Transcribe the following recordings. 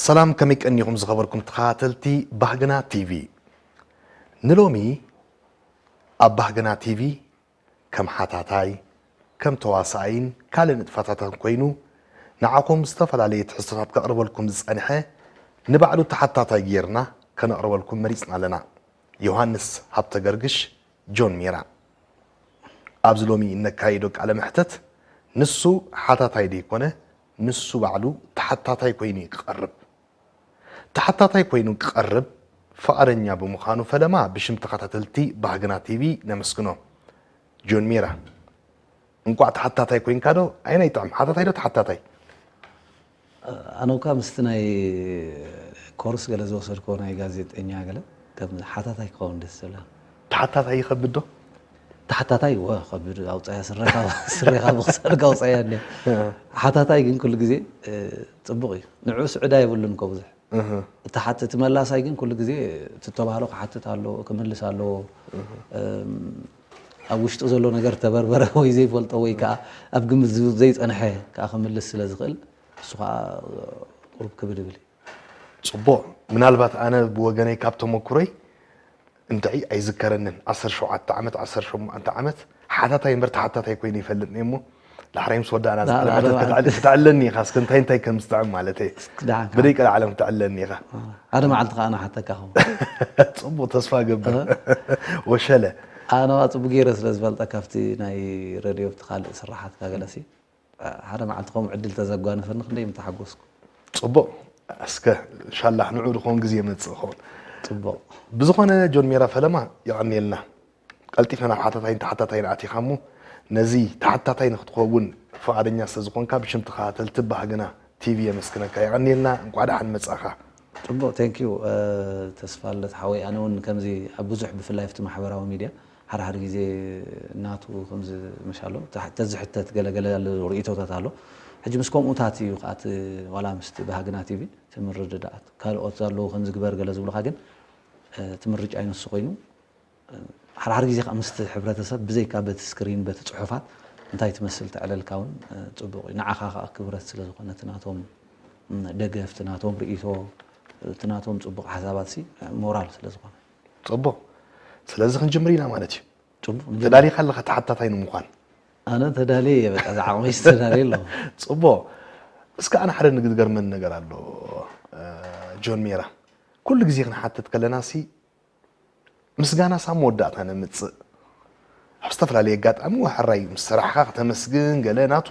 ሰላም፣ ከመይ ቀኒኹም ዝኸበርኩም ተኸታተልቲ ባህግና ቲቪ? ንሎሚ ኣብ ባህግና ቲቪ ከም ሓታታይ፣ ከም ተዋሳኣይን ካልእ ንጥፈታትን ኮይኑ ንዓኹም ዝተፈላለየ ትሕዝቶታት ከቕርበልኩም ዝጸንሐ ንባዕሉ ተሓታታይ ጌርና ከነቕርበልኩም መሪጽና ኣለና። ዮሃንስ ሃብተገርግሽ፣ ጆን ሜራ። ኣብዚ ሎሚ እነካይዶ ቃለ መሕተት ንሱ ሓታታይ ደይኮነ፣ ንሱ ባዕሉ ተሓታታይ ኮይኑ እዩ ክቐርብ። ተሓታታይ ኮይኑ ክቐርብ ፍቓደኛ ብምዃኑ ፈለማ ብሽም ተኸታተልቲ ባህግና ቲቪ ነመስግኖ። ጆን ሜራ፣ እንቋዕ ተሓታታይ ኮይንካ ዶ? ኣየናይ ይጥዕም፣ ሓታታይ ዶ ተሓታታይ? ኣነ እኳ ምስቲ ናይ ኮርስ ገለ ዝወሰድኮ ናይ ጋዜጠኛ ገለ ከም ሓታታይ ክኸውን ደስ ዝብላ። ተሓታታይ ይኸብድ ዶ? ተሓታታይ ወ ከብድ ኣውፃያ ስረኻ ስረኻ ብክሳድካ ኣውፃያ እንደ ሓታታይ ግን ኩሉ ግዜ እ፣ ፅቡቅ እዩ። ንዑ ስዕዳ የብሉን እኮ ብዙሕ እህ፣ እቲ ሓት እቲ መላሳይ ግን ኩሉ ግዜ እቲ ተባህሎ ክሓትት ኣለዎ ክምልስ ኣለዎ። እም፣ ኣብ ውሽጡ ዘሎ ነገር ተበርበረ ወይ ዘይፈልጦ ወይ ከዓ ኣብ ግምት ዝ- ዘይፀንሐ ከዓ ክምልስ ስለ ዝኽእል እሱ ከዓ ቁሩብ ክብድ ይብል እዩ። ጽቡቕ። ምናልባት ኣነ ብወገነይ ካብ ተመኩሮይ እንድዒ ኣይዝከረንን፣ ዓሰርተ ሸውዓተ ዓመት ዓሰርተ ሸሞንተ ዓመት ሓታታይ እምበር ተሓታታይ ኮይነ ይፈልጥኒ እሞ ዳሕራይ ምስ ወዳእና ዝቃለ መሕተት ክትዕለኒ ኢኻ እስከ እንታይ እንታይ ከም ዝጥዕም ማለተይ ብደይ ቀልዓለም ክትዕለኒ ኢኻ። ሓደ መዓልቲ ከዓ ንሓተካ ኸው። ጽቡቕ ተስፋ ገብር ወሸለ። ኣነ ዋ ጽቡቅ ገይረ ስለ ዝፈልጠ ካብቲ ናይ ረድዮ ብቲ ካልእ ስራሓትካ ገለሲ ሓደ መዓልቲ ከምኡ ዕድል ተዘጓነፈኒ ክንደይ ምተሓጎስኩ። ጽቡቕ እስከ እንሻላህ ንዑ ድኾን ግዜ የመጽእ ኸውን። ጽቡቕ ብዝኾነ ጆን ሜራ ፈለማ የቐንየልና። ቀልጢፈ ናብ ሓታታይን ተሓታታይን ኣቲኻ እሞ ነዚ ተሓታታይ ንክትኸውን ፍቓደኛ ስለ ዝኾንካ ብሽም ተኸታተልቲ ባህግና ቲቪ የመስግነካ። የቐንየልና፣ እንቋዕ ደሓን መጻእኻ። ጽቡቕ፣ thank you ተስፋለት ሓወይ። ኣነ እውን ከምዚ ኣብ ብዙሕ ብፍላይ ኣብቲ ማሕበራዊ ሚድያ ሓደ ሓደ ግዜ ናቱ ከምዚ መሻሎ ተዝሕተት ገለገለ ርኢቶታት ኣሎ። ሕጂ ምስ ከምኡታት እዩ ከኣ ዋላ ምስቲ ባህግና ቲቪ ትምርድዳኣት ካልኦት ኣለዉ ከምዚ ግበር ገለ ዝብሉኻ ግን እቲ ምርጫ ይንሱ ኮይኑ ሓድሓደ ግዜ ከዓ ምስቲ ሕብረተሰብ ብዘይካ በቲ ስክሪን በቲ ፅሑፋት እንታይ ትመስል ተዕለልካ እውን ፅቡቅ እዩ። ንዓኻ ከዓ ክብረት ስለዝኾነ እቲ ናቶም ደገፍ እቲ ናቶም ርእይቶ እቲ ናቶም ፅቡቅ ሓሳባት ሲ ሞራል ስለዝኾነ። ፅቡቅ ስለዚ ክንጅምር ኢና ማለት እዩ። ፅቡቅ ተዳሊኻ ኣለኻ ተሓታታይ ንምዃን? ኣነ ተዳልየ እየ በቃ ዝዓቕመይ ዝተዳልየ ኣለኹ። ፅቡቅ እስከ ኣነ ሓደ ንግድገርመን ነገር ኣሎ ጆን ሜራ ኩሉ ግዜ ክንሓትት ከለና ሲ ምስጋናስ ኣብ መወዳእታ ነምጽእ። ኣብ ዝተፈላለየ ኣጋጣሚ ዋሕራይ ምስ ሰራሕኻ ከተመስግን ገለ ናቱ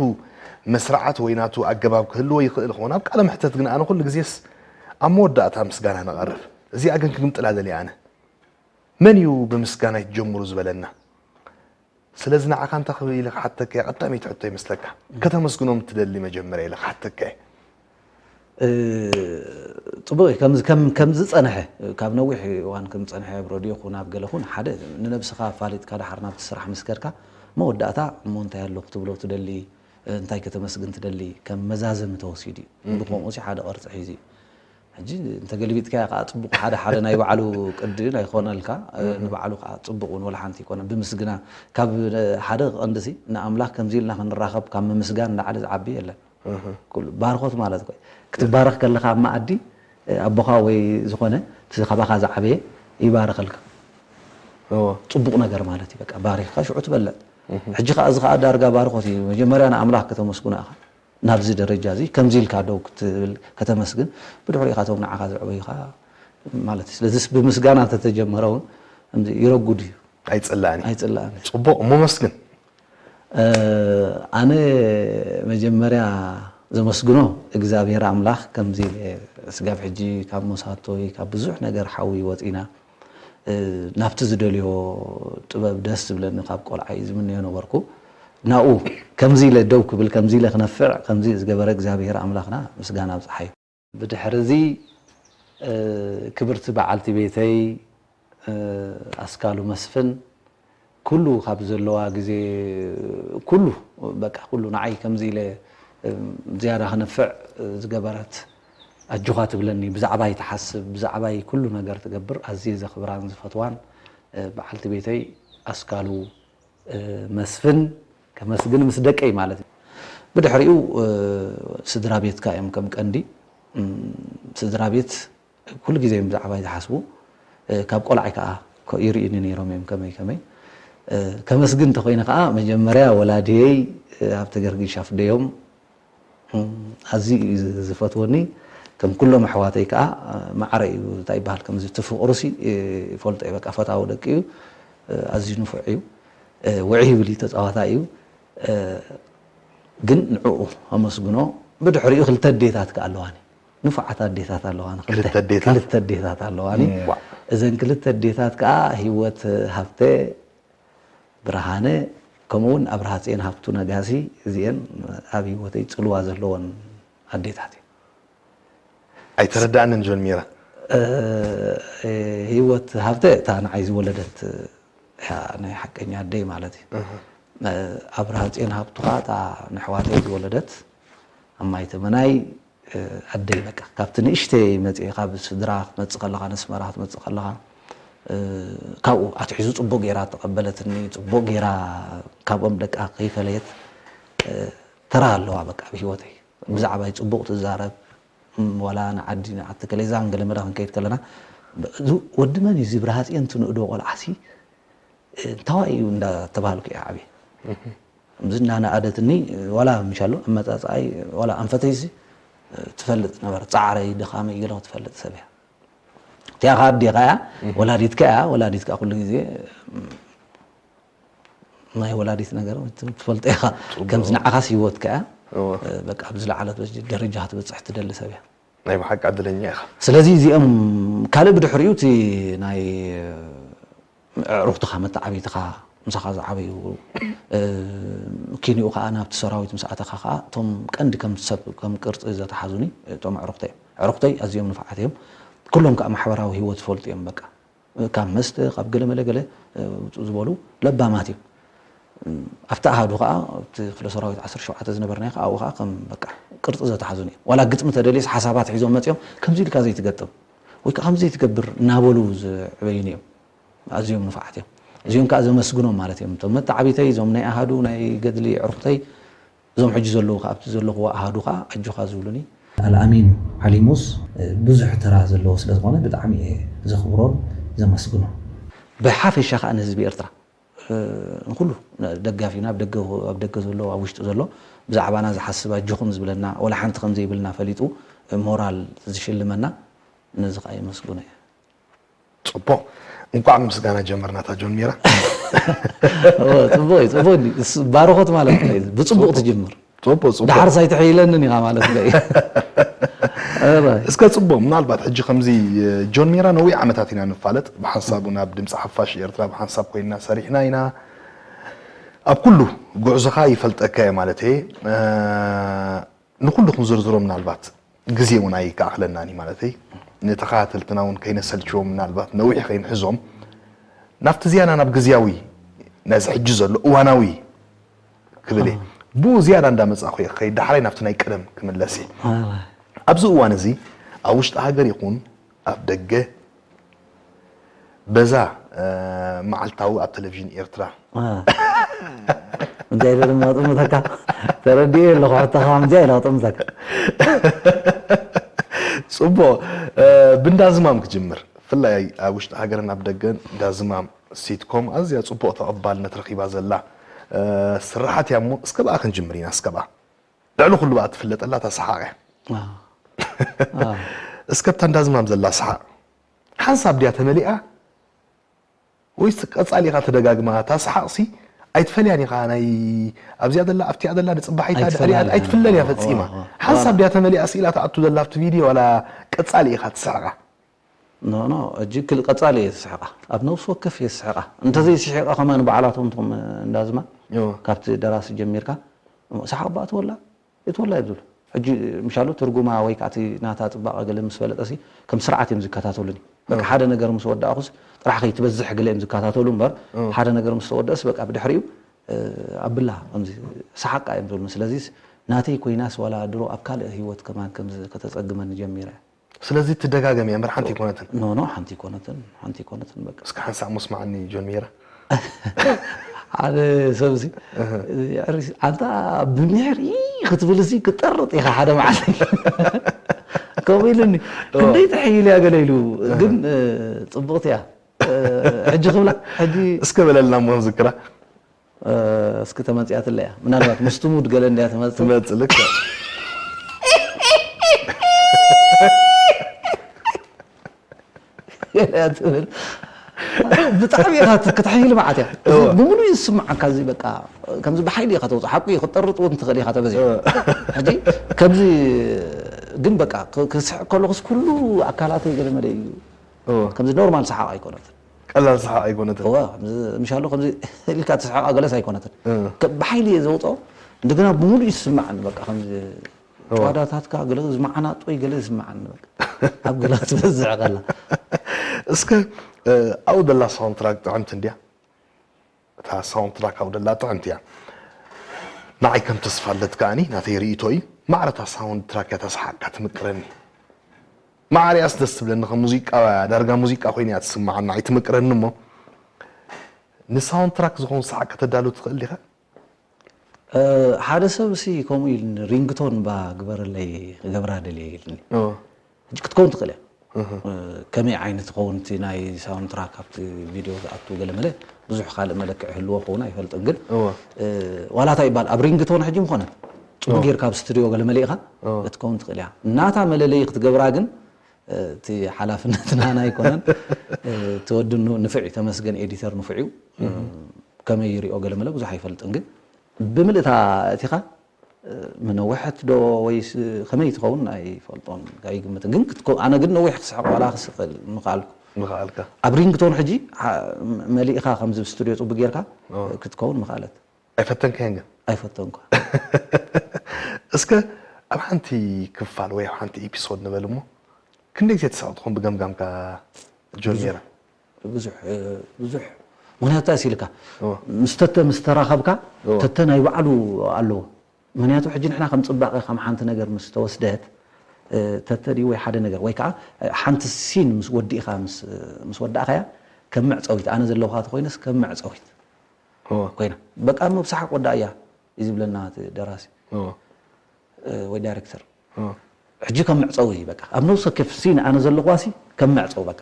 መስርዓት ወይ ናቱ ኣገባብ ክህልዎ ይኽእል ኸውን። ኣብ ቃለ መሕተት ግን ኣነ ኩሉ ግዜስ ኣብ መወዳእታ ምስጋና ነቐርብ። እዚኣ ግን ክግምጥላ ደልየ ኣነ። መን እዩ ብምስጋናይ ትጀምሩ ዝበለና? ስለዚ ንዓኻ እንታይ ክብል ኢለ ክሓተካ እየ፣ ቀዳመይቲ ሕቶ ይመስለካ። ከተመስግኖም ትደሊ መጀመርያ ኢለ ክሓተካ እየ። ጽቡቕ እዩ። ከምዚ ከም ከም ዝጸንሐ ካብ ነዊሕ እዋን ከም ዝጸንሐ ኣብ ረድዮ ኩን ኣብ ገለ ኩን ሓደ ንነብስኻ ኣፋሊጥካ ደሓር ናብቲ ስራሕ ምስ ከድካ መወዳእታ እሞ እንታይ ኣሎ ክትብሎ ትደሊ እንታይ ከተመስግን ትደሊ ከም መዛዘሚ ተወሲዱ እዩ። ብኸምኡ ሲ ሓደ ቅርጺ ሒዙ እዩ። ሕጂ እንተገልቢጥካዮ ከዓ ፅቡቅ ሓደ ሓደ ናይ ባዕሉ ቅዲ ኣይኮነልካ ንባዕሉ ከዓ ፅቡቅ እውን ወላ ሓንቲ ይኮነ ብምስግና ካብ ሓደ ቀንድሲ ንኣምላኽ ከምዚ ኢልና ክንራኸብ ካብ ምምስጋን ንላዕሊ ዝዓቢ የለን። ኩሉ ባርኾት ማለት ኮይ ክትባረኽ ከለካ ኣብ መኣዲ ኣቦኻ ወይ ዝኾነ እቲ ካባኻ ዝዓበየ ይባርኸልካ። እወ። ፅቡቅ ነገር ማለት እዩ። በቃ ባሪኽካ ሽዑ ትበልዕ። ሕጂ ከዓ እዚ ከዓ ዳርጋ ባርኾት እዩ። መጀመርያ ንኣምላኽ ከተመስግኖ ኢኻ። ናብዚ ደረጃ እዚ ከምዚ ኢልካ ደው ክትብል ከተመስግን ብድሕሪኡ ኢኻ እቶም ንዓኻ ዘዕበዩኻ ማለት እዩ። ስለዚስ ብምስጋና እንተተጀመረ እውን ከምዚ ይረጉድ እዩ። ኣይጽላእን እዩ። ኣይጽላእን እዩ። ጽቡቕ እሞ መስግን። ኣነ መጀመርያ ዘመስግኖ እግዚኣብሔር ኣምላኽ ከምዚ ኢለ ስጋብ ሕጂ ካብ መሳቶይ ካብ ብዙሕ ነገር ሓዊ ወፂና ናብቲ ዝደልዮ ጥበብ ደስ ዝብለኒ ካብ ቆልዓ እዩ ዝምነዮ ነበርኩ ናኡ ከምዚ ኢለ ደው ክብል ከምዚ ኢለ ክነፍዕ ከምዚ ዝገበረ እግዚኣብሔር ኣምላኽና ምስጋና ኣብፅሓዩ ብድሕሪ እዚ ክብርቲ በዓልቲ ቤተይ ኣስካሉ መስፍን ኩሉ ካብ ዘለዋ ግዜ ኩሉ በቃ ኩሉ ንዓይ ከምዚ ኢለ ዝያዳ ክነፍዕ ዝገበረት ኣጆኻ ትብለኒ ብዛዕባይ ትሓስብ ብዛዕባይ ኩሉ ነገር ትገብር ኣዝየ ዘኽብራን ዝፈትዋን በዓልቲ ቤተይ ኣስካሉ መስፍን ከመስግን ምስ ደቀይ ማለት እዩ። ብድሕሪኡ ስድራ ቤትካ እዮም ከም ቀንዲ ስድራ ቤት ኩሉ ግዜ እዮም ብዛዕባይ ዝሓስቡ። እ፣ ካብ ቆልዓይ ከኣ ኮ-፣ ይርእዩኒ ነይሮም እዮም ከመይ ከመይ። እ፣ ከመስግን እንተኾይነ ከኣ መጀመርያ ወላድየይ፣ እ፣ ሃብተ ገርጊሽ ኣፍደዮም፣ እም፣ ኣዝዩ እዩ ዝ-፣ ዝፈትወኒ። ከም ኩሎም ኣሕዋተይ ከኣ፣ እ፣ ማዕረ እዩ፣ እንታይ ይበሃል፣ ከምዚ እቲ ፍቕሩሲ፣ እ፣ ይፈልጦ እየ፣ በቃ ፈታዊ ደቂ እዩ። እ፣ ኣዝዩ ንፉዕ እዩ። እ፣ ውዕይ ይብል እዩ፣ ተጻዋታይ እዩ። እ፣ ግን ንዕኡ ኣመስግኖ። ብድሕሪኡ ክልተ ኣዴታት ከኣ ኣለዋኒ። ንፉዓት ኣዴታት ኣለዋኒ። ክልተ ክልተ ኣዴታት? ክልተ ኣዴታት ኣለዋኒ። እም። ዋው። እዘን ክልተ ኣዴታት ከኣ ህይወት ሃብተ፣ ብርሃነ፣ ከምኡ እውን ኣብርሃ ጽዮን ሃብቱ ነጋሲ፣ እዚኤን ኣብ ህይወተይ ጽልዋ ዘለወን ኣዴታት እየን። ኣይተረዳእንን ጆን ሚራ። እ፣ ህይወት ሃብተ እታ ንዓይ ዝወለደት እያ፣ ናይ ሓቀኛ ኣደይ ማለት እዩ። እህ። እ፣ ኣብርሃ ጽዮን ሃብቱ ኸኣ እታ ንኣሕዋተይ ዝወለደት ኣብ ማይ ተመናይ፣ እ፣ ኣደይ በቃ ካብቲ ንእሽተይ መጽየ፣ ካብ ስድራ ክትመጽእ ከለኻ፣ ነስመራ ክትመጽእ ከለኻ፣ እ፣ ካብኡ ኣትሒዙ ጽቡቕ ጌራ ተቐበለትኒ፣ ጽቡቕ ጌራ ካብኦም ደቃ ከይፈለየት፣ እ፣ ተራ ኣለዋ በቃ ኣብ ህይወተይ። ብዛዕባይ ጽቡቕ ትዛረብ፣ እም፣ ዋላ ንዓዲ ንዓዲ ከለዛን ገለ መለ ክንከይድ ከለና፣ ብ-፣ እዚ ወዲ መን እዩ እዚ ብርሃጽዮን ትንእዶ ቆልዓሲ? እ፣ እንታዋይ እዩ እንዳተባሃልኩ እየ ዓብየ። እህ። ከምዚ እናነኣደትኒ፣ ዋላ ምሻሎ ኣመጻጽኣይ፣ ዋላ ኣንፈተይሲ፣ እ፣ ትፈልጥ ነበረ። ጻዕረይ፣ ድኻመይ ገለ ትፈልጥ ሰብ እያ። እቲኣ ኸኣ ኣዴኻ እያ፣ እህ። ወላዲትካ እያ። ወላዲትካ ኩሉ ግዜ፣ እም፣ ናይ ወላዲት ነገር ትፈልጦ ኢኻ። ጽቡቕ። ከምዚ ንዓኻስ ህይወትካ እያ። እወ። እ፣ በቃ ኣብ ዝለዓለት ደረጃ ክትበጽሕ ትደሊ ሰብ እያ። ናይ ብሓቂ ዕድለኛ ኢኻ። ስለዚ እዚኦም ካልእ ብድሕሪኡ እቲ ናይ ኣዕሩኽትኻ፣ መተዓብይትኻ፣ ምሳኻ ዝዓበዩ፣ እ፣ ኪንኡ ከኣ ናብቲ ሰራዊት ምስ ኣተኻ ከኣ እቶም ቀንዲ ከም ሰብ፣ ከም ቅርጺ ዘተሓዙኒ እቶም ኣዕሩኽተይ እዮም። ኣዕሩኽተይ ኣዝዮም ንፉዓት እዮም። ኩሎም ከኣ ማሕበራዊ ህይወት ዝፈልጡ እዮም። በቃ ካብ መስተ፣ ካብ ገለ መለ ገለ፣ እ፣ ውጹእ ዝበሉ ለባማት እዮም። ኣብቲ ኣሃዱ ከኣ፣ ኣብቲ ክፍለ ሰራዊት ዓሰርተ ሸውዓተ ዝነበርናዮ ከኣ፣ ኣብኡ ከኣ ከም በቃ ቅርጺ ዘተሓዙኒ እዮም። ዋላ ግጥሚ ተደልየስ ሓሳባት ሒዞም መጺኦም፣ "ከምዚ ኢልካ ዘይትገጥም፣ ወይ ከኣ ከምዚ ዘይትገብር" እናበሉ ዘዕበዩኒ እዮም። ኣዝዮም ንፉዓት እዮም። እዚኦም ከኣ ዘመስግኖም ማለት እዮም። እቶም መተዓቢተይ፣ እዞም ናይ ኣሃዱ፣ ናይ ገድሊ ኣዕሩኽተይ፣ እዞም ሕጂ ዘለዉ ከኣ፣ ኣብቲ ዘለኽዎ ኣሃዱ ከኣ ኣጆኻ ዝብሉኒ። ኣልኣሚን ዓሊሙስ ብዙሕ ተራ ዘለዎ ስለ ዝኾነ ብጣዕሚ እየ ዘኽብሮን ዘመስግኖን። ብሓፈሻ ከኣ ንህዝቢ ኤርትራ፣ እ፣ ንኹሉ ደጋፊና፣ ኣብ ደገ፣ ኣብ ደገ ዘሎ፣ ኣብ ውሽጢ ዘሎ፣ ብዛዕባና ዝሓስብ፣ ኣጆኹም ዝብለና፣ ወላ ሓንቲ ከም ዘይብልና ፈሊጡ ሞራል ዝሽልመና፣ ነዚ ከኣ የመስግኖ እየ። ጽቡቕ። እንቋዕ ምስጋና ጀመርና፣ እታ ጆን ሚራ። እወ፣ ጽቡቕ እዩ፣ ጽቡቕ እዩ። እስ-፣ ባርኾት ማለት እንታይ እዩ? ብጽቡቕ ጽቡቕ። ትጅምር። ጽቡቕ፣ ጽቡቕ። ደሓር ሳይትሕይለንን ኢኻ ማለት እንታይ እዩ? እረ። እስከ ጽቡቕ፣ ምናልባት ሕጂ ከምዚ፣ እ፣ ጆን ሚራ ነዊሕ ዓመታት ኢና ንፋለጥ። ብሓንሳቡ ናብ ድምጺ ሓፋሽ ኤርትራ ብሓንሳብ ኮይንና ሰሪሕና ኢና። ኣብ ኩሉ ጉዕዞኻ ይፈልጠካ እየ ማለት እየ። እ፣ ንኹሉ ክንዝርዝሮ ምናልባት ግዜ እውን ኣይከኣኽለናን እዩ ማለተይ። ንተኸታተልትና እውን ከይነሰልችዎም ምናልባት ነዊሕ ከይንሕዞም ናብቲ ዝያዳ ናብ ግዝያዊ ነዚ ሕጂ ዘሎ እዋናዊ ክብል እየ። ኣዎ። ብኡ ዝያዳ እንዳመጻእኹ እየ ክኸይድ ዳሕራይ ናብቲ ናይ ቀደም ክምለስ እየ። ኣዎ። ኣብዚ እዋን እዚ ኣብ ውሽጢ ሃገር ይኹን ኣብ ደገ በዛ፣ እ፣ መዓልታዊ ኣብ ቴሌቪዥን ኤርትራ። እ። እንታይ ኢለ ድማ ጥምተካ? ተረዲኤ ኣለኹ፣ ሕቶኻ ከምዚኣ ኢለ ክጥምተካ። ጽቡቕ፣ እ፣ ብእንዳ ዝማም ክጅምር። ብፍላይ ኣብ ውሽጢ ሃገርን ኣብ ደገን እንዳ ዝማም ሲትኮም ኣዝያ ጽቡቕ ተቐባልነት ረኺባ ዘላ፣ እ፣ ስራሓት እያ እሞ፣ እስከ ብኣ ክንጅምር ኢና፣ እስከ ብኣ። ልዕሊ ኩሉ ብኣ ትፍለጠላ እታ ሰሓቕ እያ። ኣዎ። ኣዎ። እስከ እታ እንዳ ዝማም ዘላ ሰሓቕ ሓንሳብ ድያ ተመሊኣ ወይስ ቀጻሊ ኢኻ ትደጋግማ? እታ ሰሓቕሲ ኣይትፈልያን ኢኻ። ናይ ኣብዚኣ ዘላ፣ ኣብቲኣ ዘላ፣ ንጽባሒታ፣ ኣይትፈልያን ድሕሪኣ እያ። ኣይትፍለን እያ ፈጺማ። ኣዎ፣ ኣዎ። ሓንሳብ ድያ ተመሊኣ ስኢላ ትኣቱ ዘላ ኣብቲ ቪድዮ ዋላ ቀጻሊ ኢኻ ትስሕቓ? ኖ፣ ኖ፣ ሕጂ ክል-፣ ቀጻሊ እየ ዝስሕቓ። ኣብ ነፍሲ ወከፍ እየ ዝስሕቓ። እንተዘይስሒቐ ከማን ባዕላቶም እቶም እንዳ ዝማም እዎ። ካብቲ ደራሲ ጀሚርካ፣ ሰሓቕ ባእትወላ፣ እትወላ እዮም ዝብሉ። ሕጂ ምሻሉ ትርጉማ ወይ ከዓ እቲ ናታ ጽባቐ ገለ ምስ ፈለጠሲ፣ ከም ስርዓት እዮም ዝከታተሉኒ። በቃ እዎ። ሓደ ነገር ምስ ወዳእኹስ፣ ጥራሕ ከይትበዝሕ ገለ እዮም ዝከታተሉ እምበር፣ እዎ። ሓደ ነገር ምስ ተወደእስ፣ በቃ ብድሕሪኡ፣ እ፣ ኣብላ፣ ከምዚ ሰሓቃ እዮም ዝብሉኒ። ስለዚስ፣ ናተይ ኮይናስ ዋላ ድሮ ኣብ ካልእ ህይወት ከማን ከምዚ ከተጸግመኒ ጀሚራ እያ። ስለዚ ትደጋገም እያ እምበር ሓንቲ ኣይኮነትን። ኖ፣ ኖ፣ ሓንቲ ኣይኮነትን፣ ሓንቲ ኣይኮነትን፣ በቃ። እስከ ሓንሳእ ሞስማዓኒ ጆን ሜራ። ሓደ ሰብሲ፣ እህ። ኣንታ ብሚሕር ኢ ክትብልሲ ክጠርጥ ኢኻ ሓደ መዓልቲ። ከምኡ ኢሉኒ። ክንደይ ትሕይል እያ ገለ ኢሉ። ግን ጽቡቕቲ እያ። ሕጂ ክብላ፣ ሕጂ እስከ በለልና እሞ ዝክራ። እስኪ ተመፅያትለያ ምናልባት ምስቲ ሙድ ገለ እንድያ ትመፅእ። ትመፅእ ልክዕ። ገለ ትብል። ብጣዕሚ ኢኻ ክትሕይል መዓት እያ። ብምሉእ ዝስምዓካ እዚ በቃ ከምዚ ብሓይሊ ኢኻ ተውፅእ ሓቁ እዩ ክትጠርጥ እውን ትኽእል ኢኻ ተበዚሑ። ሕጂ ከምዚ ግን በቃ ክስሕቅ ከለኹስ ኩሉ ኣካላተይ ገለ መለ እዩ። ከምዚ ኖርማል ሰሓቕ ኣይኮነትን። ቀላል ሰሓቕ ኣይኮነትን። እዋ ምሻሎ ከምዚ ኢልካ ትስሕቓ ገለስ ኣይኮነትን። ብሓይሊ እየ ዘውፅኦ። እንደገና ብምሉእ ይስምዓኒ በቃ ከምዚ ጨዋዳታትካ ገለ ዝመዓናጦይ ገለ ዝስምዓኒ በቃ ኣብ ገላ ትበዝሕ ከላ። እስከ ኣብኡ ደላ ሳውንድ ትራክ ጥዕምቲ እንድያ። እታ ሳውንድ ትራክ ኣብኡ ደላ ጥዕምቲ እያ። ንዓይ ከም ተስፋለት ከኣኒ ናተይ ርእይቶ እዩ። ማዕረ እታ ሳውንድ ትራክ እያ እታ ሰሓቕካ ትምቅረኒ። ማዕረ እያስ ደስ ትብለኒ ከም ሙዚቃ ዳርጋ ሙዚቃ ኮይና እያ ትስምዓኒ ንዓይ ትምቅረኒ እሞ ንሳውንድ ትራክ ዝኾን ሰሓቕ ከተዳሉ ትኽእል ዲኻ? ሓደ ሰብ ሲ ከምኡ ኢልኒ ሪንግቶን ባ ግበረለይ ክገብራ ደልየ ኢልኒ። ሕጂ ክትከውን ትኽእል እያ። ከመይ ዓይነት ትኸውን እቲ ናይ ሳውንድ ትራክ ኣብቲ ቪድዮ ዝኣቱ ገለመለ ብዙሕ ካልእ መለክዒ ህልዎ ክኸውን ኣይፈልጥን ግን ዋላ እንታይ ይበሃል ኣብ ሪንግቶን ሕጂ ምኾነ ፅቡቅ ጌርካ ኣብ ስቱዲዮ ገለመለ ኢኻ ክትከውን ትኽእል እያ። ናታ መለለዪ ክትገብራ ግን እቲ ሓላፍነት ናና ኣይኮነን። እቲ ወዲ ንፉዕ እዩ ተመስገን ኤዲተር ንፉዕ እዩ። ከመይ ይሪኦ ገለመለ ብዙሕ ኣይፈልጥን ግን ብምልእታ እቲኻ ምነውሐት ዶ ወይስ ከመይ ትኸውን ኣይፈልጦን ኣይግምትን ግን ክትኮ ኣነ ግን ነዊሕ ክስሕቕ ዋላ ክስቕል ምኽኣልኩ ምኽኣልካ ኣብ ሪንግቶን ሕጂ መሊእኻ ከምዚ ስቱድዮ ጽቡቅ ጌርካ ክትከውን ምኽኣለት ኣይፈተንካዮን ግን ኣይፈተንኳ እስከ ኣብ ሓንቲ ክፋል ወይ ኣብ ሓንቲ ኤፒሶድ ንበል እሞ ክንደይ ግዜ ትስሕቕ ትኾን ብገምጋምካ ጆን ሜራ ብዙሕ ብዙሕ ምክንያቱ እንታይ ሲልካ ምስ ተተ ምስ ተራኸብካ ተተ ናይ ባዕሉ ኣለዎ ምክንያቱ ሕጂ ንሕና ከም ፅባቐ ከም ሓንቲ ነገር ምስ ተወስደት ተተ ድዩ ወይ ሓደ ነገር ወይ ከዓ ሓንቲ ሲን ምስ ወዲእኻ ምስ ወዳእኻያ ከም መዕፀዊት ኣነ ዘለውካ ተኮይነስ ከም መዕፀዊት ኮይና በቃ እሞ ብሰሓቅ ወዳእያ እዩ ዝብለና እቲ ደራሲ ወይ ዳይሬክተር ሕጂ ከም መዕፀዊ እዩ በቃ ኣብ ነብሰ ከፍ ሲን ኣነ ዘለኳ ሲ ከም መዕፀዊ በቃ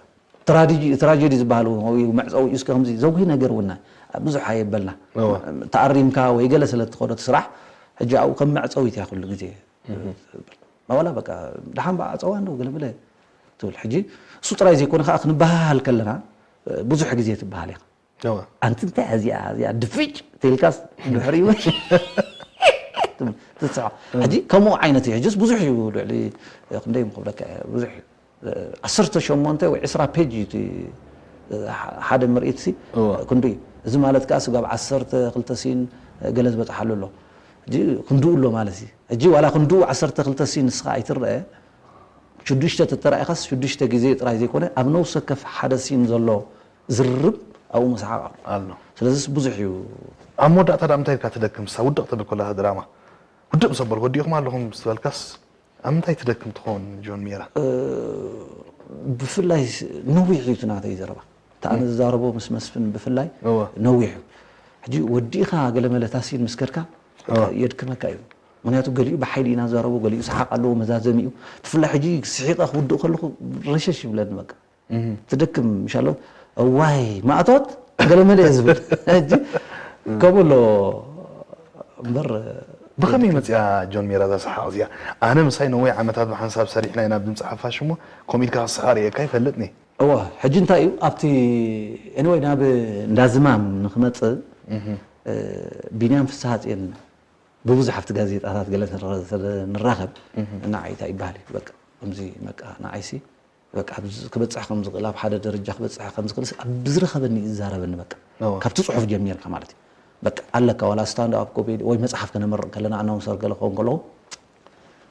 ትራጀዲ ዝበሃል መዕፀዊ እዩ እስከ ከምዚ ዘጉሂ ነገር እውን ብዙሕ ኣየበልና ተኣሪምካ ወይ ገለ ስለ ትኸዶ እቲ ስራሕ ሕጂ ኣብኡ ከም መዕፀዊት እያ ኩሉ ግዜ ዋላ በቃ ደሓን በዓፀዋ እንዶ ገለመለ ትብል ሕጂ እሱ ጥራይ ዘይኮነ ከዓ ክንበሃሃል ከለና ብዙሕ ግዜ ትበሃል ኢኻ ኣንቲ እንታይ እዚኣ እዚኣ ድፍጭ ተልካስ ድሕሪ ይወ ትስዖ ሕጂ ከምኡ ዓይነት እዩ ሕጂስ ብዙሕ እዩ ልዕሊ ክንደይ ምኽብለካ ብዙሕ እዩ ዓሰርተ ሸሞንተ ወይ ዕስራ ፔጅ እዩ ሓደ ምርኢት ሲ ክንዱ እዩ እዚ ማለት ከዓ ስጋብ ዓሰርተ ክልተ ሲን ገለ ዝበፅሓሉ ኣሎ ሕጂ ክንድኡ ኣሎ ማለት እዩ ሕጂ ዋላ ክንድኡ ዓሰርተ ክልተ ሲን ንስኻ ኣይትረአ ሽዱሽተ ተተራኢኻስ ሽዱሽተ ግዜ ጥራይ ዘይኮነ ኣብ ነውሰ ከፍ ሓደ ሲን ዘሎ ዝርርብ ኣብኡ መስሓቕ ኣሎ። ኣሎ። ስለዚስ ብዙሕ እዩ። ኣብ መወዳእታ ደኣ እንታይ ኢልካ ትደክም? ንሳ ውድቕ ትብል ኮላ እታ ድራማ። ውድቕ ምስ ኣበልኩ ወዲእኹም ኣለኹም ምስ በልካስ ኣብ ምንታይ ትደክም ትኸውን ጆን ሜራ? ብፍላይ ነዊሕ እዩ እቲ ናተይ ዘረባ። እታ ኣነ ዝዛረቦ ምስ መስፍን ብፍላይ ነዊሕ እዩ። ሕጂ ወዲእኻ ገለ መለ እታ ሲን ምስ ከድካ የድክመካ እዩ። ምክንያቱ ገሊኡ ብሓይሊ ኢና ንዛረቦ፣ ገሊኡ ሰሓቕ ኣለዎ፣ መዛዘሚ እዩ። ብፍላይ ሕጂ ስሒቐ ክውድእ ከለኹ ረሸሽ ይብለኒ በቃ። ትደክም ምሻሎ እዋይ ማእቶት ገለ መለ እየ ዝብል ሕጂ ከምኡ ኣሎ እምበር ብኸመይ መፅያ ጆን ሜራ እዛ ሰሓቕ እዚኣ? ኣነ ምሳይ ነዊሕ ዓመታት ብሓንሳብ ሰሪሕና ኢና ኣብ ድምፂ ሓፋሽ እሞ ከምኡ ኢልካ ክስሓቕ ርእየካ ኣይፈልጥኒ። እወ ሕጂ እንታይ እዩ ኣብቲ anyway ናብ እንዳዝማም ንክመፅእ ቢንያም ፍስሃፅዮን ብብዙሕ ኣብቲ ጋዜጣታት ገለ ንራኸብ ንዓይ እንታይ ይበሃል እዩ በቃ ከምዚ በቃ ንዓይሲ በቃ ኣብዚ ክበፅሕ ከም ዝኽእል ኣብ ሓደ ደረጃ ክበፅሕ ከም ዝኽእል ኣብ ዝረኸበኒ እዩ ዝዛረበኒ በቃ ካብቲ ፅሑፍ ጀሚርካ ማለት እዩ በቃ ኣለካ ዋላ ስታንድ ኣፕ ኮሜዲ ወይ መፅሓፍ ከነመርቕ ከለና ኣናውንሰር ገለ ክኸውን ከለኹ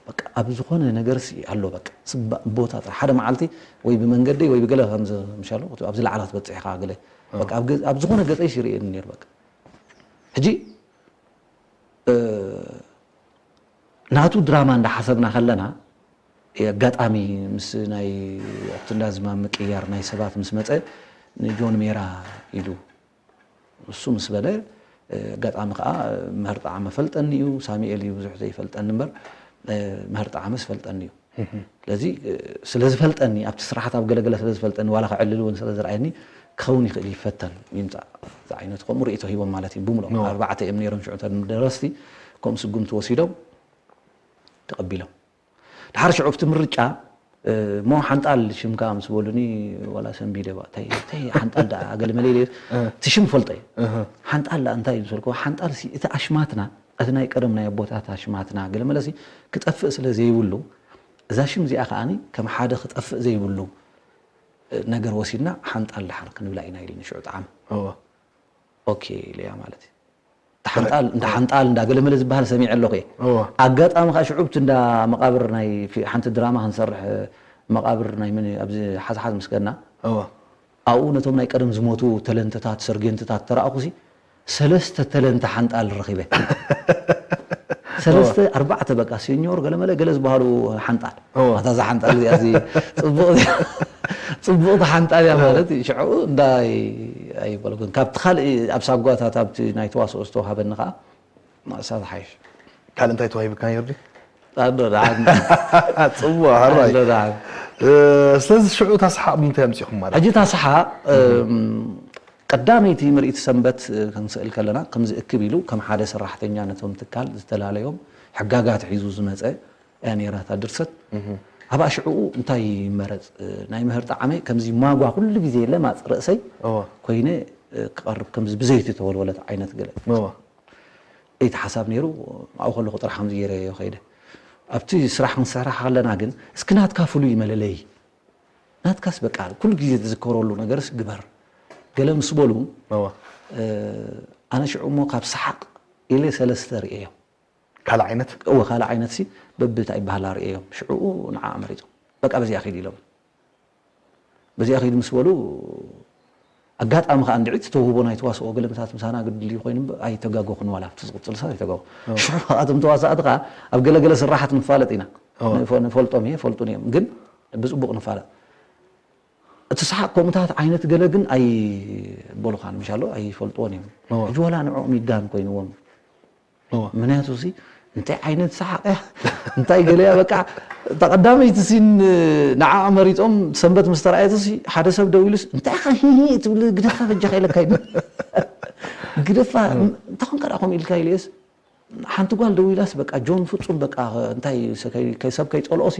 በቃ ኣብ ዝኾነ ነገር ሲ ኣሎ በቃ ስባ ቦታ ጥራሕ ሓደ መዓልቲ ወይ ብመንገደይ ወይ ብገለ ከም ምሻሎ ኣብዚ ላዕላ ክትበፅሕ ኢኻ ገለ በቃ ኣብ ዝኾነ ገፀይ ሲርእየኒ ነይሩ በቃ ሕጂ ናቱ ድራማ እንዳሓሰብና ከለና ኣጋጣሚ ምስ ናይ ኣብቲ እንዳዝማ ምቅያር ናይ ሰባት ምስ መፀ ንጆን ሜራ ኢሉ እሱ ምስ በለ ኣጋጣሚ ከዓ ምህር ጣዕመ ፈልጠኒ እዩ ሳሚኤል እዩ ብዙሕ ዘይፈልጠኒ እምበር ምህር ጣዕመ ዝፈልጠኒ እዩ ስለዚ ስለ ዝፈልጠኒ ኣብቲ ስራሓት ኣብ ገለገለ ስለ ዝፈልጠኒ ዋላ ክዕልል እውን ስለ ዝረኣየኒ ክኸውን ይኽእል ይፈተን ይምፃእ ዝዓይነት ከምኡ ርእቶ ሂቦም ማለት እዩ ብምሎም ኣርባዕተ እዮም ነይሮም ሽዑ ደረስቲ ከምኡ ስጉምቲ ወሲዶም ተቐቢሎም ድሓር ሽዑ ኣብቲ ምርጫ እሞ ሓንጣል ሽምካ ምስ በሉኒ ዋላ ሰንቢደ እንታይ እንታይ ሓንጣል ደኣ ገለ መለ ኢለ እቲ ሽም ፈልጦ እየ ሓንጣል ደኣ እንታይ እዩ ዝፈልኩ ሓንጣል ሲ እቲ ኣሽማትና እቲ ናይ ቀደም ናይ ኣቦታት ኣሽማትና ገለ መለሲ ክጠፍእ ስለ ዘይብሉ እዛ ሽም እዚኣ ከዓኒ ከም ሓደ ክጠፍእ ዘይብሉ ነገር ወሲድና ሓንጣል ደሓር ክንብላ ኢና ኢልኒ ሽዑ ጣዕሚ ኦኬ ኢለያ ማለት እዩ ሓንጣል እንዳ ሓንጣል እንዳ ገለመለ ዝበሃል ሰሚዐ ኣለኹ እየ ኣጋጣሚ ከዓ ሽዑ ብቲ እንዳ መቃብር ናይ ሓንቲ ድራማ ክንሰርሕ መቃብር ናይ ምን ኣብዚ ሓዝሓዝ ምስ ከድና ኣብኡ ነቶም ናይ ቀደም ዝሞቱ ተለንትታት ሰርጌንትታት ተረኣኹሲ ሰለስተ ተለንተ ሓንጣል ረኺበ ሰለስተ ኣርባዕተ በቃ ሴኞር ገለመለ ገለ ዝበሃሉ ሓንጣል ኣታ እዛ ሓንጣል እዚኣ እዚ ፅቡቕ ፅቡቕቲ ሓንጣል እያ ማለት ሽዑ እንዳይ ኣይበልኩን ካብቲ ካልእ ኣብ ሳጓታት ኣብቲ ናይ ተዋስኦ ዝተዋሃበኒ ከዓ ማእሳ ዝሓይሽ ካልእ እንታይ ተዋሂብካ ነይሩ ኣሎ ደሓን ፅቡቕ ሕራይ ኣሎ ደሓን ስለዚ ሽዑ እታ ሰሓቕ ብምንታይ ኣምፂኹም ማለት ሕጂ እታ ሰሓቕ ቀዳመይቲ ምርኢት ሰንበት ክንስእል ከለና ከምዚ እክብ ኢሉ ከም ሓደ ሰራሕተኛ ነቶም ትካል ዝተፈላለዮም ሕጋጋት ሒዙ ዝመፀ እያ ነይራ እታ ድርሰት ኣብኣ ሽዕኡ እንታይ ይመረፅ ናይ ምህር ጣዕመይ ከምዚ ማጓ ኩሉ ግዜ ለማፅ ርእሰይ ኮይነ ክቐርብ ከምዚ ብዘይቲ ተወልወለት ዓይነት ገለ እቲ ሓሳብ ነይሩ ኣብኡ ከለኹ ጥራሕ ከምዚ ገይረ ከይደ ኣብቲ ስራሕ ክንሰርሕ ከለና ግን እስኪ ናትካ ፍሉይ መለለይ ናትካስ በቃ ኩሉ ግዜ ትዝከረሉ ነገርስ ግበር ገለ ምስ በሉ ኣነ ሽዑ እሞ ካብ ሰሓቅ ኢለ ሰለስተ ርእየዮም ካልእ ዓይነት እወ ካልእ ዓይነት ሲ በብታ ይበሃላ ርእየዮም ሽዑ ንዓ መሪፆም በቃ በዚኣ ኺድ ኢሎም በዚኣ ኺድ ምስ በሉ ኣጋጣሚ ከዓ እንድዒ እቲ ተውህቦ ናይ ተዋስኦ ገለመታት ምሳና ግድል እዩ ኮይኑ ኣይተጋገኹን ዋላ ኣብቲ ዝቕፅል ሰዓት ኣይተጋገኹ ሽዑ ከዓ እቶም ተዋሳእቲ ከዓ ኣብ ገለገለ ስራሓት ንፋለጥ ኢና ንፈልጦም እየ ፈልጡን እዮም ግን ብፅቡቕ ንፋለጥ እቲ ሰሓቕ ከምኡታት ዓይነት ገለ ግን ኣይበሉኻን ምሻሎ ኣይፈልጥዎን እዮም ሕጂ ዋላ ንዕኦም ይዳን ኮይንዎም ምክንያቱ ሲ እንታይ ዓይነት ሰሓቕ እያ እንታይ ገለ እያ በቃ እታ ቀዳመይቲ ሲን ንዓኣ መሪፆም ሰንበት ምስ ተረኣየት ሲ ሓደ ሰብ ደው ኢሉስ እንታይ ኻ ሂሂ ትብል ግደፋ በጃኻ ኢለካ ይብል ግደፋ እንታይ ኮንካ ደኣ ከምኡ ኢልካ ኢለየስ ሓንቲ ጓል ደው ኢላስ በቃ ጆን ፍጹም በቃ እንታይ ሰብ ከይጸልኦ ሲ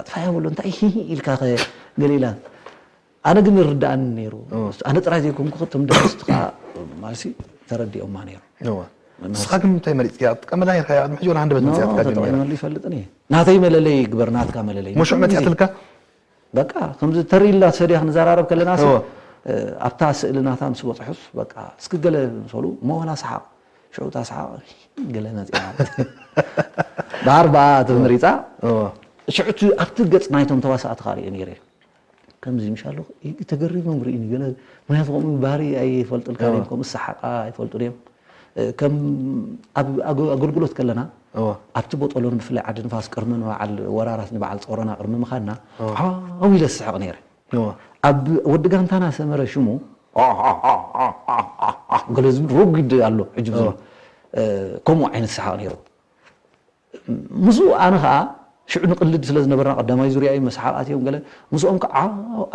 ኣጥፋያ በሎ እንታይ ሂሂ ኢልካ ገለ ኢላ ኣነ ግን ይርዳእኒ ነይሩ ኣነ ጥራይ ዘይኮንኩ እቶም ደረስቲ ከዓ ማለት ተረዲኦማ ነይሩ ንስኻ ግን እንታይ መሪፅካ ትጥቀመላ ነርካ እያ ቅድሚ ሕጂ ወላ ሃንደበት መፅያትካ ጀሚራ ተጠቂመሉ ይፈልጥን እየ ናተይ መለለይ ግበር ናትካ መለለይ ሙሽዕ መፅያትልካ በቃ ከምዚ ተሪላ ሰዲያ ክንዘራረብ ከለና ሲ ኣብታ ስእሊ ናታ ምስ በፅሑስ በቃ እስኪ ገለ ምሰሉ መወላ ሰሓቕ ሽዑ እታ ሰሓቕ ገለ መፅያ ደሃር በኣ ተመሪፃ ሽዑ ኣብቲ ገፅ ናይቶም ተዋሳእቲ ካሪኦ ነይረ ከምዚ ምሻ ኣለኹ ተገሪሞም ርእኒ ገለ ምክንያቱ ከምኡ ባህሪ ኣይፈልጥልካ ድዮም ከምኡ ሰሓቃ ኣይፈልጡ ድዮም ከም ኣብ ኣገልግሎት ከለና ኣብቲ ቦጦሎን ብፍላይ ዓዲ ንፋስ ቅርሚ ንበዓል ወራራት ንበዓል ፆሮና ቅርሚ ምኻድና ዓው ኢለ ዝስሕቕ ነይረ ኣብ ወዲ ጋንታና ሰመረ ሽሙ ገለ ዝብል ረጒድ ኣሎ ሕጂ ከምኡ ዓይነት ሰሓቕ ነይሩ ምስኡ ኣነ ከዓ ሽዑ ንቅልድ ስለ ዝነበርና ቀዳማይ ዙርያ እዩ መስሓቃት እዮም ገለ ምስኦም ከዓ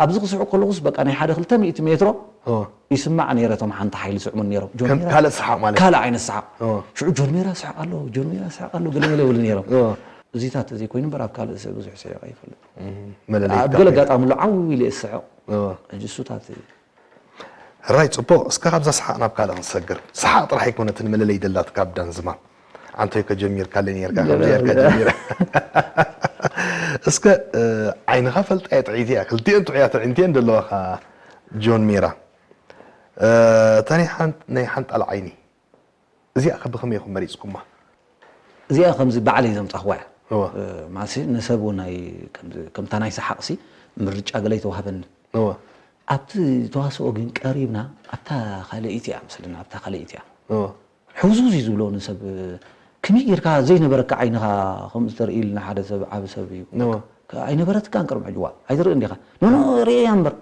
ኣብዚ ክስሕቅ ከለኩስ በቃ ናይ ሓደ ክልተ ሚእቲ ሜትሮ ይስማዕ ነይረ እቶም ሓንቲ ሓይሊ ስዕሙን ነይሮም ካልእ ሰሓቅ ማለት ካልእ ዓይነት ሰሓቅ ሽዑ ጆን ሜራ ስሕቅ ኣሎ ጆን ሜራ ስሕቅ ኣሎ ገለ ገለ ይብሉ ነይሮም እዚታት ዘይኮይኑ እምበር ኣብ ካልእ ሰብ ብዙሕ ስሒቀ ይፈልጥ ኣብ ገለ ኣጋጣሚ ኣሎ ዓው ኢለ ስሕቅ ሕጂ እሱታት ሕራይ ጽቡቕ እስከ ካብዛ ሰሓቕ ናብ ካልእ ክንሰግር ሰሓቕ ጥራሕ ኣይኮነትን መለለይ ደላት ካብ ዳንዝማ ዓንቶይ ከጀሚርካለ ነርካ ከምዚ ጌርካ ጀሚራ እስከ ዓይንኻ ፈልጣ እየ ጥዕይቲ እያ ክልቲአን ጥዑያት ኣዒንቲ እየን ዘለዋኻ ጆን ሜራ እታ ናይ ሓንጣል ዓይኒ እዚኣ ከ ብኸመይ ኢኹም መሪጽኩማ? እዚኣ ከምዚ ባዕለይ ዘምጻኽዋ እያ። እወ። ማለትሲ ንሰብ እውን ኣይ ከምዚ ከምታ ናይ ሰሓቕሲ ምርጫ ገለ ኣይተዋህበንን። እወ። ኣብቲ ተዋስኦ ግን ቀሪብና ኣብታ ካልኣይቲ እያ መስለኒ ኣብታ ካልኣይቲ እያ። እወ። ሕውዝውዝ እዩ ዝብሎ ንሰብ ከመይ ጌርካ ዘይነበረካ ዓይንኻ ከምኡ ተርኢ ኢልና ሓደ ሰብ ዓቢ ሰብ እዩ። እወ። ኣይነበረትካን ቅድሚ ሕጂ ዋ ኣይትርእን ዲኻ? ኖ ኖ ርእየያ እምበር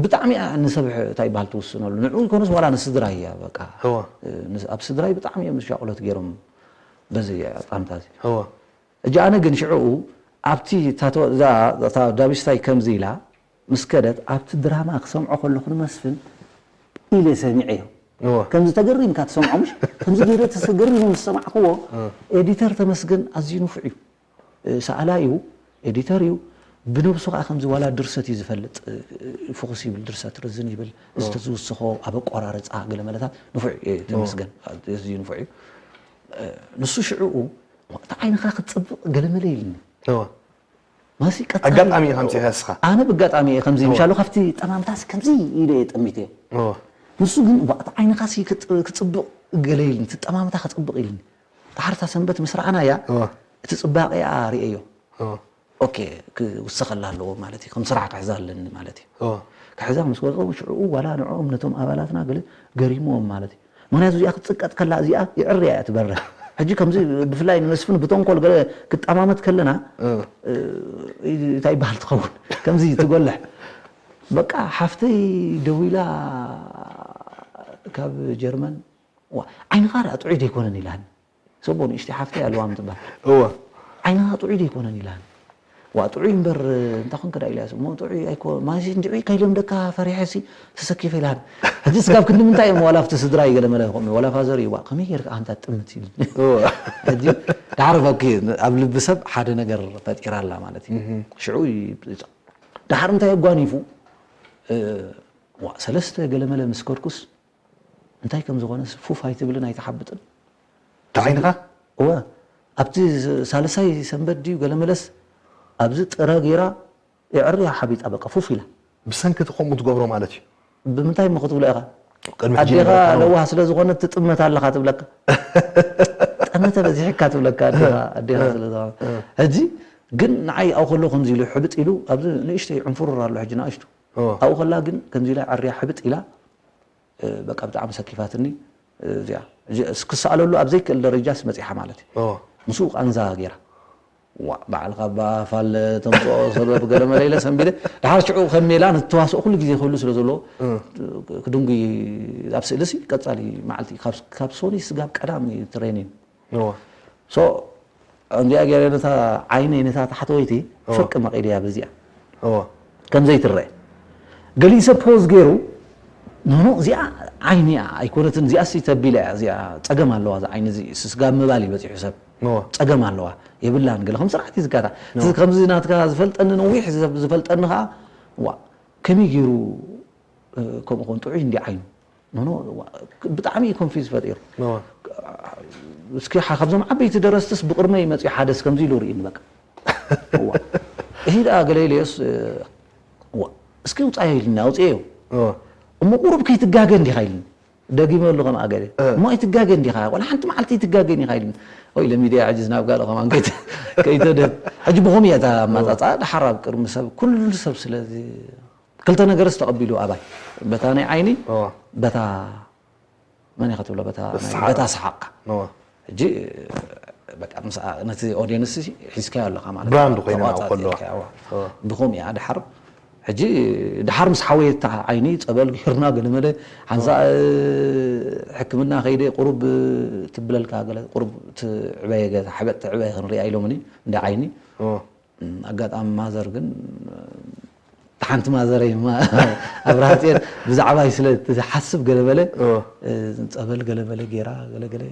ብጣዕሚ እያ ንሰብ እንታይ ይበሃል ትውስነሉ ንዑ ይኮነስ ዋላ ንስድራይ እያ በቃ ኣብ ስድራይ ብጣዕሚ እዮም ዝሻቅሎት ገይሮም በዚ ጣምታ እዚ ሕጂ ኣነ ግን ሽዕኡ ኣብቲ ታቶ እዛ እታ ዳቢስታይ ከምዚ ኢላ ምስ ከደት ኣብቲ ድራማ ክሰምዖ ከለኹ ንመስፍን ኢለ ሰሚዐዮ። እወ። ከምዚ ተገሪምካ ትሰምዖ ምሽ ከምዚ ገይረ ተገሪሙ ምስ ሰማዕክዎ ኤዲተር ተመስገን ኣዝዩ ንፉዕ እዩ። ሰኣላይ እዩ፣ ኤዲተር እዩ። ብነብሱ ከዓ ከምዚ ዋላ ድርሰት እዩ ዝፈልጥ፣ ፍኹስ ይብል ድርሰት፣ ርዝን ይብል፣ ዝተዝውስኾ ኣብ ኣቆራርፃ ገለ መለታት ንፉዕ እዩ ተመስገን፣ ኣዝዩ ንፉዕ እዩ። ንሱ ሽዕኡ እቲ ዓይንኻ ክትፅብቕ ገለመለ ኢልኒ። እወ። ማሲ ቀጥታ ኣጋጣሚ ኢኻ ኣምፂእካ እስኻ? ኣነ ብጋጣሚ እየ ከምዚ ምሻሉ ካብቲ ጠማምታስ ከምዚ ኢለ እየ ጠሚተዮ። እወ። ንሱ ግን ዋ፣ እቲ ዓይንኻሲ ክጥ- ክፅብቕ ገለ ኢልኒ፣ እቲ ጠማምታ ክፅብቕ ኢልኒ። ድሓር እታ ሰንበት ምስ ረኣናያ እወ። እቲ ፅባቐኣ ርእየዮ። እወ። ኦኬ ክውሰኸላ ኣለዎ ማለት እዩ፣ ከም ስራሕ ክሕዛ ኣለኒ ማለት እዩ። እወ። ክሕዛ ምስ ወደቐ ሽዕኡ ዋላ ንዕኦም ነቶም ኣባላትና ገለ ገሪምዎም ማለት እዩ። ምክንያቱ እዚኣ ክትፅቀጥ ከላ እዚኣ ይዕርያ እያ ትበርህ። ሕጂ ከምዚ ብፍላይ ንመስፍን ብተንኮል ገለ ክጠማመት ከለና እወ። እ፣ እንታይ ይበሃል ትኸውን ከምዚ ትጎልሕ። በቃ ሓፍተይ ደዊላ ካብ ጀርመን ዋ፣ ዓይንኻ ርኣ ጥዑይ ዘይኮነን ኢላኒ። ሰቦ ንእሽተይ ሓፍተይ ኣለዋ ምትባል እወ። ዓይንኻ ጥዑይ ዘይኮነን ኢላኒ። ዋ ጥዑይ እምበር እንታይ ኮንክ ዳ ኢልያስ እሞ ጥዑይ ኣይኮ ማሲ እንድዒ ከይሎም ደካ ፈሪሐሲ ተሰኪፈ ኢላኒ። ሕጂ ስጋብ ክንዲ ምንታይ እዮም ዋላ ኣብቲ ስድራ ይገለ መለ ይኾኑ ዋላ ፋዘር ይዋ ከመይ ጌርካ ኣንታ ጥምት ኢሉ። እወ። ሕጂ ዳሕር በኪ ኣብ ልቢ ሰብ ሓደ ነገር ፈጢራ ኣላ ማለት እዩ። ሽዑ ዳሕር እንታይ ኣጓኒፉ ዋ ሰለስተ ገለ መለ ምስ ከድኩስ እንታይ ከም ዝኾነስ ፉፍ ኣይትብልን ኣይትሓብጥን። ተዓይንኻ? እወ ኣብቲ ሳልሳይ ሰንበት ድዩ ገለ መለስ ኣብዚ ጥረ ገይራ የዕርያ ሓቢጣ በቃ ፉፍ ኢላ። ብሰንኪ እቲ ከምኡ ትገብሮ ማለት እዩ። ብምንታይ እሞ ክትብሎ ኢኻ? ቅድሚ ሕጂ ኣዴኻ ነበርካ ነው? ለዋህ ስለ ዝኾነት ትጥመት ኣለኻ ትብለካ። ጠመተ በዚሕካ ትብለካ ኣዴኻ ኣዴኻ ስለ ዝኾነ። ሕጂ ግን ንዓይ ኣብኡ ከሎ ከምዚ ኢሉ ሕብጥ ኢሉ ኣብዚ ንእሽተይ ዕንፉርር ኣሎ ሕጂ ንእሽቱ እወ። ኣብኡ ከላ ግን ከምዚ ኢላ ዕርያ ሕብጥ ኢላ በቃ ብጣዕሚ ሰኪፋትኒ። እዚኣ ክሰኣለሉ ኣብ ዘይክእል ደረጃስ መፂሓ ማለት እዩ። እወ። ምስኡ ቃንዛ ገይራ ዋ በዓልካ ባፋል ተምፅኦ ሰበብ ገለ መለ ኢለ ሰንቢደ። ድሓር ሽዑ ከም ሜላ ንተዋስኦ ኩሉ ግዜ ክህሉ ስለ ዘለዎ ክድንጉይ ኣብ ስእልሲ ቀፃሊ መዓልቲ ካብ- ካብ ሶኒ ስጋብ ቀዳም ትሬኒን እወ። ሶ እንዲኣ ገይረ ነታ ዓይነይ ነታ ታሕተወይቲ ፈቂ መቒደያ በዚኣ እወ። ከም ዘይትረአ ገሊኡ ሰብ ፖዝ ገይሩ ኖኖ እዚኣ ዓይኒ እያ ኣይኮነትን እዚኣ ሲ ተቢላ እያ እዚኣ ፀገም ኣለዋ እዛ ዓይኒ እዚ ስጋብ ምባል እዩ በፂሑ ሰብ እወ። ፀገም ኣለዋ የብላን ገለ ከም ስርዓት እዩ ዝጋታ እዚ ከምዚ ናትካ ዝፈልጠኒ ነዊሕ ሰብ ዝፈልጠኒ ከዓ ዋ ከመይ ገይሩ እ፣ ከምኡ ኮን ጥዑይ እንዲ ዓይኑ ኖኖ ዋ፣ ብጣዕሚ እዩ ኮንፊዝ ፈጢሩ እወ። እስኪ ሓ- ካብዞም ዓበይቲ ደረስትስ ብቅርመይ መፅኡ ሓደስ ከምዚ ኢሉ ርእኒ በቃ እዋ። ይሄ ደኣ ገለ ኢለዮስ እ፣ ዋ፣ እስኪ ውፃዮ ኢልኒ ኣውፅኤዮ እወ። እሞ ቁሩብ ከይትጋገ እንዲኻ ኢልኒ ደጊመሉ ከም ኣገለ እሞ ኣይትጋገ እንዲኻ ዋላ ሓንቲ መዓልቲ ኣይትጋገን ኢኻ ኢልኒ ወይ ለሚድያ ሕጂ ናብ ጋለ ከማን ከይተ- ከይተደብ ሕጂ ብኸም እያ እታ ኣማፃፃ ድሓር ኣብ ቅርሚ ሰብ ኩሉ ሰብ ስለዚ ክልተ ነገርስ ተቐቢሉ ኣባይ በታ ናይ ዓይኒ እወ። በታ መን ኢኻ ትብሎ በታ ናይ- ሰሓቕ። በታ ሰሓቕካ እወ። ሕጂ በቃ ምስ ነቲ ኦዲየንስ ሒዝካዮ ኣለኻ ማለት ብራንድ ኮይና ተቋጻጺርካ ከሎ። እዋ። ብኸምኡ እያ ድሓር ሕጂ ድሓር ምስ ሓወየታ ዓይኒ ፀበል ገይርና ገለመለ ሓንሳ ሕክምና ከይደ ቁሩብ ትብለልካ ገለ ቁሩብ ትዕበየ ገ- ሓበጥ ትዕበየ ክንሪኣ ኢሎምኒ እንደ ዓይኒ እወ። ኣጋጣሚ ማዘር ግን ሓንቲ ማዘረይ ኣብራሃፅኤን ብዛዕባይ ስለ ትሓስብ ገለበለ እወ። ፀበል ገለበለ ገይራ ገለገለ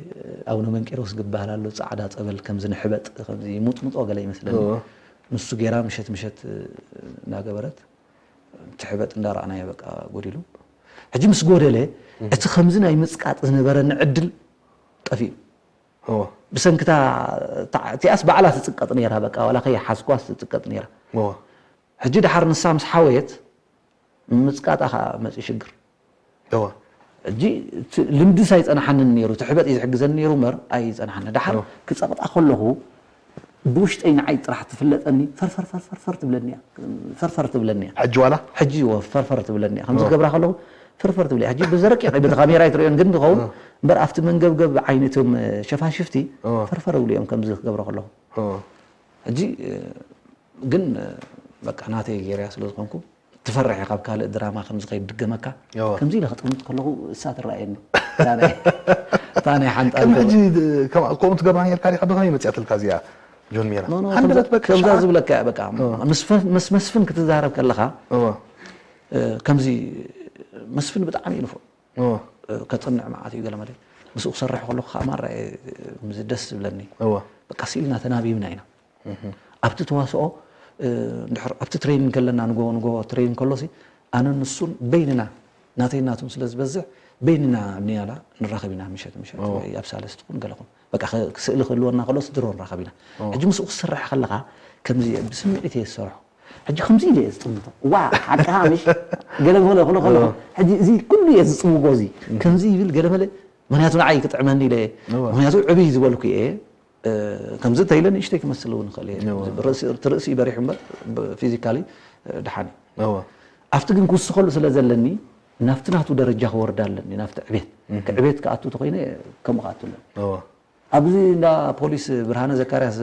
ኣቡነ መንቄሮስ ዝበሃል ኣሎ ፃዕዳ ፀበል ከምዚ ንሕበጥ ከምዚ ሙጥሙጦ ገለ ይመስለኒ እወ። ንሱ ገይራ ምሸት ምሸት እናገበረት ትሕበጥ እንዳረኣናዮ በቃ ጎዲሉ ሕጂ ምስ ጎደለ እቲ ከምዚ ናይ ምፅቃጥ ዝነበረኒ ዕድል ጠፊኡ እወ። ብሰንክታ እቲኣስ ባዕላ ትፅቀጥ ነይራ በቃ ዋላ ከይሓዝኳስ ትፅቀጥ ነይራ እወ። ሕጂ ድሓር ንሳ ምስ ሓወየት ምፅቃጣ ከዓ መፅኡ ሽግር እወ። ሕጂ እቲ ልምድስ ኣይፀናሓንን ነይሩ እቲ ሕበጥ እዩ ዝሕግዘኒ ነይሩ እምበር ኣይፀናሓኒ ድሓር ክፀቕጣ ከለኹ ብውሽጠይ ንዓይ ጥራሕ ትፍለጠኒ ፈርፈር ፈርፈር ፈር ትብለኒ እያ ፈርፈር ትብለኒ እያ ሕጂ ዋላ ሕጂ እወ ፈርፈር ትብለኒ እያ ከምዚ ክገብራ ከለኹ ፈርፈር ትብል እያ ሕጂ ብዘረቂቕ በቲ ካሜራ ኣይትርእዮን ግን ዝኸውን እምበር ኣብቲ መንገብገብ ዓይነቶም ሸፋሽፍቲ እወ። ፈርፈር እብሉ እዮም ከምዚ ክገብረ ከለኹ እወ። ሕጂ ግን በቃ ናተይ ገይረያ ስለ ዝኾንኩ ትፈርሕ ካብ ካልእ ድራማ ከም ዝኸይድ ድገመካ እወ። ከምዚ ኢለ ክጥምት ከለኹ እሳ ትረኣየኒ እታ ናይ- እታ ናይ ሓንጣል ቅድሚ ሕጂ ከም- ከምኡ ትገብራ ነርካ ዲኻ ብኸመይ መፅያትልካ እዚኣ ጆን ሜራ ኖ ኖ ሃንደበት በቃ ከምዛ ሸዓ- ዝብለካ እያ። በቃ ምስ ፈ- ምስ መስፍን ክትዛረብ ከለኻ እወ እ፣ ከምዚ መስፍን ብጣዕሚ እዩ ንፉዕ እወ እ፣ ከፅንዕ መዓት እዩ ገለ መለ ምስኡ ክሰርሕ ከለኹ ከዓ ማራ እየ፣ እ፣ ደስ ዝብለኒ። እወ በቃ ስኢልና ተናቢብና ኢና ኣብቲ ተዋስኦ። እ፣ እንድሕር ኣብቲ ትሬኒንግ ከለና ንጎ ንጎ ትሬኒንግ ከሎሲ ኣነ ንሱን በይንና ናተይ ናቱን ስለ ዝበዝሕ በይንና ኣብ ንያላ ንራኸብ ኢና ምሸት ምሸት ኦ። ወይ ኣብ ሳለስቲ ኩን ገለኹም በቃ ከ- ስእሊ ክህልወና ከሎስ ድሮ ንራኸብ ኢና። ሕጂ ምስኡ ክሰርሕ ከለኻ ከምዚ ብስምዒት እየ ዝሰርሖ። ሕጂ ከምዚ ኢለ እየ ዝጥምቶ። ዋ ሓቅኻ ምሽ ገለ ገለ ክሎ ከለኹ ሕጂ እዚ ኩሉ እየ ዝፅውጎ እዚ ከምዚ ይብል ገለ መለ ምክንያቱ ንዓይ ክጥዕመኒ ኢለ እየ። እወ። ምክንያቱ ዕብይ ዝበልኩ እየ። እ፣ ከምዚ ተይለ ንእሽተይ ክመስል እውን ይኽእል እየ። እወ። ርእሲ- እቲ ርእሲ በሪሑ እምበር ፊዚካሊ ድሓን እዩ። እወ ኣብቲ ግን ክውስኸሉ ስለ ዘለኒ ናብቲ ናቱ ደረጃ ክወርድ ኣለኒ። ናብቲ ዕቤት ክዕቤት ክኣቱ ተኮይነ ከምኡ ክኣቱ ኣለኒ። እወ ኣብዚ እንዳ ፖሊስ ብርሃነ ዘካርያስ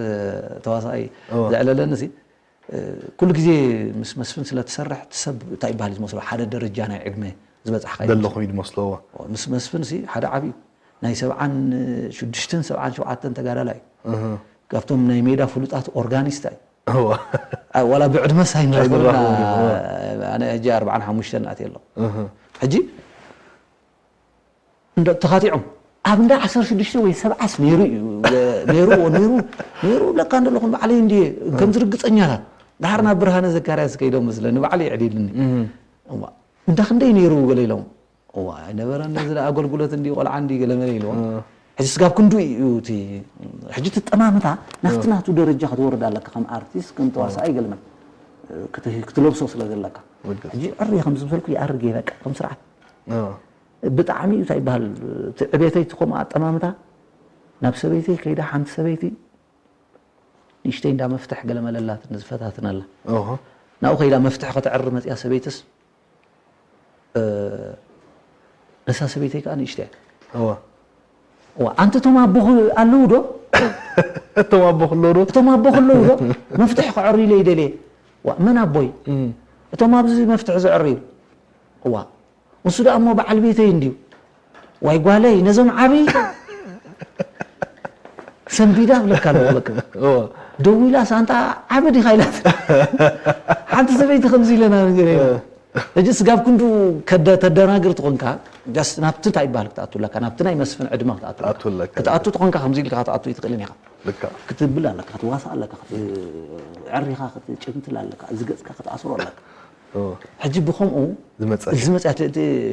ተዋሳኣይ እወ። ዘዕለለኒ ሲ ኩሉ ግዜ ምስ መስፍን ስለ ትሰርሕ እቲ ሰብ እንታይ ይበሃል እዩ ዝመስሎ ሓደ ደረጃ ናይ ዕድመ ዝበፅሕካ እዩ ዘለኹም እዩ ዝመስሎ እወ ምስ መስፍን ሲ ሓደ ዓብዩ ናይ ሰብዓን ሽዱሽተን ሰብዓን ሸውዓተን ተጋዳላይ እዩ እህ ካብቶም ናይ ሜዳ ፍሉጣት ኦርጋኒስታ እዩ እወ አ- ዋላ ብዕድመ ሳይንራኸብና ኣይንራኸብን፣ እወ። ኣነ ሕጂ ኣርባዓን ሓሙሽተን ኣትየ ኣለኹ እህ ሕጂ እንደ ተኻቲዖም ኣብ እንዳ ዓሰርተ ሽዱሽተ ወይ ሰብዓስ ነይሩ እዩ ነይሩ ነይሩ ነይሩ ብለካ እንደለኹም ባዕለይ እንድየ ከም ዝርግፀኛታት ድሓር ናብ ብርሃነ ዘካርያስ ከይዶም መስለ ንባዕለይ ዕዲልኒ እዋ እንዳ ክንደይ ነይሩ ገለ ኢሎም እዋ ኣይነበረን እዚ ኣገልግሎት እንዲ ቆልዓ እንዲ ገለ መለ ኢልዎ ሕጂ ስጋብ ክንዱ እዩ እቲ ሕጂ ትጠማምታ ናብቲ ናቱ ደረጃ ክትወርድ ኣለካ ከም ኣርቲስት ከም ተዋሳኣይ ገለመል ክትለብሶ ስለ ዘለካ ሕጂ ዕርየ ከም ዝበልኩ ይኣርግ እየ በቃ ከም ስርዓት ብጣዕሚ እዩ እንታይ ይበሃል እቲ ዕቤተይ እቲ ከምኡ ኣጠማምታ ናብ ሰበይተይ ከይዳ ሓንቲ ሰበይቲ ንእሽተይ እንዳ መፍትሕ ገለ መለላት ንዝፈታትነላ ናብኡ ከይዳ መፍትሕ ከተዕሪ መፅያ ሰበይትስ ነሳ ሰበይተይ ከዓ ንእሽተይ እዋ ኣንቲ እቶም ኣቦኹ ኣለዉ ዶ እቶም ኣቦ ክለዉ ዶ እቶም ኣቦ ክለዉ ዶ መፍትሕ ክዕሪ ኢለ ይደልየ ዋ መን ኣቦይ እቶም ኣብዚ መፍትሒ ዝዕርዩ እዋ ንሱ ደኣ እሞ በዓል ቤተይ እንድዩ ዋይ ጓለይ ነዞም ዓብይ ሰንቢዳ ብለካ ኣለኹ በቃ ደዊላ ሳንጣ ዓቢ ዲኻ ኢላት ሓንቲ ሰበይቲ ከምዚ ኢለና ነገር ሕጂ ስጋብ ክንዱ ተደናግር ትኾንካ ጃስት ናብቲ እንታይ ይበሃል ክትኣቱ ኣለካ ናብቲ ናይ መስፍን ዕድመ ክትኣቱ ኣለካ ክትኣቱ ትኾንካ ከምዚ ኢልካ ክትኣቱ ይትኽእልን ኢኻ ክትብል ኣለካ ክትዋሳእ ኣለካ ዕሪኻ ክትጭምትል ኣለካ እዚ ገፅካ ክትኣስሮ ኣለካ ሕጂ ብኸምኡ ዝመፅያ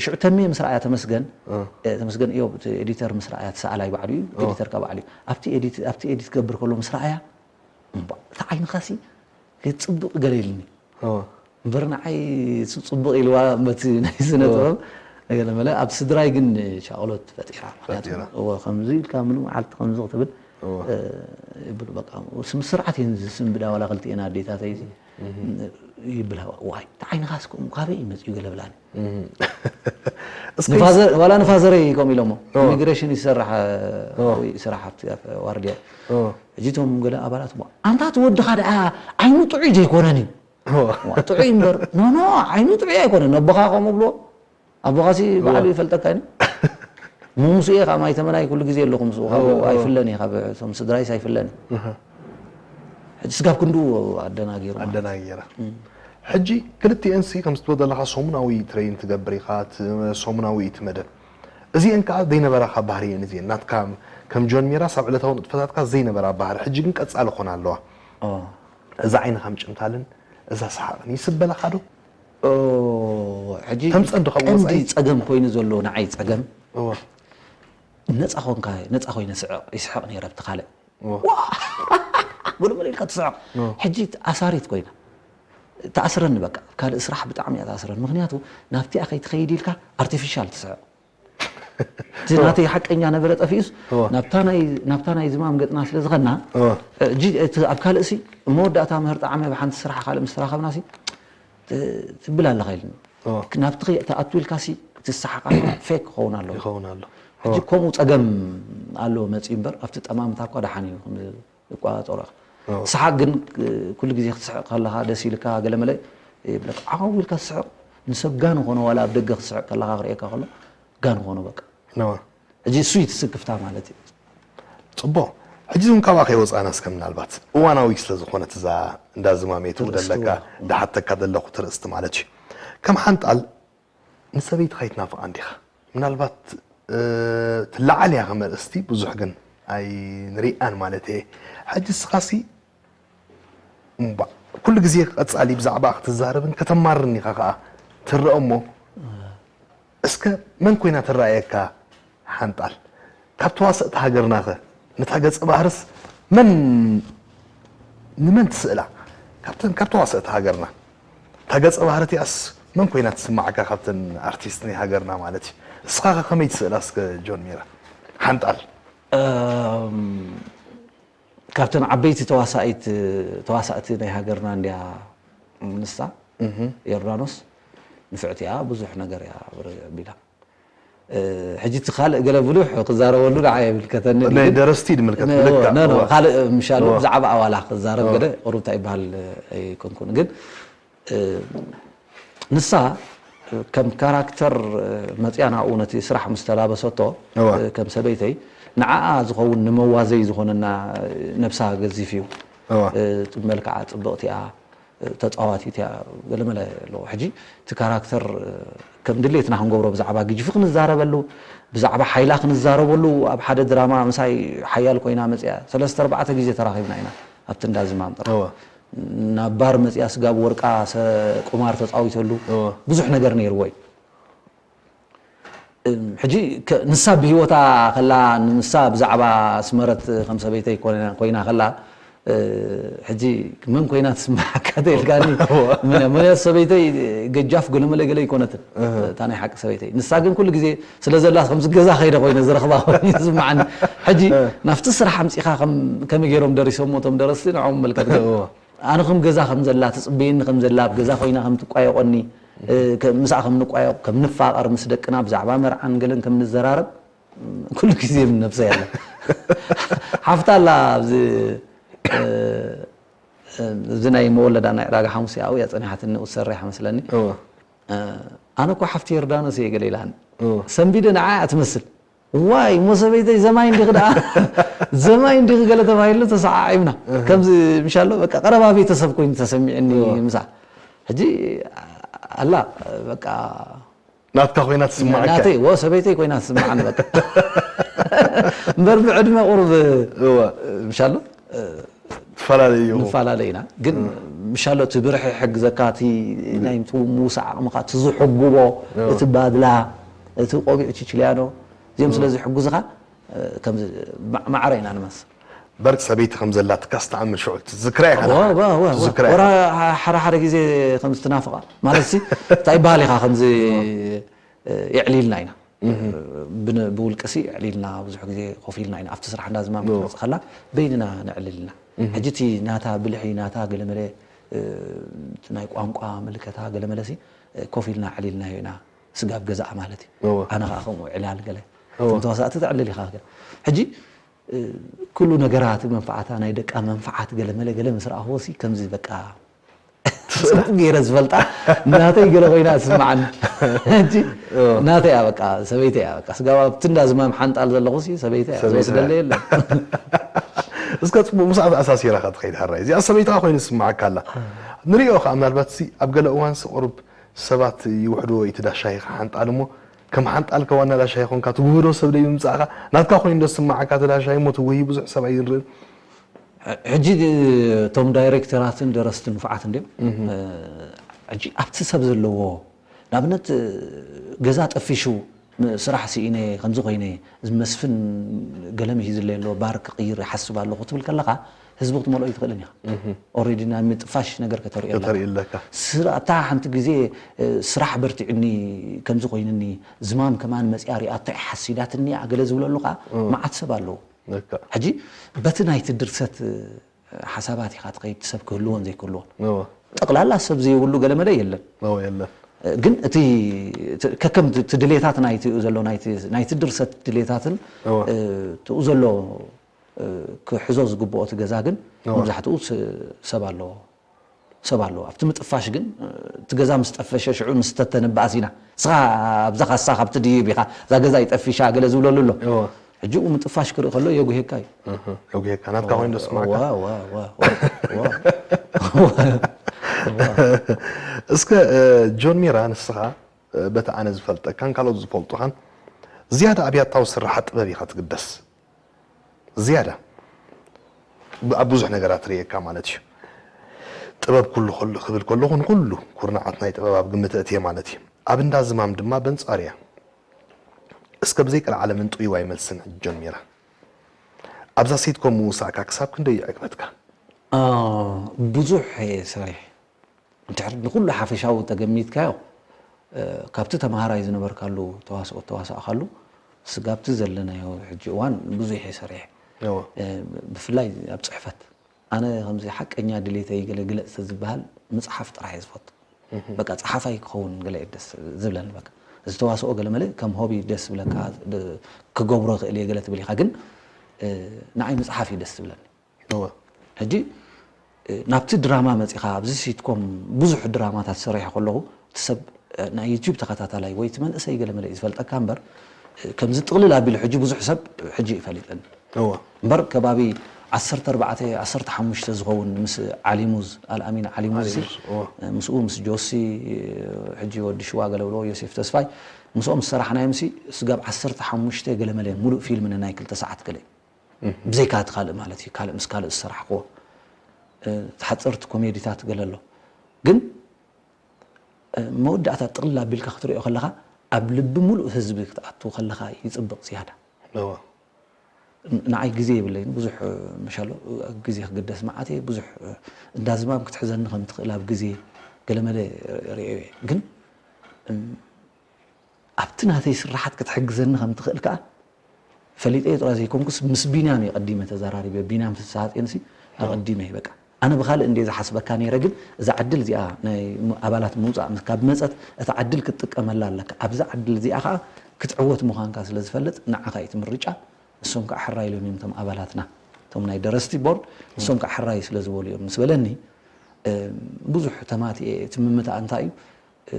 ሽዑ ተሜ ምስ ረኣያ ተመስገን ተመስገን እዮብ ኤዲተር ምስ ረኣያ ተሰኣላይ ባዕሉ እዩ ኤዲተር ካ ባዕሉ እዩ ኣብቲ ኤዲት ክገብር ከሎ ምስ ረኣያ እታ ዓይንኻሲ ጽቡቕ ገለ ኢልኒ እምበር ንዓይ ጽቡቕ ኢልዋ በቲ ናይ ስነ ጥበብ ገለመለ ኣብ ስድራይ ግን ሻቕሎት ፈጢራ ምክንያቱ ከምዚ ኢልካ ምሉ መዓልቲ ከምዚ ክትብል ይብሉ በቃ ስም ስርዓት እየን ዝስንብዳ ዋላ ክልቲኤን ኣዴታተይ ይብላ ዋይ ተዓይንኻስ ከምኡ ካበይ ይመፅኡ ገለ ብላኒ ዋላ ንፋዘረይ ከምኡ ኢሎሞ ኢሚግሬሽን ይሰርሕ ስራሕ ኣብቲ ዋርድያ ሕጂ እቶም ገለ ኣባላት ኣንታ እቲ ወድኻ ደኣ ዓይኑ ጥዑይ ዘይኮነን እዩ ጥዑይ እምበር ኖኖ ዓይኑ ጥዑይ ኣይኮነን ኣቦኻ ከምኡ ብሎ ኣቦኻሲ ባዕሉ ይፈልጠካ ዩ ምምስኡ እየ ካብ ማይተመናይ ኩሉ ግዜ ኣለኹ ምስኡ ካብ ኣይፍለን እየ ካብ እቶም ስድራይስ ኣይፍለን እየ ሕጂ ስጋብ ክንዱ ኣደናጊሩ ኣደናጊራ ሕጂ ክልቲኤንሲ ከም ዝትወ ዘለካ ሰሙናዊ ትሬን ትገብር ኢኻ ሰሙናዊ እቲ መደብ እዚአን ከዓ ዘይነበራኻ ባህሪ እየን እዚአን ናትካ ከም ጆን ሜራስ ኣብ ዕለታዊ ንጥፈታትካ ዘይነበራ ባህሪ ሕጂ ግን ቀፃሊ ኮና ኣለዋ እዛ ዓይንኻ ምጭምታልን እዛ ሰሓቕን ይስበለኻ ዶ ሕጂ ተምፀን ዶ ካብ ቀንዲ ወፃኢ ፀገም ኮይኑ ዘሎ ንዓይ ፀገም እወ ነፃ ኮንካ ነፃ ኮይነ ስዕቕ ይስሕቕ ነይረ ብቲ ካልእ እወ ዋ! ጉልምል ኢልካ ትስዕቕ እወ ሕጂ ኣሳሪት ኮይና ተኣስረኒ በቃ ካልእ ስራሕ ብጣዕሚ እያ ተኣስረኒ ምክንያቱ ናብቲኣ ከይትኸይድ ኢልካ ኣርቲፊሻል ትስዕቕ እቲ ናተይ ሓቀኛ ነበረ ጠፊኡስ እወ ናብታ ናይ ናብታ ናይ ዝማም ገጥና ስለ ዝኸና እወ ሕጂ እቲ ኣብ ካልእሲ መወዳእታ ምህር ጣዕመ ብሓንቲ ስራሕ ካልእ ምስ ተራኸብናሲ ትብል ኣለኻ ኢልኒ ናብቲ ትኣቱ ኢልካሲ ትሰሓቃ ፌክ ክኸውን ኣለዎ ይኸውን ኣሎ ሕጂ ከምኡ ፀገም ኣለዎ መፅኡ እምበር ኣብቲ ጠማምታ እኳ ደሓን እዩ ይቋፀሮ ሰሓቅ ግን ኩሉ ግዜ ክትስሕቅ ከለካ ደስ ኢልካ ገለመለ ይብለካ ዓው ኢልካ ትስሕቅ ንሰብ ጋን ኾነ ዋላ ኣብ ደገ ክትስሕቅ ከለካ ክርእየካ ከሎ ጋን ኾነ በቃ ሕጂ እሱ እዩ ትስክፍታ ማለት እዩ ፅቡቅ ሕጂ እውን ካብኣ ከይወፃና እስከ ምናልባት እዋናዊ ስለ ዝኾነት እዛ እንዳ ዝማሜቱ ደለካ ድሓተካ ዘለኹ ትርእስቲ ማለት እዩ። ከም ሓንጣል ንሰበይትኻ ይትናፍቓ እንዲኻ? ምናልባት ትለዓል እያ ከም ኣርእስቲ ብዙሕ ግን ኣይንሪኣን ማለት እየ። ሕጂ እስኻሲ እምባ ኩሉ ግዜ ቀጻሊ ብዛዕባ ክትዛረብን ከተማርን ኢኻ ከኣ ትረአ እሞ እስከ መን ኮይና ትረኣየካ ሓንጣል? ካብ ተዋሰእቲ ሃገርናኸ ነታ ገጸ ባህርስ መን ንመን ትስእላ? ካብተን ካብ ተዋሰእቲ ሃገርና እታ ገጸ ባህሪ እቲኣስ መን ኮይና ትስማዓካ ካብተን ኣርቲስት ናይ ሃገርና ማለት እዩ። እስኻ ከ ከመይ ትስእላ እስከ ጆን ሚራ ሓንጣል? እም፣ ካብተን ዓበይቲ ተዋሳኢት ተዋሳእቲ ናይ ሃገርና እንዲያ ንሳ ዮርዳኖስ ንፍዕቲ እያ ብዙሕ ነገር እያ ብረ- ቢላ እ፣ ሕጂ እቲ ካልእ ገለ ብሉሕ ክዛረበሉ ንዓ የብልከተኒ ናይ ግን ደረስቲ ድምልከት እ፣ ብልክዕ ነ- ነ- እዋ። ካልእ ምሻሉ እዋ። ብዛዕባ ኣዋላ ክዛረብ እዋ። ገለ ቁሩብ እንታይ ይበሃል ኣይኮንኩን ግን እ፣ ንሳ ከም ካራክተር መፅያ ናብኡ ነቲ ስራሕ ምስ ተላበሰቶ እዋ። እ፣ ከም ሰበይተይ ንዓኣ ዝኸውን ንመዋዘይ ዝኾነና ነብሳ ገዚፍ እዩ እዋ። እ፣ መልክዓ ፅብቕቲ እያ ተፃዋቲት እያ ገለመለ ኣለዎ ሕጂ እቲ ካራክተር ከም ድሌትና ክንገብሮ ብዛዕባ ግጅፊ ክንዛረበሉ ብዛዕባ ሓይላ ክንዛረበሉ ኣብ ሓደ ድራማ ምሳይ ሓያል ኮይና መፅያ ሰለስተ ኣርባዕተ ግዜ ተራኺብና ኢና ኣብቲ እንዳ ዝማም ጥራሕ እወ። ናብ ባር መፅያ ስጋብ ወርቃ ሰ- ቁማር ተፃዊተሉ እወ። ብዙሕ ነገር ነይርዎ እዩ እም፣ ሕጂ ከ- ንሳ ብሂወታ ከላ ንሳ ብዛዕባ ኣስመረት ከም ሰበይተይ ኮይና- ኮይና ከላ እ፣ ሕጂ መን ኮይና ትስምዓካ ተኢልካኒ መን መን ሰበይተይ ገጃፍ ገለመለ ገለ ኣይኮነትን እታ ናይ ሓቂ ሰበይተይ ንሳ ግን ኩሉ ግዜ ስለ ዘላ ከምዚ ገዛ ከይደ ኮይነ ዝረኽባ ኮይኑ ዝስምዓኒ ሕጂ ናብቲ ስራሕ ኣምፂኻ ከም- ከመይ ገይሮም ደሪሶሞ እቶም ደረስቲ ንዖም መልከት ግን ኣነ ከም ገዛ ከም ዘላ ትፅበየኒ ከም ዘላ ኣብ ገዛ ኮይና ከም ትቋየቆኒ እ፣ ከ- ምስኣ ከም ንቋየቅ ከም ንፋቀር ምስ ደቅና ብዛዕባ መርዓን ገለን ከም ንዘራረብ ኩሉ ግዜ ምን ነብሰይ ኣለ ሓፍታ ኣላ ኣብዚ እ፣ እ፣ እዚ ናይ መወለዳ ናይ ዕዳጋ ሓሙስ ኣብኡ እያ ፀኒሓትኒ ትሰርሕ መስለኒ እወ። እ፣ ኣነ እኮ ሓፍቲ ዮርዳኖስ እየ ገለ ኢላኒ እወ። ሰንቢደ ንዓ እያ ትመስል ዋይ እሞ ሰበይተይ ዘማይ እንዲኺ ደኣ ዘማይ እንዲኺ ገለ ተባሂሉ ተሰዓዒብና ከምዚ ምሻሎ በቃ ቀረባ ቤተሰብ ኮይኑ ተሰሚዕኒ ምሳ ሕጂ ኣላ በቃ ናትካ ኮይና ትስማዓካ ናተይ ወ ሰበይተይ ኮይና ትስምዓኒ በቃ እምበር ብዕድመ ቁሩብ እወ። ምሻሎ ትፈላለዩ ኢኹም ንፈላለ ኢና ግን ምሻሎ እቲ ብርሒ ሕግዘካ እቲ ናይ ምውሳዕ ዓቕምኻ እቲ ዝሕጉቦ እቲ ባድላ እቲ ቆቢዕ ቺችልያኖ እዚኦም ስለ ዝሕጉዝኻ ከምዚ ማ- ማዕረ ኢና ንመስል በርቅ ሰበይቲ ከም ዘላትካ ስተኣምን ሽዑ ትዝክራ ኢኻ ዋ- ዋ- ዋ- ዋ- ትዝክራ ወራ ኢኻ ሐ- ሓደ ሓደ ግዜ ከምዚ ትናፍቓ ማለት ሲ እንታይ ይበሃል ኢኻ ከምዚ የዕሊልና ኢና ብን- ብውልቅሲ የዕሊልና ብዙሕ ግዜ ኮፍ ኢልና ኢና ኣብቲ ስራሕ እንዳዝማም ክትመፅእ ከላ በይንና ነዕልል ኢና ሕጂ እቲ ናታ ብልሒ ናታ ገለመለ እ፣ እቲ ናይ ቋንቋ ምልከታ ገለመለሲ ኮፍ ኢልና ዕሊልናዮ ኢና ስጋብ ገዛኣ ማለት እዩ እወ። ኣነ ከዓ ከምኡ ዕላል ገለ እወ። ከም ተዋሳእቲ ተዕልል ኢኻ ገለ ሕጂ እ፣ ኩሉ ነገራት መንፋዓታ ናይ ደቃ መንፋዓት ገለመለ ገለ ምስ ረኣኽዎ ሲ ከምዚ በቃ ጽቡቕ ገይረ ዝፈልጣ ናተይ ገለ ኮይና ትስምዓኒ ሕጂ ናተይ እያ በቃ ሰበይተይ እያ በቃ ስጋብ ኣብቲ እንዳ ዝማም ሓንጣል ዘለኹ ሲ ሰበይተይ እያ ሰበይተይ ዝወስደለ እያ። የለን እስከ ጽቡቕ ምስኣ ተኣሳሲራ ክትኸይድ ሃራይ እዚኣ ሰበይትኻ ኮይኑ ዝስምዓካ ኣላ ንሪኦ ከዓ ምናልባት ሲ ኣብ ገለ እዋን ሲ ቁሩብ ሰባት ይውሕድዎ እዩ እቲ ዳሻሂ ሓንጣል እሞ ከም ሓንጣል ከዋና ዳሻሂ ኮንካ ትጉህዶ ሰብ ደይ ምምፃእካ ናትካ ኮይኑ ዶ ዝስምዓካ እቲ ዳሻሂ እሞ ትጉሂ ብዙሕ ሰብ ኣይንርእን ሕጂ እቶም ዳይሬክተራትን ደረስትን ንፉዓት እንድዮም ሕጂ ኣብቲ ሰብ ዘለዎ ንኣብነት ገዛ ጠፊሹ ስራሕ ስኢነ ከምዚ ኮይነ እዚ መስፍን ገለ ምሂዝለይ ኣሎ ባር ክቅይር ይሓስብ ኣለኹ ትብል ከለካ ህዝቢ ክትመልኦ ይትኽእልን ኢኻ ኦሬዲ ናይ ምጥፋሽ ነገር ከተርእዮ ኣለካ። ከተርኢ ኣለካ ስራ- እታ ሓንቲ ግዜ ስራሕ በርቲዕኒ ከምዚ ኮይንኒ ዝማም ከማን መፅያ ሪኣቶ ሓሲዳትኒ እያ ገለ ዝብለሉ ከዓ መዓት ሰብ ኣለዉ ለካ ሕጂ በቲ ናይቲ ድርሰት ሓሳባት ኢኻ ትኸይድ ሰብ ክህልዎን ዘይክህልዎን እወ ጠቕላላ ሰብ ዘይብሉ ገለመለ የለን እወ የለን ግን እቲ ከከም እቲ ድሌታት ናይኡ ዘሎ ናይቲ ናይቲ ድርሰት ድሌታትን እወ ትኡ ዘሎ ክሕዞ ዝግብኦ እቲ ገዛ ግን እወ። መብዛሕትኡ ስ- ሰብ ኣለዎ ሰብ ኣለዎ ኣብቲ ምጥፋሽ ግን እቲ ገዛ ምስ ጠፈሸ ሽዑ ንስተተንባኣስ ኢና ስኻ ኣብዛ ካሳ ካብቲ ድይብ ኢኻ እዛ ገዛ ይጠፊሻ ገለ ዝብለሉ ኣሎ እወ ሕጂ ኡ ምጥፋሽ ክርኢ ከሎ የጉሄካ እዩ። እህ፣ የጉሄካ ናትካ ኮይኑ ደስ ማዕካ። ዋ፣ ዋ፣ ዋ፣ ዋ፣ ዋ። እስከ እ፣ ጆን ሚራ፣ ንስኻ እ፣ በቲ ኣነ ዝፈልጠካን ካልኦት ዝፈልጡኻን ዝያዳ ኣብ ያታዊ ስራሓት ጥበብ ኢኻ ትግደስ። ዝያዳ ብ- ኣብ ብዙሕ ነገራት ርእየካ ማለት እዩ። ጥበብ ኩሉ ከሉ ክብል ከለኹ ንኩሉ ኩርናዓት ናይ ጥበብ ኣብ ግምት እትየ ማለት እዩ። ኣብ እንዳ ዝማም ድማ በንጻር እያ። እስከ ብዘይ ቀልዓለም እንጥይዋ ይመልስን ሕጂ ጆን ሚራ፣ ኣብዛ ሴትኮም ምውሳእካ ክሳብ ክንደይ ይዕግበትካ? አ፣ ብዙሕ እየ ሰሪሕ። እንድሕር ንኹሉ ሓፈሻዊ ተገሚትካዮ፣ እ፣ ካብቲ ተመሃራይ ዝነበርካሉ ተዋስኦ ተዋሳእካሉ፣ ስጋብቲ ዘለናዮ ሕጂ እዋን ብዙሕ እየ ሰሪሕ። እወ። እ፣ ብፍላይ ኣብ ጽሕፈት። ኣነ ከምዚ ሓቀኛ ድሌተይ ገለ ግለጽ ተዝበሃል፣ ምጽሓፍ ጥራሕ እየ ዝፈቱ። በቃ ጸሓፋይ ክኸውን ገለ እየ ደስ ዝብለኒ። በቃ እዚ ተዋስኦ ገለ መለ ከም ሆቢ ደስ ዝብለካ፣ ድ-፣ ክገብሮ ክእል እየ ገለ ትብል ኢኻ፣ ግን፣ እ፣ ንዓይ ምጽሓፍ እዩ ደስ ዝብለኒ። እወ። ሕጂ፣ እ፣ ናብቲ ድራማ መጺኻ፣ ኣብዚ ሲትኮም ብዙሕ ድራማታት ሰሪሐ ከለኹ፣ እቲ ሰብ፣ እ፣ ናይ ዩቲዩብ ተኸታታላይ ወይ እቲ መንእሰይ ገለ መለ እዩ ዝፈልጠካ እምበር፣ እ፣ ከምዚ ጥቕልል ኣቢሉ ሕጂ ብዙሕ ሰብ ሕጂ እዩ ፈሊጠኒ። እወ። እምበር ከባቢ ዓሰርተ ኣርባዕተ፣ ዓሰርተ ሓሙሽተ ዝኸውን ምስ ዓሊ ሙዝ፣ ኣልኣሚን ዓሊ ሙዝ፣ ዓሊ ሙዝ፣ እወ። ምስኡ ምስ ጆሲ፣ ሕጂ ወዲ ሽዋ ገለ ብሎ፣ ዮሴፍ ተስፋይ፣ ምስኦም ዝሰራሕናዮም ሲ ስጋብ ዓሰርተ ሓሙሽተ ገለ መለ ሙሉእ ፊልም ንናይ ክልተ ሰዓት ገለ። ብዘይካ እቲ ካልእ ማለት እዩ፣ ካልእ ምስ ካልእ ዝሰራሕክዎ፣ እ፣ ተሓፀርቲ ኮሜዲታት ገለ ኣሎ። ግን፣ እ፣ መወዳእታ ጥቕልል ኣቢልካ ክትሪኦ ከለኻ፣ ኣብ ልቢ ሙሉእ ህዝቢ ክትኣቱ ከለኻ ይፅብቕ ዝያዳ። እወ። ን-፣ ንዓይ ግዜ የብለይን፣ ብዙሕ፣ እ፣ መሻሎ፣ እ፣ ግዜ ክግደስ መዓት እየ፣ ብዙሕ፣ እ፣ እንዳ ዝማም ክትሕዘኒ ከም ትኽእል ኣብ ግዜ ገለመለ ርእዮ እየ። ግን፣ እም፣ ኣብቲ ናተይ ስራሓት ክትሕግዘኒ ከም ትኽእል ከኣ ፈሊጠዮ ጥራይ ዘይኮንኩስ፣ ምስ ቢንያም እየ ቀዲመ ተዘራሪበ። ቢንያም ፍስሃጽዮንሲ ኣቐዲመ እየ በቃ። ኣነ ብኻልእ እንድየ ዝሓስበካ ነይረ፣ ግን እዛ ዕድል እዚኣ ናይ ም-፣ ኣባላት ምውጻእ ምስ፣ ካብ መጸት፣ እታ ዕድል ክትጥቀመላ ኣለካ። ኣብዛ ዕድል እዚኣ ከኣ ክትዕወት ምዃንካ ስለ ዝፈልጥ፣ ንዓኻ እዩ እቲ ምርጫ። ንሶም ከኣ ሕራይ ኢሎም እዮም፣ እቶም ኣባላትና፣ እቶም ናይ ደረስቲ ቦርድ፣ ንሶም ከኣ ሕራይ ስለ ዝበሉ እዮም ምስ በለኒ፣ እ፣ ብዙሕ ተማቲኤ። እቲ ምምታእ እንታይ እዩ? እ፣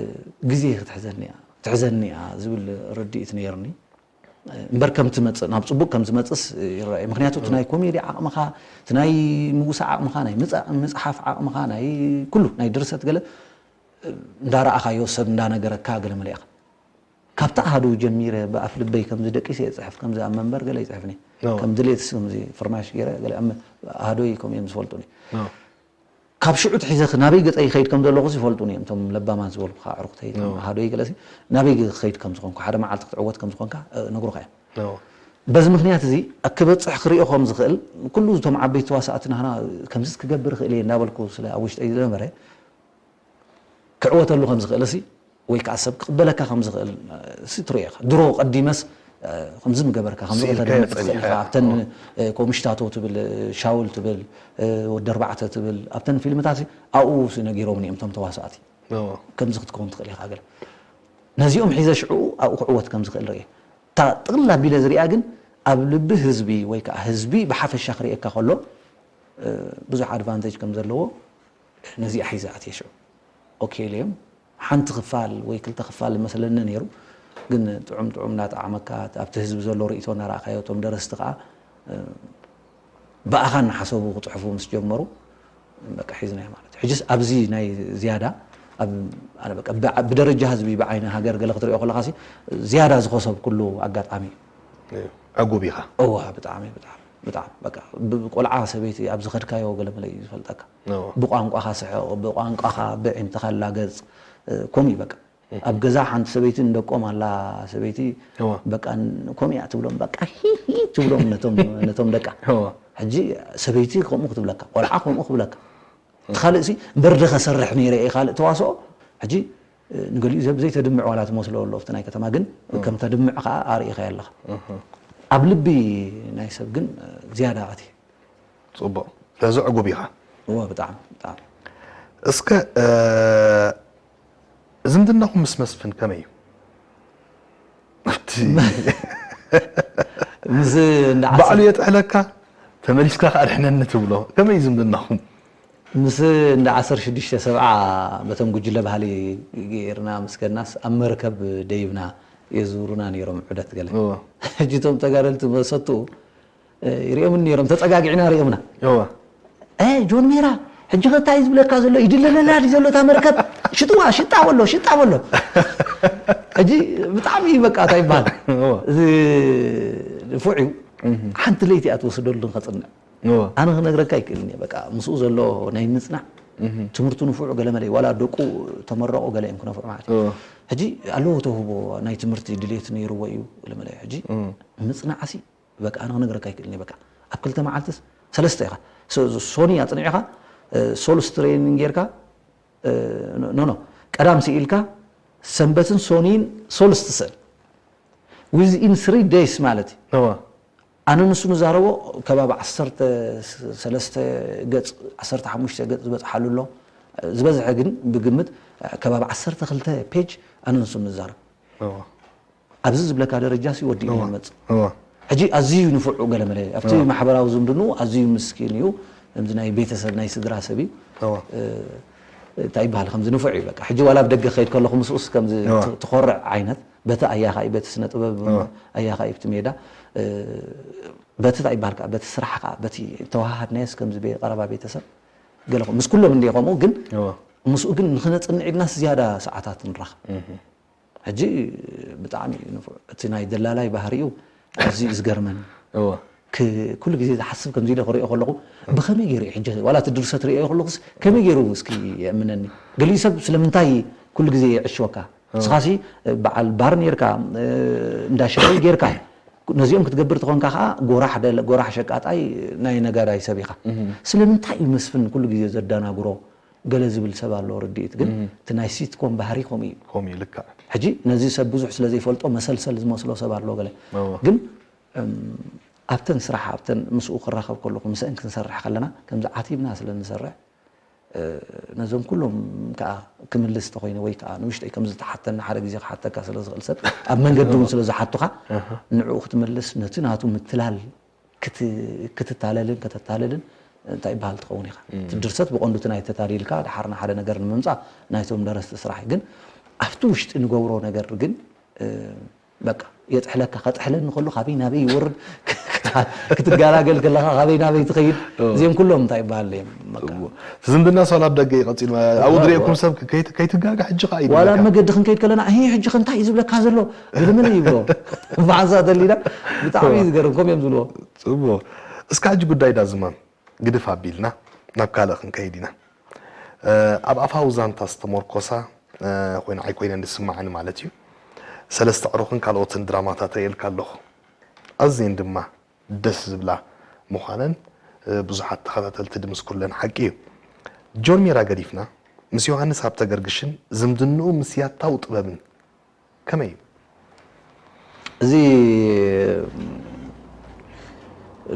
ግዜ ክትሕዘኒ እያ፣ ትሕዘኒ እያ ዝብል ርድኢት ነይርኒ። እምበር ከም ትመጽእ፣ ናብ ጽቡቕ ከም ዝመጽእስ ይረኣይ። ምኽንያቱ እቲ ናይ ኮሜዲ ዓቕምኻ፣ እቲ ናይ ምውሳእ ዓቕምኻ፣ ናይ ምጻ-፣ ምጽሓፍ ዓቕምኻ፣ ናይ ኩሉ ናይ ድርሰት ገለ እንዳረኣኻዮ፣ ሰብ እንዳነገረካ ገለ መለ ኢኻ። ካብቲ ኣሃዱ ጀሚረ ብኣፍ ልበይ ከምዚ ደቂሰ እየ ዝጽሕፍ፣ ከምዚ ኣብ መንበር ገለ ይጽሕፍኒ። ኖ። ከም ድሌትስ ከምዚ ፍርናሽ ገይረ ገለ ኣብ መ-፣ ኣሃዶይ ከምኡ እዮም ዝፈልጡኒ። ኖ። ካብ ሽዑ ትሒዘ ናበይ ገጸይ ይኸይድ ከም ዘለኹ ይፈልጡኒ እዮም፣ እቶም ለባማት ዝበልኩኻ ኣዕሩኽተይ፣ እቶም ኖ። ኣሃዶይ ገለሲ ናበይ ክኸይድ ከም ዝኾንኩ፣ ሓደ መዓልቲ ክትዕወት ከም ዝኾንካ፣ እ፣ ነግሩኻ እዮም። ኖ። በዚ ምኽንያት እዚ ክበጽሕ ክሪኦ ከም ዝኽእል፣ ኩሉ እቶም ዓበይቲ ተዋሳእቲ ናህና ከምዚ ክገብር ይኽእል እየ እንዳበልኩ ስለ ኣብ ውሽጠይ ዝነበረ፣ ክዕወተሉ ከም ዝኽእል ሲ ወይ ከዓ ሰብ ክቕበለካ ከም ዝኽእል ሲ ትሪኦ ኢኻ። ድሮ ቀዲመስ፣ እ፣ ከምዚ ምገበርካ፣ ከምዚ ስኢልካዮ ከተድምዕ ትኽእል ጸኒሕካ ኢኻ። ኢኻ። ኣብተን፣ እ፣ ኮምሽታቶ ትብል፣ እ፣ ሻውል ትብል፣ እ፣ ወዲ ኣርባዕተ ትብል፣ ኣብተን ፊልምታት ሲ ኣብኡ ሲ ነጊሮምኒ እዮም እቶም ተዋሳእቲ። ኖ። ከምዚ ክትከውን ትኽእል ኢኻ ገለ። ነዚኦም ሒዘ ሽዑ ኣብኡ ክዕወት ከም ዝኽእል ርእየ። እታ ጥቕልል ኣቢለ ዝሪኣ ግን ኣብ ልቢ ህዝቢ ወይ ከዓ ህዝቢ ብሓፈሻ ክርእየካ ከሎ፣ እ፣ ብዙሕ ኣድቫንቴጅ ከም ዘለዎ ነዚኣ ሒዘ ኣትየ ሽዑ። ኦኬ ኢለዮም። ሓንቲ ክፋል ወይ ክልተ ክፋል መሰለኒ ነይሩ። ግን ጥዑም ጥዑም እናጠዓመካ፣ ኣብቲ ህዝቢ ዘሎ ርእይቶ እናረኣኻዮ፣ እቶም ደረስቲ ከዓ፣ እ፣ ብኣኻ እናሓሰቡ ክፅሕፉ ምስ ጀመሩ፣ በቃ ሒዝናዮ ማለት እዩ። ሕጅስ ኣብዚ ናይ ዝያዳ ኣብ፣ ኣነ በቃ ብ-፣ ብደረጃ ህዝቢ፣ ብዓይኒ ሃገር ገለ ክትሪኦ ከለኻ ሲ ዝያዳ ዝኸሰብኩሉ ኣጋጣሚ እዩ። ዕጉብ ኢኻ። እዋ፣ ብጣዕሚ፣ ብጣዕሚ፣ ብጣዕሚ። በቃ ብ-፣ ብቆልዓ ሰበይቲ ኣብ ዝኸድካዮ ገለ መለ እዩ ዝፈልጠካ። እዋ። ብቋንቋኻ ስሕቕ፣ ብቋንቋኻ ብዒንትኻ ላገጽ፣ እ፣ ከምኡ እዩ በቃ። ኣብ ገዛ ሓንቲ ሰበይቲ ንደቆም ኣላ፣ ሰበይቲ እዋ። በቃ ን-፣ ከምኡ እያ ትብሎም፣ በቃ ሂ ሂ ትብሎም ነቶም፣ ነቶም ደቃ። እዋ። ሕጂ ሰበይቲ ከምኡ ክትብለካ፣ ቆልዓ ከምኡ ክብለካ። እቲ ካልእ ሲ በርደ ከሰርሕ ነይረ እየ፣ ካልእ ተዋስኦ። ሕጂ፣ እ፣ ንገሊኡ ሰብ ዘይተድምዕ ዋላ ትመስሎ ኣሎ ኣብቲ ናይ ከተማ፣ ግን ከም ተድምዕ ከኣ ኣርእኻ ኣለኻ። ኣብ ልቢ ናይ ሰብ ግን፣ እ፣ ዝያዳ ኣትየ። ጽቡቕ። ስለዚ ዕጉብ ኢኻ። እወ፣ ብጣዕሚ፣ ብጣዕሚ። እስከ፣ እ፣ ዝምድናኹም ምስ መስፍን ከመይ እዩ? ኣብቲ ምስ እንዳ ዓሰር- ባዕሉ የጥሕለካ፣ ተመሊስካ ከኣ ድሕነኒ ትብሎ። ከመይ እዩ ዝምድናኹም? ምስ እንዳ ዓሰርተ ሽዱሽተ ሰብዓ በቶም ጉጅለ ባህሊ ገይርና ምስ ከድናስ ኣብ መርከብ ደይብና የዝውሩና ነይሮም ዑደት ገለ። ሕጂ እቶም ተጋደልቲ መሰቱ ይሪኦምን ነይሮም፣ ተጸጋጊዕና ሪኦምና። ጆን ሜራ ሕጂ ከ እንታይ ዝብለካ ዘሎ? ይድለለላ ድዩ ዘሎ እታ መርከብ? ሽጥዋ ሽጣ በሎ ሽጣ በሎ። ሕጂ ብጣዕሚ በቃ እንታይ ይበሃል? ንፉዕ እዩ። ሓንቲ ለይቲ እያ ትወስደሉ ንኸጽንዕ። ኣነ ክነግረካ ይክእልን እየ። በቃ ምስኡ ዘሎ ናይ ምጽናዕ ትምህርቱ ንፉዕ ገለ መለ እዩ። ዋላ ደቁ ተመረቑ ገለ እዮም ክነፍዑ ማለት እዩ። ሕጂ ኣለዎ ተውህቦ ናይ ትምህርቲ ድሌት ነይርዎ እዩ ገለ መለ እዩ። ሕጂ ምጽናዕሲ በቃ ኣነ ክነግረካ ይክእልን እየ። በቃ ኣብ ክልተ መዓልትስ ሰለስተ ኢኻ ሶ- ሶኒ ኣጽኒዕኻ ሶልስ ትሬኒንግ ጌርካ ኖ ኖ ቀዳም ስኢልካ ሰንበትን ሶኒን ሶልስ ትስእል within three days ማለት እዩ። ኣነ ንሱ ንዛረቦ ከባቢ ዓሰርተ ሰለስተ ገጽ ዓሰርተ ሓሙሽተ ገጽ ዝበጽሓሉ ኣሎ። ዝበዝሐ ግን ብግምት ከባቢ ዓሰርተ ክልተ ፔጅ ኣነ ንሱ ንዛረብ። ኣብዚ ዝብለካ ደረጃ ሲ ወዲኡ ይመጽእ። ሕጂ ኣዝዩ ንፉዑ ገለመለ ኣብቲ ማሕበራዊ ዝምድንኡ ኣዝዩ ምስኪን እዩ። ከምዚ ናይ ቤተሰብ ናይ ስድራ ሰብ እዩ። እንታይ ይበሃል ከምዚ ንፉዕ እዩ በቃ። ሕጂ ዋላ ኣብ ደገ ከይድ ከለኹ ምስኡስ ከምዚ ትኾርዕ ዓይነት በቲ ኣያኻ እዩ በቲ ስነ ጥበብ ኣያኻ እዩ ኣብቲ ሜዳ በቲ እንታይ ይበሃል ከዓ በቲ ስራሕ ከዓ በቲ ተዋሃሃድናዮስ ከምዚ ቤ- ቀረባ ቤተሰብ ገለ ምስ ኩሎም እንደ ከምኡ ግን ምስኡ ግን ንክነፅንዕ ኢልናስ ዝያዳ ሰዓታት ንራኸብ። ሕጂ ብጣዕሚ እዩ ንፉዕ። እቲ ናይ ደላላይ ባህሪኡ ኣዝዩ እዩ ዝገርመኒ። እወ። ክ- ኩሉ ግዜ ዝሓስብ ከምዚ ኢለ ክሪኦ ከለኹ ብኸመይ ገይሩ እዩ ሕጂ ዋላ እቲ ድርሰት ሪኦ ከለኹስ ከመይ ገይሩ እስኪ የእምነኒ? ገሊኡ ሰብ ስለምንታይ ኩሉ ግዜ የዕሽወካ? ንስኻሲ በዓል ባር ኔርካ እንዳ ሻሂ ጌርካ ነዚኦም ክትገብር ተኾንካ ከዓ ጎራሕ ደለ- ጎራሕ ሸቃጣይ ናይ ነጋዳይ ሰብ ኢኻ። ስለምንታይ እዩ መስፍን ኩሉ ግዜ ዘደናግሮ? ገለ ዝብል ሰብ ኣሎ ርድኢት ግን እቲ ናይ ሲትኮም ባህሪ ከምኡ እዩ። ከምኡ እዩ ልክዕ። ሕጂ ነዚ ሰብ ብዙሕ ስለ ዘይፈልጦ መሰልሰል ዝመስሎ ሰብ ኣሎ ገለ እወ። ግን እም፣ ኣብተን ስራሕ ኣብተን ምስኡ ክራኸብ ከለኹ ምስአን ክንሰርሕ ከለና ከምዚ ዓቲብና ስለ ንሰርሕ እ፣ ነዞም ኩሎም ከዓ ክምልስ ተኮይነ ወይ ከዓ ንውሽጠይ ከም ዝተሓተና ሓደ ግዜ ክሓተካ ስለ ዝኽእል ሰብ ኣብ መንገዲ እውን ስለ ዝሓቱኻ ንዕኡ ክትመልስ ነቲ ናቱ ምትላል ክት- ክትታለልን ከተታልልን እንታይ ይበሃል ትኸውን ኢኻ እቲ ድርሰት ብቐንዱ እቲ ናይ ተታሊልካ ድሓር ንሓደ ነገር ንምምፃእ ናይቶም ደረስቲ ስራሕ እዩ ግን ኣብቲ ውሽጢ ንገብሮ ነገር ግን እ፣ በቃ የጥሕለካ ከጥሕለኒ ከሎ ካበይ ናበይ ይወርድ ክትገላገል ከለካ ካበይ ናበይ ትኸይድ እዚኦም ኩሎም እንታይ ይበሃል እዮም በቃ ዝምድና ሳላ ኣብ ደገ እዩ ቀፂሉ ኣብኡ ዝሪእኩም ሰብ ከይት- ከይትጋገ ሕጂ ከዓ እዩ ዋላ ዝብለካ። መገዲ ክንከይድ ከለና እ ሕጂ ከ እንታይ እዩ ዝብለካ ዘሎ ገለመለ ይብሎ ብሓንሳ ተሊና ብጣዕሚ እዩ ዝገርም ከም እዮም ዝብልዎ ጽቡቕ እስካ ሕጂ ጉዳይ ዳዝማም ግድፍ ኣቢልና ናብ ካልእ ክንከይድ ኢና ኣብ ኣፋዊ ዛንታ ዝተመርኮሳ ኮይና ኣይኮይነን ዝስማዓኒ ማለት እዩ ሰለስተ ዕሩኽን ካልኦትን ድራማታት ርእየልካ ኣለኹ ኣዝየን ድማ ደስ ዝብላ ምዃነን ብዙሓት ተኸታተልቲ ድምስኩለን ሓቂ እዩ ጆን ሜራ ገዲፍና ምስ ዮሃንስ ሃብተ ገርግሽን ዝምድንኡ ምስ ያታው ጥበብን ከመይ እዩ? እዚ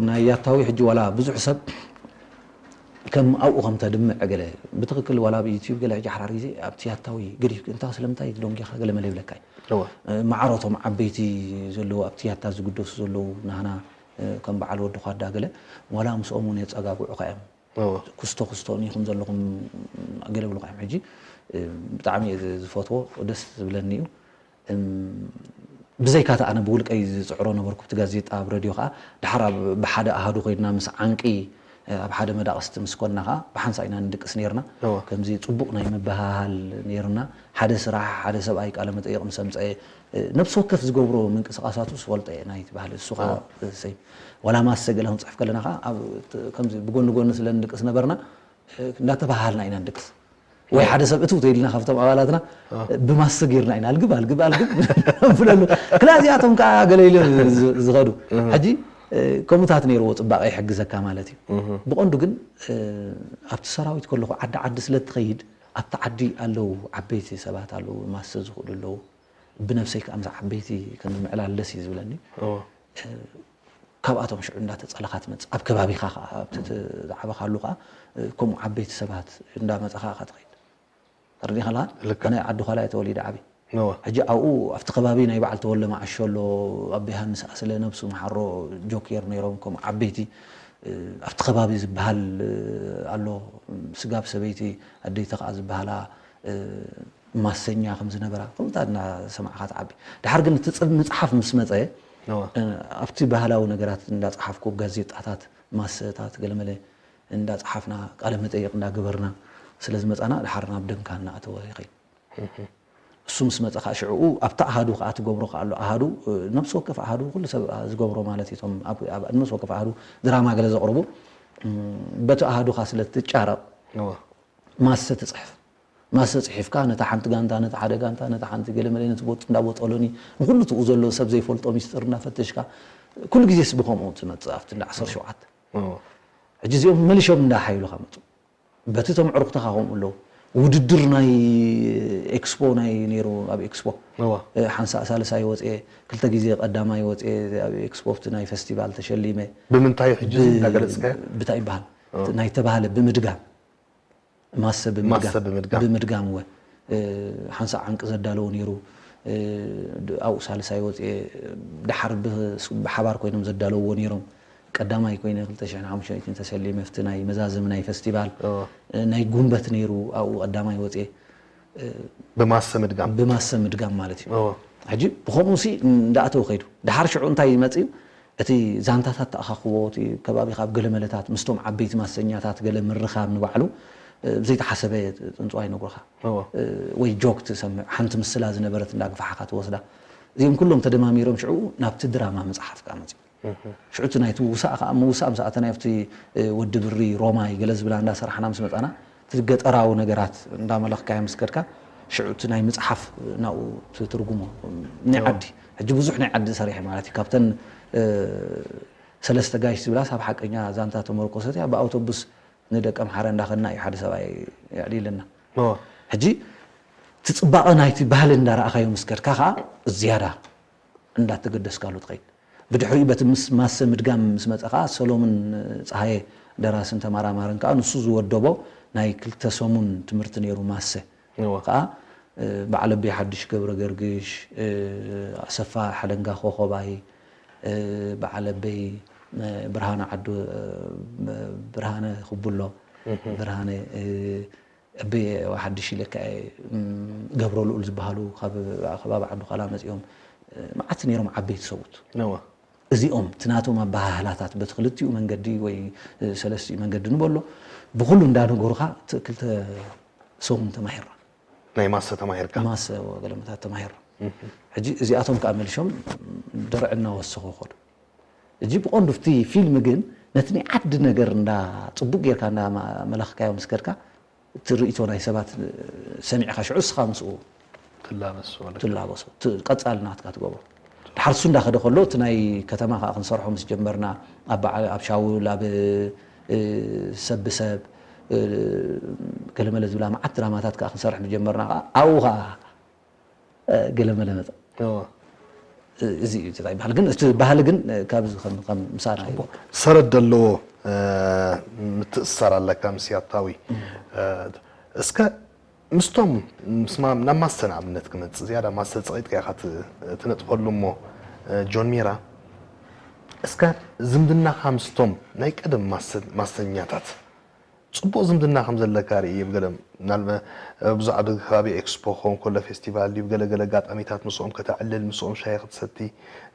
ናይ ያታዊ ሕጂ ዋላ ብዙሕ ሰብ ከም ኣብኡ ከም ተድምዕ ገለ ብትክክል ዋላ ኣብ ዩቲዩብ ገለ ሕጂ ሓራር ግዜ ኣብቲ ያታዊ ገዲፍ እንታ ስለምንታይ ደንጊኻ ገለ መለ ይብለካ እዩ። እወ። ማዕሮቶም ዓበይቲ ዘለዉ ኣብቲ ያታ ዝግደሱ ዘለዉ ናህና ከም በዓል ወዲ ኳዳ ገለ ዋላ ምስኦም እውን የፀጋግዑኻ እዮም። እወ። ኩስቶ ኩስቶ እኒኹም ዘለኹም ገለ ብልኹ እዮም ሕጂ ብጣዕሚ እየ ዝፈትዎ ደስ ዝብለኒ እዩ። ብዘይካቲ ኣነ ብውልቀይ ዝፅዕሮ ነበርኩ ብቲ ጋዜጣ ኣብ ረድዮ ከዓ ድሓር ኣብ ብሓደ ኣሃዱ ኮይድና ምስ ዓንቂ ኣብ ሓደ መዳቕስቲ ምስ ኮንና ከዓ ብሓንሳ ኢና ንድቅስ ነርና ከምዚ ፅቡቕ ናይ ምበሃሃል ነርና ሓደ ስራሕ ሓደ ሰብኣይ ቃለ መጠየቕ ምስ ኣምፀአ ነብሲ ወከፍ ዝገብሮ ምንቅስቃሳቱ ዝፈልጦ እየ ናይቲ ባህሊ እሱ ከዓ ሰይ ዋላ ማሰ ገለ ክንፅሕፍ ከለና ከዓ ከምዚ ብጎኒ ጎኒ ስለ ንድቅስ ነበርና እንዳተባሃልና ኢና ንድቅስ ወይ ሓደ ሰብ እትው ተይልና ካብቶም ኣባላትና ብማስክ ጌርና ኢና ኣልግብ ኣልግብ ኣልግብ ብለሉ ክላ እዚኣቶም ከዓ ገለ ኢሎም ዝኸዱ ሕጂ ከምኡታት ነይርዎ ፅባቐ ይሕግዘካ ማለት እዩ ብቐንዱ ግን ኣብቲ ሰራዊት ከለኹ ዓዲ ዓዲ ስለ ትኸይድ ኣብቲ ዓዲ ኣለዉ ዓበይቲ ሰባት ኣለዉ ማስክ ዝኽእሉ ኣለዉ ብነብሰይ ከዓ ምስ ዓበይቲ ከምምዕላል ደስ እዩ ዝብለኒ ካብኣቶም ሽዑ እንዳተፀለኻ ትመፅእ ኣብ ከባቢኻ ከዓ ኣብቲ ዝዓበኻሉ ከዓ ከምኡ ዓበይቲ ሰባት እንዳመፀኻ ኢኻ ትኸይድ ተረዲኻ ኣለኻ ኣነ ዓዲ ኳላ እየ ተወሊደ ዓብየ ሕጂ ኣብኡ ኣብቲ ከባቢ ናይ በዓል ተወለ ማዓሾ ኣሎ ኣብ ዮሃንስ ኣስለ ነብሱ መሓሮ ጆኬር ነይሮም ከምኡ ዓበይቲ ኣብቲ ከባቢ ዝበሃል ኣሎ ስጋብ ሰበይቲ ኣደይቲ ከዓ ዝበሃላ ማሰኛ ከም ዝነበራ ከምታት እናሰማዕካ ትዓቢ። ድሓር ግን እቲ ጽብ ምጽሓፍ ምስ መጸ እወ። ኣብቲ ባህላዊ ነገራት እንዳጸሓፍኩ ጋዜጣታት፣ ማሰታት፣ ገለመለ እንዳጸሓፍና ቃለ መጠይቕ እንዳገበርና ስለ ዝመጻና ድሓር ናብ ደምካ እናኣተወ ይኸይድ። እሱ ምስ መጸ ከዓ ሽዕኡ ኣብቲ ኣሃዱ ከዓ ትገብሮ ከዓ ኣሎ። ኣሃዱ ነብሲ ወከፍ ኣሃዱ ኩሉ ሰብ ዝገብሮ ማለት እዩ። እቶም ኣብ ኣብ ነብሲ ወከፍ ኣሃዱ ድራማ ገለ ዘቕርቡ በቲ ኣሃዱኻ ስለ ትጫረቕ እወ። ማሰ ትጽሕፍ። ማሰ ጽሒፍካ ነታ ሓንቲ ጋንታ፣ ነታ ሓደ ጋንታ፣ ነታ ሓንቲ ገለመለ፣ ነቲ ቦጥ እንዳቦጠሎኒ ንኹሉ ትኡ ዘሎ ሰብ ዘይፈልጦ ሚስጥር እንዳፈተሽካ ኩሉ ግዜስ ብኸምኡ ትመጽእ ኣብቲ እንዳ ዓሰርተ ሸውዓተ። እወ። ሕጂ እዚኦም መሊሾም እንዳሓይሉኻ መጹ። በቲ እቶም ዕሩኽትኻ ከምኡ ኣለዉ። ውድድር ናይ ኤክስፖ ናይ ነይሩ ኣብ ኤክስፖ እወ። ሓንሳእ ሳልሳይ ወፅኤ፣ ክልተ ግዜ ቀዳማይ ወፅኤ ኣብ ኤክስፖ ኣብቲ ናይ ፈስቲቫል ተሸሊመ። ብምንታይ ሕጂ እዚ እንዳገለጽካዮ? ብታይ ይበሃል? ናይ ተባህለ ብምድጋም ማሰ ብምድጋም ማሰ ብምድጋም። ብምድጋም ወ ሓንሳእ ዓንቂ ዘዳለዎ ነይሩ። ኣብኡ ሳልሳይ ወፅኤ፣ ድሓር ብሓባር ኮይኖም ዘዳለውዎ ነይሮም። ቀዳማይ ኮይነ ክልተ ሽሕን ሓሙሽተ ሚእትን ተሰሊመ ኣብቲ ናይ መዛዘሚ ናይ ፈስቲቫል። ናይ ጉንበት ነይሩ ኣብኡ ቀዳማይ ወፅኤ። ብማሰ ምድጋም። ብማሰ ምድጋም ማለት እዩ። ሕጂ ብኸምኡ ሲ እንዳኣተው ከይዱ ድሓር ሽዑ እንታይ ይመፅእ እዩ? እቲ ዛንታታት ተኣኻኽቦ እቲ ከባቢ ካብ ገለ መለታት ምስቶም ዓበይቲ ማሰኛታት ገለ ምርኻብ ንባዕሉ ብዘይተሓሰበ ፅንፅዋ ይነግሩኻ። ወይ ጆክ ትሰምዕ ሓንቲ ምስላ ዝነበረት እንዳግፋሕኻ ትወስዳ። እዚኦም ኩሎም ተደማሚሮም ሽዑ ናብቲ ድራማ ምፅሓፍ ከዓ መፅኡ። ሽዑ እቲ ናይቲ ውሳእ ከዓ ምውሳእ ምስ ኣተናዮ ኣብቲ ወዲ ብሪ ሮማይ ገለ ዝብላ እንዳሰራሕና ምስ መፃና እቲ ገጠራዊ ነገራት እንዳመለኽካዮ ምስ ከድካ ሽዑ እቲ ናይ ምፅሓፍ ናብኡ ትትርጉሞ ናይ ዓዲ ሕጂ ብዙሕ ናይ ዓዲ ሰሪሐ ማለት እዩ ካብተን ሰለስተ ጋይሽ ዝብላስ ኣብ ሓቀኛ ዛንታ ተመርኮሰት እያ ብኣውቶቡስ ንደቀምሓረ እንዳኸድና እዩ ሓደ ሰብኣይ የዕሊልና ሕጂ እቲ ፅባቐ ናይቲ ባህሊ እንዳረኣኻዮ ምስ ከድካ ከዓ ዝያዳ እንዳተገደስካሉ ትኸይድ። ብድሕሪኡ በቲ ምስ ማሰ ምድጋም ምስ መጸ ከኣ ሰሎሙን ጸሃየ ደራስን ተመራማርን ከኣ ንሱ ዝወደቦ ናይ ክልተ ሰሙን ትምህርቲ ነይሩ ማሰ ከኣ በዓለበይ ሓድሽ ገብረ ገርግሽ፣ ኣሰፋ ሓለንጋ ኮኾባይ፣ በዓለበይ ብርሃነ ዓዱ ብርሃነ ክቡሎ ብርሃነ እበየ ሓድሽ ኢለካ እየ ገብረ ልኡል ዝበሃሉ ካብ ከባቢ ዓዲ ኳላ መፂኦም መዓት ነይሮም ዓበይቲ ሰብኡት እዚኦም እቲ ናቶም ኣበሃህላታት በቲ ክልቲኡ መንገዲ ወይ ሰለስቲኡ መንገዲ ንበሎ ብኩሉ እንዳነገሩካ ክልተ ሰሙን ተማሂራ ናይ ማሰ ተማሂርካ ማሰ ገለመታት ተማሂራ ሕጂ እዚኣቶም ከዓ መሊሾም ደርዕ እናወሰኹ ከዱ እጂ ብቐንዱ እቲ ፊልም ግን ነቲ ናይ ዓዲ ነገር እንዳ ፅቡቅ ጌርካ እንዳ መለኽካዮ ምስ ከድካ እቲ ርእይቶ ናይ ሰባት ሰሚዕካ ሽዑ እስኻ ምስኡ ትላበስ ማለት ትላበሶ ቀጻሊ ናትካ ትገብሮ ድሓር እሱ እንዳኸደ ከሎ እቲ ናይ ከተማ ከዓ ክንሰርሖ ምስ ጀመርና ኣብ በዓል ኣብ ሻውል ኣብ ሰብ ብሰብ ገለመለ ዝብላ መዓት ድራማታት ከዓ ክንሰርሕ ምስ ጀመርና ከዓ ኣብኡ ከዓ ገለመለ መፀ እዚ እዩ እንታይ ይበሃል ግን እቲ ባህሊ ግን ካብዚ ከም ከም ምሳና እዩ ሰረት ዘለዎ ምትእስሳር ኣለካ ምስ ያታዊ እስከ ምስቶም ናብ ማሰ ንኣብነት ክመፅእ ዝያዳ ማሰ ፀቂጥካ ኢኻ ትነጥፈሉ እሞ ጆን ሚራ እስከ ዝምድናኻ ምስቶም ናይ ቀደም ማሰኛታት ፅቡቕ ዝምድና ከም ዘለካ ርኢ እየ ብገለ ምናልበ ብዙሕ ኣብ ከባቢ ኤክስፖ ክኸውን ከሎ ፌስቲቫል ድዩ ገለ ገለ ኣጋጣሚታት ምስኦም ከተዕልል ምስኦም ሻሂ ክትሰቲ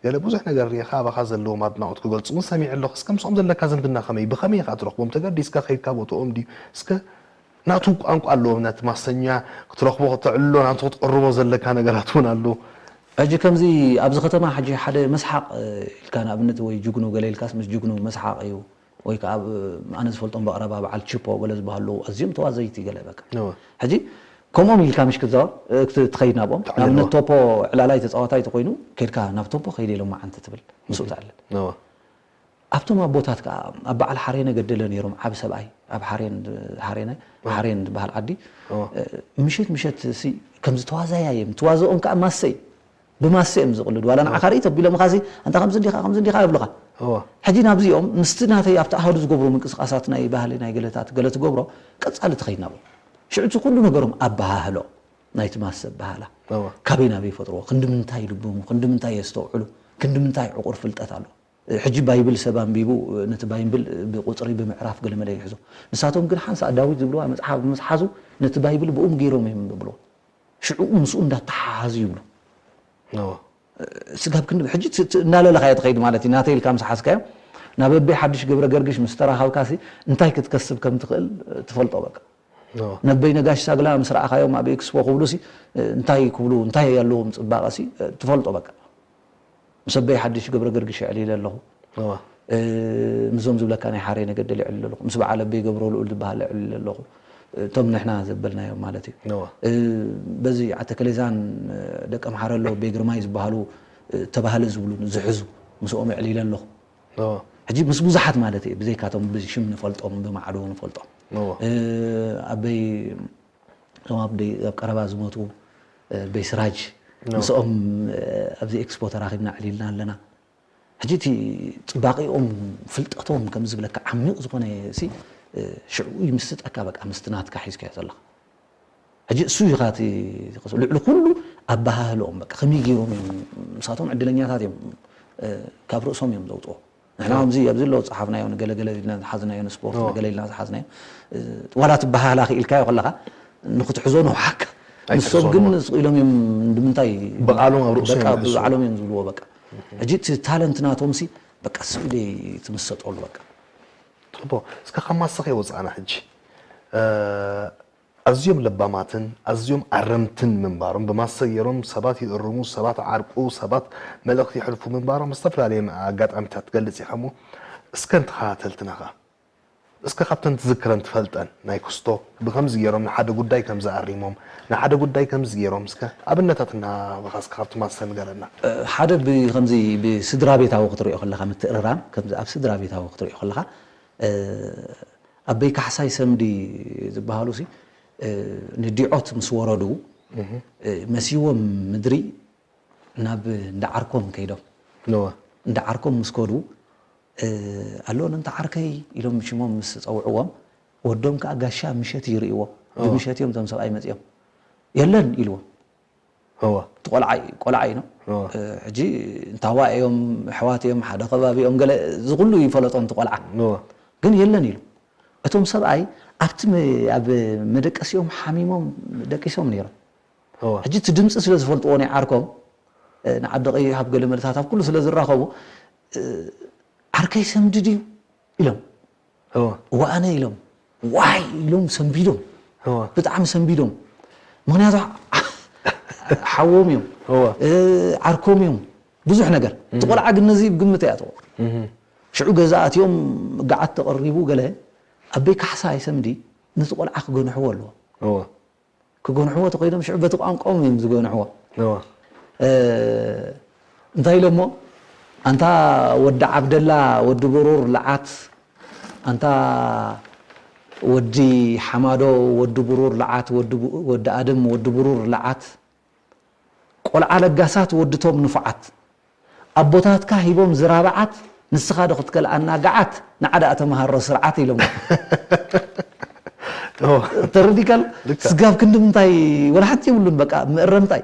ገለ ብዙሕ ነገር ሪእኻ ኣባኻ ዘለዎም ኣድናቖት ክገልፁ እውን ሰሚዐ ኣለኹ እስከ ምስኦም ዘለካ ዝምድና ከመይ ብኸመይ ኢኻ ትረኽቦም ተገዲስካ ከይድካ ቦትኦም ድዩ እስከ ናቱ ቋንቋ ኣለዎም ነቲ ማሰኛ ክትረኽቦ ከተዕልሎ ናቱ ክትቕርቦ ዘለካ ነገራት እውን ኣሎ ሕጂ ከምዚ ኣብዚ ከተማ ሕጂ ሓደ መስሓቕ ኢልካ ንኣብነት ወይ ጅግኑ ገለ ኢልካስ ምስ ጅግኑ መስሓቕ እዩ ወይ ከዓ ኣነ ዝፈልጦም ብቐረባ በዓል ቺፖ ገለ ዝበሃሉ ኣዝዮም ተዋዘይቲ ገለ በቃ ሕጂ ከምኦም ኢልካ ምሽ ክትዛወር ትኸይድ ናብኦም ንኣብነት ቶፖ ዕላላይ ተፃዋታይ ተኮይኑ ከድካ ናብ ቶፖ ከይደ ኢሎም መዓንቲ ትብል ምስኡ ትዕልል ኣብቶም ኣቦታት ከዓ ኣብ በዓል ሓሬነ ገደለ ነይሮም ዓብ ሰብኣይ ኣብ ሓሬን ሓሬነ ሓሬን ዝበሃል ዓዲ ምሸት ምሸት ከምዚ ተዋዛያ እዮም ተዋዘኦም ከዓ ማሰ እዩ ብማሰ እዮም ዝቕልዱ ዋላ ንዓኻ ርኢ ተቢሎምኻ ሲ ኣንታ ከምዚ እንዲኻ ከምዚ እንዲኻ ይብሉኻ ሕጂ ናብዚኦም ምስቲ ናተይ ኣብቲ ኣሃዱ ዝገብሩ ምንቅስቃሳት ናይ ባህሊ ናይ ገለታት ገለ ትገብሮ ቀጻሊ ትኸይድ ናብኦም ሽዑ እቲ ኩሉ ነገሮም ኣበሃህሎ ናይቲ ማሰ ኣበሃህላ ካበይ ናበይ ይፈጥርዎ ክንዲ ምንታይ ይልብሙ ክንዲ ምንታይ የስተውዕሉ ክንዲ ምንታይ ዕቑር ፍልጠት ኣሎ ሕጂ ባይብል ሰብ ኣንቢቡ ነቲ ባይብል ብቁፅሪ ብምዕራፍ ገለመለ ይሕዞ ንሳቶም ግን ሓንሳእ ዳዊት ዝብልዋ መፅሓፍ ብምፅሓዙ ነቲ ባይብል ብኡም ገይሮም እዮም ዝብልዎ ሽዑ ምስኡ እንዳተሓሓዙ ይብሉ። ስጋብ ክንዲ ሕጂ እናለለኻዮ ትኸይድ ማለት እዩ። ናተይ ኢልካ ምስ ሓዝካዮ ናብ ኣበይ ሓድሽ ገብረ ገርግሽ ምስ ተራኸብካ ሲ እንታይ ክትከስብ ከም ትኽእል ትፈልጦ። በቃ ነበይ ነጋሽ ሳግላ ምስ ረኣኻዮም ኣብ ኤክስፖ ክብሉ ሲ እንታይ ክብሉ እንታይ ኣለዎም ጽባቐ ሲ ትፈልጦ። በቃ ምስ ኣበይ ሓድሽ ገብረ ገርግሽ የዕሊለ ኣለኹ። ምስዞም ዝብለካ ናይ ሓረይ ነገደል የዕልል ኣለኹ፣ ምስ በዓል ኣበይ ገብረ ልኡል ዝበሃል የዕልል ኣለኹ። እቶም ንሕና ዘበልናዮም ማለት እዩ። በዚ ዓተከሌዛን ደቀምሓረ ኣሎ ኣበይ ግርማይ ዝበሃሉ ተባህለ ዝብሉ ዝሕዙ ምስኦም የዕሊለ ኣለኹ። ሕጂ ምስ ብዙሓት ማለት እየ፣ ብዘይካቶም ብሽም ንፈልጦም ብማዕዶ ንፈልጦም ኣበይ እቶም ኣብ ቀረባ ዝሞቱ ኣበይ ስራጅ ምስኦም ኣብዚ ኤክስፖ ተራኺብና ኣዕሊልና ኣለና። ሕጂ እቲ ጽባቂኦም ፍልጠቶም ከም ዝብለካ ዓሚቕ ዝኾነ ሲ ሽዑ ይምስጠካ። በቃ ምስቲ ናትካ ሒዝካዮ ዘለኻ ሕጂ እሱ ኢኻ እቲ ልዕሊ ኩሉ ኣበሃህልኦም በቃ ከመይ ገይሮም እዮም ምሳቶም ዕድለኛታት እዮም ካብ ርእሶም እዮም ዘውፅኦ። ንሕና ከምዚ ኣብዚ ኣለዉ ዝፀሓፍናዮ ንገለገለ ኢልና ዝሓዝናዮ ንስፖርት ንገለ ኢልና ዝሓዝናዮ ዋላ ትበሃህላ ክኢልካዮ ከለኻ ንክትሕዞ ንውሓካ ንሶም ግን ስቕ ኢሎም እዮም ንምንታይ ብቃሎም ኣብ ርእሶም በቃ ብባዕሎም እዮም ዝብልዎ በቃ ሕጂ እቲ ታለንት ናቶም ሲ በቃ ስኢለ ትምሰጠሉ በቃ። ጽቡቕ እስከ ካብ ማሰኸ ወጻእና ሕጂ ኣዝዮም ለባማትን ኣዝዮም ኣረምትን ምንባሮም ብማሰ ገይሮም ሰባት ይእርሙ ሰባት ዓርቁ ሰባት መልእኽቲ ይሕልፉ ምንባሮም ዝተፈላለየ ኣጋጣሚታት ትገልጽ ኢኻ እሞ እስከ ንተኸታተልትና ኸኣ እስከ ካብተን ትዝክረን ትፈልጠን ናይ ክስቶ ብከምዚ ገይሮም ንሓደ ጉዳይ ከምዚ ኣሪሞም ንሓደ ጉዳይ ከምዚ ገይሮም እስከ ኣብነታት እናሃብኻ እስከ ካብቲ ማሰ ንገረና። ሓደ ብከምዚ ብስድራ ቤታዊ ክትሪኦ ከለኻ ምትእርራም ከምዚ ኣብ ስድራ ቤታዊ ክትሪኦ ከለኻ ኣበይ ካሕሳይ ሰምዲ ዝበሃሉ ሲ ንዲዖት ምስ ወረዱ መሲዎም ምድሪ ናብ እንዳ ዓርኮም ከይዶም እንዳ ዓርኮም ምስ ከዱ ኣሎን እንተ ዓርከይ ኢሎም ሽሞም ምስ ጸውዕዎም ወዶም ከዓ ጋሻ ምሸት ይርእይዎ ብምሸት እዮም እቶም ሰብኣይ መጺኦም የለን ኢልዎም እዋ እቲ ቆልዓ እዩ ቆልዓ እዩ ነው እዋ ሕጂ እንታዋ እዮም ኣሕዋት እዮም ሓደ ከባቢ እዮም ገለ እዚ ኩሉ ይፈለጦ እቲ ቆልዓ እዋ ግን የለን ኢሉ እቶም ሰብኣይ ኣብቲ መ- ኣብ መደቀሲኦም ሓሚሞም ደቂሶም ነይሮም እዋ ሕጂ እቲ ድምፂ ስለ ዝፈልጥዎ ናይ ዓርኮም እ፣ ንዓዲ ቀይሕ ኣብ ገለ መልታት ኣብ ኩሉ ስለ ዝራኸቡ እ፣ ዓርከይ ሰምዲ ድዩ ኢሎም እዋ ወኣነ ኢሎም ዋይ ኢሎም ሰንቢዶም እዋ ብጣዕሚ ሰንቢዶም ምክንያቱ ሓዎም እዮም እዋ እ፣ ዓርኮም እዮም ብዙሕ ነገር እቲ ቆልዓ ግን ነዚ ግምት እያ ተዎ ሽዑ ገዛ ኣትዮም ገዓት ተቐሪቡ ገለ ኣበይ ካሕሳ ኣይሰምዲ ነቲ ቆልዓ ክገንሕዎ ኣለዎ እዋ ክጎንሕዎ ተኮይኖም ሽዑ በቲ ቋንቋኦም እዮም ዝጎንሕዎ እዋ እ፣ እንታይ ኢሎሞ ኣንታ ወዲ ዓብደላ ወዲ ብሩር ለዓት ኣንታ ወዲ ሓማዶ ወዲ ብሩር ለዓት ወዲ ቡ- ወዲ ኣድም ወዲ ብሩር ለዓት ቆልዓ ለጋሳት ወድቶም ንፉዓት ኣቦታትካ ሂቦም ዝራብዓት ንስኻ ዶ ክትከልኣና ገዓት ንዓ ደኣ ተምሃሮ ስርዓት ኢሎም ተረዲካል ስጋብ ክንዲ ምንታይ ወላ ሓንቲ የብሉን በቃ ምእረምታይ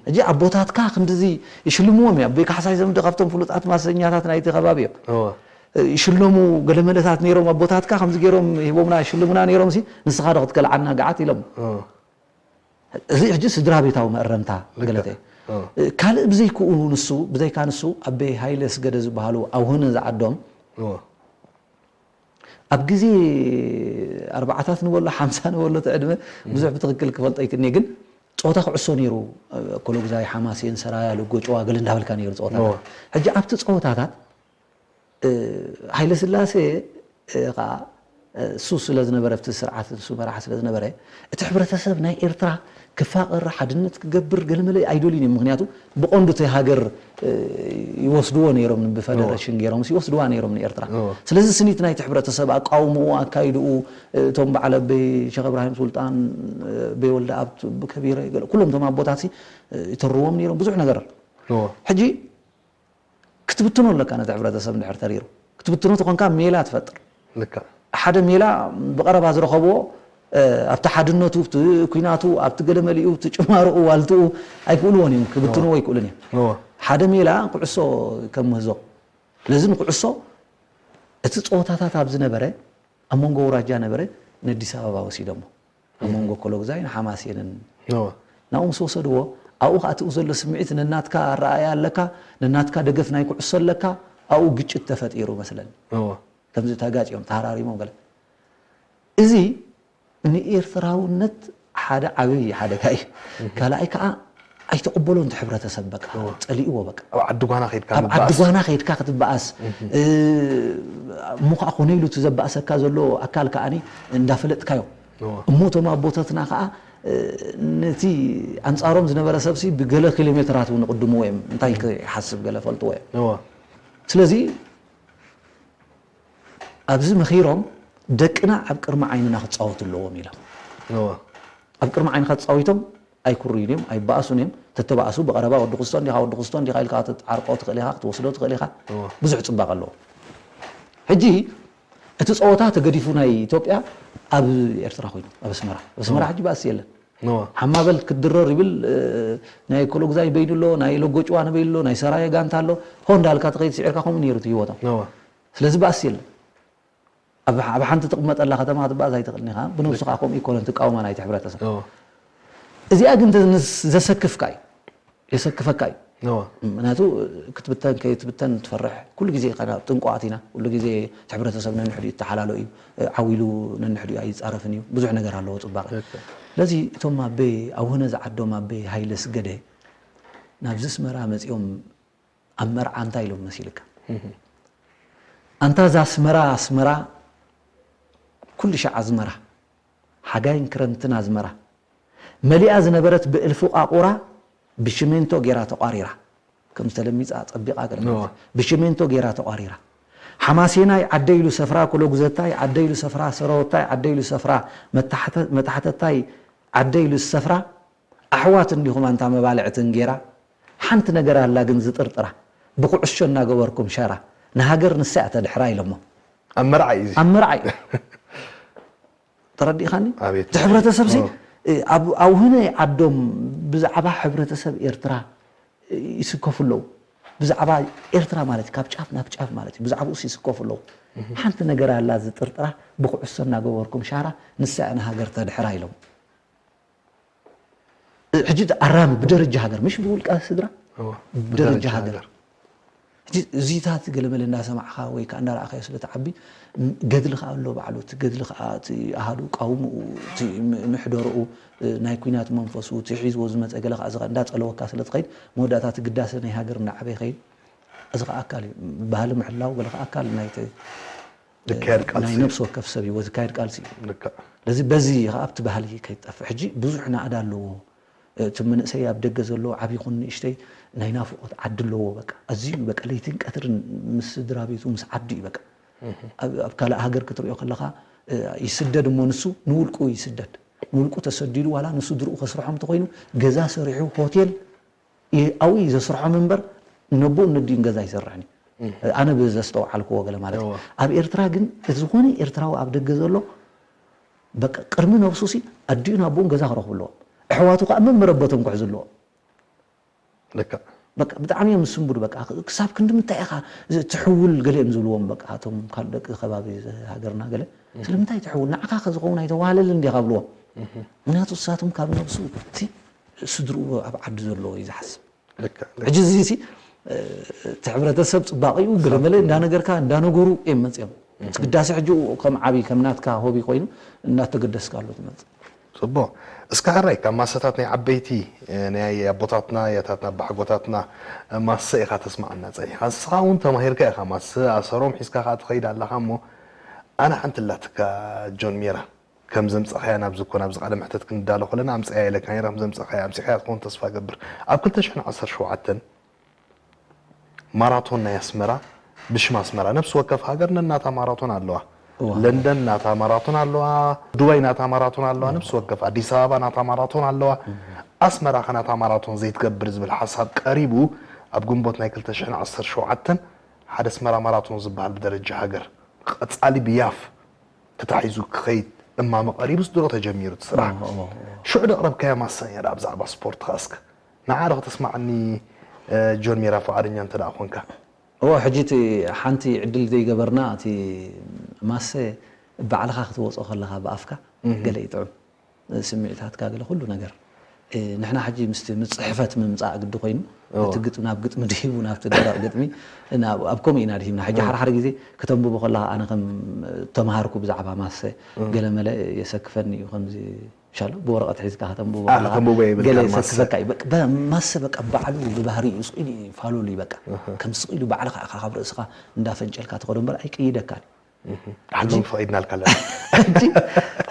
ሕጂ ኣቦታትካ ክንድዚ ይሽልምዎም እዮም ኣቦይ ካሕሳይ ዘምዲ ካብቶም ፍሉጣት ማሰኛታት ናይቲ ከባቢ እዮም ይሽለሙ ገለመለታት ነይሮም ኣቦታትካ ከምዚ ገይሮም ሂቦምና ይሽልሙና ነይሮም ሲ ንስኻ ዶ ክትከልዓና ገዓት ኢሎም እዚ ሕጂ ስድራ ቤታዊ መእረምታ ገለተ ካልእ ብዘይክኡ ንሱ ብዘይካ ንሱ ኣበይ ሃይለ ስገደ ዝበሃሉ ኣብ ሆነ ዝዓዶም ኣብ ግዜ ኣርባዓታት ንበሎ ሓምሳ ንበሎ እቲ ዕድመ ብዙሕ ብትክክል ክፈልጦ ይክእልኒ ግን ፀወታ ኩዕሶ ነይሩ ኮሎግዛይ ሓማሴን ሰራያ ልጎ ጨዋ ገለ እንዳበልካ ነይሩ ፀወታታት ሕጂ ኣብቲ ፀወታታት ሃይለስላሴ ከዓ እሱ ስለ ዝነበረ ኣብቲ ስርዓት እሱ መራሕ ስለ ዝነበረ እቲ ሕብረተሰብ ናይ ኤርትራ ክፋቐር ሓድነት ክገብር ገለመለ ኣይደልዩን እዮም ምክንያቱ ብቐንዱ እቲ ሃገር ይወስድዎ ነይሮም ብፈደረሽን ገይሮም ይወስድዋ ነይሮም ንኤርትራ ስለዚ ስኒት ናይቲ ሕብረተሰብ ኣቃውምኡ ኣካይድኡ እቶም በዓል ኣበይ ሸኽ እብራሂም ሱልጣን በይ ወልደ ኣብ ከቢረ ኩሎም እቶም ኣቦታት ይተርዎም ነይሮም ብዙሕ ነገር ሕጂ ክትብትኖ ኣለካ ነቲ ሕብረተሰብ እንድሕር ተሪሩ ክትብትኖ ተኾንካ ሜላ ትፈጥር ልክዕ ሓደ ሜላ ብቐረባ ዝረኸብዎ ኣብቲ ሓድነቱ ኣብቲ ኩናቱ ኣብቲ ገለመሊኡ ኣብቲ ጭማርኡ ዋልትኡ ኣይክእልዎን እዮም ክብትንዎ ኣይክእሉን እዮም እወ ሓደ ሜላ ኩዕሶ ከም ምህዞ ስለዚ ንኩዕሶ እቲ ፀወታታት ኣብ ዝነበረ ኣብ መንጎ ኣውራጃ ነበረ ንኣዲስ ኣበባ ወሲዶሞ ኣብ መንጎ ኮሎግዛይን ሓማሴንን እወ ናብኡ ምስ ወሰድዎ፣ ኣብኡ ከዓ ትኡ ዘሎ ስምዒት ነናትካ ኣረኣእያ ኣለካ፣ ነናትካ ደገፍ ናይ ኩዕሶ ኣለካ። ኣብኡ ግጭት ተፈጢሩ መስለኒ። ከምዚ ተጋጭዮም ተሃራሪሞም ገለ። እዚ ንኤርትራውነት ሓደ ዓብዪ ሓደጋ እዩ። ካልኣይ ከዓ ኣይተቐበሎን እቲ ሕብረተሰብ፣ በቃ ጸሊእዎ። በቃ ኣብ ዓዲ ጓና ከይድካ ኣብ ዓዲ ምባኣስ። ጓና ከይድካ ክትበኣስ፣ እሞ ከዓ ኮነ ኢሉ እቲ ዘባእሰካ ዘሎ ኣካል ከዓኒ እንዳፈለጥካዮ። እሞ እቶም ኣቦታትና ከዓ ነቲ ኣንጻሮም ዝነበረ ሰብሲ ብገለ ኪሎ ሜትራት እውን ይቕድምዎ እዮም። እንታይ ክሓስብ ገለ ፈልጥዎ እዮም። ስለዚ ኣብዚ መኺሮም፣ ደቅና ኣብ ቅድሚ ዓይንና ክጻወቱ ኣለዎም ኢሎም። ኣብ ቅድሚ ዓይንኻ ተጻዊቶም ኣይኩርዩን እዮም፣ ኣይበኣሱን እዮም። ተተባእሱ ብቐረባ ወዲ ክስቶ እንዲኻ፣ ወዲ ክስቶ እንዲኻ ኢልካ ክትዓርቆ ትኽእል ኢኻ፣ ክትወስዶ ትኽእል ኢኻ። ብዙሕ ጽባቐ ኣለዎ። ሕጂ እቲ ጸወታ ተገዲፉ ናይ ኢትዮጵያ ኣብ ኤርትራ ኮይኑ፣ ኣብ ኣስመራ። ኣብ ኣስመራ ሕጂ ባእሲ የለን። ሓማበል ክትድረር ይብል፣ ናይ ኮሎግዛይ በይኑ ኣሎ፣ ናይ ሎጎጭዋ ንበይኑ ኣሎ፣ ናይ ሰራየ ጋንታ ኣሎ። ሆ እንዳልካ ትኸይድ፣ ስዒርካ ከምኡ ነይሩ እቲ ህይወቶም። ስለዚ ባእሲ የለን። ኣብ ኣብ ሓንቲ ትቕመጠላ ከተማ ክትበኣስ ኣይትኽእልን ኢኻ። ብነብስኻ ከምኡ ይኮነን ትቃወማ ናይቲ ሕብረተሰብ። እዚኣ ግን ንስ-፣ ዘሰክፍካ እዩ። የሰክፈካ እዩ። ምኽንያቱ ክትብተን ከይትብተን ትፈርሕ። ኩሉ ግዜ ከና ጥንቁቓት ኢና። ኩሉ ግዜ እቲ ሕብረተሰብ ነንሕዲኡ ይተሓላሎ እዩ። ዓው ኢሉ ነንሕዲኡ ኣይጻረፍን እዩ። ብዙሕ ነገር ኣለዎ ጽባቐ። ስለዚ እቶም ኣበይ ኣውህነ ዝዓዶም ኣበይ ሃይለ ስገደ ናብዚ ኣስመራ መጺኦም ኣብ መርዓ እንታይ ኢሎም መሲልካ? ኣንታ እዛ ኣስመራ፣ ኣስመራ፣ ኩሉ ሻዕ ኣዝመራ፣ ሓጋይን ክረምትን ኣዝመራ፣ መሊኣ ዝነበረት ብእልፊ ቋቑራ ብሽሜንቶ ጌራ ተቋሪራ። ከም ዝተለሚጻ ጸቢቓ ገለ ማለት እዩ። ብሽሜንቶ ጌራ ተቋሪራ። ሓማሴናይ ዓደይ ኢሉ ሰፍራ፣ ኮሎጉዘታይ ዓደይ ኢሉ ሰፍራ፣ ሰረወታይ ዓደይ ኢሉ ሰፍራ፣ መታሕተ-፣ መታሕተታይ ዓደይ ኢሉ ዝሰፍራ፣ ኣሕዋት እንዲኹም ኣንታ መባልዕቲ እንጌራ፣ ሓንቲ ነገር ኣላ ግን ዝጥርጥራ፣ ብኩዕሾ እናገበርኩም ሸራ፣ ንሃገር ንሳ እያ ተድሕራ ኢሎሞ። ኣብ መርዓ እዩ እዚ። ኣብ መርዓ እዩ። ተረዲእኻኒ? ኣቤት። እቲ ሕብረተሰብ ሲ፣ ኦ። እ፣ ኣብ፣ ኣብ ህነ ዓዶም ብዛዕባ ሕብረተሰብ ኤርትራ፣ እ፣ ይስከፉ ኣለዉ። ብዛዕባ ኤርትራ ማለት እዩ፣ ካብ ጫፍ ናብ ጫፍ ማለት እዩ። ብዛዕባኡስ ይስከፉ ኣለዉ። ሓንቲ ነገር ኣላ ዝጥርጥራ፣ ብኩዕሶ እናገበርኩም ሻራ፣ ንሳ እያ ንሃገር ተድሕራ ኢሎም። እ፣ ሕጂ ኣራሚ ብደረጃ ሃገር፣ ምሽ ብውልቃ ስድራ፣ እዎ፣ ብደረጃ ብደረጃ ሃገር። ሃገር። ሕጂ እዚታት ገለመለ እንዳሰማዕኻ ወይ ከኣ እንዳረኣኻዮ ስለ ትዓቢ፣ ም-፣ ገድሊ ከኣ ኣሎ ባዕሉ። እቲ ገድሊ ከኣ፣ እቲ ኣሃዱ ቃውምኡ፣ እቲ ም-፣ ምሕደርኡ፣ እ፣ ናይ ኲናት መንፈሱ፣ እቲ ሒዝዎ ዝመጸ ገለ ከኣ እዚ ከኣ እንዳጸለወካ ስለ ትኸይድ፣ መወዳእታ እቲ ግዳሰ ናይ ሃገር እንዳዓበየ ይኸይድ። እዚ ከኣ ኣካል እዩ። ባህሊ ምሕላው ገለ ከኣ ኣካል ናይቲ፣ ዝካየድ ቃልሲ ናይ እዩ። ነብሲ ወከፍ ሰብ ህይወት ዝካየድ ቃልሲ እዩ። ልክዕ። ስለዚ በዚ ከኣ ኣብቲ ባህሊ ከይጠፍእ። ሕጂ ብዙሕ ናእዳ ኣለዎ። እቲ መንእሰይ ኣብ ደገ ዘሎ ዓቢ ይኹን ንእሽተይ ናይ ናፍቖት ዓዲ ኣለዎ። በቃ ኣዝዩ በቃ ለይትን ቀትርን ምስ ስድራ ቤቱ ምስ ዓዱ እዩ። በቃ ኣብ፣ ኣብ ካልእ ሃገር ክትሪኦ ከለኻ፣ እ፣ ይስደድ እሞ ንሱ ንውልቁ ይስደድ። ንውልቁ ተሰዲዱ ዋላ ንስድርኡ ከስርሖም እንተኾይኑ ገዛ ሰሪሑ ሆቴል ይ-፣ ኣብኡ እዩ ዘስርሖም እምበር ነቦኡን ነዲኡን ገዛ ኣይሰርሕን እዩ። ኣነ ብዘስተውዓልክዎ ገለ ማለት እዩ። እወ። ኣብ ኤርትራ ግን እቲ ዝኾነ ኤርትራዊ ኣብ ደገ ዘሎ በቃ ቅድሚ ነብሱ ሲ ኣዲኡን ኣቦኡን ገዛ ክረኽቡ ኣለዎም። ኣሕዋቱ ከኣ መመረበቶም ክሕዙ ኣለዎም። ልክዕ። በቃ ብጣዕሚ እዮም ዝስንብዱ። በቃ ክሳብ ክንዲ ምንታይ ኢኻ ዝ-፣ ትሕውል ገለ እዮም ዝብልዎም። በቃ እቶም ካልእ ደቂ ከባቢ ሃገርና ገለ፣ "ስለምንታይ ትሕውል? ንዓኻ ከ ዝኸውን ኣይተዋህለልን ዲኻ?" ብልዎም። ምኽንያቱ ንሳቶም ካብ ነብሱ እቲ ስድርኡ ኣብ ዓዲ ዘሎ እዩ ዝሓስብ። ልክዕ፣ ልክዕ። ሕጂ እዚ ሲ፣ እ፣ እቲ ሕብረተሰብ ጽባቐኡ ገለ መለ እንዳነገርካ፣ እንዳነገሩ እዮም መጺኦም። እቲ ግዳሴ ሕጂ ከም ዓቢ፣ ከም ናትካ ሆቢ ኮይኑ እናተገደስካሉ ትመጽእ። ጽቡቕ። እስከ ሕራይ ካብ ማሰታት ናይ ዓበይቲ፣ እ፣ ናይ ኣቦታትና፣ ኣያታትና፣ ኣባሓጎታትና፣ እ፣ ማሰ ኢኻ ተስምዓና ጸኒሕካ። ንስኻ እውን ተማሂርካ ኢኻ ማሰ፣ ኣሰሮም ሒዝካ ከኣ ትኸይድ ኣለኻ እሞ፣ ኣነ ሓንቲ ኣላትካ ጆን ሜራ፣ ከም ዘምጻእካያ ናብዚ እኮ፣ ናብዚ ቃለ መሕተት ክንዳሎ ከለና ኣምጽኣያ ኢለካ ነይረ፣ ከም ዘምጻእካያ ኣምጺእካያ ትኸውን ተስፋ እገብር። ኣብ ክልተ ሽሕን ዓሰርተ ሸውዓተን ማራቶን ናይ ኣስመራ፣ ብሽም ኣስመራ፣ ነፍሲ ወከፍ ሃገር ነናታ ማራቶን ኣለዋ። እዋ። ለንደን ናታ ማራቶን ኣለዋ፣ ዱባይ ናታ ማራቶን ኣለዋ፣ ነፍሲ ወከፍ ኣዲስ ኣበባ ናታ ማራቶን ኣለዋ። ኣስመራ ከ ናታ ማራቶን ዘይትገብር ዝብል ሓሳብ ቀሪቡ፣ ኣብ ግንቦት ናይ ክልተ ሽሕን ዓሰርተ ሸውዓተን ሓደ ኣስመራ ማራቶን ዝበሃል ብደረጃ ሃገር፣ ቀጻሊ ብያፍ ተታሒዙ ክኸይድ እማመ ቀሪቡስ ድሮ ተጀሚሩ እቲ ስራሕ። እዎ፣ እዎ፣ እዎ። ሽዑ ደቕረብካያ ማሰ ነይራ ብዛዕባ ስፖርትኻ እስከ። ንዓ ዶ ከተስምዓኒ፣ እ፣ ጆን ሜራ ፍቓደኛ እንተ ደኣ ኾንካ። እዎ፣ ሕጂ እቲ ሓንቲ ዕድል ዘይገበርና፣ እቲ ማሰ ባዕልኻ ክትወጾ ከለኻ ብኣፍካ እህ። ገለ ይጥዑም። ስምዒታትካ ገለ ኩሉ ነገር። ንሕና ሕጂ ምስቲ ምስ ጽሕፈት ምምጻእ ግዲ ኮይኑ እቲ ግጥሚ ናብ ግጥሚ ድሂቡ ናብቲ ደረቕ ግጥሚ ኣብ ከምኡ ኢና ድሂብና። ሕጂ ሓርሓር ግዜ ከተንብቦ ከለኻ ኣነ ከም ተምሃርኩ ብዛዕባ ማሰ ገለመለ የሰክፈኒ እዩ ከምዚ ሻሎ ብወረቐት ሒዝካ ከተንብቦ ከለኻ ገለ የሰክፈካ እዩ። ማሰ በቃ ባዕሉ ብባህሪ እዩ ስቕ ኢሉ ፋሉል እዩ በቃ ከም ስቕ ኢሉ ባዕልኻ ኢኻ ካብ ርእስኻ እንዳፈንጨልካ ትኸዶ እምበር ኣይቅይደካን። ሓንቲ ፈቒድናልካ ኣለና።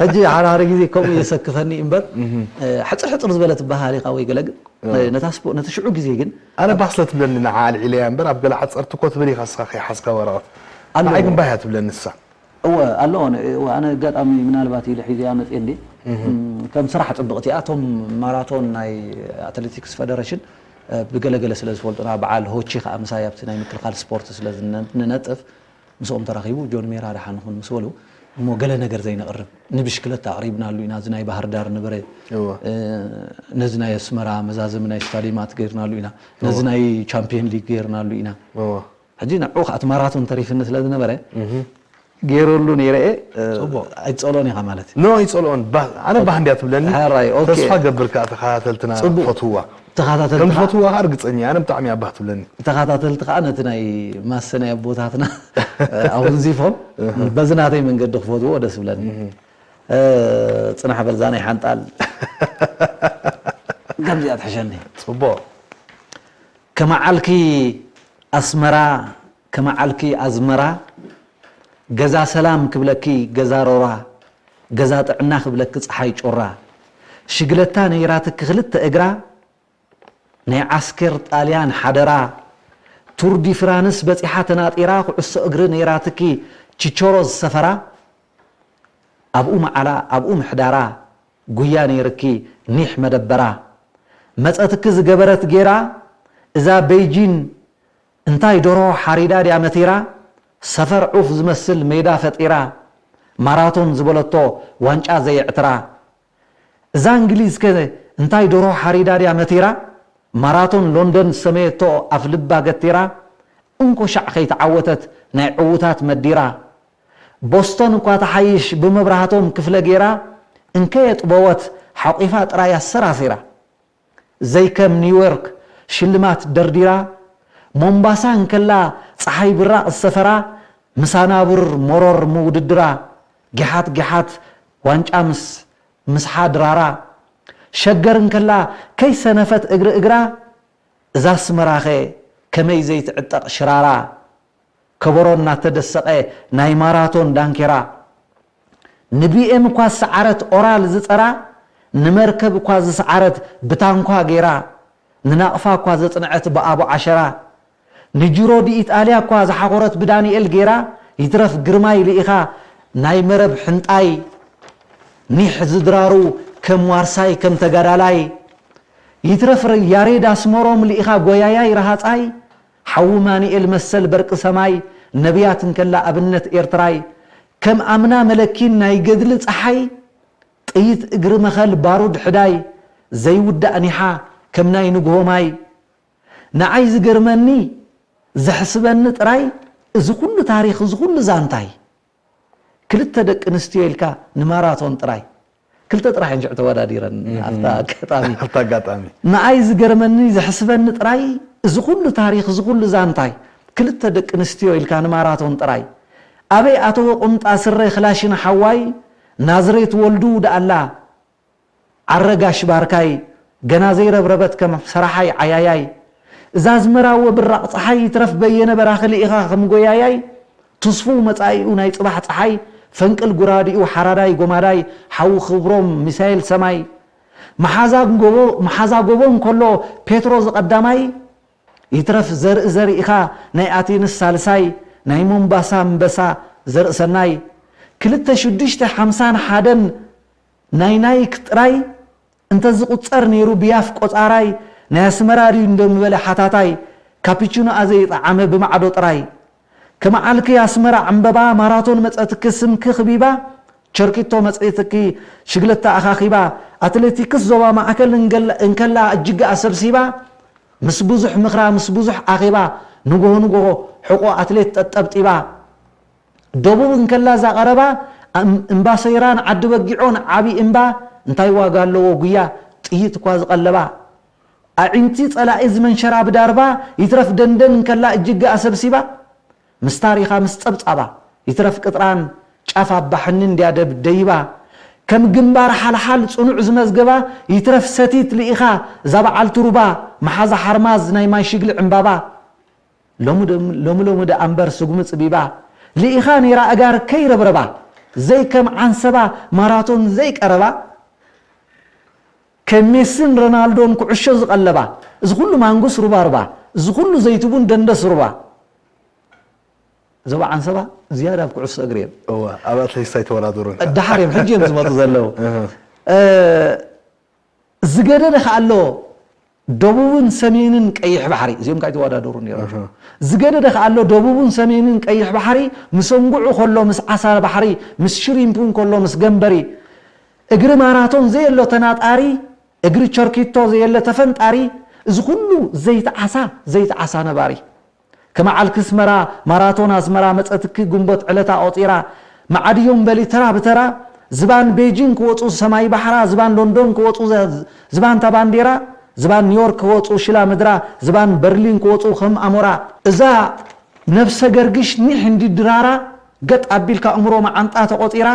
ሕጂ ሓደ ሓደ ግዜ ከምኡ የሰክፈኒ እምበር ሕፅር ሕፅር ዝበለት ባህል ኢኻ ወይ ገለ ግን ነቲ ሽዑ ግዜ ግን ኣነ ባህ ስለ ትብለኒ ንዓ ኣልዒለያ እምበር ኣብ ገለ ሓፀርቲ እኮ ትብል ኢኻ እስኻ ከይሓዝካ ወረቐት ንዓይ ግን ባህ እያ ትብለኒ ንሳ። እወ ኣሎ እወ ኣነ ኣጋጣሚ ምናልባት ኢለ ሒዘያ መፅየ እንዴ ከም ስራሕ ፅብቕቲ እያ እቶም ማራቶን ናይ ኣትሌቲክስ ፈደረሽን ብገለገለ ስለ ዝፈልጡና በዓል ሆቺ ከዓ ምሳይ ኣብቲ ናይ ምክልኻል ስፖርት ስለ ንነጥፍ ምስኦም ተራኺቡ ጆን ሜራ ደሓን ኹን ምስ በሉ እሞ ገለ ነገር ዘይነቕርብ ንብሽክለታ ኣቕሪብናሉ ኢና እዚ ናይ ባህር ዳር ነበረ ነዚ ናይ ኣስመራ መዛዘሚ ናይ ስታዲየማት ገይርናሉ ኢና ነዚ ናይ ቻምፒየን ሊግ ገይርናሉ ኢና ሕጂ ንዕኡ ከዓ እቲ ማራቶን ተሪፍኒ ስለ ዝነበረ ገይረሉ ነይረ ኣይፀሎን ኢኻ ማለት እዩ። ኖ ኣይፀልኦን ኣነ ባህ እንድያ ትብለኒ። ተስፋ ገብር ከዓ ተኸታተልትና ፈትውዋ። ከም ዝፈትውዋ ከዓ ርግፀኛ ኣነ ብጣዕሚ እያ ባህ ትብለኒ። ተኸታተልቲ ከዓ ነቲ ናይ ማሰ ናይ ኣቦታትና ኣወንዚፎም በዚ ናተይ መንገዲ ክፈትዎ ደስ ብለኒ። ፅናሕ በልዛ ናይ ሓንጣል ከምዚኣ ትሕሸኒ። ፅቡቕ ከመዓልኪ ኣስመራ ከመዓልኪ ኣዝመራ ገዛ ሰላም ክብለኪ ገዛ ሮራ ገዛ ጥዕና ክብለኪ ፀሓይ ጮራ ሽግለታ ነይራትኪ ክልተ እግራ ናይ ዓስኬር ጣልያን ሓደራ ቱር ዲ ፍራንስ በፂሓ ተናጢራ ኩዕሶ እግሪ ነይራትኪ ቺቾሮ ዝሰፈራ ኣብኡ መዓላ ኣብኡ ምሕዳራ ጉያ ነይርኪ ኒሕ መደበራ መፀትኪ ዝገበረት ጌራ እዛ ቤይጂን እንታይ ደርሆ ሓሪዳ ድያ መቲራ ሰፈር ዑፍ ዝመስል ሜዳ ፈጢራ ማራቶን ዝበለቶ ዋንጫ ዘየዕትራ እዛ እንግሊዝ ከ እንታይ ደርሆ ሓሪዳ ድያ መቲራ ማራቶን ሎንደን ዝሰመየቶ ኣፍ ልባ ገቲራ እንኮ ሻዕ ከይተዓወተት ናይ ዕዉታት መዲራ ቦስቶን እኳ ትሓይሽ ብመብራህቶም ክፍለ ጌራ እንከየጥበወት ሓቂፋ ጥራይ ኣሰራሲራ ዘይከም ኒውዮርክ ሽልማት ደርዲራ ሞምባሳ እንከላ ፀሓይ ብራቕ ዝሰፈራ ምሳና ብሩር ሞሮር ምውድድራ ጊሓት ጊሓት ዋንጫ ምስ ምስሓ ድራራ ሸገር እንከላ ከይሰነፈት እግሪ እግራ እዛ ኣስመራኸ ከመይ ዘይትዕጠቕ ሽራራ ከበሮ እናተደሰቐ ናይ ማራቶን ዳንኬራ ንቢኤም እኳ ዝሰዓረት ኦራል ዝፀራ ንመርከብ እኳ ዝሰዓረት ብታንኳ ገይራ ንናቕፋ እኳ ዘፅንዐት ብኣቡ ዓሸራ ንጅሮ ዲኢጣልያ እኳ ዝሓኾረት ብዳንኤል ገይራ ይትረፍ ግርማይ ልኢኻ ናይ መረብ ሕንጣይ ኒሕ ዝድራሩ ከም ዋርሳይ ከም ተጋዳላይ ይትረፍ ያሬድ ኣስመሮም ልኢኻ ጎያያይ ረሃፃይ ሓዉ ማንኤል መሰል በርቂ ሰማይ ነብያት እንከላ ኣብነት ኤርትራይ ከም ኣምና መለኪን ናይ ገድሊ ፀሓይ ጥይት እግሪ መኸል ባሩድ ሕዳይ ዘይውዳእ ኒሓ ከም ናይ ንግሆ ማይ ንዓይ ዝገርመኒ ዘሕስበኒ ጥራይ እዚ ኩሉ ታሪኽ እዚ ኩሉ ዛንታይ ክልተ ደቂ ኣንስትዮ ኢልካ ንማራቶን ጥራይ ክልተ ጥራሕ እንጂ ተወዳዲረን ኣብታ ኣጋጣሚ ኣብታ ኣጋጣሚ ንዓይ ዝገርመኒ ዘሕስበኒ ጥራይ እዚ ኩሉ ታሪኽ እዚ ኩሉ ዛንታይ ክልተ ደቂ ኣንስትዮ ኢልካ ንማራቶን ጥራይ ኣበይ ኣተወ ቁምጣ ስረ ክላሽን ሓዋይ ናዝሬት ወልዱ ደኣላ ዓረ ጋሽ ባርካይ ገና ዘይረብረበት ከም ሰራሓይ ዓያያይ እዛ ኣዝመራወ ብራቕ ፀሓይ ይትረፍ በየነ በራኺ ልኢኻ ከም ጎያያይ ትስፉው መፃኢኡ ናይ ፅባሕ ፀሓይ ፈንቅል ጉራዲኡ ሓራዳይ ጎማዳይ ሓዊ ክብሮም ሚሳይል ሰማይ መሓዛ ጎቦ እንከሎ ፔትሮ ዝቐዳማይ ይትረፍ ዘርኢ ዘሪእኻ ናይ ኣቴንስ ሳልሳይ ናይ ሞምባሳ ኣንበሳ ዘርእሰናይ ክልተ ሽዱሽተ ሓምሳን ሓደን ናይ ናይክ ጥራይ እንተዝቑጸር ነይሩ ብያፍ ቆጻራይ ናይ ኣስመራ ድዩ እንዶ ምበለ ሓታታይ ካፒቹኖኣ ዘይጠዓመ ብማዕዶ ጥራይ ከመዓልኪ ኣስመራ ዕምበባ ማራቶን መጸትኪ ስምኪ ክቢባ ቸርኪቶ መጽኢትኪ ሽግለታ ኣኻኺባ ኣትሌቲክስ ዞባ ማእከል እንከላ እጅግኣ ሰብሲባ ምስ ብዙሕ ምኽራ ምስ ብዙሕ ኣኼባ ንጎሆ ንጎሆ ሕቆ ኣትሌት ጠጠብጢባ ደቡብ እንከላ እዛ ቀረባ እምባሰይራን ዓዲ በጊዖን ዓቢ እምባ እንታይ ዋጋ ኣለዎ ጉያ ጥይት እኳ ዝቐለባ፣ ኣዒንቲ ጸላኢ ዝመንሸራ ብዳርባ፣ ይትረፍ ደንደን እንከላ እጅገኣ ሰብሲባ፣ ምስ ታሪኻ ምስ ጸብጻባ፣ ይትረፍ ቅጥራን ጫፍ ኣባሕኒ እንድያ ደብ ደይባ፣ ከም ግንባር ሓልሓል ጽኑዕ ዝመዝገባ፣ ይትረፍ ሰቲት ልኢኻ እዛ በዓልቲ ሩባ፣ መሓዛ ሓርማዝ ናይ ማይ ሽግሊ ዕምባባ፣ ሎሚ ደም-፣ ሎሚ ሎሚ ደኣ እምበር ስጉሚ ጽቢባ፣ ልኢኻ ነይራ ኣጋር ከይረብረባ፣ ዘይከም ዓንሰባ ማራቶን ዘይቀረባ፣ ከም ሜስን ሮናልዶን ኩዕሾ ዝቐለባ፣ እዚ ኩሉ ማንጉስ ሩባ ሩባ፣ እዚ ኩሉ ዘይትቡን ደንደስ ሩባ። ዞባ ዓንሰባ ዝያዳ ኣብ ኩዕሶ እግሪ እዮም። እወ፣ ኣብ ኣትሌቲክስ ኣይተወዳደሩን። ደሓር እዮም፣ ሕጂ እዮም ዝመጡ ዘለዉ። እህ። እ፣ ዝገደደ ከኣ ኣሎ፣ ደቡብን ሰሜንን ቀይሕ ባሕሪ፣ እዚኦም ከኣ ይተወዳደሩ ነይሮም። እህ። ዝገደደ ከኣ ኣሎ፣ ደቡብን ሰሜንን ቀይሕ ባሕሪ፣ ምስ ኣንጉዑ ከሎ ምስ ዓሳ ባሕሪ፣ ምስ ሽሪምፕ እውን ከሎ ምስ ገንበሪ፣ እግሪ ማራቶን ዘየሎ ተናጣሪ፣ እግሪ ቸርኪቶ ዘየለ ተፈንጣሪ፣ እዚ ኩሉ ዘይተዓሳ፣ ዘይተዓሳ ነባሪ። ከመዓልኪ ኣስመራ፣ ማራቶን ኣስመራ መጸትኪ ግንቦት ዕለታ ቆጺራ፣ መዓድዮም በሊ ተራ ብተራ፣ ዝባን ቤጂን ክወጹ ሰማይ ባሕራ፣ ዝባን ሎንዶን ክወጹ ዘ-፣ ዝባንታ ባንዴራ፣ ዝባን ኒውዮርክ ክወጹ ሽላ ምድራ፣ ዝባን በርሊን ክወጹ ከም ኣሞራ። እዛ ነብሰ ገርግሽ ኒሕ እንዲ ድራራ፣ ገጥ ኣቢልካ እምሮ መዓንጣ ተቆጺራ፣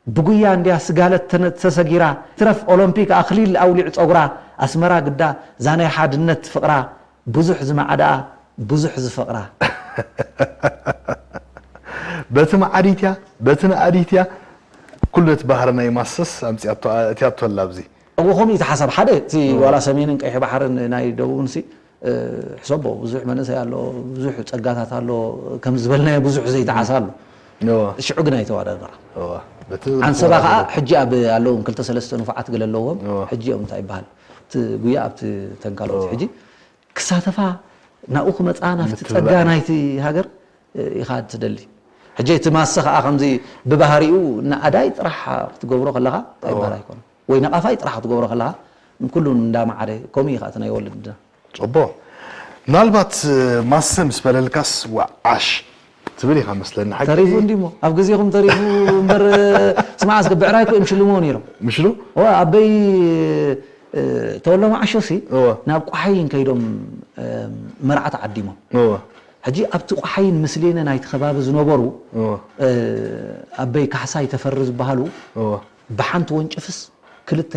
ብጉያ እንድያ ስጋለት ተነ-፣ ተሰጊራ። ትረፍ ኦሎምፒክ ኣኽሊል ኣውሊዕ ጸጉራ። ኣስመራ ግዳ ዛ ናይ ሓድነት ፍቕራ። ብዙሕ ዝመዓድኣ ብዙሕ ዝፈቕራ። በቲ መዓዲትያ፣ በቲ ነኣዲትያ፣ ኩሉ ነቲ ባህሪ ናይ ማሰስ ኣምጺኣቶ፣ ኣእትያቶ ኣላ ኣብዚ። እዎ፣ ከምኡ እዩ እቲ ሓሳብ። ሓደ፣ እቲ እዎ። ዋላ ሰሜንን ቀይሕ ባሕርን ናይ ደቡብን ሲ፣ እ፣ ሕሰቦ፣ ብዙሕ መንእሰይ ኣሎ፣ ብዙሕ ጸጋታት ኣሎ፣ ከም ዝበልናዮ ብዙሕ ዘይተዓሳ ኣሎ። እዎ። ሽዑ ግን ኣይተወዳደራ። እዎ። በቲ ዓንሰባ ከዓ ዝወዳደሩ። ሕጂ ኣብ ኣለዎም ክልተ ሰለስተ ንፉዓት ገለ ኣለዎም። እዎ። ሕጂ እዮም እንታይ ይበሃል፣ እቲ ጉያ ኣብቲ ተንካሎት። እዎ። ሕጂ ክሳተፋ ናብኡ ክመጻ ናብቲ ምትብባዕ ጸጋ እዩ። ናይቲ ሃገር፣ እ፣ ኢኻ ትደሊ። ሕጂ እቲ ማሰ ከዓ ከምዚ ብባህሪኡ ንኣዳይ ጥራሕ ክትገብሮ ከለኻ እንታይ እዎ። ይበሃል ኣይኮነን። ወይ ነቓፋይ ጥራሕ ክትገብሮ ከለኻ ንኩሉ እንዳመዓደ ከምኡ እዩ ከዓ እቲ ናይ ወለድና። ጽቡቕ። ምናልባት፣ እ፣ ማሰ ምስ በለልካስ ወዓሽ ትብል ኢኻ መስለኒ። ሓቂ ተሪፉ እንዲሞ፣ ኣብ ግዜኹም ተሪፉ እምበር፣ ስማዕ እስከ ብዕራይ እኮ እዮም ሽልሞ ነይሮም። ምሽሉ? ዋ፣ ኣበይ፣ እ፣ ተወሎ መዓሾ ሲ እወ። ናብ ቋሓይን ከይዶም፣ እ፣ መርዓ ተዓዲሞም። እወ። ሕጂ ኣብቲ ቋሓይን ምስሌነ ናይቲ ከባቢ ዝነበሩ፣ እወ። እ፣ ኣበይ ካሕሳይ ተፈሪ ዝበሃሉ እወ። ብሓንቲ ወንጭፍስ ክልተ፣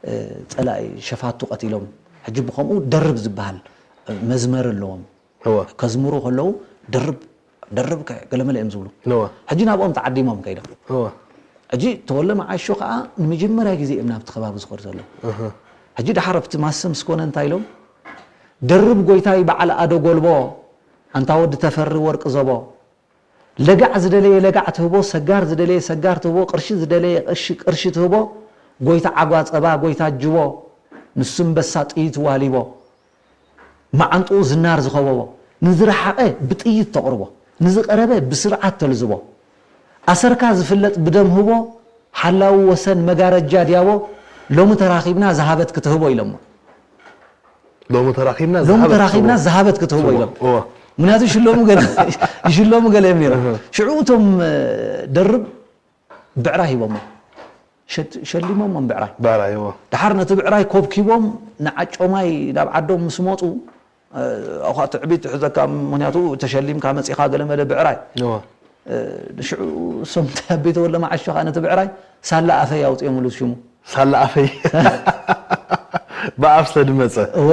እ፣ ጸላኢ ሸፋቱ ቀቲሎም። ሕጂ ብኸምኡ ደርብ ዝበሃል፣ እ፣ መዝመር ኣለዎም። እወ። ከዝምሩ ከለዉ ደርብ፣ ደርብ ከ-፣ ገለመለ እዮም ዝብሉ። እወ። ሕጂ ናብኦም ተዓዲሞም ከይዶም። እወ። ሕጂ ተወለ መዓሾ ከኣ ንመጀመርያ ግዜ እዮም ናብቲ ከባቢ ዝኸዱ ዘለዉ። እህ። ሕጂ ደሓር ኣብቲ ማሰ ምስ ኮነ እንታይ ኢሎም? ደርብ ጎይታይ በዓል ኣዶ ጎልቦ፣ ኣንታ ወዲ ተፈሪ ወርቂ ዘቦ፣ ለጋዕ ዝደለየ ለጋዕ ትህቦ፣ ሰጋር ዝደለየ ሰጋር ትህቦ፣ ቅርሺ ዝደለየ ቅርሺ፣ ቅርሺ ትህቦ፣ ጎይታ ዓጓ ጸባ፣ ጎይታ ጅቦ፣ ንሱ እምበሳ ጥይት ዋሊቦ፣ መዓንጥኡ ዝናር ዝኸበቦ፣ ንዝረሓቐ ብጥይት ተቕርቦ፣ ንዝቐረበ ብስርዓት ተልዝቦ። ኣሰርካ ዝፍለጥ ብደም ህቦ፣ ሓላዊ ወሰን መጋረጃ ዲያቦ፣ ሎሚ ተራኺብና ዝሃበት ክትህቦ ኢሎሞ። ሎሚ ተራኺብና ሎሚ ዝሃበት ተራኺብና ክትህቦ። ዝሃበት ክትህቦ ክትህቦ። ኢሎም። እወ። ምክንያቱ ይሽለሙ ገለ፣ ይሽለሙ ገለ እዮም ነይሮም። እህ። ሽዑ እቶም፣ እ፣ ደርብ ብዕራይ ሂቦሞ። ሸት-፣ ሸሊሞሞም ብዕራይ። ብዕራይ፣ እወ። ደሓር ነቲ ብዕራይ ኮብኪቦም ንዓጮማይ ናብ ዓዶም ምስ መጹ፣ እ፣ ኣዃ ትዕቢት ትሕዘካ፣ ምክንያቱ ተሸሊምካ መጺኻ ገለ መለ ብዕራይ። እወ። እ፣ ንሽዑ እሶም እንታይ ኣበይ ተወለ መዓሾ ኸኣ ነቲ ብዕራይ ሳላ ኣፈይ ኣውጺኦምሉ ሽሙ። ሳላ ኣፈይ። ብኣፍ ስለ ዝመጸ። እወ።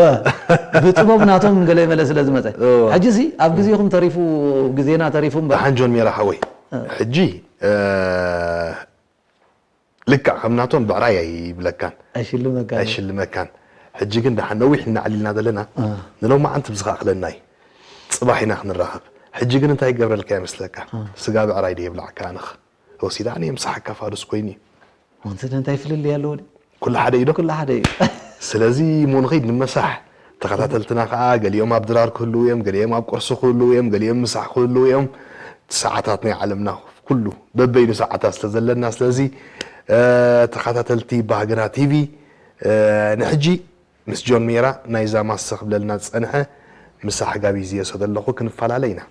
ብጥበብ ናቶም ገለ መለ ስለ ዝመጸ። እወ። ሕጂ እዚ ኣብ ግዜኹም ተሪፉ፣ ግዜና ተሪፉ እምበር። ደሓን ጆን ሜራ ሓወይ። እ። ሕጂ፣ እ፣ ልክዕ ከም ናቶም ብዕራይ ኣይብለካን። ኣይሽልመካን። ኣይሽልመካን። ሕጂ ግን ደሓን ነዊሕ እናዕሊልና ዘለና፣ እ። ንሎማዓንቲ ብዝኸኣኽለና እዩ። ጽባሕ ኢና ክንራኸብ። ሕጂ ግን እንታይ ይገብረልካ ይመስለካ? እ። ስጋ ብዕራይ ድየ ይብላዕካ ኣነኽ? ወሲዳ ኣነ የምሳሓካ ፋዱስ ኮይኑ እዩ። ወንተ እንታይ ፍልልይ ኣለዎ ድዩ? ኩሉ ሓደ እዩ ዶ? ኩሉ ሓደ እዩ። ስለዚ እሞ ንኸይድ ንመሳሕ። ተኸታተልትና ከዓ ገሊኦም ኣብ ድራር ክህልዉ እዮም፣ ገሊኦም ኣብ ቁርሲ ክህልዉ እዮም፣ ገሊኦም ምሳሕ ክህልዉ እዮም። እቲ ሰዓታት ናይ ዓለምና ኩሉ በበይኑ ሰዓታት ስለ ዘለና፣ ስለዚ፣ እ፣ ተኸታተልቲ ባህግና ቲቪ፣ እ፣ ንሕጂ ምስ ጆን ሜራ ናይዛ ማሰ ክብለልና ዝጸንሐ ምሳሕ ጋቢዝ እየ ሰደለኹ ክንፈላለ ኢና።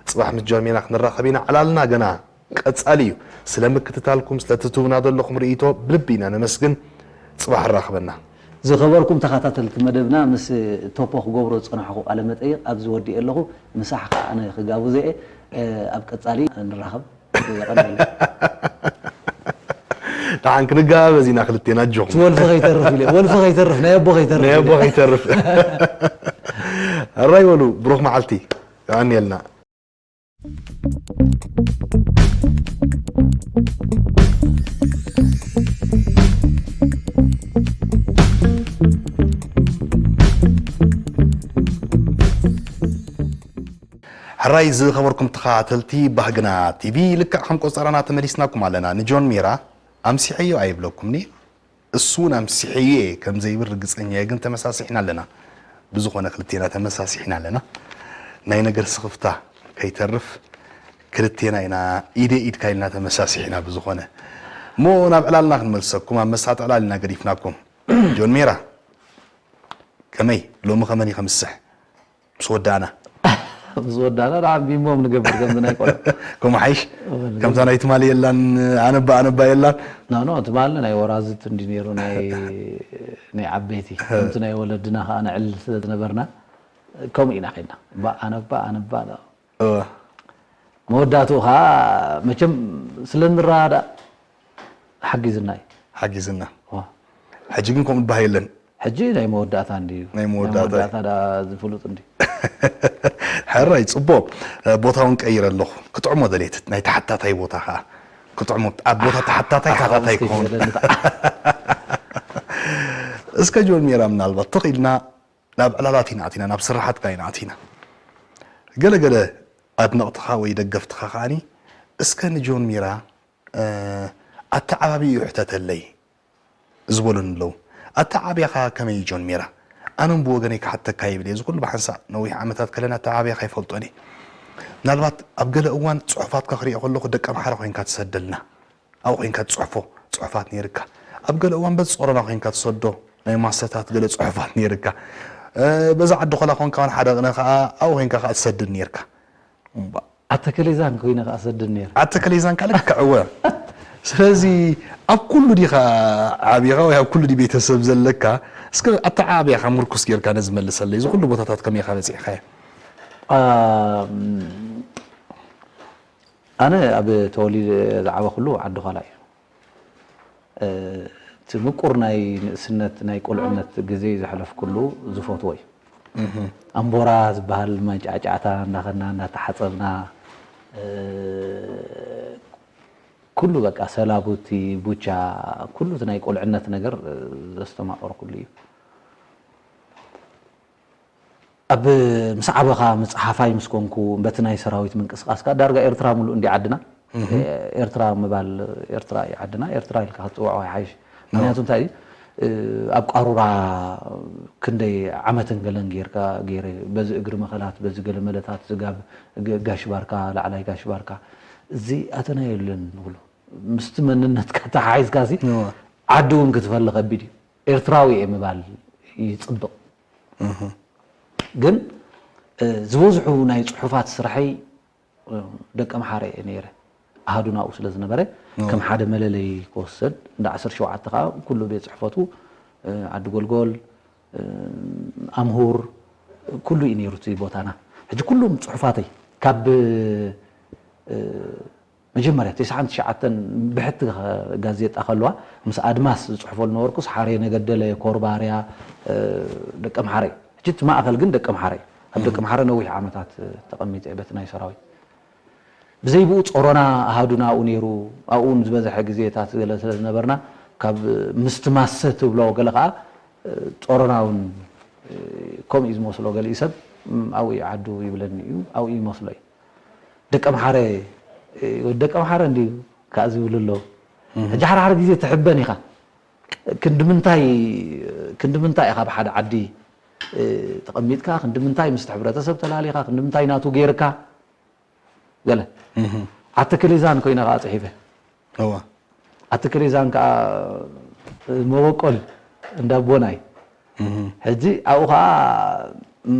ጽባሕ ምስ ጆን ሜራ ክንራኸብ ኢና። ዕላልና ገና ቀጻሊ እዩ። ስለ ምክትታልኩም፣ ስለ ትህቡና ዘለኹም ርእይቶ ብልቢ ኢና ነመስግን። ጽባሕ ኣራኽበና። ዝኸበርኩም ተኸታተልቲ መደብና፣ ምስ ቶፖ ክገብሮ ዝጸናሕኩ ቃለ መጠይቕ ኣብዚ ወዲኤ ኣለኹ። ምሳሕ ከኣ ኣነ ክጋብዞ እየ። ኣብ ቀጻሊ ንራኸብ። የቐንየለይ። ደሓን ክንጋበዝ ኢና ክልቴና፣ ኣጆኹም። እቲ ወልፊ ከይተርፍ ኢለ፣ ወልፊ ከይተርፍ፣ ናይ ኣቦ ከይተርፍ ናይ ኣቦ ኢለ። ከይተርፍ። ሕራይ በሉ፣ ብሩኽ መዓልቲ። የቐንየልና። ሕራይ ዝኸበርኩም ተኸታተልቲ ባህግና ቲቪ፣ ልክዕ ከም ቆጸራና ተመሊስናኩም ኣለና። ንጆን ሜራ ኣምሲሐዮ ኣይብለኩምኒ፣ እሱ እውን ኣምሲሐዮ እየ ከም ዘይብል ርግጸኛ እየ፣ ግን ተመሳሲሕና ኣለና። ብዝኾነ ክልቴና ተመሳሲሕና ኣለና። ናይ ነገር ስኽፍታ ከይተርፍ ክልቴና ኢና ኢደ ኢድካ ኢልና ተመሳሲሕና። ብዝኾነ እሞ ናብ ዕላልና ክንመልሰኩም፣ ኣብ መሳጢ ዕላል ኢና ገዲፍናኩም። ጆን ሜራ፣ ከመይ ሎሚ ከመን ከምስሕ ምስ ወዳእና? ምስ ወዳእና ደኣ ቢምቦም ንገብር ከምዚ ናይ ቆልዑ። ከምኡ ሓይሽ? ከምታ ናይ ትማሊ የላን፣ ኣነባ ኣነባ የላን። ኖ፣ ኖ፣ ትማሊ ናይ ወራዝት እንዲ ነይሩ፣ ናይ፣ ናይ ዓበይቲ። ከምቲ ናይ ወለድና ከኣ ንዕልል ስለ ዝነበርና፣ ከምኡ ኢና ኸድና። እባ ኣነባ ኣነባ፣ እወ። መወዳእትኡ ኸኣ መቸም ስለ ንረዳዳእ ሓጊዝና እዩ። ሓጊዝና። እወ። ሕጂ ግን ከምኡ ዝበሃል የለን። ሕጂ ናይ መወዳእታ እንድዩ። ናይ መወዳእታ። ናይ መወዳእታ ደኣ ዝፍሉጥ እንድዩ። ሕራይ፣ ጽቡቕ። ቦታ እውን ቀይረ ኣለኹ። ክጥዕሞ ደልየት፣ ናይ ተሓታታይ ቦታ ኸኣ። ክጥዕሞ፣ ኣብ ቦታ ተሓታታይ ኣሓ፣ ተሓታታይ ክኸውን። እስከ ጆን ሜራ፣ ምናልባት ትኽ ኢልና ናብ ዕላላት ኢና ኣቲና፣ ናብ ስራሓትካ ኢና ኣቲና። ገለ ገለ ኣድነቕትኻ ወይ ደገፍትኻ ከኣኒ፣ እስከ ንጆን ሜራ፣ እ፣ ኣተዓባቢኡ ይሕተተለይ ዝበሉኒ ኣለዉ። ኣተዓባብያኻ ከመይ እዩ ጆን ሜራ? ኣነ እውን ብወገነይ ክሓተካ ይብል እየ። እዚ ኩሉ ብሓንሳእ ነዊሕ ዓመታት ከለና ኣተዓባብያኻ ይፈልጦን እየ። ምናልባት ኣብ ገለ እዋን ጽሑፋትካ ክሪኦ ከለኹ ደቂ ኣምሓራ ኮይንካ ትሰደልና። ኣብኡ ኮይንካ ትጽሕፎ ጽሑፋት ነይርካ። ኣብ ገለ እዋን በዚ ጾሮና ኮይንካ ትሰዶ ናይ ማሰታት ገለ ጽሑፋት ነይርካ። እ፣ በዛ ዓዲ ኾላ ኮንካ እውን ሓደ ቅነ ከኣ ኣብኡ ኮይንካ ከኣ ትሰድድ ነይርካ። እምባ። ኣተከሌዛን ኮይነ ከኣ ሰድድ ነይረ። ኣተከሌዛን ከኣ ልክዕ እወ። ስለዚ ኣብ ኩሉ ዲኻ ዓቢኻ ወይ ኣብ ኩሉ ዲ ቤተሰብ ዘለካ? እስከ ኣተዓባብያኻ ምርኩስ ጌርካ ነዚ መልሰለይ። እዚ ኩሉ ቦታታት ከመይ ኢኻ በጺሕካዮ? ኣም፣ ኣነ ኣብ ተወሊደ ዝዓበኹሉ ዓዲ ዃላ እዩ። እ፣ እቲ ምቁር ናይ ንእስነት፣ ናይ ቁልዕነት ግዜ ዘሕለፍኩሉ ዝፈትዎ እዩ። ኣምቦራ ዝበሃል ማይ ጫዕጫዕታ እንዳኸድና፣ እንዳተሓጸብና፣ እ፣ ኩሉ በቃ ሰላቡቲ፣ ቡቻ፣ ኩሉ እቲ ናይ ቁልዕነት ነገር፣ እ፣ ዘስተማቐርኩሉ እዩ። ኣብ ምስ ዓበኻ፣ ምስ ጸሓፋይ ምስ ኮንኩ፣ በቲ ናይ ሰራዊት ምንቅስቓስ ከኣ ዳርጋ ኤርትራ ምሉእ እንዲ ዓድና። እህ። ኤርትራ ምባል፣ ኤርትራ እዩ ዓድና፣ ኤርትራ ኢልካ ክትጽውዖ ይሓይሽ። ምኽንያቱ እንታይ እዩ? እ፣ ኣብ ቃሩራ ክንደይ ዓመትን ገለን ጌርካ፣ ጌረ፣ በዚ እግሪ መኸላት፣ በዚ ገለ መለታት፣ እዚ ጋብ-፣ ግ-፣ ጋሽ ባርካ፣ ላዕላይ ጋሽ ባርካ፣ እዚ ኣተና የለን ንብሎ። ምስቲ መንነትካ ተሓሒዝካ ሲ፣ እወ። ዓዲ እውን ክትፈሊ ከቢድ እዩ። ኤርትራዊ እየ ምባል ይጽብቕ። እህ። ግን፣ እ፣ ዝበዝሑ ናይ ጽሑፋት ስራሐይ፣ እ፣ ደቂ ኣምሓረ እየ ነይረ። ኣሃዱ ናብኡ ስለ ዝነበረ፣ እወ። ከም ሓደ መለለይ ክወሰድ፣ እንዳ ዓሰርተ ሸውዓተ ከኣ ኩሉ ቤት ጽሕፈቱ፣ እ፣ ዓዲ ጎልጎል፣ እ፣ ኣምሁር፣ ኩሉ እዩ ነይሩ እቲ ቦታና። ሕጂ ኩሎም ጽሑፋተይ ካብ፣ እ፣ መጀመርያ ተስዓን ትሽዓተን ብሕቲ ጋዜጣ ከለዋ፣ ምስ ኣድማስ ዝጽሕፈሉ ነበርኩስ፣ ሓሬ ነገደለ፣ ኮርባርያ፣ እ፣ ደቂ ኣምሓረ እዩ። ሕጂ እቲ ማእከል ግን ደቂ ኣምሓረ እዩ። ኣብ ደቂ ኣምሓረ ነዊሕ ዓመታት፣ እ፣ ተቐሚጠ እየ በቲ ናይ ሰራዊት። ብዘይ ብኡ ጾሮና ኣሃዱና ኣብኡ ነይሩ፣ ኣብኡ እውን ዝበዝሐ ግዜታት ገለ ስለ ዝነበርና፣ ካብ ምስቲ ማሰ ትብሎ ገለ ከኣ፣ እ፣ ጾሮና እውን፣ እ፣ ከምኡ እዩ ዝመስሎ። ገሊኡ ሰብ፣ እም፣ ኣብኡ እዩ ዓዱ ይብለኒ እዩ፣ ኣብኡ ይመስሎ እዩ። ደቂ ኣምሓረ፣ እ፣ ወዲ ደቂ ኣምሓረ እንድዩ ከኣ ዝብሉ ኣለዉ። እህ። ሕጂ ሓደ ሓደ ግዜ ትሕበን ኢኻ። ክንዲ ምንታይ፣ ክንዲ ምንታይ ኢኻ ኣብ ሓደ ዓዲ፣ እ፣ ተቐሚጥካ፣ ክንዲ ምንታይ ምስቲ ሕብረተሰብ ተላሊኻ፣ ክንዲ ምንታይ ናቱ ጌርካ፣ ገለ። እህ። ኣተከሌዛን ኮይነ ከኣ ጽሒፈ። እወ። ኣተከሌዛን ከኣ መበቆል እንዳ ኣቦና እዩ። እህ። ሕጂ ኣብኡ ከኣ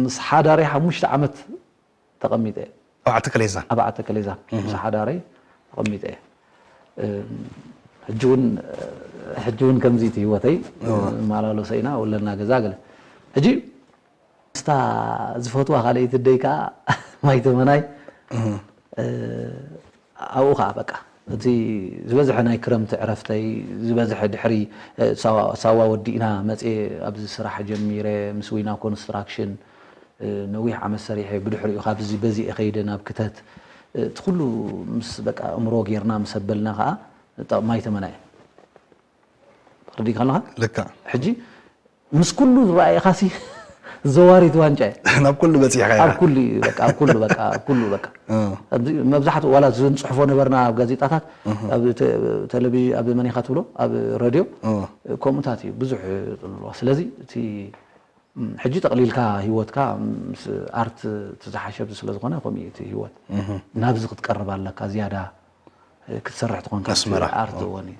ምስ ሓዳረይ ሓሙሽተ ዓመት ተቐሚጠ እየ። ኣብ ዓተከሌዛን? ኣብ ዓተከሌዛን እህ። ምስ ሓዳረይ ተቐሚጠ እየ። እም፣ ሕጂ እውን፣ እ፣ ሕጂ እውን ከምዚ እቲ ህይወተይ፣ እወ። መላለሶ ኢና፣ ወለና ገዛ ገለ። ሕጂ ምስታ ዝፈትዋ ካልኣይቲ ደይ ከኣ ማይ ተመናይ፣ እህ። እ፣ ኣብኡ ከኣ በቃ እቲ ዝበዝሐ ናይ ክረምቲ ዕረፍተይ፣ ዝበዝሐ ድሕሪ፣ እ፣ ሳዋ፣ ሳዋ ወዲእና መጽየ ኣብዚ ስራሕ ጀሚረ፣ ምስ ዊና ኮንስትራክሽን፣ እ፣ ነዊሕ ዓመት ሰሪሐ፣ ብድሕሪኡ ካብዚ በዚ እየ ከይደ ናብ ክተት፣ እ፣ እቲ ኩሉ ምስ በቃ እምሮ ጌርና ምስ ኣበልና ከኣ፣ ጣ-፣ ማይ ተመናየ። ተረዲእካ ኣለኻ? ልክዕ። ሕጂ ምስ ኩሉ ዝረኣየኻሲ ዘዋሪት ዋንጫ እየ። ናብ ኩሉ በጺሕካ ኢኻ። ኣብ ኩሉ እዩ፣ በቃ፣ ኣብ ኩሉ፣ በቃ፣ ኣብ ኩሉ፣ በቃ። እ። ኣብዚ መብዛሕትኡ ዋላ ዝንጽሕፎ ነበርና ኣብ ጋዜጣታት፣ እህ። ኣብ ተ-፣ ቴሌቪዥን፣ ኣብ መን ኢኻ ትብሎ? ኣብ ሬድዮ፣ እ። ከምኡታት እዩ፣ ብዙሕ ጽልዋ። ስለዚ እቲ፣ ም፣ ሕጂ ጠቕሊልካ ህይወትካ ምስ ኣርት እቲ ዝሓሸ ኣብዚ ስለ ዝኾነ፣ ከምኡ እዩ እቲ ህይወት። እህ። ናብዚ ክትቀርብ ኣለካ፣ ዝያዳ ክትሰርሕ ትኾንካ፣ ኣስመራ። ኣርት፣ ኦ። እወን እዩ።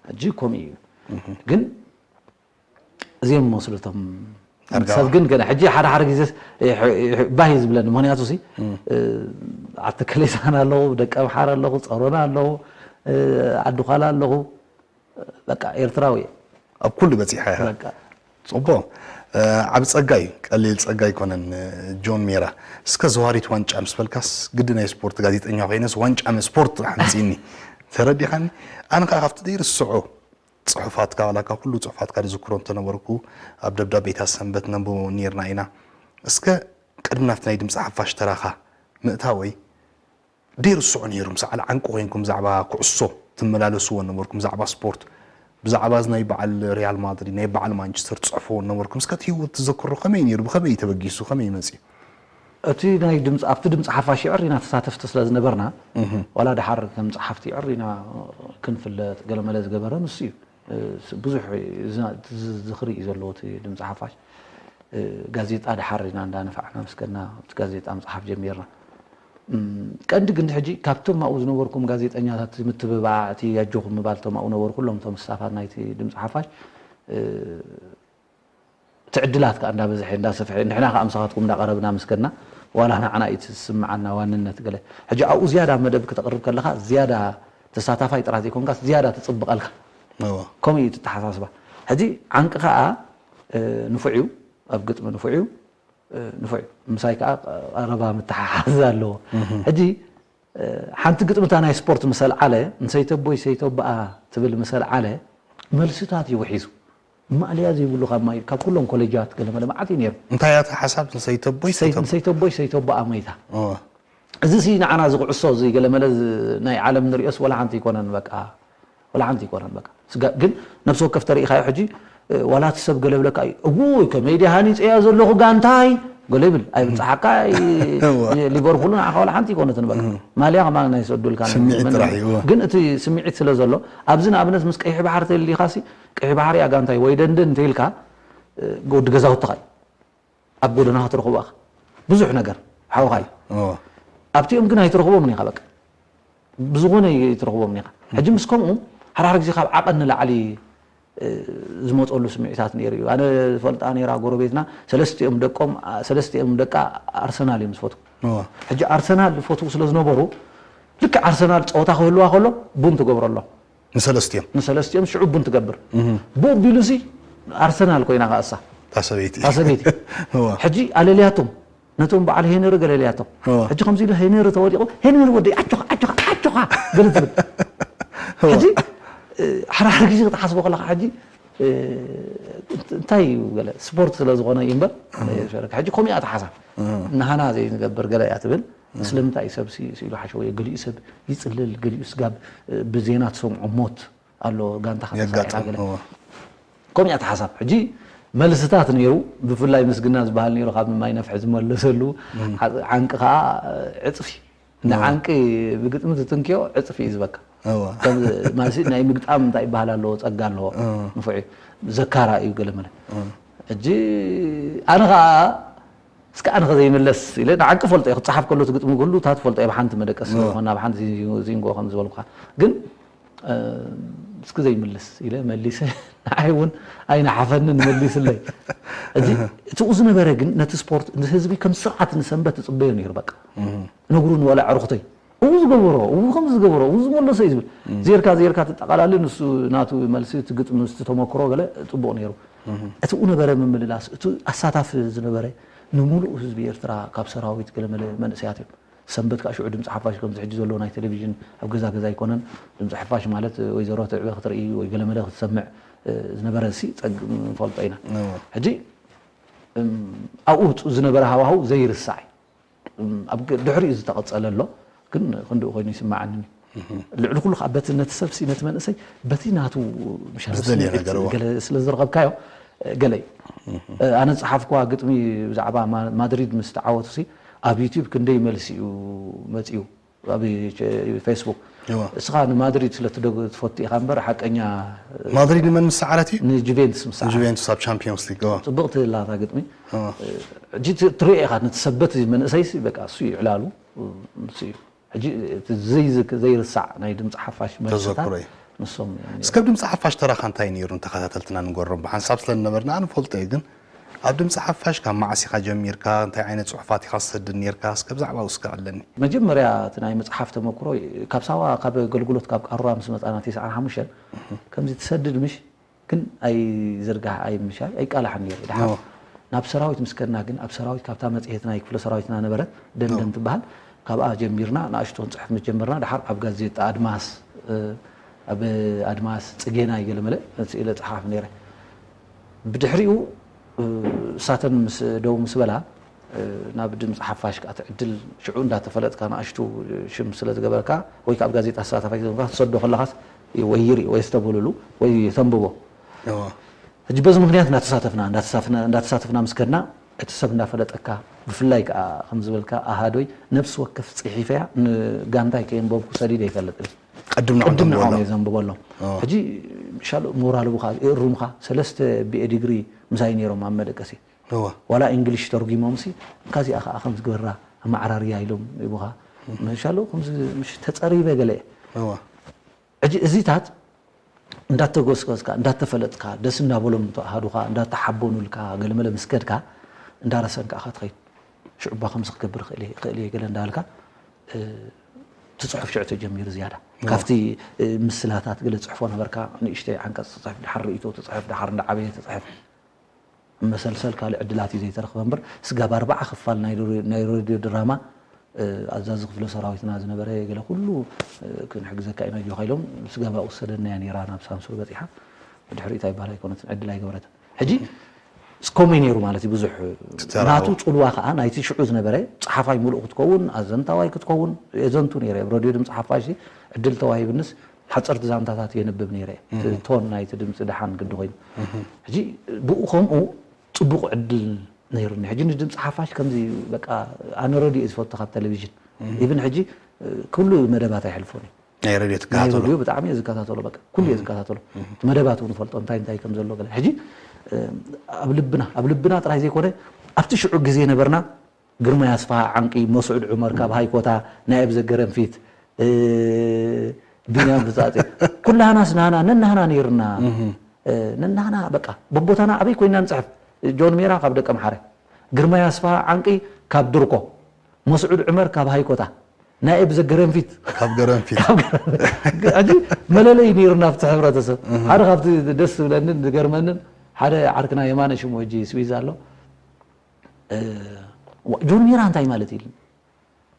ሕጂ ከምኡ እዩ። እህ። ግን እዚኦም መስሉ እቶም ኣርጋዋ። ሰብ ግን ገና ሕጂ ሓደ ሓደ ግዜ ስ-፣ ይ-፣ ይ-፣ ባህ እዩ ዝብለኒ። ምኽንያቱ ሲ፣ እም። እ፣ ኣቲ ከሌሳን ኣለኹ፣ ደቀምሓረ ኣለኹ፣ ጸሮና ኣለኹ፣ እ፣ ዓዲ ዃላ ኣለኹ። በቃ ኤርትራዊ እየ። ኣብ ኩሉ በጺሕካ ኢኻ። በቃ። ጽቡቕ። እ፣ ዓቢ ጸጋ እዩ፣ ቀሊል ጸጋ ኣይኮነን። እ፣ ጆን ሜራ፣ እስከ ዘዋሪት ዋንጫ ምስ በልካስ ግዲ ናይ ስፖርት ጋዜጠኛ ኮይነስ ዋንጫ ምስ ስፖርት ጥራሕ መጺእኒ። ተረዲኻኒ? ኣነ ከኣ ካብቲ ዘይርስዖ ጽሑፋትካ፣ ዋላ ካብ ኩሉ ጽሑፋትካ ዝዝክሮ እንተነበርኩ፣ ኣብ ደብዳቤታት ሰንበት ነንብቦ ኔርና ኢና። እስከ ቅድሚ ናብቲ ናይ ድምጺ ሓፋሽ ተራኻ ምእታወይ፣ ደይርስዖ ነይሩ፣ ምስ በዓል ዓንቂ ኮይንኩም ብዛዕባ ኩዕሶ ትመላለስዎ ነበርኩም፣ ብዛዕባ ስፖርት፣ ብዛዕባ እዚ ናይ በዓል ሪያል ማድሪድ፣ ናይ በዓል ማንቸስተር ትጽሕፍዎ ነበርኩም። እስከ እቲ ህይወት ትዘክሮ ከመይ ነይሩ? ብኸመይ እዩ ተበጊሱ? ከመይ መጺኡ? እቲ ናይ ድምፂ፣ ኣብቲ ድምፂ ሓፋሽ ይዕር ኢና ተሳተፍቲ ስለ ዝነበርና፣ እህ። ዋላ ደሓር ከም ጸሓፍቲ ይዕር ኢና ክንፍለጥ፣ ገለመለ ዝገበረ ንሱ እዩ። እ፣ ብዙሕ ዝ-፣ ዝ-፣ ዝኽሪ እዩ ዘለዎ እቲ ድምፂ ሓፋሽ። እ፣ ጋዜጣ ደሓር ኢና እንዳነፋዕና ምስ ከድና፣ እቲ ጋዜጣ ምፅሓፍ ጀሚርና። እም፣ ቀንዲ ግን ሕጂ ካብቶም ኣብኡ ዝነበርኩም ጋዜጠኛታት ምትብባዕ፣ እቲ ኣጆኹም ምባል፣ እቶም ኣብኡ ነበሩ ኩሎም እቶም ስታፋት ናይቲ ድምፂ ሓፋሽ፣ እ፣ እቲ ዕድላት ከኣ እንዳበዝሐ እንዳሰፍሐ፣ ንሕና ከኣ ምሳኻትኩም እንዳቐረብና ምስ ከድና፣ ዋላ ንዓና እዩ እቲ ዝስምዓና ዋንነት ገለ። ሕጂ ኣብኡ ዝያዳ መደብ ክተቕርብ ከለኻ፣ ዝያዳ ተሳታፋይ ጥራሕ ዘይኮንካስ፣ ዝያዳ ትጽብቐልካ። እወ። ከምኡ እዩ እቲ ኣተሓሳስባ። ሕጂ ዓንቂ ከኣ፣ እ፣ ንፉዕ እዩ፣ ኣብ ግጥሚ ንፉዕ እዩ፣ እ፣ ንፉዕ እዩ። ምሳይ ከኣ ቀረባ ምትሓሓዝ ኣለዎ። እህ። ሕጂ እ፣ ሓንቲ ግጥሚ እታ ናይ ስፖርት ምስ ኣልዓለ፣ ንሰይተቦይ ሰይተቦኣ ትብል ምስ ኣልዓለ፣ መልስታት እዩ ውሒዙ። ማእለያ ዘይብሉ ካብ ማይ፣ ካብ ኩሎም ኮሌጃት ገለመለ መዓት እዩ ነይሩ። እንታይ እያ እታ ሓሳብ? ንሰይተቦይ ሰይ-፣ ሰይተቦ-፣ ንሰይተቦይ ሰይተቦኣ ሞይታ። እወ። እዚ ሲ ንዓና እዚ ኩዕሶ እዚ ገለመለ እዚ ናይ ዓለም ንሪኦስ ወላ ሓንቲ ኣይኮነን፣ በቃ፣ ወላ ሓንቲ ኣይኮነን፣ በቃ። ስጋ-፣ ግን ነፍሲ ወከፍ ተሪኢኻዮ ሕጂ፣ እ፣ ዋላ እቲ ሰብ ገለ ይብለካ እዩ፣ "እውይ፣ ከመይ ድየ ሃኒጸያ ዘለኹ ጋንታይ?" ገለ ይብል፣ ኣይብጽሓካ፣ ይ-፣ እዋ። ሊቨርፑል ንዓኻ ዋላ ሓንቲ ኣይኮነትን፣ በቃ። እም። ማልያ ከማን ኣይሰዱልካን፣ ስምዒት ምንም። ጥራሕ እዩ፣ እዋ። ግን እቲ ስምዒት ስለ ዘሎ፣ ኣብዚ ንኣብነት ምስ ቀይሕ ባሕሪ ተሊኻሲ፣ ቀይሕ ባሕሪ እያ ጋንታይ ወይ ደንደን እንተኢልካ፣ እ፣ ወዲ ገዛውትኻ እዩ። ኣብ ጎደና ክትረኽቦ ኢኻ። ብዙሕ ነገር ሓውኻ እዩ። እዎ። ኣብቲኦም ግን ኣይትረኽቦምን ኢኻ በቃ። ብዝኾነ ኣይትረኽቦምን ኢኻ። ሕጂ ምስ ከምኡ ሓደ ሓደ ግዜ ካብ ዓቐን ንላዕሊ፣ እ፣ ዝመጸሉ ስምዒታት ነይሩ እዩ። ኣነ ዝፈልጣ ነይራ ጎረቤትና፣ ሰለስቲኦም ደቆም፣ ሰለስቲኦም ደቃ ኣርሰናል እዮም ዝፈትዉ። እዎ። ሕጂ ኣርሰናል ዝፈትዉ ስለ ዝነበሩ፣ ልክዕ ኣርሰናል ጸወታ ክህልዋ ከሎ ቡን ትገብረሎም። ንሰለስቲኦም። ንሰለስቲኦም ሽዑ ቡን ትገብር። እህ። ብኡ ቢሉሲ ኣርሰናል ኮይና ከኣሳ። እታ ሰበይቲ። እታ ሰበይቲ። እዋ። ሕጂ ኣለልያቶም። ነቶም በዓል ሄነሪ ገለልያቶም። እዋ። ሕጂ ከምዚ ኢሉ ሄነሪ ተወዲቑ፣ "ሄነሪ ወደይ፣ ኣጆኻ፣ ኣጆኻ፣ ኣጆኻ" ገለ ትብል። እዋ። ሕጂ፣ እ፣ ሓራር ግዜ ክትሓስቦ ከለኻ ሕጂ፣ እ፣ እንታይ እዩ ገለ ስፖርት ስለ ዝኾነ እዩ እምበር፣ እህ። ሕጂ ከምኡ እያ እታ ሓሳብ። እህ። ንሃና ዘይንገብር ገለ እያ ትብል። እህ። ስለምንታይ እዩ ሰብ ሲ-፣ ስኢሉ ሓሸወዮ? ገሊኡ ሰብ ይጽልል፣ ገሊኡ ስጋብ፣ እ፣ ብዜና ትሰምዖ ሞት ኣሎ፣ ጋንታኻ ተሳዒራ የጋጥም፣ ገለ። እወ። ከምኡ እያ እታ ሓሳብ። ሕጂ መልስታት ነይሩ፣ ብፍላይ ምስግና ዝበሃል ነይሩ፣ ካብ ማይ ነፍሒ ዝመለሰሉ፣ እም። ዓ-፣ ዓንቂ ከኣ ዕጽፊ። እወ። ንዓንቂ ብግጥሚ ትትንክዮ ዕጽፊ እዩ ዝበካ። እወ። ከም ማለትሲ ናይ ምግጣም እንታይ ይበሃል ኣለዎ፣ ጸጋ ኣለዎ። እወ። ንፉዕ እዩ። ዘካራ እዩ ገለመለ። እወ። ሕጂ ኣነ ከኣ እስከ ኣነ ከ ዘይምለስ ኢለ ንዓቂ ፈልጦ እየ፣ ክጸሓፍ ከሎ እቲ ግጥሚ ኩሉ እታ ትፈልጦ እየ፣ ብሓንቲ መደቀሲ ስለ እወ። ዝኾንና፣ ብሓንቲ ዚንጎ ከም ዝበልኩኻ። ግን፣ እ፣ እስኪ ዘይምልስ ኢለ መሊሰ፣ ንዓይ እውን ኣይነሓፈንን መሊስለይ። እዚ፣ እትኡ ዝነበረ ግን ነቲ ስፖርት፣ ንህዝቢ ከም ስርዓት ንሰንበት ትጽበዮ ነይሩ፣ በቃ። እህ። ነግሩኒ ዋላ ኣዕሩኽተይ። እው ዝገበሮ እው ከም ዝገበሮ እው ዝመለሰ እዩ ዝብል ዜርካ ዜርካ ትጠቃላሊ ንሱ ናቱ መልሲ እቲ ግጥሚ ምስቲ ተመክሮ ገለ ጽቡቅ ነይሩ። እቲ ኡ ነበረ ምምልላስ እቲ ኣሳታፊ ዝነበረ ንምሉእ ህዝቢ ኤርትራ ካብ ሰራዊት ገለመለ መንእሰያት እዮም። ሰንበት ከዓ ሽዑ ድምፂ ሓፋሽ ከምዚ ሕጂ ዘሎ ናይ ቴሌቪዥን ኣብ ገዛ ገዛ ኣይኮነን። ድምፂ ሓፋሽ ማለት ወይዘሮ ትዕበ ክትርኢ ወይ ገለመለ ክትሰምዕ ዝነበረ ሲ ፀግ ንፈልጦ ኢና። ሕጂ ኣብኡ ዝነበረ ሃዋህው ዘይርሳዕ እዩ። ኣብ ድሕሪኡ ዝተቐጸለ ኣሎ ግን ክንድኡ ኮይኑ ይስምዓኒ። ልዕሊ ኩሉ ከዓ በቲ ነቲ ሰብሲ ነቲ መንእሰይ በቲ ናቱ ምሻ ገለ ስለ ዝረኸብካዮ ገለ እዩ። ኣነ ዝፀሓፍኩዋ ግጥሚ ብዛዕባ ማድሪድ ምስ ተዓወቱ ሲ ኣብ ዩቲዩብ ክንደይ መልሲ እዩ መፅኡ ኣብ ፌስቡክ። እስኻ ንማድሪድ ስለ ትፈቱ ኢኻ እምበር ሓቀኛ ማድሪድ ንመን ምስ ሰዓረት እዩ? ንጁቬንትስ ምስ ሰዓረት። ጁቬንቱስ ኣብ ቻምፒዮንስ ሊግ። ፅብቕቲ ላታ ግጥሚ። ሕጂ ትሪኦ ኢኻ ነቲ ሰበት መንእሰይሲ በቃ እሱ እዩ ዕላሉ እሱ እዩ። ሕጂ እቲ ዘይዝክ ዘይርሳዕ ናይ ድምፂ ሓፋሽ መልስታት ተዘክሮ እዩ። ንሶም እዮም። እስከ ኣብ ድምፂ ሓፋሽ ተራኻ እንታይ ነይሩ ንተኸታተልትና ንገሮም ብሓንሳብ ስለ ዝነበርና ኣነ ፈልጦ እዩ ግን ኣብ ድምፂ ሓፋሽ ካብ መዓስ ኢኻ ጀሚርካ እንታይ ዓይነት ፅሑፋት ኢኻ ትሰድድ ነይርካ እስከ ብዛዕባ ውስከ ኣለኒ። መጀመርያ እቲ ናይ ምፅሓፍ ተመክሮ ካብ ሳዋ ካብ ኣገልግሎት ካብ ቃሩራ ምስ መፃና ተስዓን ሓሙሽተን ከምዚ ትሰድድ ምሽ ግን ኣይዝርጋሕ ኣይምሻይ ኣይቃላሕን ነይሩ ድሓር ናብ ሰራዊት ምስ ከድና ግን ኣብ ሰራዊት ካብታ መፅሄት ናይ ክፍለ ሰራዊትና ነበረት ደንደን ትበሃል ካብኣ ጀሚርና ንኣሽቱ ክንፅሕፍ ምስ ጀመርና ድሓር ኣብ ጋዜጣ ኣድማስ ኣብ ኣድማስ ፅጌና ይገለመለ ስኢለ ፀሓፍ ነይረ ብድሕሪኡ እሳተን ምስ ደው ምስ በላ ናብ ድምፂ ሓፋሽ ከዓ ትዕድል ሽዑ እንዳተፈለጥካ ንኣሽቱ ሽም ስለ ዝገበርካ ወይ ከዓ ኣብ ጋዜጣ ተሳታፋይ ስለዝኮንካ ትሰዶ ከለካስ ወይ ይርኢ ወይ ዝተበሉሉ ወይ ተንብቦ ሕጂ በዚ ምክንያት እንዳተሳተፍና እንዳተሳተፍና ምስ ከድና እቲ ሰብ እንዳፈለጠካ ብፍላይ ከዓ ከም ዝበልካ ኣሃዶይ ነብሲ ወከፍ ፅሒፈያ ንጋንታይ ከየንበብኩ ሰዲደ ይፈልጥ ቅድም ንዕም ቅድም ንዖም ተንብበሎም። እየ ዘንብበሎም ሕጂ ሻሎ ሞራል ብካ ይእሩምካ ሰለስተ ቢኤ ዲግሪ ምሳይ ነይሮም ኣብ መደቀሲ እወ። ዋላ እንግሊሽ ተርጉሞም ሲ እንካ እዚኣ ከዓ ከም ዝግበራ ኣመዓራርያ ኢሎም ይቡኻ ምሻሎ ከምዚ ምሽ ተፀሪበ ገለ እየ እወ። ሕጂ እዚታት እንዳተጎስቆስካ እንዳተፈለጥካ ደስ እንዳበሎም ተዋሃዱካ እንዳተሓበኑልካ ገለመለ ምስ ከድካ እንዳረሰን ከዓ ክትኸይድ ሽዑባ ከምዚ ክገብር ይኽእል እየ ገለ እንዳበልካ ትፅሑፍ ሽዑ ተጀሚሩ ዝያዳ ካብቲ ምስላታት ገለ ፅሕፎ ነበርካ ንእሽተይ ዓንቀፅ ትፅሕፍ ድሓር ርእይቶ ትፅሕፍ ድሓር እንዳዓበየ ትፅሕፍ መሰልሰል ካልእ ዕድላት እዩ ዘይተረኽበ እምበር ስጋብ ኣርባዓ ክፋል ናይ ሬድዮ ድራማ ኣዛዚ ክፍለ ሰራዊትና ዝነበረ ገለ ኩሉ ክንሕግዘካ ኢና ኣጆኻ ኢሎም ስጋብ ኣብኡ ዝሰደድናያ ነይራ ናብ ሳምሱር በፂሓ ብድሕሪኡ እንታይ ይበሃል ኣይኮነትን ዕድል ኣይገበረትን ሕጂ እስከመይ ነይሩ ማለት እዩ ብዙሕ ናቱ ፅልዋ ከዓ ናይቲ ሽዑ ዝነበረ ፀሓፋይ ሙሉእ ክትከውን ኣዘንታዋይ ክትከውን የዘንቱ ነይረ ኣብ ረድዮ ድምፂ ሓፋሽ ዕድል ተዋሂብንስ ሓፀርቲ ዛንታታት የንብብ ነይረ ቶን ናይቲ ድምፂ ደሓን ግዲ ኮይኑ ሕጂ ብኡ ከምኡ ፅቡቕ ዕድል ነይሩኒ ሕጂ ንድምፂ ሓፋሽ ከምዚ በቃ ኣነ ረድዮ ዝፈቱ ካብ ቴሌቪዥን ኢብን ሕጂ ኩሉ መደባት ኣይሕልፎን እዩ ናይ ረድዮ ናይ ትከታተሎ ረድዮ ብጣዕሚ እየ ዝከታተሎ በቃ ኩሉ እየ ዝከታተሎ እቲ መደባት እውን ፈልጦ እንታይ እንታይ ከም ዘሎ ገለ ሕጂ ኣብ ልብና ኣብ ልብና ጥራይ ዘይኮነ ኣብቲ ሽዑ ግዜ ነበርና ግርማይ ኣስፍሃ ዓንቂ መስዑድ ዑመር ካብ ሃይኮታ ናይ ኣብዘገረንፊት ብንያም ብፃፂ ኩላህናስ ናህና ነናህና ነይርና ነናህና በቃ በቦታና ኣበይ ኮይና ንፅሕፍ ጆን ሜራ ካብ ደቀ ምሓረ ግርማይ ኣስፍሃ ዓንቂ ካብ ድርኮ መስዑድ ዑመር ካብ ሃይኮታ ናይ ኣብዘገረንፊት ካብ ገረንፊት ሕጂ መለለይ ነይሩና ኣብቲ ሕብረተሰብ ሓደ ካብቲ ደስ ዝብለንን ዝገርመንን ሓደ ዓርክና የማነ ሽሙ ሕጂ ስዊዝ ኣሎ ጆን ሜራ እንታይ ማለት ኢሉ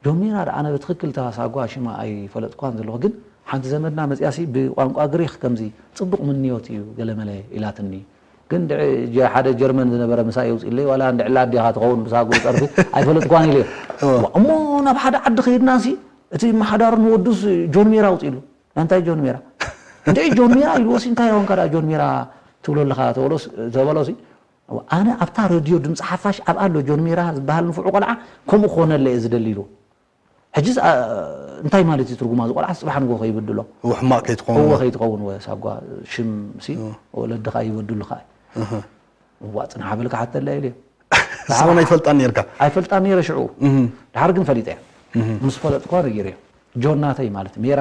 ጆን ሜራ ኣነ ብትክክል ተሳጓ ሽማ ኣይፈለጥኳን ዘለኹ ግን ሓንቲ ዘመድና መፅያሲ ብቋንቋ ግሪክ ከምዚ ፅቡቅ ምንዮት እዩ ገለመለ ኢላትኒ ግን ሓደ ጀርመን ዝነበረ ምሳ የውፅለይ ዋላ እንድዕላ ኣዴኻ ትኸውን ብሳጉ ፀርፊ ኣይፈለጥኳን ኢለ እሞ ናብ ሓደ ዓዲ ከይድና ሲ እቲ መሓዳሩ ንወዱስ ጆን ሜራ ኣውፅሉ እንታይ ጆን ሜራ እንደ ጆን ሜራ ኢልዎ ሲ እንታይ ሆንካ ዳ ጆን ሜራ ትብሎ ኣለኻ ተበሎ ሲ ኣነ ኣብታ ረድዮ ድምፂ ሓፋሽ ኣብ ኣሎ ጆን ሜራ ዝበሃል ንፉዑ ቆልዓ ከምኡ ክኾነለ እየ ዝደሊ ኢሉ ሕጂ እንታይ ማለት እዩ ትርጉማ እዚ ቆልዓ ፅባሕ ንጎ ከይበድሎ ሕማቅ ከይትኸውን እወ ከይትኸውን ወ ሳጓ ሽም ሲ ወለድኻ ይበድሉኻ እዋ ፅንሓ በልካ ሓተለ ኢለ ስኾን ኣይፈልጣን ነርካ ኣይፈልጣ ነረ ሽዑ ድሓር ግን ፈሊጠ ምስ ፈለጥኳ ነጊረ ጆን ናተይ ማለት ሜራ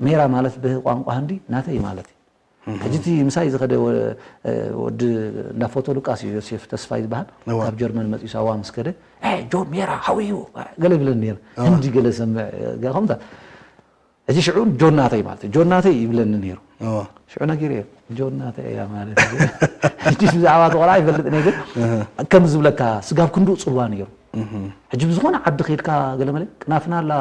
ሜራ ማለት ብቋንቋ ህንዲ ናተይ ማለት እዩ ሕጂ እቲ ምሳይ ዝኸደ ወ- እ፣ ወዲ እንዳ ፎቶ ሉቃስ እዩ፣ ዮሴፍ ተስፋይ ዝበሃል። እዋ። ካብ ጀርመን መፂኡ ሳዋ ምስ ከደ "ኤ፣ ጆን ሜራ how are you?" ገለ ይብለኒ ነይሩ። እዋ። ህንዲ ገለ ሰምዕ ገለ ከምታ። ሕጂ ሽዑ ጆን ናተይ ማለት እዩ፣ ጆን ናተይ ይብለኒ ነይሩ። እዋ። ሽዑ ነጊረ ጆን ናተይ እያ ማለት እዩ። ሕጂ ብዛዕባ እቲ ቆልዓ ይፈልጥ ነይ ግን ከም ዝብለካ ስጋብ ክንድኡ ፅልዋ ነይሩ። ሕጂ ብዝኾነ ዓዲ ከይድካ ገለ መለ ቅናፍና ኣላ፣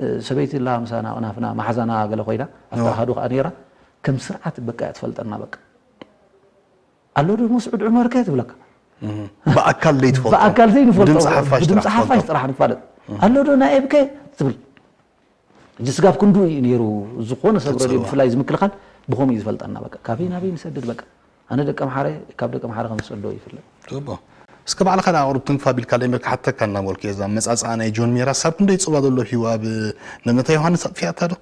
እ፣ ሰበይቲ ኣላ ምሳና ቅናፍና ማሓዛና ገለ ኮይና ኣብታ እዋ። ኣሃዱ ከዓ ነይራ። ከም ስርዓት በቃ እያ ትፈልጠና በቃ። ኣሎ ዶ መስዑድ ዑመር ከ ትብለካ። ብኣካል ዘይትፈልጦ ብኣካል ዘይንፈልጦ ብድምፂ ሓፋሽ ብድምፂ ጥራሕ ሓፋሽ ትፈልጦ። ጥራሕ ንፋለጥ። ኣሎ ዶ ናኤብ ከ ትብል። ሕጂ ስጋብ ክንዱ እዩ ነይሩ። ዝኾነ ሰብ ረድዮ ትፅልዋ። ብፍላይ እዚ ምክልኻል ብኸምኡ እዩ ዝፈልጠና በቃ። ካበይ ናበይ ንሰድድ በቃ። ኣነ ደቂ ኣምሓረ ካብ ደቂ ኣምሓረ ከም ዝሰዶ ይፍለጥ። ጽቡቕ። እስከ ባዕልኻ ደኣ ኣቕርብ ትንክፍ ኣቢልካ ለይመልካ ሓተካ እናበልኩ እየ። እዛ መጻጽኣ ናይ ጆን ሜራ ሳብ ክንደይ ጽልዋ ዘሎ ሂቡ ኣብ ነብነታ ዮሃንስ ኣጥፊኣታ ዶ?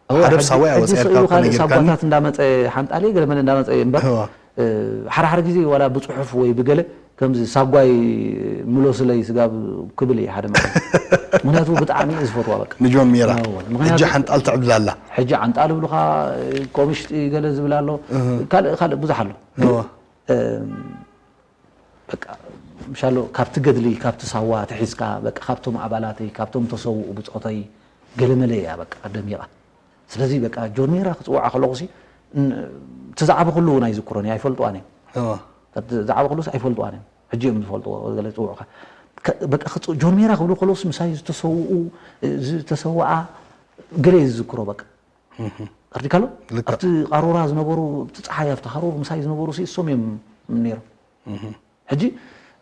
ሓደ ኣብ ሳዋ እያ ወፂኣ ኢልካ እኮ ነጊርካኒ። ሳጓታት እንዳመፀ ሓንጣሊ ገለ መለ እንዳመፀ እምበር እዋ። እ፣ ሓደ ሓደ ግዜ ዋላ ብፅሑፍ ወይ ብገለ ከምዚ ሳጓይ ምሎስለይ ስጋብ ክብል እየ ሓደ ማለት። ምክንያቱ ብጣዕሚ እየ ዝፈትዋ በቃ። ንጆን ሜራ እዋ። ምክንያቱ ሕጂ ሓንጣል ትዕብል ኣላ። ሕጂ ዓንጣል ብሉኻ ኮሚሽጢ ገለ ዝብል ኣሎ። ካልእ ካልእ ብዙሕ ኣሎ። ግን እዋ። እም፣ በቃ ምሻሎ ካብቲ ገድሊ ካብቲ ሳዋ ተሒዝካ በቃ ካብቶም ኣባላተይ ካብቶም ተሰውኡ ብፆተይ ገለመለ እያ በቃ ደሚቓ። ስለዚ በቃ ጆን ሜራ ክፅውዓ ከለኹ ሲ ን- እቲ ዝዓበኹሉ እውን ኣይዝክሮን እየ ኣይፈልጥዋን እዮም። እዋ። እቲ ዝዓበኹሉስ ኣይፈልጥዋን እዮም። ሕጂ እዮም ዝፈልጥዎ ገለ ዝፅውዑካ። ከ- በቃ ክፅ- ጆን ሜራ ክብሉ ከለኹስ ምሳይ ዝተሰውኡ ዝተሰውኣ ገለ እየ ዝዝክሮ በቃ። ተርዲካሎ ልክዕ። ኣብቲ ቃሮራ ዝነበሩ ኣብቲ ፀሓይ ኣብቲ ሃሩር ምሳይ ዝነበሩ ሲ እሶም እዮም ነይሮም። ሕጂ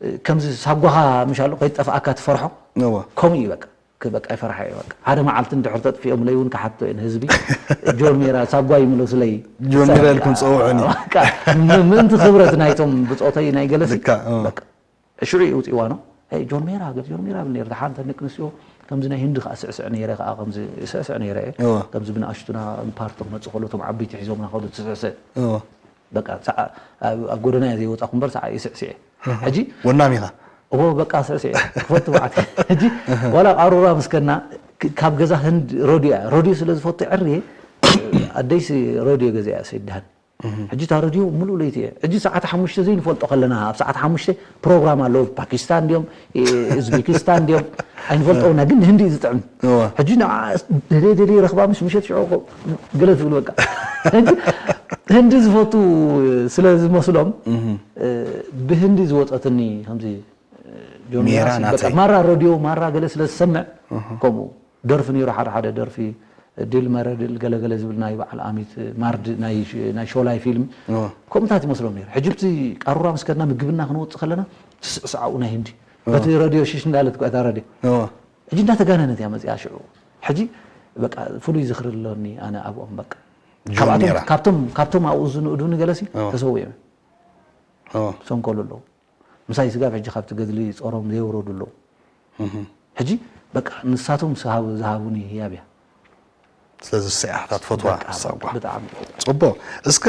እ፣ ከምዚ ሳጓኻ ምሻሎ ከይጠፍኣካ ትፈርሖ እዋ። ከምኡ እዩ በቃ። ክ- በቃ ይፈርሓ እየ በቃ። ሓደ መዓልቲ እንድሕር ተጥፊኦምለይ እውን ክሓቶ እየ ንህዝቢ። ጆን ሜራ ሳጓ ይምለሱለይ። ጆን ሜራ ኢልኩም ፀውዑኒ። በቃ ም- ምእንቲ ክብረት ናይቶም ብፆተይ ናይ ገለሲ ልካ፣ እ። በቃ ሽዑ እዩ ውፅእዋ ነው። "ሄይ ጆን ሜራ ገለ ጆን ሜራ ብል ነይር ሓንቲ ደቂ ኣንስትዮ ከምዚ ናይ ህንዲ ከዓ ስዕስዕ ነይረ ከዓ ከምዚ ስዕስዕ ነይረ እየ። እዋ። ከምዚ ብንኣሽቱና ፓርቲ ክመፅእ ከሎ እቶም ዓበይቲ ሒዞምና ከሉ ትስዕስዕ እዋ። በቃ ሰዓ ኣብ ኣብ ጎደና እየ ዘይወፃኹ እምበር ሰዓ ይስዕስዕ እየ። ሕጂ ወናም ኢኻ። እዎ በቃ ስዕስዕ እየ ክፈቱ በዓት ሕጂ ዋላ ቃሩራ ምስከና ክ- ካብ ገዛ ህንድ ሮድዮ እያ ሮድዮ ስለ ዝፈቱ ዕርየ ኣደይሲ ሮድዮ ገዛ እያ ሰይድሃን ሕጂ እታ ረድዮ ሙሉእ ለይቲ እየ ሕጂ ሰዓት ሓሙሽተ ዘይንፈልጦ ከለና ኣብ ሰዓት ሓሙሽተ ፕሮግራም ኣለዉ ፓኪስታን እንዲዮም ኡዝቤኪስታን እንዲዮም ኣይንፈልጦ ኢና ግን ህንዲ እዩ ዝጥዕም እወ። ሕጂ ንዓ ደልየ ደልየ ረኽባ ምስ ምሸት ሽዑ እኮ ገለ ትብል በቃ ሕጂ ህንዲ ዝፈቱ ስለ ዝመስሎም ብህንዲ ዝወፀትኒ ከምዚ ጆን ሜራ ሜራ በቃ ናተይ። ማራ ረድዮ ማራ ገለ ስለ ዝሰምዕ ከምኡ ደርፊ ነይሩ ሓደ ሓደ ደርፊ ድል መረድል ገለገለ ዝብል ናይ በዓል ኣሚት ማርድ ናይ ሽ- ናይ ሾላይ ፊልም እወ። ከምኡታት ይመስሎም ነይሩ ሕጂ ብቲ ቃሩራ ምስ ከድና ምግብና ክንወፅእ ከለና ትስዕስዓኡ ናይ ህንዲ በቲ ረድዮ ሽሽ እንዳለት እኮ እታ ረድዮ እወ። ሕጂ እንዳተጋነነት እያ መፅያ ሽዑ ሕጂ በቃ ፍሉይ ዝኽሪ ኣለኒ ኣነ ኣብኦም በቃ ጆን ካብኣቶም- ሜራ። ካብቶም ካብቶም ኣብኡ ዝንእዱኒ ገለሲ እወ። ተሰዊኦም እወ። ሰንኮሉ ኣለዉ ምሳይ ስጋብ ሕጂ ካብቲ ገድሊ ጾሮም ዘየውረዱ ኣለዉ ሕጂ በቃ ንሳቶም ዝሃቡ- ዝሃቡኒ ህያብ እያ ስለዚ ሰያሕታ ትፈትዋ በቃ ሳጓ ብጣዕሚ ፅቡቅ እስከ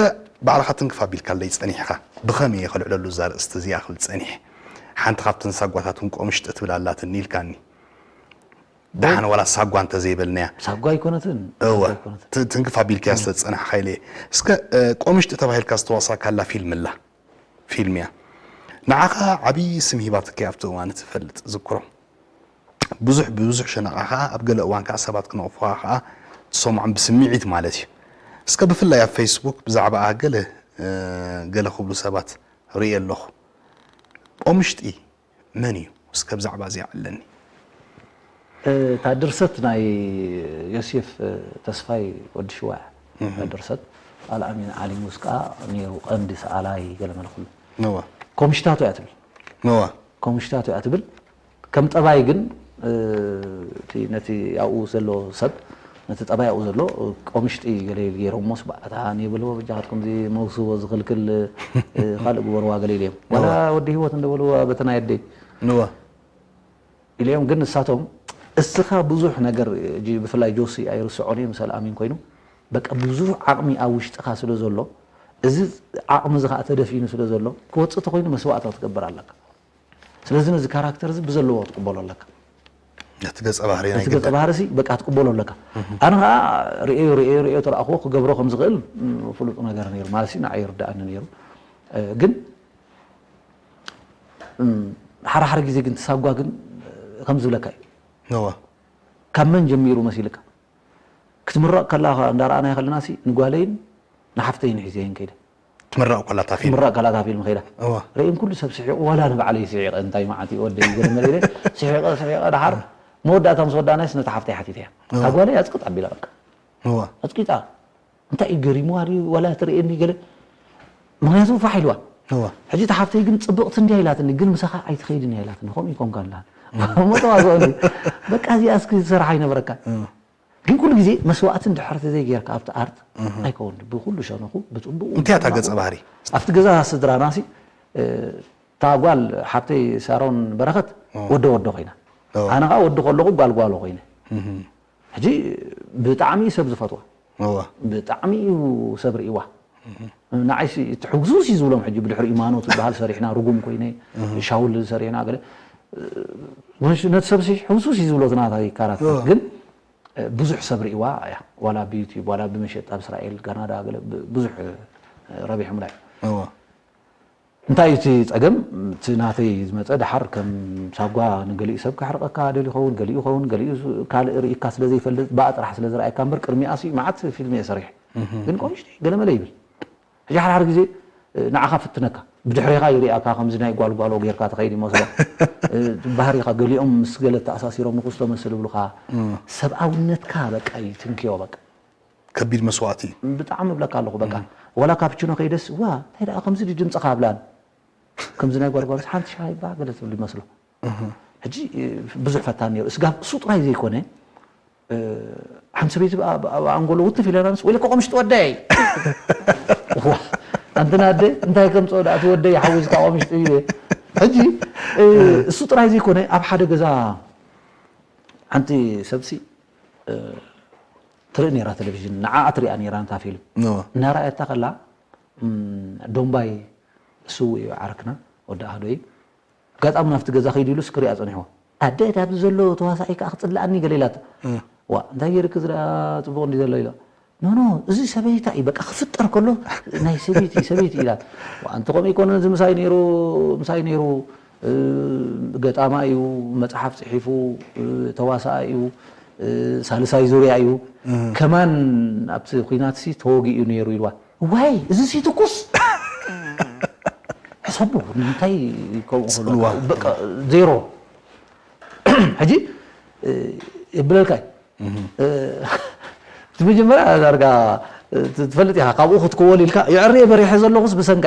ባዕልካ ትንክፍ ኣቢልካለይ ፀኒሕካ ብኸመይ እየ ከልዕለሉ እዛ ርእስቲ እዚኣ ክብል ፀኒሐ ሓንቲ ካብተን ሳጓታት እውን ቆምሽጢ ትብል ኣላትኒ ኢልካኒ ደሓን ዋላ ሳጓ እንተዘይበልናያ ሳጓ ኣይኮነትን እወ ሳጓ ኣይኮነትን። ት- ትንክፍ ኣቢልካያ ስለ ዝፀናሕካ ኢለ እየ። እስከ እ፣ ቆምሽጢ ተባሂልካ ዝተዋሳእካላ ፊልም ኣላ ፊልም እያ ንዓኻ ዓብዪ ስም ሂባትካ ኣብቲ እዋን ትፈልጥ ዝክሮ ብዙሕ ብብዙሕ ሸነቓ ከዓ ኣብ ገለ እዋን ከዓ ሰባት ክነቕፉኻ ከዓ ትሰምዖም ብስምዒት ማለት እዩ እስከ ብፍላይ ኣብ ፌስቡክ ብዛዕባኣ ገለ እ፣ ገለ ክብሉ ሰባት ርእየ ኣለኹ ቆምሽጢ መን እዩ እስከ ብዛዕባ እዚኣ ኣለኒ እታ ድርሰት ናይ ዮሴፍ ተስፋይ ወዲ ሽዋ እያ እታ ድርሰት ኣልኣሚን ዓሊሙስ ከዓ ነይሩ ቀንዲ ሰኣላይ ገለ መለ ኩሉ ነዋ ኮምሽታቱ እያ ትብል ነዋ ኮምሽታቱ እያ ትብል ከም ጠባይ ግን እ፣ እቲ ነቲ ኣብኡ ዘሎ ሰብ ነቲ ጠባይ ኣብኡ ዘሎ ቆምሽጢ ገለ ገይሮሞስ ባእታ ኔብልዎ በጃኻትኩም እዚ መውስቦ ዝኽልክል እ፣ ካልእ ግበርዋ ገለ ኢልዮም ዋላ ወዲ ህይወት እንደበልዎ በተናይ ኣደይ ነዋ ኢልዮም ግን ንሳቶም እስኻ ብዙሕ ነገር እጂ ብፍላይ ጆሲ ኣይርስዖን እየ ምስ ኣልኣሚን ኮይኑ በቃ ብዙሕ ዓቕሚ ኣብ ውሽጥኻ ስለ ዘሎ እዚ ዓቕሚ እዚ ከዓ ተደፊኑ ስለ ዘሎ ክወፅእ ተኮይኑ መስዋእታ ክትገብር ኣለካ ስለዚ ነዚ ካራክተር እዚ ብዘለዎ ክትቅበሎ ኣለካ እቲ ገጸ ባህሪ ናይ እቲ ገጸ ግድን ባህሪ ሲ በቃ ትቅበሎ ኣለካ። ኣነ ከዓ ርእዮ ርእዮ ርእዮ ተረኣኽዎ ክገብሮ ከም ዝኽእል ም፣ ፍሉጥ ነገር ነይሩ ማለት ሲ ንዓይ ይርዳእኒ ነይሩ። እ፣ ግን ም፣ ሓደ ሓደ ግዜ ግን ትሳጓ ግን እ፣ ከም ዝብለካ እዩ። እወ ካብ መን ጀሚሩ መሲልካ ክትምረቕ ከላ እንዳረኣናዮ ከለና ሲ ንጓለይን ንሓፍተይን ሒዘየን ከይደ ትምረቕ ከላ እታ ፊልም ትምረቕ ከላ እታ ፊልም ከይዳ እወ ርእየን ኩሉ ሰብ ስሒቑ ዋላ ንባዕለይ ስሒቐ እንታይ መዓት እዩ ወደይ ገለ መለ ኢለ ስሒቐ ስሒቐ ደሓር መወዳእታ ምስ ወዳእናይስ ነታ ሓፍተይ ሓቲተያ እታ ጓለይ ኣፅቅጥ ኣቢላ በቃ እወ ኣፅቂጣ እንታይ እዩ ገሪሙዋ ድዩ ዋላ ትርእየኒ ገለ ምክንያቱ ፋሕ ኢልዋ እወ ሕጂ እታ ሓፍተይ ግን ፅብቕቲ እንድያ ኢላትኒ ግን ምሳኻ ኣይትኸይድን እያ ኢላትኒ ከምኡ ይኮንካ ኣላ እሞ ተዋስኦ በቃ እዚኣ እስኪ ዝሰርሓ ይነበረካ ግን ኩሉ ግዜ መስዋእቲ እንድሕር ተዘይጌርካ ኣብቲ ኣርት ኣይከውን ብኩሉ ሸነኹ ብፅቡቅ እንታይ እያ እታ ገጸ ባህሪ ኣብቲ ገዛ ስድራና ሲ እታ ጓል ሓብተይ ሳሮን በረኸት ወደ ወደ ኮይና ኦ። ኣነ ከዓ ወዲ ከለኹ ጓል ጓሎ ኮይነ ሕጂ ብጣዕሚ እዩ ሰብ ዝፈትዋ እወ ብጣዕሚ እዩ ሰብ ርእዋ ንዓይሲ እቲ ሕጉሱስ እዩ ዝብሎም ሕጂ ብድሕሪ ኢማኖት ዝበሃል ሰሪሕና ርጉም ኮይነ ሻውል ሰሪሕና ገለ ነቲ ሰብሲ ሕጉሱስ እዩ ዝብሎ ናታ ካራት ግን ብዙሕ ሰብ ርእዋ እያ ዋላ ብዩቲብ ዋላ ብመሸጣ ኣብ እስራኤል ካናዳ ገለ ብዙሕ ረቢሖምላ እዩ እወ እንታይ እዩ እቲ ጸገም እቲ ናተይ ዝመጸ ደሓር ከም ሳጓ ንገሊኡ ሰብ ከሕርቐካ ደልዩ ይኸውን ገሊኡ ይኸውን ገሊኡ ካልእ ርእካ ስለ ዘይፈልጥ ብኣ ጥራሕ ስለ ዝረኣየካ እምበር ቅድሚኣ ሲ መዓት ፊልም እየ ሰሪሐ ግን ቆምሽቲ ገለመለ ይብል ሕጂ ሓደ ሓደ ግዜ ንዓኻ ፍትነካ ብድሕሬኻ ይሪኣካ ከምዚ ናይ ጓልጓሎ ጌርካ ትኸይድ ይመስሎ ባህሪኻ ገሊኦም ምስ ገለ ተኣሳሲሮም ንክስቶ መስል ይብሉኻ ሰብኣውነትካ በቃ ይትንክዮ በቃ ከቢድ መስዋእቲ እዩ ብጣዕሚ እብለካ ኣለኹ በቃ ወላ ካፕችኖ ከይደስ ዋ እንታይ ደኣ ከምዚ ድዩ ድምፅኻ ኣብላን ከምዚ ናይ ጓልጓሎስ ሓንቲ ሻሂ ባ ገለ ትብል ይመስሎ ሕጂ ብዙሕ ፈታን ነይሩ ስጋብ እሱ ጥራይ ዘይኮነ ሓንቲ ሰበይቲ ኣብ ኣንጎሎ ውትፍ ኢለናንስ ወይለ ቆምሽጢ ወደይ ኣንትና ኣደ እንታይ ከምፅኦ ደኣ እቲ ወደይ ሓዊዝካ ቆምሽጢ ሕጂ እሱ ጥራይ ዘይኮነ ኣብ ሓደ ገዛ ሓንቲ ሰብሲ ትርኢ ነራ ቴሌቪዥን ንዓኣ ትሪኣ ነራ ነታ ፊልም እናረኣየታ ከላ ዶምባይ እሱ እዩ ዓርክና ወዲ ኣህዶ እዩ ኣጋጣሚ ናብቲ ገዛ ከይዱ ኢሉስ ክሪኣ ፀኒሕዎ ኣደ ዳብዚ ዘሎ ተዋሳኣይ ከዓ ክፅላኣኒ ገለ ኢላት ዋ እንታይ ገይርክ ዝኣ ፅቡቅ እንዲ ዘሎ ኢሎ ኖኖ እዚ ሰበይታ እዩ በቃ ክፍጠር ከሎ ናይ ሰበይቲ ሰበይቲ ኢላት ኣንቲ ከምኡ ይኮነ እዚ ምሳይ ነይሩ ምሳይ ነይሩ ገጣማ እዩ መፅሓፍ ፅሒፉ ተዋሳኣ እዩ ሳልሳይ ዙርያ እዩ ከማን ኣብቲ ኩናት ሲ ተወጊኡ ነይሩ ኢልዋ ዋይ እዚ ሲ ትኩስ ሕሰቡ እንታይ ከምኡ ዜሮ ሕጂ ይብለልካ እቲ መጀመርያ ዳርጋ ትፈልጥ ኢኻ ካብኡ ክትክወል ኢልካ የዕርየ በሪሐ ዘለኹስ ብሰንካ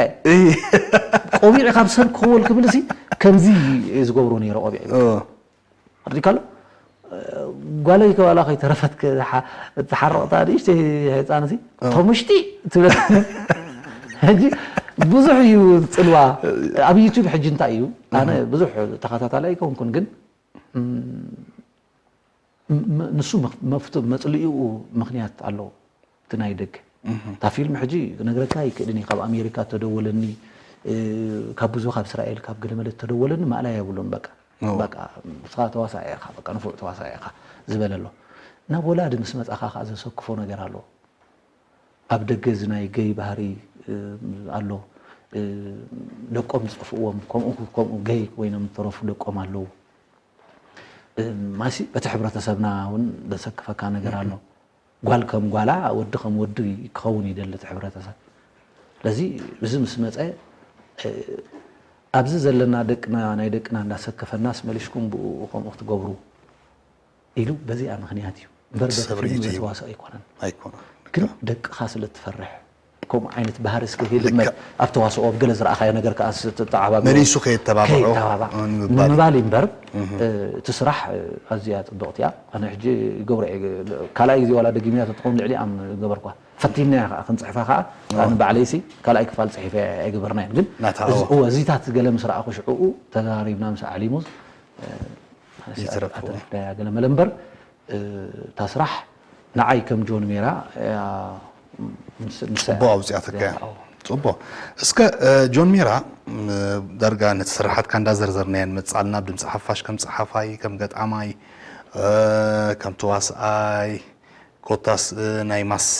ቆቢዕ ካብ ሰብ ክወል ክብል ሲ ከምዚ ዝገብሮ ነይረ ቆቢዕ ርዲካሎ ጓለይ ከባላ ከይተረፈት ትሓረቕታ ንእሽተይ ህፃን ሲ ተምሽጢ ትብለ ሕጂ ብዙሕ እዩ ፅልዋ ኣብ ዩቱብ ሕጂ እንታይ እዩ ኣነ ብዙሕ ተኸታታሊ ኣይከውንኩን ግን ንሱ መጽልኢኡ ምክንያት ኣለዎ እቲ ናይ ደገ እታ ፊልም ሕጂ ክነግረካ ይክእልን ካብ ኣሜሪካ ተደወለኒ ካብ ብዙ ካብ እስራኤል ካብ ገለመለ ተደወለኒ ማእላ የብሉን በቃ በቃ ንስኻ ተዋሳኢ ኢኻ በቃ ንፉዕ ተዋሳኢ ኢኻ ዝበለ ኣሎ ናብ ወላዲ ምስ መጻኻ ከዓ ዘሰክፎ ነገር ኣለዎ ኣብ ደገ እዚ ናይ ገይ ባህሪ ኣሎ ደቆም ዝጠፍእዎም ከምኡ ከምኡ ገይ ኮይኖም ዝተረፉ ደቆም ኣለዉ ማሲ በቲ ሕብረተሰብና እውን ዘሰክፈካ ነገር ኣሎ ጓል ከም ጓላ ወዲ ከም ወዲ ክኸውን ይደሊ እቲ ሕብረተሰብ ስለዚ እዚ ምስ መፀ ኣብዚ ዘለና ደቅና ናይ ደቅና እንዳሰከፈናስ መሊሽኩም ብኡ ከምኡ ክትገብሩ ኢሉ በዚኣ ምክንያት እዩ እምበር በቲ ፊልም ዘተዋስኦ ኣይኮነን ኣይኮነን ግን ደቅኻ ስለ ትፈርሕ ከምኡ ዓይነት ባህሪ እስከ ከይልመድ ኣብ ተዋስኦ ኣብ ገለ ዝረኣኻዮ ነገር ከዓ ተዓባቢ መሊሱ ከየተባብዖ ከየተባባዕ ንምባል ንምባል እዩ እምበር እቲ ስራሕ ኣዝያ ፅብቕቲ እያ ኣነ ሕጂ ይገብሮ እየ ካልኣይ ግዜ ዋላ ደጊምያ ተትኸውን ልዕሊ ኣም ገበርኳ ፈቲና እያ ከዓ ክንፅሕፋ ከዓ ኣነ ባዕለይሲ ካልኣይ ክፋል ፅሒፈ ኣይገበርናዮም ግን ናታ እወ። እወ እዚታት ገለ ምስ ረኣኹ ሽዕኡ ተዛሪብና ምስ ኣዕሊሙስ ይትረፍ። ገለ መለ እምበር እታ ስራሕ ንዓይ ከም ጆን ሜራ ፅቡቅ ኣውፅኣትካ እያ ፅቡቅ እስከ ጆን ሜራ ዳርጋ ነቲ ስራሓትካ እንዳዘርዘርናዮ ንመፅእ ኣለና ብድምፂ ሓፋሽ ከም ፀሓፋይ ከም ገጣማይ እ፣ ከም ተዋስኣይ ኮታስ፣ እ፣ ናይ ማሰ፣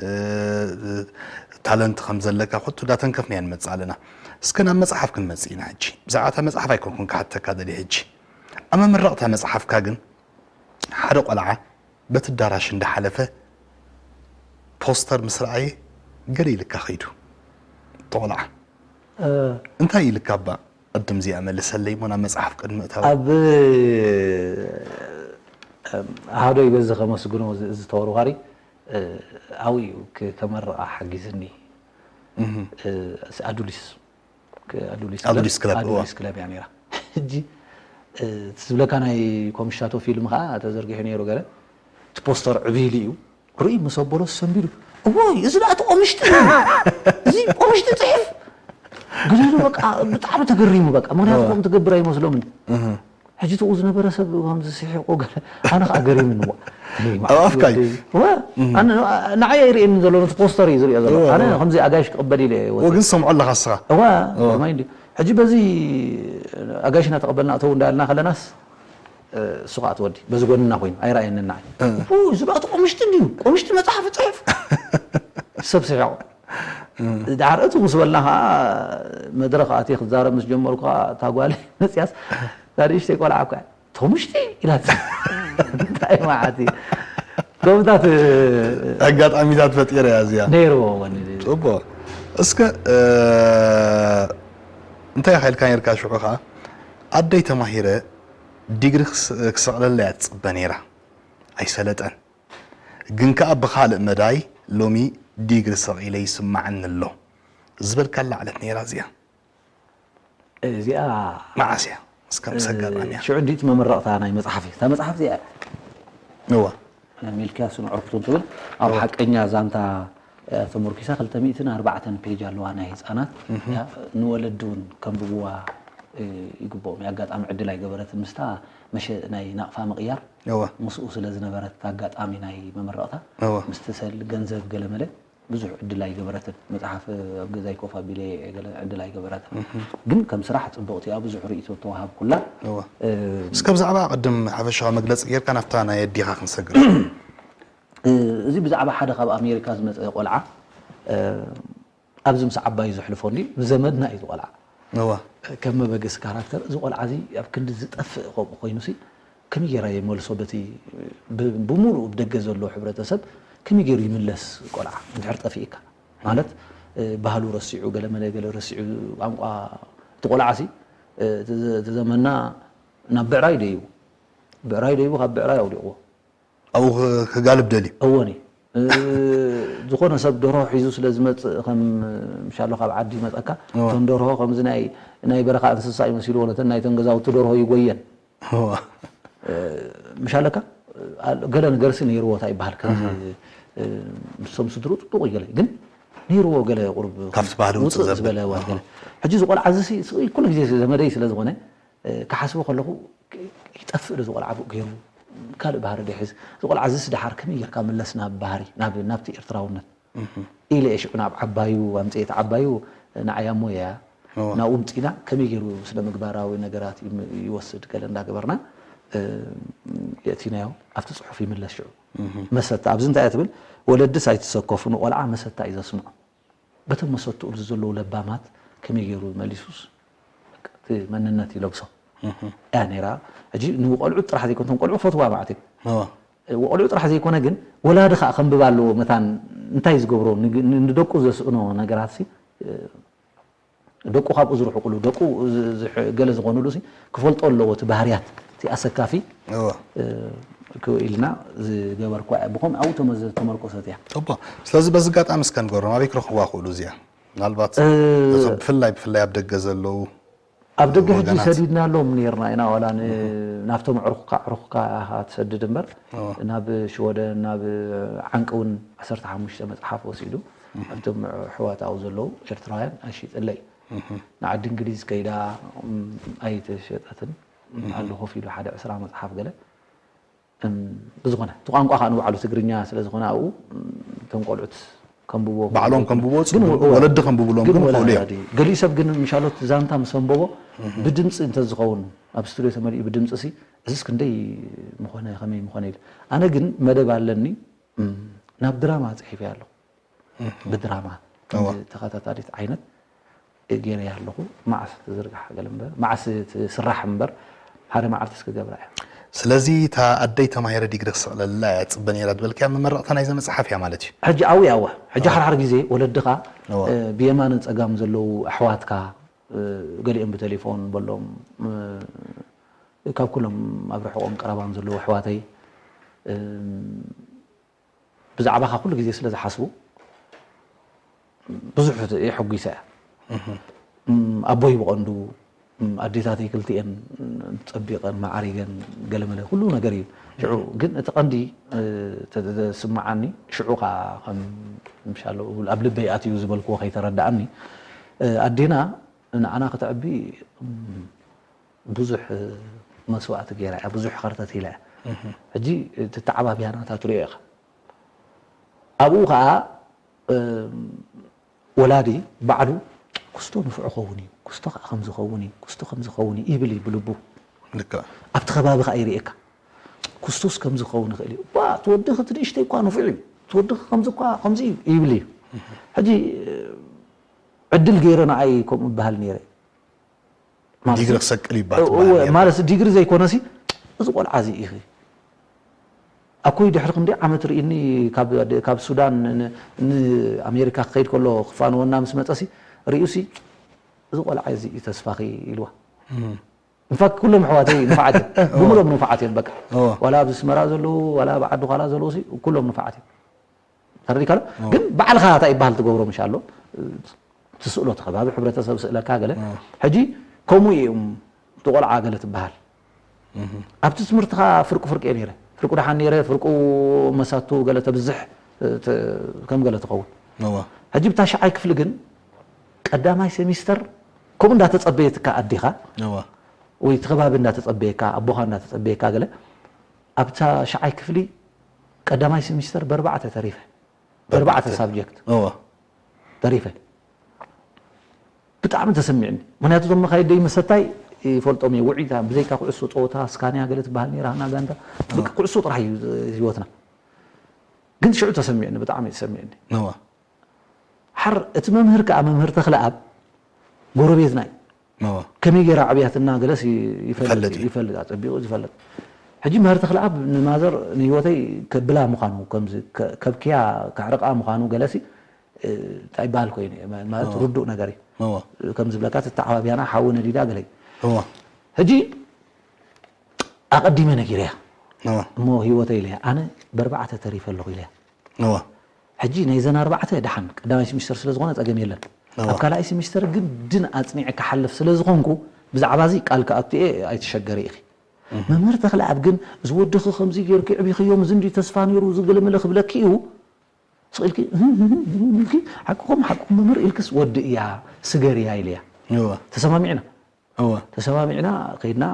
እ፣ ታለንት ከም ዘለካ ኮቱ ዳተንከፍና ኢና ንመጽእ ኣለና። እስከ ናብ መጽሓፍ ክንመጽእ ኢና ሕጂ። ብዛዕባ እታ መጽሓፍ ኣይኮንኩን ክሓተካ ደልየ ሕጂ። ኣብ መመረቕታ መጽሓፍካ ግን ሓደ ቆልዓ በቲ ኣዳራሽ እንዳሓለፈ ፖስተር ምስ ረኣየ ገለ ኢልካ ከይዱ። እቲ ቆልዓ እ፣ እንታይ ኢልካ እባ? ቅድም እዚኣ መልሰለይ እሞ ናብ መጽሓፍ ቅድሚ እታው። ኣብ፣ ኣሃዶይ በዚ ከመስግኖ እዚ፣ እዚ ተወርዋሪ፣ እ፣ ኣብኡ እዩ ክ-፣ ከመርቓ ሓጊዝኒ። እህ። እ፣ ኣዱሊስ፣ ክ-፣ ኣዱሊስ ክለብ፣ ኣዱሊስ ክለብ፣ እዋ። ኣዱሊስ ክለብ እያ ነይራ። ሕጂ፣ እ፣ እቲ ዝብለካ ናይ ኮምሽታቶ ፊልም ኸኣ ተዘርጊሑ ነይሩ ገለ። እቲ ፖስተር ዕብይ ኢሉ እዩ። ርእዩ ምስ ኣበሎ ሰንቢዱ፣ "እዎይ፣ እዚ ደኣ እቲ ቆምሽጢ እዩ። እዚ ቆምሽጢ ጽሒፍ?" ገለ ኢሉ በቃ ብጣዕሚ ተገሪሙ በቃ። ምኽንያቱ ከምኡ ትገብር ኣይመስሎምን። እህ። ሕጂ ትኡ ዝነበረ ሰብ ከምዚ ስሒቑ ገለ፣ ኣነ ኸኣ ገሪሙኒ፣ ዋ። እኔ ኣብ ኣፍካይ? ወ-፣ እህ። ኣነ፣ ንዓይ ኣይርእየንን ዘሎ፣ ነቲ ፖስተር እዩ ዝርእዮ ዘሎ። እዎ፣ ኣነ እዎ። ከምዚ ኣጋይሽ ክቕበል ኢለ እየ እዎ፣ ወጺኤ። ግን ሰምዖ ኣለኻ እስኻ? እዋ፣ እዎ። ከማይ እንዲ። ሕጂ በዚ ኣጋይሽና ተቐበልና እተው እንዳልና ከለናስ፣ እ፣ እሱ ኸኣ እቲ ወዲ በዚ ጎንና ኮይኑ ኣይረኣየንን ንዓይ። እ። ኡ፣ እዚ ደኣ እቲ ቆምሽጢ እንድዩ፣ ቆምሽጢ መጽሓፍ ጽሕፍ። ሰብ ስሒቑ። እ። ደሓር እቱ ምስ በልና ኸኣ መድረኽ ኣትየ ክዛረብ ምስ ጀመርኩ ኸኣ እታ ጓል መጽያስ፣ እታ ንእሽተይ ቆልዓ እኳ፣ "ቶምሽጢ?" ኢላት። እንታይ መዓት እዩ። ከምታት ኣጋጣሚታት ፈጢረ እያ እዚኣ። ነይርዎ ወኒ። ጽቡቕ። እስከ፣ እ፣ እንታይ ኢኻ ኢልካ ነይርካ ሽዑ ኸኣ? ኣደይ ተማሂረ ዲግሪ ክስ-፣ ክሰቕለላ እያ ትጽበ ነይራ። ኣይሰለጠን። ግን ከኣ ብኻልእ መዳይ ሎሚ ዲግሪ ሰቒለ ይስማዓኒ ኣሎ ዝበልካላ ዕለት ነይራ እዚኣ። እዚኣ መዓስ እያ? እስከ ምስ ኣጋጣሚያ። ሽዑ እንዲት መመረቕታ ናይ መጽሓፍ እዩ። እታ መጽሓፍ እዚኣ እዋ። ሚልክያስን ዕርክቱን ትብል ኣብ እዋ። ሓቀኛ ዛንታ፣ እ፣ ተመርኪሳ ክልተ ሚእትን ኣርባዕተን ፔጅ ኣለዋ ናይ ህጻናት። እህ። ያ፣ ንወለዲ እውን ከንብብዋ፣ እ፣ ይግብኦም። ኣጋጣሚ ዕድል ኣይገበረትን። ምስታ መሸ-፣ ናይ ናቕፋ ምቕያር እዋ። ምስኡ ስለ ዝነበረት ኣጋጣሚ ናይ መመረቕታ እዋ። ምስቲ ሰል ገንዘብ ገለመለ ብዙሕ ዕድል ኣይገበረትን። መጽሓፍ ኣብ ገዛይ ኮፍ ኣቢለ ገለ ዕድል ኣይገበረትን። እህ። ግን ከም ስራሕ ጽብቕቲ እያ፣ ብዙሕ ርእይቶ ተዋሃብኩላ። እዋ። እ፣ እስከ ብዛዕባ ቅድም ሓፈሻዊ መግለጺ ጌርካ ናብታ ናይ ኣዲኻ ክንሰግር። እ፣ እዚ ብዛዕባ ሓደ ካብ ኣሜሪካ ዝመጸ ቆልዓ፣ እ፣ ኣብዚ ምስ ዓባዩ ዘሕልፎ እንዲ ብዘመድና እዩ እዚ ቆልዓ። እዋ። ከም መበገሲ ካራክተር እዚ ቆልዓ እዚ ኣብ ክንዲ ዝጠፍእ ከምኡ ኮይኑሲ ከመይ ጌራ የመልሶ በቲ ብ-፣ ብምሉኡ ብደገ ዘሎ ሕብረተሰብ ከመይ ጌሩ ይምለስ ቆልዓ እንድሕር ጠፊእካ? ማለት፣ እ፣ ባህሉ ረሲዑ፣ ገለ መለ ገለ ረሲዑ፣ ቋንቋ እቲ ቆልዓሲ፣ እ፣ እቲ ዘ-፣ እቲ ዘመንና ናብ ብዕራይ ደይቡ፣ ብዕራይ ደይቡ ካብ ብዕራይ ኣውዲቕዎ። ኣብኡ ክ-፣ ክጋልብ ደልዩ። እወኒ። እ፣ ዝኾነ ሰብ ደርሆ ሒዙ ስለ ዝመጽእ፣ ከም ምሻሎ ካብ ዓዲ ይመጸካ፣ እወ። እቶም ደርሆ ከምዚ ናይ፣ ናይ በረኻ እንስሳ እዩ መሲልዎ፣ ነተን ናይተን ገዛውቲ ደርሆ ይጎየን። እወ። እ፣ ምሻለካ፣ ኣ-፣ ገለ ነገርሲ ነይርዎ፣ እንታይ ይበሃል፣ ከምዚ፣ እህ። እ፣ ምስቶም ስድሩ ጥጡቕ እዩ ገለ፣ ግን ነይርዎ ገለ ቁሩብ ካብቲ ባህሊ ውፅእ ውፅእ ዘብል። ዝበለ እዋን ገለ። እህ። ሕጂ እዚ ቆልዓ እዚ ሲ-፣ ሲ-፣ ኩሉ ግዜ ዘመደይ ስለ ዝኾነ፣ እ፣ ክሓስቦ ከለኹ፣ ክ-፣ ይጠፍእ ዶ እዚ ቆልዓ ብኡ ገይሩ? ካልእ ባህሪ ዶ ይሕዝ? እዚ ቆልዓ እዚስ ደሓር ከመይ ጌርካ ምለስ ናብ ባህሪ፣ ናብ፣ ናብቲ ኤርትራውነት? እህ። ኢለ እየ ሽዑ ናብ ዓባዩ ኣምፅኤ። እቲ ዓባዩ ንዓይ ኣሞይ እያ። እወ። ናብኡ ኣምፂእና ከመይ ገይሩ ስነ ምግባራዊ ነገራት ይም-፣ ይወስድ ገለ እንዳገበርና፣ እ፣ የእቲናዮ። ኣብቲ ፅሑፍ ይምለስ ሽዑ። እህ። መሰታ፣ ኣብዚ እንታይ እያ ትብል? ወለድስ ኣይትሰከፉ፣ ንቆልዓ መሰታ እዩ ዘስምዖ። በቶም መሰትኡ ዘለዉ ለባማት ከመይ ገይሩ መሊሱስ፣ በቃ፣ እቲ መንነት ይለብሶ። እህ። እያ ነይራ። ሕጂ ንቆልዑት ጥራሕ ዘይኮነ፣ እቶም ቆልዑ ፈትዋ ማለት እዩ። እወ። እ፣ ቆልዑ ጥራሕ ዘይኮነ ግን፣ ወላዲ ኸኣ ከንብብ ኣለዎ። መታን እንታይ ዝገብሮ፣ ንግ-፣ ን-፣ ንደቁ ዘስእኖ ነገራትሲ፣ እ፣ ደቁ ካብኡ ዝርሕቁሉ፣ ደቁ ዝ-፣ ዝሕ-፣ ገለ ዝኾኑሉ ሲ፣ ክፈልጦ ኣለዎ እቲ ባህርያት፣ እቲ ኣሰካፊ፣ እወ። እ፣ ክው ኢልና ዝገበርኩዋ እያ። ብኸምኡ ኣብኡ ተመዘ-፣ ተመርኮሰት እያ። እባ፣ ስለዚ በዚ ኣጋጣሚ እስከ ንገሮም፣ ኣበይ ክረኽብዋ ክእሉ እዚኣ? ምናልባት እ፣ እዞም ብፍላይ፣ ብፍላይ ኣብ ደገ ዘለዉ ኣብ ደገ ሕጂ ወገናት። ሰዲድናሎም ነይርና ኢና፣ ዋላ ን-፣ እህ። ናብቶም ኣዕሩኽካ፣ ኣዕሩኽካ ኢኻ ትሰድድ እምበር፣ እወ። ናብ ሽወደን፣ ናብ ዓንቂ እውን ዓሰርተ ሓሙሽተ መጽሓፍ ወሲዱ፣ እህ። ኣብቶም ኣሕዋት ኣብኡ ዘለዉ ኤርትራውያን ኣይሽጥለይ። እህ። ንዓዲ እንግሊዝ ከይዳ፣ እም፣ ኣይተሸጠትን። እህ። ኣሎ ኮፍ ኢሉ ሓደ ዕስራ መጽሓፍ ገለ። እም፣ ብዝኾነ፣ እቲ ቋንቋ ኸኣ ንባዕሉ ትግርኛ ስለ ዝኾነ ኣብኡ፣ እም፣ እቶም ቆልዑት ከንብብዎ ባዕሎም ክኽእሉ። ከንብብዎ ግን ጽቡቕ፣ ወ-፣ ወለዲ ከንብብሎም ግን ግን ክኽእሉ እዮም። ወላዲ፣ ገሊኡ ሰብ ግን ምሻሎት ዛንታ ምስ ኣንበቦ፣ እህ። ብድምጺ እንተዝኸውን፣ ኣብ ስቱድዮ ተመሊኡ ብድምጺ ሲ፣ እዚስ ክንደይ ምኾነ፣ ከመይ ምኾነ ኢለ። ኣነ ግን መደብ ኣለኒ፣ እም፣ ናብ ድራማ ጽሒፈ ኣለኹ። ብድራማ ተኸታታሊት ዓይነት ገይረ ኣለኹ። መዓስ ትዝርጋሕ ገለ እምበር፣ መዓስ ትስራሕ እምበር፣ ሓደ መዓልቲ እስክገብራ እየ። ስለዚ እታ ኣደይ ተማሂረ ዲግሪ ክስቕለላ እያ ጽበ ነይራ ዝበልክያ መመረቕታ ናይዛ መጽሓፍ እያ ማለት እዩ። ሕጂ ኣዊ ኣወ ሕጂ ሓርሓር ግዜ ወለድኻ ብየማንን ጸጋም ዘለዉ ኣሕዋትካ፣ ገሊኦም ብቴሌፎን በሎም፣ ካብ ኩሎም ኣብ ርሕቆም ቀረባን ዘለዉ ኣሕዋተይ ብዛዕባኻ ኩሉ ግዜ ስለ ዝሓስቡ ብዙሕ የሐጒሰ እያ። ኣቦይ ብቐንዱ፣ ኣዴታተይ ክልቲኤን ጸቢቐን መዓሪገን ገለመለ ኩሉ ነገር እዩ። ሽዑ ግን እቲ ቀንዲ ተስምዓኒ ሽዑ ከኣ ከም ምሻሎ ኣብ ልበይ ኣትዩ ዝበልክዎ ከይተረድኣኒ ኣዴና ንዓና ክተዕቢ ብዙሕ መስዋእቲ ገይራ እያ፣ ብዙሕ ከርተት ኢላ እያ። ሕጂ ትተዓባብያ ናታ ትሪኦ ኢኻ። ኣብኡ ከዓ ወላዲ ባዕሉ ክስቶ ንፉዕ ኸውን እዩ፣ ክስቶ ከዓ ከምዝኸውን እዩ፣ ክስቶ ከምዝኸውን እዩ ይብል እዩ ብልቡ። ኣብቲ ከባቢ ከዓ ይርእየካ። ክስቶስ ከምዝኸውን ይኽእል እዩ። ባ ትወድኺ እቲ ንእሽተይ እኳ ንፉዕ እዩ፣ ትወድኺ ከምዚ እኳ ከምዚ እዩ ይብል እዩ። ሕጂ ዕድል ገይረ ንዓይ ከምኡ ይበሃል ነይረ። ዲግሪ ክሰቅል ይባሃል ማለት ዲግሪ ዘይኮነ ሲ እዚ ቆልዓ እዚ ኢኺ ኣኮይ ድሕሪ ክንደይ ዓመት ርኢኒ ካብ ሱዳን ንኣሜሪካ ክኸይድ ከሎ ክፋነወና ምስ መፀ ሲ ርእዩ ሲ እዚ ቆልዓ እዚ እዩ ተስፋኺ ኢልዋ። ኢንፋክት ኩሎም ኣሕዋተይ ንፋዓት እዮም ብምሎም ንፋዓት እዮም በቃ ዋላ ኣብ ስመራ ዘለዉ ዋላ ኣብ ዓዲ ኳላ ዘለዉ ሲ ኩሎም ንፋዓት እዮም። ተረዲካ ዶ ግን ባዕልኻ እንታይ ይበሃል ትገብሮ ምሽ ኣሎ ትስእሎ እቲ ከባቢ ሕብረተሰብ ስእለካ ገለ ሕጂ ከምኡ እዮም ትቆልዓ ገለ ትበሃል ኣብቲ ትምህርትኻ ፍርቁ ፍርቂ እየ ነይረ ፍርቁ ደሓን ነይረ ፍርቁ መሳቱ ገለ ተብዝሕ ከም ገለ ትኸውን ሕጂ ብታ ሸዓይ ክፍሊ ግን ቀዳማይ ሴሚስተር ከምኡ እንዳተጸበየትካ ኣዴኻ ወይ እቲ ከባቢ እንዳተጸበየካ ኣቦኻ እንዳተጸበየካ ገለ ኣብታ ሸዓይ ክፍሊ ቀዳማይ ሴሚስተር በርባዕተ ተሪፈ በርባዕተ ሳብጀክት ተሪፈ ብጣዕሚ ተሰሚዕኒ ምክንያቱ እቶም መካይደይ መሰታይ ይፈልጦም እየ ውዒታ ብዘይካ ኩዕሶ ፀወታ ስካንያ ገለ ትበሃል ነይራ ሃና ጋንታ በቃ ኩዕሶ ጥራሕ እዩ ህይወትና ግን ሽዑ ተሰሚዕኒ ብጣዕሚ ተሰሚዕኒ ሓር እቲ መምህር ከዓ መምህር ተክለኣብ ጎረቤትና እዩ ከመይ ገይራ ዓብያትና ገለስ ይፈልጥ ኣፀቢቑ ዝፈልጥ ሕጂ ምህር ተክለኣብ ንማዘር ንህይወተይ ከብላ ምዃኑ ከብክያ ከዕርቃ ምዃኑ ገለሲ እንታይ ይበሃል ኮይኑ ማለት ርዱእ ነገር እዩ ከም ዝብለካ ተተዓባቢያና ሓዊ ነዲዳ ገለይ ሕጂ ኣቐዲመ ነጊረያ እሞ ህይወተይ ኢለያ ኣነ በርባዕተ ተሪፈ ኣለኹ ኢለያ ሕጂ ናይዘን ኣርባዕተ ደሓን ቀዳማይ ስሚስተር ስለ ዝኾነ ጸገም የለን ኣብ ካልኣይ ስሚስተር ግን ድን ኣጽኒዐ ክሓልፍ ስለ ዝኾንኩ ብዛዕባ እዚ ቃል ክኣቱ እየ ኣይትሸገሪ ኢኺ መምህር ተኽለኣብ ግን እዚ ወድኺ ከምዚ ገይርኪ ዕቢኽዮም እዚ እንዲ ተስፋ ነይሩ ዝገለመለ ክብለኪ እዩ ስቕ ኢልኪ ኢልኪ ሓቅኹም ሓቅኹም መምህር ኢልክስ ወዲ እያ ስገር እያ ኢልያ ተሰማሚዕና ተሰማሚዕና ከይድና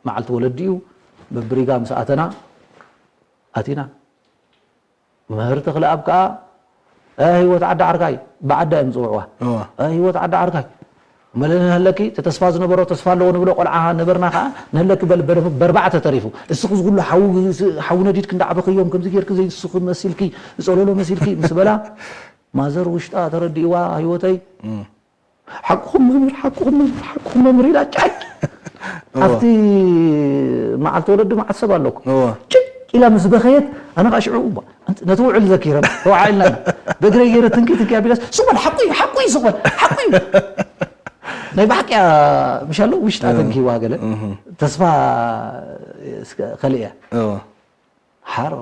መዓልቲ ወለዲ እዩ በብሪጋ ምስ ኣተና ኣቲና መምህር ተኽለኣብ ከዓ ህይወት ዓዲ ዓርካይ ብዓዳ እዮም ዝፅውዕዋ ህይወት ዓዲ ዓርካይ መለ ንህለኪ እቲ ተስፋ ዝነበሮ ተስፋ ኣለዎ ንብሎ ቆልዓ ነበርና ከዓ ንህለኪ በርባዕተ ተሪፉ እስኺ ዝኩሉ ሓዊ ነዲድክ እንዳዕበኽዮም ከምዚ ጌርክ ዘይስኺ መሲልኪ ዝፀለሎ መሲልኪ ምስ በላ ማዘር ውሽጣ ተረዲእዋ ህይወተይ ሓቅኹም መምህር ሓቅኹም መምህር ሓቅኹም መምህር ኢላ ጫጭ ኣብቲ መዓልቲ ወለዲ መዓት ሰብ ኣለኩ ጭጭ ኢላ ምስ በኸየት ኣነ ከዓ ሽዑ ነቲ ውዕል ዘኪረ ተዋዓልና ብእግረይ ገይረ ትንኪ ትንኪ ኣቢላስ ስቕበል ሓቁ እዩ ሓቁ እዩ ስቕበል ሓቁ እዩ ናይ ብሓቂ ምሻሎ ውሽጣ ተንኪዋ ገለ ተስፋ ከልእያ ሓር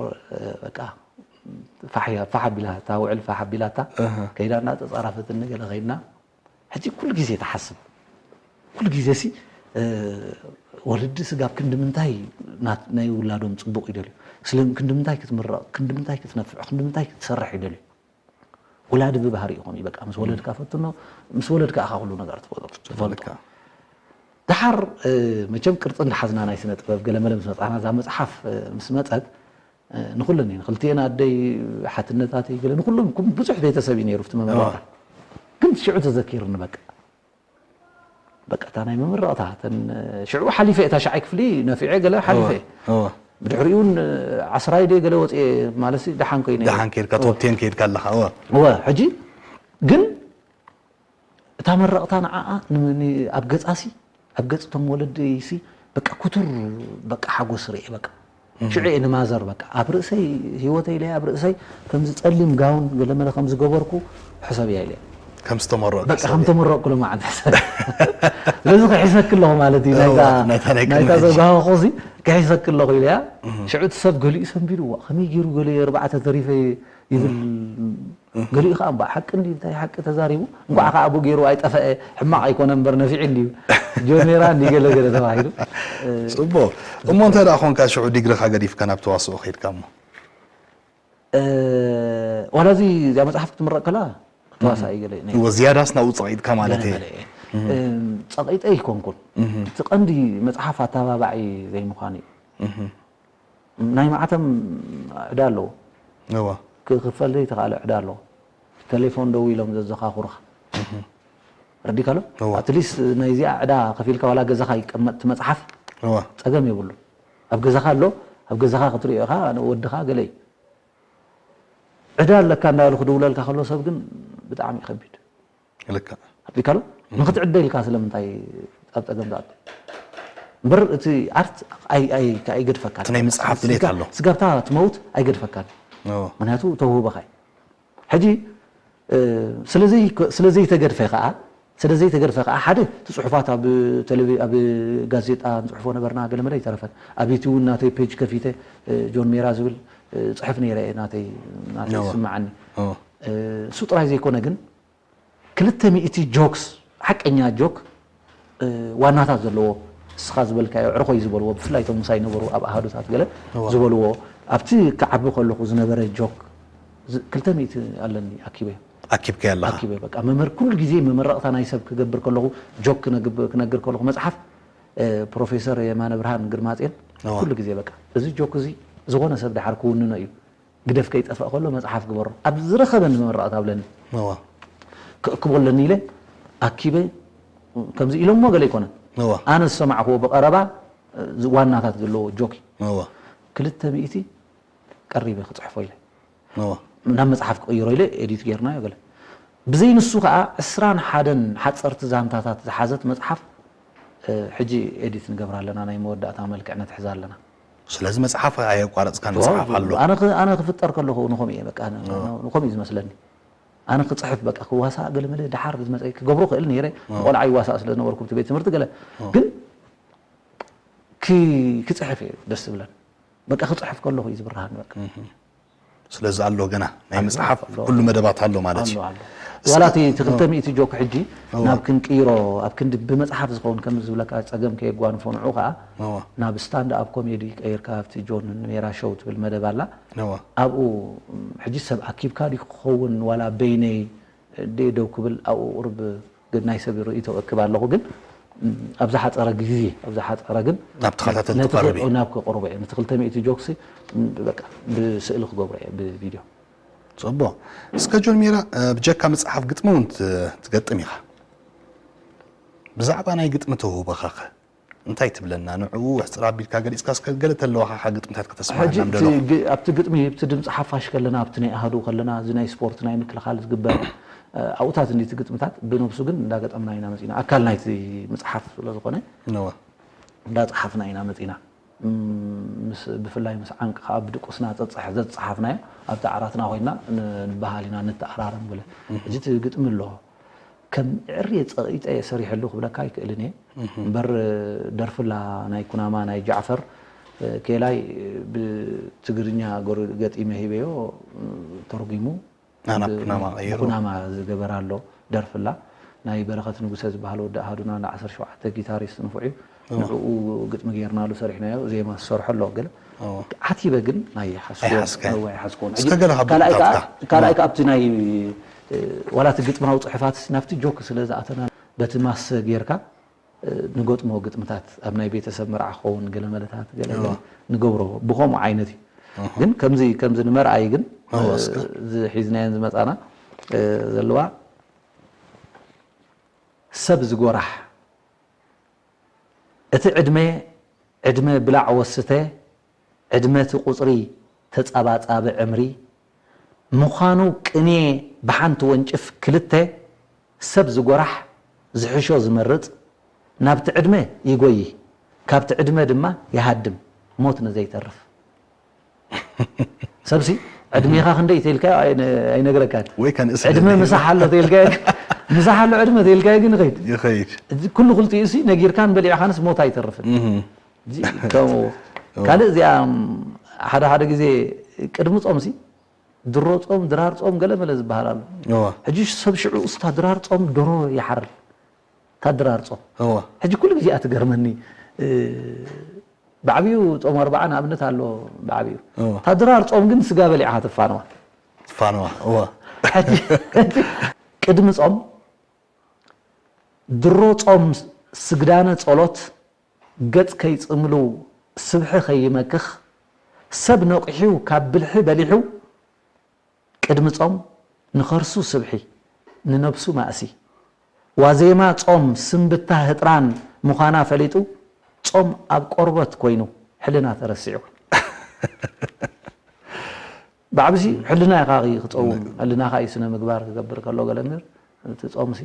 በቃ ፋሕ ኣቢላ እታ ውዕል ፋሕ ኣቢላታ ከይዳ እናተፃረፈትኒ ገለ ከይድና ሕጂ ኩሉ ግዜ ትሓስብ ኩሉ ግዜ ሲ ወለዲ ስጋብ ክንዲ ምንታይ ናይ ውላዶም ፅቡቕ ይደልዩ ስለ ክንዲ ምንታይ ክትምረቕ ክንዲ ምንታይ ክትነፍዕ ክንዲ ምንታይ ክትሰርሕ ይደልዩ ወላዲ ብባህሪ ይኾኑ በቃ ምስ ወለድካ ፈትኖ ምስ ወለድካ ኣኻ ኩሉ ነገር ትፈልጦ ድሓር መቸም ቅርፂ እንዳሓዝና ናይ ስነ ጥበብ ገለመለ ምስ መፅና እዛ መፅሓፍ ምስ መፀት ንኩለን እየን ክልቲኤን ኣደይ ሓትነታተይ ገለ ንኩሎም ብዙሕ ቤተሰብ እዩ ነይሩ ፍቲ መመረታ ግን ሽዑ ተዘኪርኒ በቃ በቃ እታ ናይ መመረቕታ እተን ሽዑ ሓሊፈ እታ ሻዓይ ክፍሊ ነፊዐ ገለ ሓሊፈ እወ ብድሕሪኡ እውን ዓስራይ ደ ገለ ወፅኤ ማለት ደሓን ኮይነ ደሓን ከይድካ ቶፕ ቴን ከይድካ ኣለኻ እወ እወ ሕጂ ግን እታ መረቕታ ንዓኣ ኣብ ገፃሲ ኣብ ገፅቶም ወለደይሲ በቃ ኩቱር በቃ ሓጎስ ርኤ በቃ ሽዑ እየ ንማዘር በቃ ኣብ ርእሰይ ህይወተይ ኢለ ኣብ ርእሰይ ከምዚ ፀሊም ጋውን ገለመለ ከም ዝገበርኩ ሕሰብ እያ ኢለ ከም ዝተመረቕ በቃ ከም ተመረቕኩ ለማዓት ሕሰብ ስለዚ ክሕሰክ ኣለኹ ማለት እዩ ናይታ ዘጓሃኹ ዚ ክሕሰክ ኣለኹ ኢለያ ሽዑ እቲ ሰብ ገሊኡ ሰንቢድዋ ከመይ ገይሩ ገለ ኣርባዕተ ተሪፈ ይብል ገሊኡ ከዓ እምበኣር ሓቂ እንዲ እንታይ ሓቂ ተዛሪቡ እንኳዕ ከዓ ኣብኡ ገይሩ ኣይጠፈአ ሕማቕ ኣይኮነ እምበር ነፊዑ እንዲ ጆን ሜራ እንዲ ገለ ገለ ተባሂሉ ፅቡቕ እሞ እንታይ ደኣ ኮንካ ሽዑ ዲግሪኻ ገዲፍካ ናብ ተዋስኦ ከይድካ እሞ ዋላ እዚ እዚኣ መፅሓፍ ክትምረቕ ከላ ተዋሳኢ ገለ እወ ዝያዳስ ናብኡ ፀቒጥካ ማለት እየ ፀቒጠ ኣይኮንኩን እቲ ቀንዲ መፅሓፍ ኣተባባዒ ዘይምዃን እዩ ናይ ማዕተም ዕዳ ኣለዎ እወ ክኽፈል ዘይተኻእለ ዕዳ ኣለዎ ቴሌፎን ደው ኢሎም ዘዘኻኽሩኻ ረዲካሎ እወ። ኣትሊስት ናይዚኣ ዕዳ ከፊልካ ዋላ ገዛኻ ይቀመጥ እቲ መፅሓፍ እወ ፀገም የብሉ ኣብ ገዛኻ ኣሎ ኣብ ገዛኻ ክትሪኦ ኢኻ ወድኻ ገለ እዩ ዕዳ ኣለካ እንዳበሉ ክድውለልካ ከሎ ሰብ ግን ብጣዕሚ እዩ ከቢድ ልክዕ ኣቢካሎ ንክትዕደ ኢልካ ስለምንታይ ኣብ ፀገም ትኣቱ እምበር እቲ ኣርት ኣይገድፈካ ናይ ምፅሓፍ ድሌት ኣሎ ስጋብታ ትመውት ኣይገድፈካን እወ ምክንያቱ ተውህበኻ እዩ ሕጂ ስለዘይተገድፈ ከዓ ስለዘይተገድፈ ከዓ ሓደ እቲ ፅሑፋት ኣብ ቴሌቪ ኣብ ጋዜጣ ንፅሕፎ ነበርና ገለመለ ይተረፈን ኣብ ዩቲቡ ናተይ ፔጅ ከፊተ ጆን ሜራ ዝብል ፅሕፍ ነይረ እየ ናተይ ናተይ እወ። ስምዓኒ እወ። እሱ ጥራይ ዘይኮነ ግን ክልተ ሚእቲ ጆክስ ሓቀኛ ጆክ ዋናታት ዘለዎ እስኻ ዝበልካዮ ዕርኾይ ዝበልዎ ብፍላይ እቶም ምሳይ ነበሩ ኣብ ኣሃዱታት ገለ እዋ። ዝበልዎ ኣብቲ ክዓቢ ከለኹ ዝነበረ ጆክ ዝ- ክልተ ሚእቲ ኣለኒ ኣኪበ ኣኪብካዮ ኣለኻ ኣኪበ በቃ መምህር ኩሉ ግዜ መመረቕታ ናይ ሰብ ክገብር ከለኹ ጆክ ክነግብ- ክነግር ከለኹ መፅሓፍ እ፣ ፕሮፌሰር የማነ ብርሃን ግርማፅዮን እዋ። ኩሉ ግዜ በቃ እዚ ጆክ እዚ ዝኾነ ሰብ ድሓር ክውንኖ እዩ ግደፍ ከይጠፍእ ከሎ መፅሓፍ ግበሮ ኣብ ዝረኸበኒ መመረቕታ ኣብለኒ እዋ ክእክቦ ኣለኒ ኢለ ኣኪበ ከምዚ ኢሎሞ ገለ ኣይኮነን እዋ ኣነ ዝሰማዕክዎ ብቐረባ እዚ ዋናታት ዘለዎ ጆኪ እዋ ክልተ ሚእቲ ቀሪበ ክፅሕፎ ኢለ እዋ ናብ መፅሓፍ ክቕይሮ ኢለ ኤዲት ጌርናዮ ገለ ብዘይ ንሱ ከዓ ዕስራን ሓደን ሓፀርቲ ዛንታታት ዝሓዘት መፅሓፍ እ፣ ሕጂ ኤዲት ንገብራ ኣለና ናይ መወዳእታ መልክዕ ነትሕዛ ኣለና ስለዚ መፅሓፍ ኣየቋረፅካን መፅሓፍ ኣሎ ኣነ ክ- ኣነ ክፍጠር ከለኹ ንኸምኡ እየ በቃ ን- ንኸምኡ እዩ ዝመስለኒ ኣነ ክፅሕፍ በቃ ክዋሳእ ገለመለ ድሓር ዝመፀ ክገብሮ ክእል ነይረ ንቆልዓ ይዋሳእ ስለ ዝነበርኩ ብቲ ቤት ትምህርቲ ገለ ግን ክ- ክፅሕፍ እየ ደስ ዝብለን በቃ ክፅሕፍ ከለኹ እዩ ዝብርሃን በቃ ስለዚ ኣሎ ገና ናይ መፅሓፍ ኣሎ። ኩሉ መደባት ኣሎ ማለት እዩ ኣሎ ኣሎ ዋላ እቲ እቲ ክልተ ሚእቲ ጆክ ሕጂ ናብ ክንቅይሮ ኣብ ክንዲ ብመፅሓፍ ዝኸውን ከም ዝብለካ ፀገም ከየጓንፎ ንዑ ከዓ እዋ ናብ ስታንድ ኣብ ኮሜዲ ቀይርካ ኣብቲ ጆን ሜራ ሾው ትብል መደብ ኣላ እዋ ኣብኡ ሕጂ ሰብ ኣኪብካ ድዩ ክኸውን ዋላ በይነይ ደው ክብል ኣብኡ ቁርብ ግን ናይ ሰብ ርእይቶ እክብ ኣለኹ ግን ኣብ ዝሓፀረ ግዜ ኣብ ዝሓፀረ ግን ናብ ተኸታተልቲ ክቐርብ እዩ። ናብ ክቕርቦ እየ ነቲ ክልተ ሚእቲ ጆክሲ በቃ ብስእሊ ክገብሮ እየ ብቪድዮ ፅቡቕ እስከ ጆን ሜራ ብጀካ መፅሓፍ ግጥሚ እውን ትገጥም ኢኻ ብዛዕባ ናይ ግጥሚ ተውህቦኻ ኸ እንታይ ትብለና ንዕኡ ሕፅር ኣቢልካ ገሊፅካ እስከ ገለ ተለዋኻ ሓ ግጥምታት ሕጂ ከተስማዕና ንደሎ ኣብቲ ግጥሚ ኣብቲ ድምፂ ሓፋሽ ከለና ኣብቲ ናይ ኣሃዱ ከለና እዚ ናይ ስፖርት ናይ ምክልኻል ዝግበር ኣብኡታት እንዲቲ ግጥምታት ብነብሱ ግን እንዳገጠምና ኢና መፂና ኣካል ናይቲ ምፅሓፍ ስለዝኾነ ነዋ እንዳፀሓፍና ኢና መፂና ምስ ብፍላይ ምስ ዓንቂ ከዓ ብድቁስና ዘፀሓፍናዮ ኣብቲ ዓራትና ኮይና ንበሃል ኢና ንተኣራረም ገለ እዚ ግጥሚ ኣለዎ ከም ዕርየ ፀቒጠ እየ ሰሪሐሉ ክብለካ ኣይክእልን እየ እምበር ደርፍላ ናይ ኩናማ ናይ ጃዕፈር ኬላይ ብትግርኛ ገሩ- ገጢመ ሂበዮ ተርጒሙ ናብ ኩናማ ቀይሩ ኩናማ ዝገበራ ኣሎ ደርፍላ ናይ በረኸት ንጉሰ ዝበሃል ወዲ ኣሃዱና እንዳ ዓሰርተ ሸውዓተ ጊታሪስት ንፉዕ እዩ ንዕኡ ግጥሚ ጌርናሉ ሰሪሕናዮ ዜማ ዝሰርሖ ኣሎ ገለ ዓቲበ ግን ኣይሓስኩዎን ኣይሓስኩዎን እስከ ገለ ካብ ካልኣይ ከዓ ግጥምታትካ ካልኣይ ከዓ ኣብቲ ናይ ዋላ እቲ ግጥማዊ ፅሑፋት ናብቲ ጆክ ስለ ዝኣተና በቲ ማስ ጌርካ ንገጥሞ ግጥምታት ኣብ ናይ ቤተሰብ መርዓ ክኸውን ገለ መለታት ገለ ገለ ንገብሮ ብኸምኡ ዓይነት እዩ ግን ከምዚ ከምዚ ንመርኣይ ግን እወ፣ እስከ። እዚ ሒዝናየን ዝመፃና ዘለዋ ሰብ ዝጎራሕ እቲ ዕድመ፣ ዕድመ ብላዕ ወስተ፣ ዕድመ እቲ ቁጽሪ ተጻባጻቢ ዕምሪ ምዃኑ ቅንየ ብሓንቲ ወንጭፍ ክልተ ሰብ ዝጎራሕ ዝሕሾ ዝመርጽ ናብቲ ዕድመ ይጎዪ ካብቲ ዕድመ ድማ ይሃድም ሞት ንዘይተርፍ። ሰብሲ ዕድሜኻ ክንደይ ተልካዮ ኣይነግረካን። ወይ ከንእስ ዕድመ ምሳሕ ኣሎ ተልካዮ፣ ምሳሕ ኣሎ ዕድመ ተልካዮ ግን ይኸይድ። ይኸይድ። እዚ ኩሉ ክልቲኡ ሲ ነጊርካን በሊዕኻንስ ሞት ኣይተርፍን። እዚ ከምኡ። ካልእ እዚኣ ሓደ ሓደ ግዜ ቅድሚ ጾም ሲ ድሮ ጾም፣ ድራር ጾም ገለ መለ ዝበሃል ኣሎ። ሕጂ ሰብ ሽዑ እስታ ድራር ጾም ዶሮ ይሓርድ። እታ ድራር ጾም። ሕጂ ኩሉ ግዜ እያ ትገርመኒ። ብዓብዩ ጾም ኣርብዓ ንኣብነት ኣሎ ብዓብዩ። እታ ድራር ጾም ግን ስጋ በሊዕኻ ትፋነዋ። ትፋነዋ። ሕጂ ቅድሚ ጾም ድሮ ጾም ስግዳነ ጸሎት ገጽ ከይጽምሉ ስብሒ ከይመክኽ ሰብ ነቂሑ ካብ ብልሒ በሊሑ ቅድሚ ጾም ንኸርሱ ስብሒ ንነብሱ ማእሲ ዋዜማ ጾም ስንብታ ህጥራን ምዃና ፈሊጡ ጾም ኣብ ቆርበት ኮይኑ ሕልና ተረሲዑ። ብዓብሲ ሕልና ኢኻ ክጸውም፣ ሕልናኻ እዩ ስነ ምግባር ክገብር ከሎ ገለ እምበር፣ እቲ ጾምሲ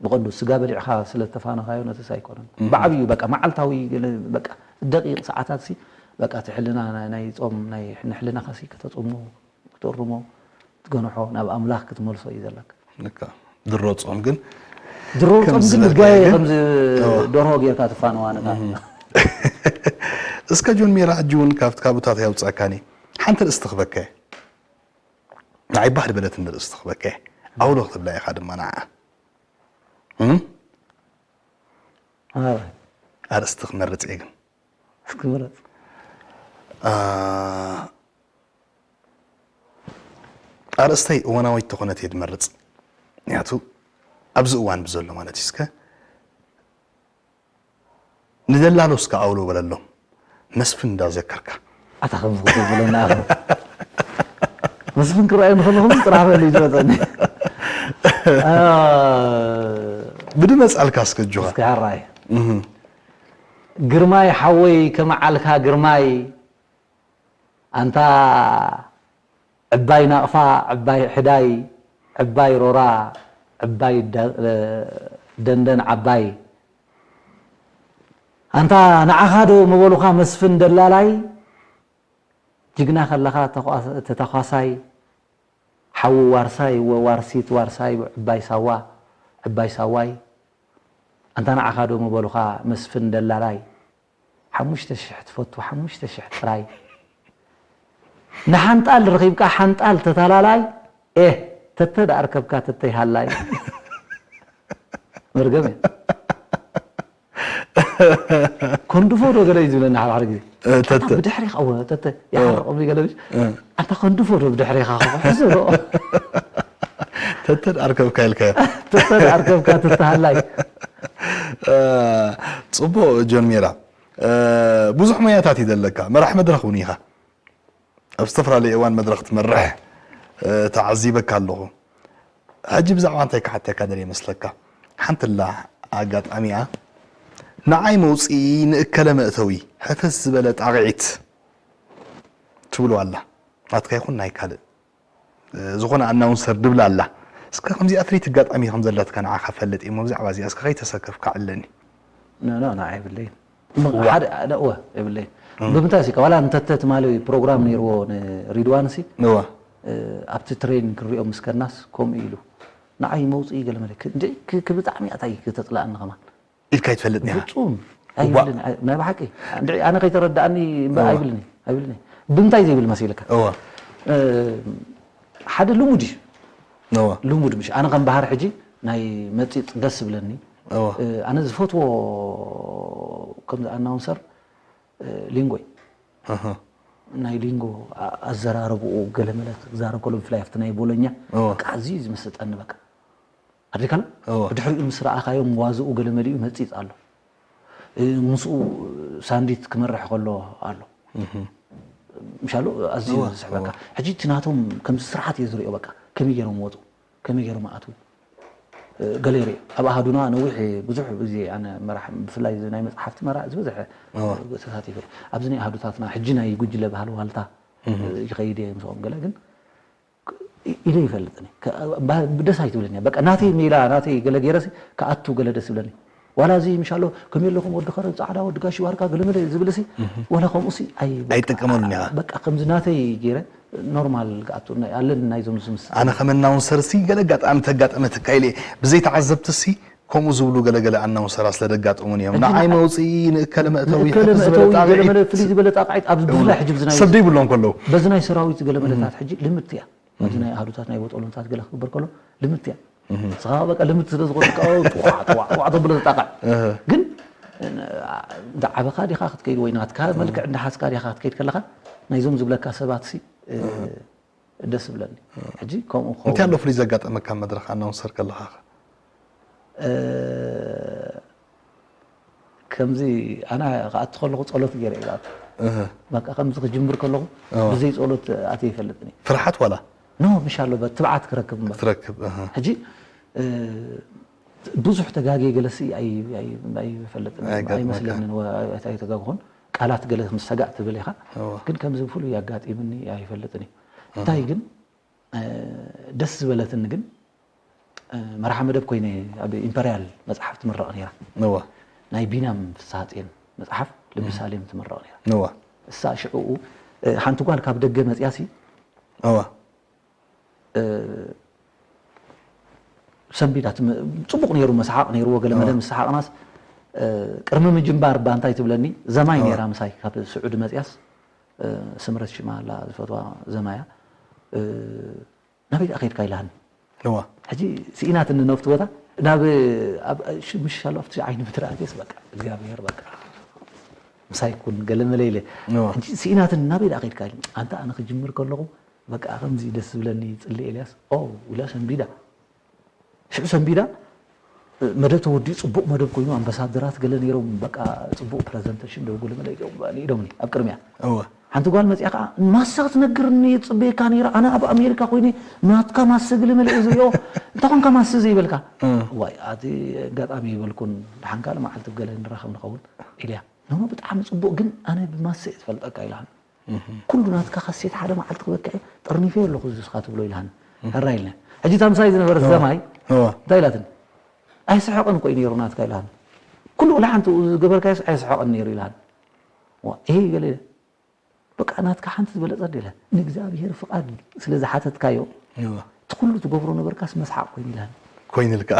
ብቐንዱ ስጋ በሊዕኻ ስለ ዝተፋነኻዮ ነትስ ኣይኮነን። ብዓብዩ በቃ መዓልታዊ ገለ በቃ ደቂቕ ሰዓታት ሲ በቃ እቲ ሕልና ናይ ጾም ናይ ንሕልናኻ ሲ ከተጽሞ ክትእርሞ ትገንሖ ናብ ኣምላኽ ክትመልሶ እዩ ዘለካ። ልካ ድሮ ጾም ግን ድሮ ጾም ግን ልጓየ ከምዚ ደርሆ ጌርካ ትፋነዋ ነታ። እስከ ጆን ሜራ ሕጂ እውን ካብቲ ካቡታት ያውጻካኒ ሓንቲ ርእስቲ ክበከ ንዓይ ባህ ዝበለትኒ ርእስቲ ክበከ ኣውሎ ክትብላ ኢኻ ድማ ንዓ ኣርእስቲ ክመርጽ እየ ግን እስኪ ምረጽ። ኣርእስተይ እዋናዊት ተኾነት እየ ድመርጽ። ምክንያቱ ኣብዚ እዋን ብዘሎ ማለት እዩ። እስከ ንደላሎ እስከ ኣውሎ በለሎም መስፍን እንዳዘከርካ። ኣታ ከምዚ ክትብለና ኣኹ። መስፍን ክረኣየኒ ከለኹ ጥራሕ በል እዩ ዝመጸኒ። ብድመጻልካ እስከ እጆኻ። እስከ ሕራይ። ግርማይ ሓወይ ከመዓልካ ግርማይ ኣንታ ዕባይ ናቕፋ ዕባይ ሕዳይ ዕባይ ሮራ ዕባይ ደንደን ዓባይ ኣንታ ንዓኻ ዶ ምበሉኻ መስፍን ደላላይ ጅግና ከለኻ ተተኳሳይ ሓዉ ዋርሳይ ወዋርሲት ዋርሳይ ዕባይ ሳዋ ዕባይ ሳዋይ ኣንታ ንዓኻ ዶ ምበሉኻ መስፍን ደላላይ ሓሙሽተ ሽሕ ትፈቱ ሓሙሽተ ሽሕ ጥራይ ንሓንጣል ረኺብካ ሓንጣል ተታላላይ ኤህ ተተ ደኣ ርከብካ ተተይ ሃላይ መርገም እያ ኮንድፎ ዶ ገለ እዩ ዝብለኒ ሓደ ሓደ ግዜ ተተ ብድሕሪኻ እወ ተተ ይሓርቕ እምኒ ገለ ኣንታ ኮንድፎ ዶ ብድሕሪኻ ክሕዞ ዶ ተተ ደኣ ርከብካ ኢልካዮ ተተ ደኣ ርከብካ ተተሃላይ ጽቡቕ ጆን ሜራ ብዙሕ ሞያታት እዩ ዘለካ መራሕ መድረኽ እውን ኢኻ ኣብ ዝተፈላለየ እዋን መድረኽ ትመርሕ ተዓዚበካ ኣለኹ ሕጂ ብዛዕባ እንታይ ክሓተካ ደልየ መስለካ ሓንቲ ኣላ ኣጋጣሚኣ ንዓይ መውፅኢ ንእከለ መእተዊ ሕፍስ ዝበለ ጣቕዒት ትብሎ ኣላ ናትካ ይኹን ናይ ካልእ ዝኾነ ኣናውንሰር ድብላ ኣላ እስከ ከምዚኣ ፍልይቲ ኣጋጣሚ ከም ዘለትካ ንዓኻ ፈልጥ እሞ ብዛዕባ እዚኣ እስከ ከይተሰከፍካ ዕለኒ ኖ ኖ ንዓይ የብለይን ሓደ ሓደ እወ የብለይን ብምንታይ ሲ ዋላ እንተተ ትማሊ ፕሮግራም ነይርዎ ንሪድዋን ሲ እወ ኣብቲ ትሬን ክንሪኦ ምስ ከድናስ ከምኡ ኢሉ ንዓይ መውፅኢ ገለ መለ ክብጣዕሚ ኣታይ ክተፅላኣኒ ከማን ኢልካ ይትፈልጥ ኒኻ ፍፁም ኣይብልን ናይ ብሓቂ እንድዒ ኣነ ከይተረዳኣኒ እምበር ኣይብልን ኣይብልን ብምንታይ ዘይብል መሲልካ እወ ሓደ ልሙድ እዩ እወ ልሙድ ምሽ ኣነ ከም ባህር ሕጂ ናይ መፂፅ ደስ ዝብለኒ እወ ኣነ ዝፈትዎ ከምዚ ኣናውንሰር ሊንጎ እዩ ናይ ሊንጎ ኣዘራርብኡ ገለመለ ክዛረብ ከሎ ብፍላይ ኣብቲ ናይ ቦሎኛ በቃ ኣዝዩ እዩ ዝመሰጠኒ በቃ ኣድሪካሎ ብድሕሪኡ ምስ ረኣኻዮ መዋዝኡ ገለመሊኡ መፂፅ ኣሎ ምስኡ ሳንዲት ክመርሕ ከሎ ኣሎ ምሻሉ ኣዝዩ ዝስሕበካ ሕጂ እቲ ናቶም ከምዚ ስርዓት እየ ዝሪኦ በቃ ከመይ ገይሮም ወፁ ከመይ ገይሮም ኣትዉ ገለ ይርኢ ኣብ ኣሃዱና ነዊሕ ብዙሕ ግዜ ኣነ መራሕ ብፍላይ እዚ ናይ መጽሓፍቲ መራ ዝበዝሐ ተሳቲፈ ኣብዚ ናይ ኣሃዱታትና ሕጂ ናይ ጉጅለ ባህል ዋልታ ይኸይድ እየ ምስኦም ገለ ግን ኢለ ይፈልጥኒ ደስ ኣይትብለኒ በቃ ናተይ ሜላ ናተይ ገለ ገይረሲ ክኣቱ ገለ ደስ ይብለኒ ዋላ እዚ ምሻሎ ከመይ ኣለኹም ወዲ ከረን ፃዕዳ ወዲ ጋሽ ዋርካ ገለመለ ዝብልሲ ወላ ከምኡሲ ኣይ ኣይጥቀመሉን ኢኻ በቃ ከምዚ ናተይ ገይረ ኖርማል ክኣቱ ኣለኒ ናይዞም ዝምስ ኣነ ከም ኣናውንሰር ሲ ገለ ኣጋጣሚ ተጋጠመትካ ኢለ ብዘይ ተዓዘብቲ ሲ ከምኡ ዝብሉ ገለገለ ኣናውንሰራት ስለ ደጋጠሙን እዮም ንዓይ መውፅኢ ንእከለ መእተዊ ንእከለ መእተዊ ገለመለ ፍልይ ዝበለ ጣቃዒት ኣብዚ ብፍላይ ሕጂ ብዝናይ ሰብ ደይብሎም ከለዉ በዚ ናይ ሰራዊት ገለመለታት ሕጂ ልምት እያ ኣብዚ ናይ ኣሃዱታት ናይ ቦጦሎንታት ገለ ክግበር ከሎ ልምት እያ ንስኻ በቃ ልምት ስለ ዝኾንካ ጥዋዕ ጥዋዕ ጥዋዕ ተብሎ ተጣቃዕ ግን እንዳዓበኻ ዲኻ ክትከይድ ወይ ናትካ መልክዕ እንዳሓዝካ ዲኻ ክትከይድ ከለኻ ናይዞም ዝብለካ ሰባት ሲ ደስ ዝብለኒ ሕጂ ከምኡ ክኸውን እንታይ ኣሎ ፍሉይ ዘጋጠመካ መድረኽ ኣናውንሰር ከለኻ ኸ ከምዚ ኣነ ክኣቱ ከለኹ ጸሎት ገይረ እየ ዝኣቱ በቃ ከምዚ ክጅምር ከለኹ ብዘይ ጸሎት ኣትየ ይፈልጥን እየ ፍርሓት ዋላ ኖ ምሽ ኣሎ ትብዓት ክረክብ እምበር ትረክብ ሕጂ ብዙሕ ተጋግየ ገለሲ ኣይፈልጥን ኣይመስለንን ኣይተጋግኹን ቃላት ገለ ምስ ሰጋእ ትብል ኢኻ ግን ከምዚ ብፍሉይ ኣጋጢምኒ ኣይፈልጥን እዩ እንታይ ግን ደስ ዝበለትኒ ግን መርሓ መደብ ኮይነ ኣብ ኢምፐርያል መፅሓፍ ትምረቕ ነይራ ናይ ቢናም ፍስሃፅየን መፅሓፍ ልቢ ሳሌም ትምረቕ ነይራ እሳ ሽዕኡ ሓንቲ ጓል ካብ ደገ መፅያሲ ሰንቢዳ ጽቡቕ ነይሩ መስሓቕ ነይርዎ ገለ መለ ምስ ሰሓቕናስ ቅድሚ ምጅምባር እባ እንታይ ትብለኒ ዘማይ ነይራ ምሳይ ካብ ስዑዲ መፅያስ ስምረት ሽማ ኣላ ዝፈትዋ ዘማያ ናበይ ደኣ ከይድካ ኢላኒ ሕጂ ስኢናትኒ ነብቲ ቦታ ናብ ምሽ ኣሎ ኣብቲ ዓይኒ ምድሪ ኣትየስ በቃ እግዚኣብሔር በቃ ምሳይ ኩን ገለ መለ ኢለ ሕጂ ስኢናትኒ ናበይ ደኣ ከይድካ ኢለ ኣንታ ኣነ ክጅምር ከለኹ በቃ ከምዚ ደስ ዝብለኒ ይጽሊ ኤልያስ ኦ ኢላ ሰንቢዳ ሽዑ ሰንቢዳ መደብ ተወዲኡ ጽቡቕ መደብ ኮይኑ ኣምባሳደራት ገለ ነይሮም በቃ ጽቡቕ ፕረዘንቴሽን ደው ገለ መለ ኢሎም ኢሎምኒ ኣብ ቅድሚያ እወ ሓንቲ ጓል መጽያ ከዓ ማሳ ክትነግርኒ እየ ዝጽበየካ ነይረ ኣነ ኣብ ኣሜሪካ ኮይነ ናትካ ማሰ ገለ መለ እየ ዝሪኦ እንታይ ኮንካ ማሰ ዘይበልካ ዋይ ኣቲ ኣጋጣሚ ይበልኩን ደሓን ካልእ መዓልቲ ገለ ንራኸብ ንኸውን ኢልያ ኖ ብጣዕሚ ጽቡቕ ግን ኣነ ብማሰ እየ ዝፈልጠካ ኢላኒ ኩሉ ናትካ ካሴት ሓደ መዓልቲ ክበክዕ ጠርኒፈዮ ኣለኹ እዚ እስኻ ትብሎ ኢልሃኒ ሕራ ኢልና ሕጂ እታ ምሳይ ዝነበረት ዘማይ እንታይ ኢላትኒ ኣይስሕቕን እኮ እዩ ነይሩ ናትካ ኢልሃኒ ኩሉ ወላ ሓንቲ ዝገበርካዮስ ኣይስሕቕን ነይሩ ኢልሃኒ ይሄ ገለ በቃ ናትካ ሓንቲ ዝበለጸ ደለ ንእግዚኣብሔር ፍቓድ ስለ ዝሓተትካዮ እቲ ኩሉ ትገብሮ ነበርካስ መስሓቕ ኮይኑ ኢላኒ ኮይንልካ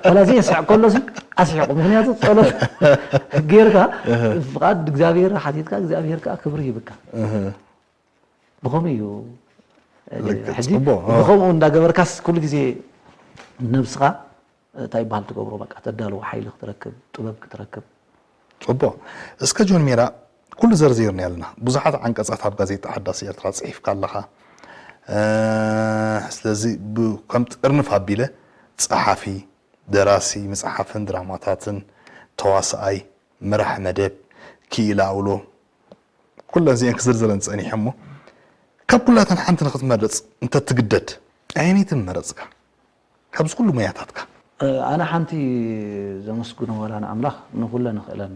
ወላ ዘየስሕቕ ከሎሲ ኣስሒቑ ምክንያቱ ጸሎት ጌርካ ፍቓድ እግዚኣብሔር ሓቲትካ እግዚኣብሔር ከዓ ክብሪ ሂብካ ብኸምኡ እዩ ሕጂ ብኸምኡ እንዳገበርካስ ኩሉ ግዜ ነብስኻ እንታይ ይበሃል ትገብሮ በቃ ተዳልዎ ሓይሊ ክትረክብ ጥበብ ክትረክብ ፅቡቕ እስከ ጆን ሜራ ኩሉ ዘርዚርና ኣለና ብዙሓት ዓንቀፃት ኣብ ጋዜጣ ሓዳስ ኤርትራ ፅሒፍካ ኣለኻ ስለዚ ከም ጥርንፍ ኣቢለ ፀሓፊ ደራሲ መፅሓፍን ድራማታትን ተዋስኣይ መራሕ መደብ ክኢላ ኣውሎ ኩለን እዚአን ክዝርዝረን ፀኒሐ እሞ ካብ ኩላተን ሓንቲ ንክትመርፅ እንተትግደድ ኣየነይቲ ምመረፅካ? ካብዚ ኩሉ ሞያታትካ። ኣነ ሓንቲ ዘመስግኖ ዋላ ንኣምላኽ ንኹለን እኽእለን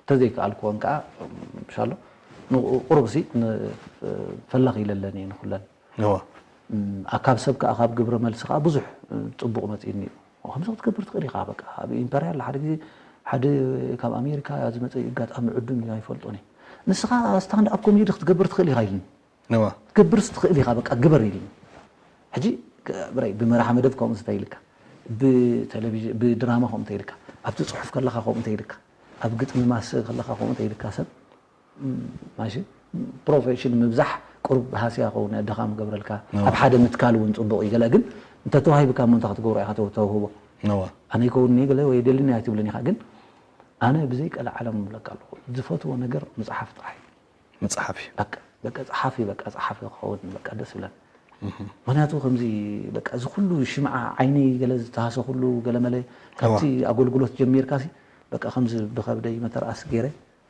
እንተዘይከኣልክወን ከዓ ምሻሎ ንቁሩብሲ ፈላኺ ኢለለን እየ ንኹለን። ካብ ሰብ ከዓ ካብ ግብረ መልሲ ከዓ ብዙሕ ፅቡቕ መፂእኒ እዩ። ከምዚ ክትገብር ትኽእል ኢኻ በቃ ኣብ ኢምፐርያል ሓደ ግዜ ሓደ ካብ ኣሜሪካ ዝመፀ ኣጋጣሚ ዕዱም እዩ ኣይፈልጦን እየ። ንስኻ ስታንድ ኣፕ ኮሜዲ ክትገብር ትኽእል ኢኻ ኢልኒ። ክትገብርስ ትኽእል ኢኻ በቃ ግበር ኢልኒ። ሕጂ ብራይ ብመርሓ መደብ ከምኡ እንተ ኢልካ ብቴሌቪዥን ብድራማ ከምኡ እንተ ኢልካ ኣብቲ ፅሑፍ ከለኻ ከምኡ እንተ ኢልካ ኣብ ግጥሚ ማስ ከለኻ ከምኡ እንተ ኢልካ ሰብ ማሽ ፕሮፌሽን ምብዛሕ ቁሩብ ሃስያ ከውን ደኻም ገብረልካ ኣብ ሓደ ምትካል እውን ፅቡቕ እዩ ገለ ግን እንተተዋሂብካ እሞ እንታይ ክትገብሮ ኢኻ ተውህቦ ኣነ ይከውንኒ ገለ ወይ የደልኒ ኣይትብልን ኢኻ ግን ኣነ ብዘይ ቀልዓለም እብለካ ኣለኹ ዝፈትዎ ነገር ምፅሓፍ ጥራሕ እዩ። መፅሓፍ እዩ። በቃ በቃ ፀሓፊ በቃ ፀሓፊ ክኸውን በቃ ደስ ይብለኒ። ምክንያቱ ከምዚ በቃ እዚ ኩሉ ሽምዓ ዓይነይ ገለ ዝተሃሰ ኩሉ ገለመለ ካብቲ ኣገልግሎት ጀሚርካ ሲ በቃ ከምዚ ብከብደይ መተርኣስ ገይረ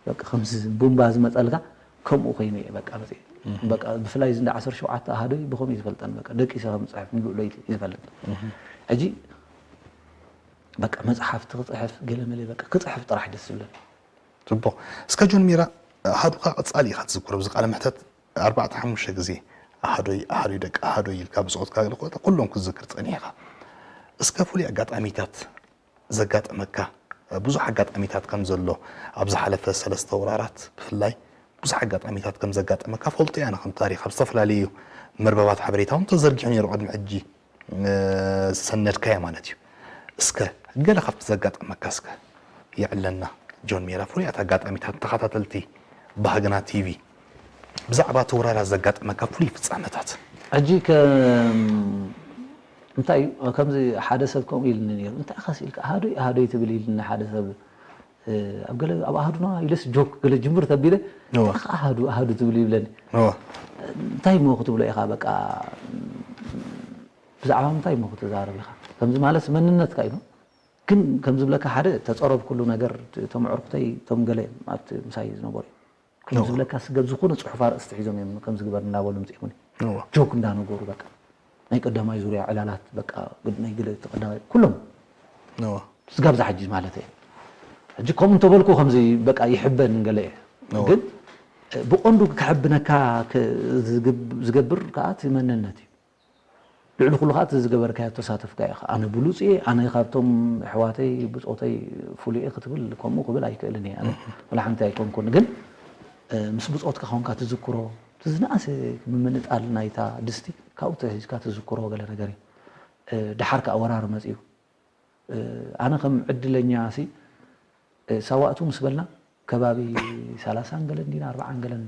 በቃ ከምዚ ቡምባ ዝመፀልካ ከምኡ ኮይኑ እየ በቃ መፅየ። በቃ ብፍላይ እዚ እንዳ ዓሰርተ ሸውዓተ ኣሃደይ ብከምኡ እዩ ዝፈልጠኒ በቃ ደቂሰ ከም ዝፅሕፍ ሙሉእ ለይቲ እዩ ዝፈልጥ። ሕጂ በቃ መጽሓፍቲ ክጽሕፍ ገለ መለ በቃ ክጽሕፍ ጥራሕ ደስ ዝብለኒ። ጽቡቕ። እስከ ጆን ሜራ፣ ኣሃዱኻ ቀጻሊ ኢኻ ትዝክሮ። ኣብዚ ቃለ መሕተት ኣርባዕተ ሓሙሽተ ግዜ ኣሃዶይ፣ ኣሃዶይ ደቂ ኣሃዶይ ኢልካ ብጾትካ ገለ ኮታ ኩሎም ክትዝክር ጸኒሕኻ። እስከ ፍሉይ ኣጋጣሚታት ዘጋጠመካ፣ ብዙሕ ኣጋጣሚታት ከም ዘሎ ኣብ ዝሓለፈ ሰለስተ ወራራት ብፍላይ ብዙሕ ኣጋጣሚታት ከም ዘጋጠመካ ፈልጦ እየ ኣነ ከም ታሪኽ ኣብ ዝተፈላለዩ መርበባት ሓበሬታ እውን ተዘርጊሑ ነይሩ ቅድሚ ሕጂ ዝሰነድካዮ ማለት እዩ። እስከ ገለ ካብቲ ዘጋጠመካ እስከ የዕለና ጆን ሜራ። ፍሉያት ኣጋጣሚታት ተኸታተልቲ ባህግና ቲቪ ብዛዕባ እቲ ወራር ዘጋጠመካ ፍሉይ ፍጻመታት። ሕጂ ከም እንታይ እዩ ከምዚ ሓደ ሰብ ከምኡ ኢልኒ ነይሩ። እንታይ ኢኻ ስኢልካ ኣሃዶይ ኣሃዶይ ትብል ኢልኒ ሓደ ሰብ ኣብ ገለ ኣብ ኣሃዱና ኢለስ ጆክ ገለ ጅምር ተቢለ እንታይ ኢኻ ኣሃዱ ኣሃዱ ትብል ይብለኒ። እንታይ እሞ ክትብሎ ኢኻ በቃ ብዛዕባ ምንታይ እሞ ክትዛረብ ኢኻ ከምዚ ማለት መንነትካ እዩ። ግን ከም ዝብለካ ሓደ ተጸረብኩሉ ነገር እቶም ኣዕርኩተይ እቶም ገለ ኣብቲ ምሳይ ዝነበሩ እዮም። ከም ዝብለካ ስገብ ዝኾነ ጽሑፍ ኣርእስቲ ሒዞም እዮም ከም ዝግበር እንዳበሉ ምጽእኩኒ ጆክ እንዳነገሩ በቃ ናይ ቀዳማይ ዙርያ ዕላላት በቃ ናይ ገለ ቀዳማይ ኩሎም ስጋብ ዝሓጂ ማለት እየ። ሕጂ ከምኡ እንተበልኩ ከምዚ በቃ ይሕበን ገለ እየ። ግን ብቐንዱ ክሕብነካ ዝገብር ከዓ እቲ መንነት እዩ። ልዕሊ ኩሉ ከዓ እቲ ዝገበርካዮ ተሳተፍካ ኢኻ። ኣነ ብሉፅ እየ፣ ኣነ ካብቶም ኣሕዋተይ ብፆተይ ፍሉይ እየ ክትብል ከምኡ ክብል ኣይክእልን እየ። ኣነ ወላ ሓንቲ ኣይኮንኩን፣ ግን ምስ ብፆትካ ኮንካ ትዝክሮ እቲ ዝነኣሰ ምምንጣል ናይታ ድስቲ ካብኡ ተሒዝካ ትዝክሮ ገለ ነገር እዩ። ደሓር ከዓ ወራር መፅዩ። ኣነ ከም ዕድለኛ ሲ ሳዋእቱ ምስ በልና ከባቢ ሰላሳን ገለን ዲና ኣርባዓን ገለን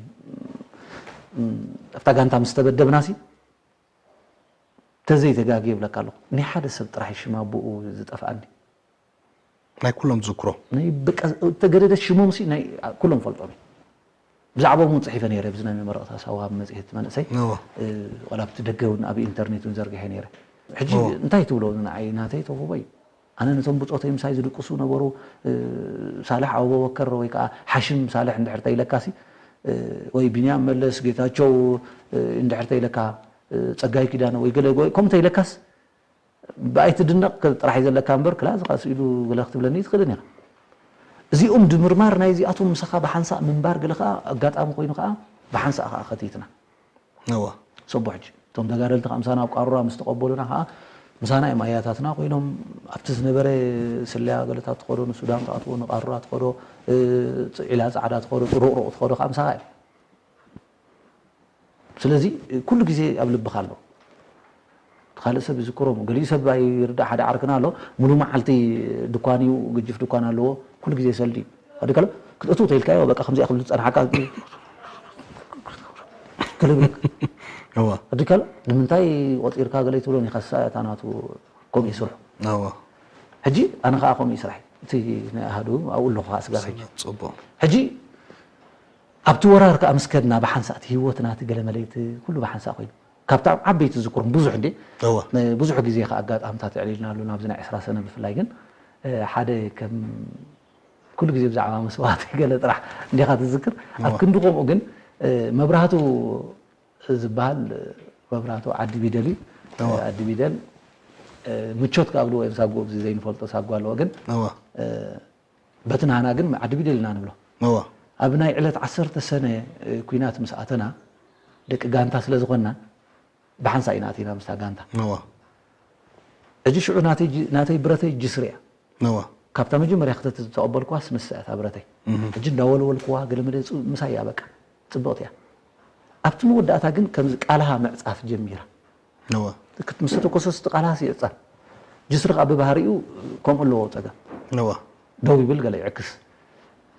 ኣብታ ጋንታ ምስ ተበደብና ሲ ተዘይተጋግየ ይብለካ ኣለኹ ናይ ሓደ ሰብ ጥራሕ ሽም ኣቦኡ ዝጠፍኣኒ። ናይ ኩሎም ዝክሮ ናይ በቃ እተገደደ ሽሞም ሲ ናይ ኩሎም ፈልጦም እዩ። ብዛዕባኦም እውን ፅሒፈ ነይረ ብዚ ናይ መመረቕታ ሳዋ መፅሄት መንእሰይ ዋላ ኣብቲ ደገ እውን ኣብ ኢንተርኔት እውን ዘርጊሐ ነይረ። ሕጂ እንታይ ትብሎ ንዓይ ናተይ ተውህቦ እዩ። ኣነ ነቶም ብፆተይ ምሳይ ዝድቅሱ ነበሩ ሳልሕ ኣቡበከር ወይ ከዓ ሓሽም ሳልሕ እንድሕር ተይለካሲ ወይ ቢንያም መለስ ጌታቸው እንድሕር ተይለካ ፀጋይ ኪዳነ ወይ ገለ ከምኡ ተይለካስ ብኣይ ትድነቕ ጥራሕ እዩ ዘለካ እምበር ክላ ዝኻ ስኢሉ ገለ ክትብለኒ ትኽእልን ኢኻ። እዚኦም ድምርማር ናይ እዚኣቶም ምሳኻ ብሓንሳእ ምንባር ገለ ከዓ ኣጋጣሚ ኮይኑ ከዓ ብሓንሳእ ከዓ ከቲትና። እወ ሰቦ ሕጂ እቶም ተጋደልቲ ከዓ ምሳና ኣብ ቃሩራ ምስ ተቐበሉና ከዓ ምሳና እዮም ኣያታትና ኮይኖም ኣብቲ ዝነበረ ስለያ ገለታት ትኸዶ ንሱዳን ትኣትዎ ንቃሩራ ትኸዶ ዒላ ፃዕዳ ትኸዶ ጥሩቕሩቕ ትኸዶ ከዓ ምሳኻ እዮም። ስለዚ ኩሉ ግዜ ኣብ ልብኻ ኣሎ። ካልእ ሰብ ይዝክሮም ገሊኡ ሰብ ኣይርዳእ ሓደ ዓርክና ኣሎ ሙሉ መዓልቲ ድኳን እዩ ግጅፍ ድኳን ኣለዎ ኩሉ ግዜ ሰልዲ ኣድካሎ ክትእትው ተይልካዮ በቃ ከምዚኣ ክብል ዝፀናሓካ ክልብልክ እዋ ኣድካሎ ንምንታይ ቆፂርካ ገለ ትብሎ ኒኸሳ እታ ናቱ ከምኡ ይስርሑ እዋ ሕጂ ኣነ ከዓ ከምኡ ይስራሕ እቲ ናይ ኣሃዱ ኣብኡ ኣለኹ ከዓ ስጋብ ሕጂ ፅቡቅ ሕጂ ኣብቲ ወራር ከዓ ምስ ከድና ብሓንሳእ እቲ ህይወትና እቲ ገለ መለይቲ ኩሉ ብሓንሳእ ኮይኑ ካብታ ዓበይቲ ዝዝክሮም ብዙሕ እንዴ እዋ ብዙሕ ግዜ ከዓ ኣጋጣምታት የዕሊልና ኣሎ ናብዚ ናይ ዕስራ ሰነ ብፍላይ ግን ሓደ ከም ኩሉ ግዜ ብዛዕባ መስዋእቲ ገለ ጥራሕ እንዲኻ ትዝክር ኣብ ክንዲ ከምኡ ግን መብራህቱ ዝበሃል መብራህቱ ዓዲ ቢደል እዩ ዓዲ ቢደል ምቾት ክኣብልዎ እዮም ሳጎ ኣብዚ ዘይንፈልጦ ሳጎ ኣለዎ ግን እዋ በቲ ናህና ግን ዓዲ ቢደል ኢና ንብሎ እዋ ኣብ ናይ ዕለት ዓሰርተ ሰነ ኩናት ምስ ኣተና ደቂ ጋንታ ስለ ዝኾንና ብሓንሳ ኢና ኣቲና ምስታ ጋንታ እዋ ሕጂ ሽዑ ናተይ ጅ- ናተይ ብረተይ ጅስር እያ እዋ ካብታ መጀመርያ ክተት ዝተቐበልኩዋስ ንሳ እያ እታ ብረተይ ሕጂ እንዳወልወልኩዋ ገለ መለ ምሳይ እያ በቃ ፅብቕቲ እያ ኣብቲ መወዳእታ ግን ከምዚ ቃልሃ ምዕፃፍ ጀሚራ እዋ ምስ ተኮሰስ እቲ ቃልሃስ ይዕፀር ጅስሪ ከዓ ብባህሪኡ ከምኡ ኣለዎ ፀገም እዋ ደው ይብል ገለ ይዕክስ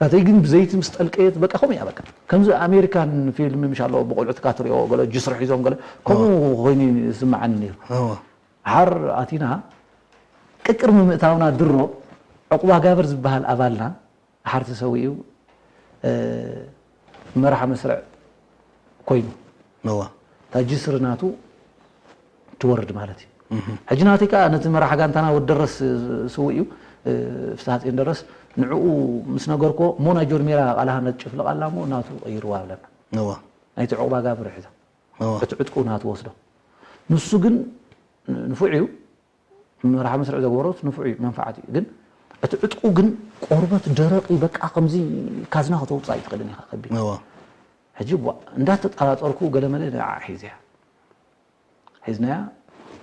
ናተይ ግን ብዘይቲ ምስ ጠልቀየት በቃ ከምኡ እያ በቃ ከምዚ ኣሜሪካን ፊልም ምሽ ኣለዎ ብቆልዑትካ ትሪኦ ገለ ጅስሪ ሒዞም ገለ ከምኡ ኮይኑ ይስምዓኒ ነይሩ እዋ ሓር ኣቲና ቅቅርሚ ምእታውና ድሮ ዕቁባ ጋብር ዝበሃል ኣባልና ሓር ተሰዊኡ መራሒ መስርዕ ኮይኑ እዋ እታ ጅስሪ ናቱ ትወርድ ማለት እዩ ሕጂ ናተይ ከዓ ነቲ መራሒ ጋንታና ወዲ ደረስ ስውእ እዩ ፍስሃፅዮን ደረስ ንዕኡ ምስ ነገርኮ እሞ ናይ ጆን ሜራ ቃልሃ ነጭፍልቕ ኣላ እሞ ናቱ ቀይርዋ ብለና እዋ ናይቲ ዕቑባ ጋብር ሒዛ እዋ እቲ ዕጥቁ ናቱ ወስዶ ንሱ ግን ንፉዕ እዩ መርሓ መስርዕ ዘግበሮስ ንፉዕ እዩ፣ መንፍዓት እዩ። ግን እቲ ዕጥቁ ግን ቆርበት ደረቕ እዩ። በቃ ከምዚ ካዝና ከተውፅእ ኣይትኽእልን ኢኻ ከቢድ። እወ ሕጂ ቧ እንዳተጠራጠርኩ ገለመለ ንዓ ሒዘያ ሒዝናያ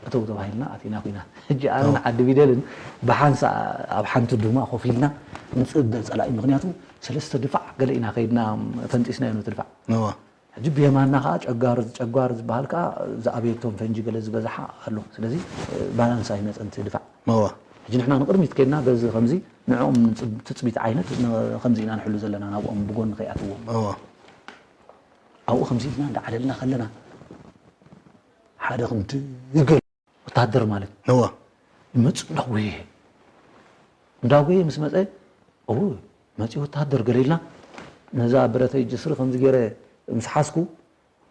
እተው ተባሂልና ኣቲና ኩናት። ሕጂ ኣነ እወ ንዓዲ ቢደልን ብሓንሳ ኣብ ሓንቲ ዱማ ኮፍ ኢልና ንፅበ ፀላኢ፣ ምክንያቱ ሰለስተ ድፋዕ ገለ ኢና ከይድና ፈንጢስናዮ ነቲ ድፋዕ። እወ ሕጂ ብየማንና ከዓ ጨጓር ጨጓር ዝበሃል ከዓ ዝኣበየቶም ፈንጂ ገለ ዝበዝሓ ኣሎ። ስለዚ ባላንስ ኣይመፀን እቲ ድፋዕ። እወ ሕጂ ንሕና ንቅድሚት ከይድና በዚ ከምዚ ንዕኦም ንፅብ- ትፅቢት ዓይነት ን- ከምዚ ኢና ንሕሉ ዘለና ናብኦም ብጎኒ ከይኣትዎም። እወ ኣብኡ ከምዚ ኢልና እንዳዓለልና ከለና ሓደ ክንዲ ገለ ወታደር ማለት እወ ይመፅእ እንዳጎየ እንዳጎየ ምስ መፀ እው መፂ ወታደር ገለ ኢልና ነዛ ብረተይ ጅስሪ ከምዚ ገይረ ምስ ሓዝኩ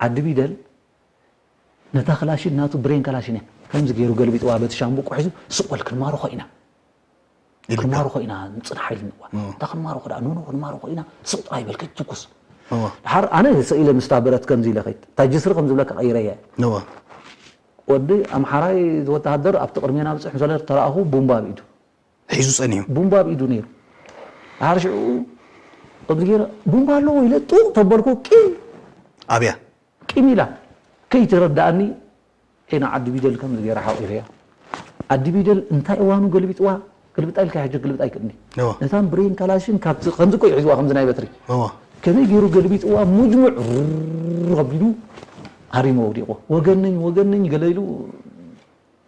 ዓዲ ቢደል ነታ ክላሽን ናቱ ብሬን ካላሽን እያ ከምዚ ገይሩ ገልቢጥዋ በቲ ሻምብቆ ሒዙ ስቕ በል ክንማርኾ ኢና ኢልካ ክንማርኾ ኢና ንፅናሕ ኢልንዋ እንታ ክንማርኾ ደኣ ኖኖ ክንማርኾ ኢና ስቕ ጥራይ በል ከይትትኩስ እወ ድሓር ኣነ ስኢለ ምስታ ብረት ከምዚ ኢለ ከይድ እታ ጅስሪ ከም ዝብለካ ቀይረያ እወ ወዲ ኣምሓራይ ወተሃደር ኣብቲ ቅድሜና ብፅሕ ምስ በለ ተረኣኹ ቡምባ ኣብ ኢዱ ሒዙ ጸኒሑ ቡምባ ኣብ ኢዱ ነይሩ ድሓር ሽዑ ከምዚ ገይረ ቡምባ ኣለዎ ኢለ ጡቕ ተበልኩ ቂም ኣብያ ቂም ኢላ ከይትረዳእኒ ዒና ዓዲ ቢደል ከምዚ ገይራ ሓቂፈያ ዓዲ ቢደል እንታይ እዋኑ ገልቢጥዋ ገልብጣ ኢልካ ሕጂ ገልብጣ ኣይክእልኒ እወ ነታን ብሬን ካላሽን ካብቲ ከምዚ እኮ እዩ ሒዝዋ ከምዚ ናይ በትሪ እወ ከመይ ገይሩ ገልቢጥዋ ሙጅሙዕ ሩር ኣቢሉ ሃሪሞ ወዲቑ ወገነኝ ወገነኝ ገለ ኢሉ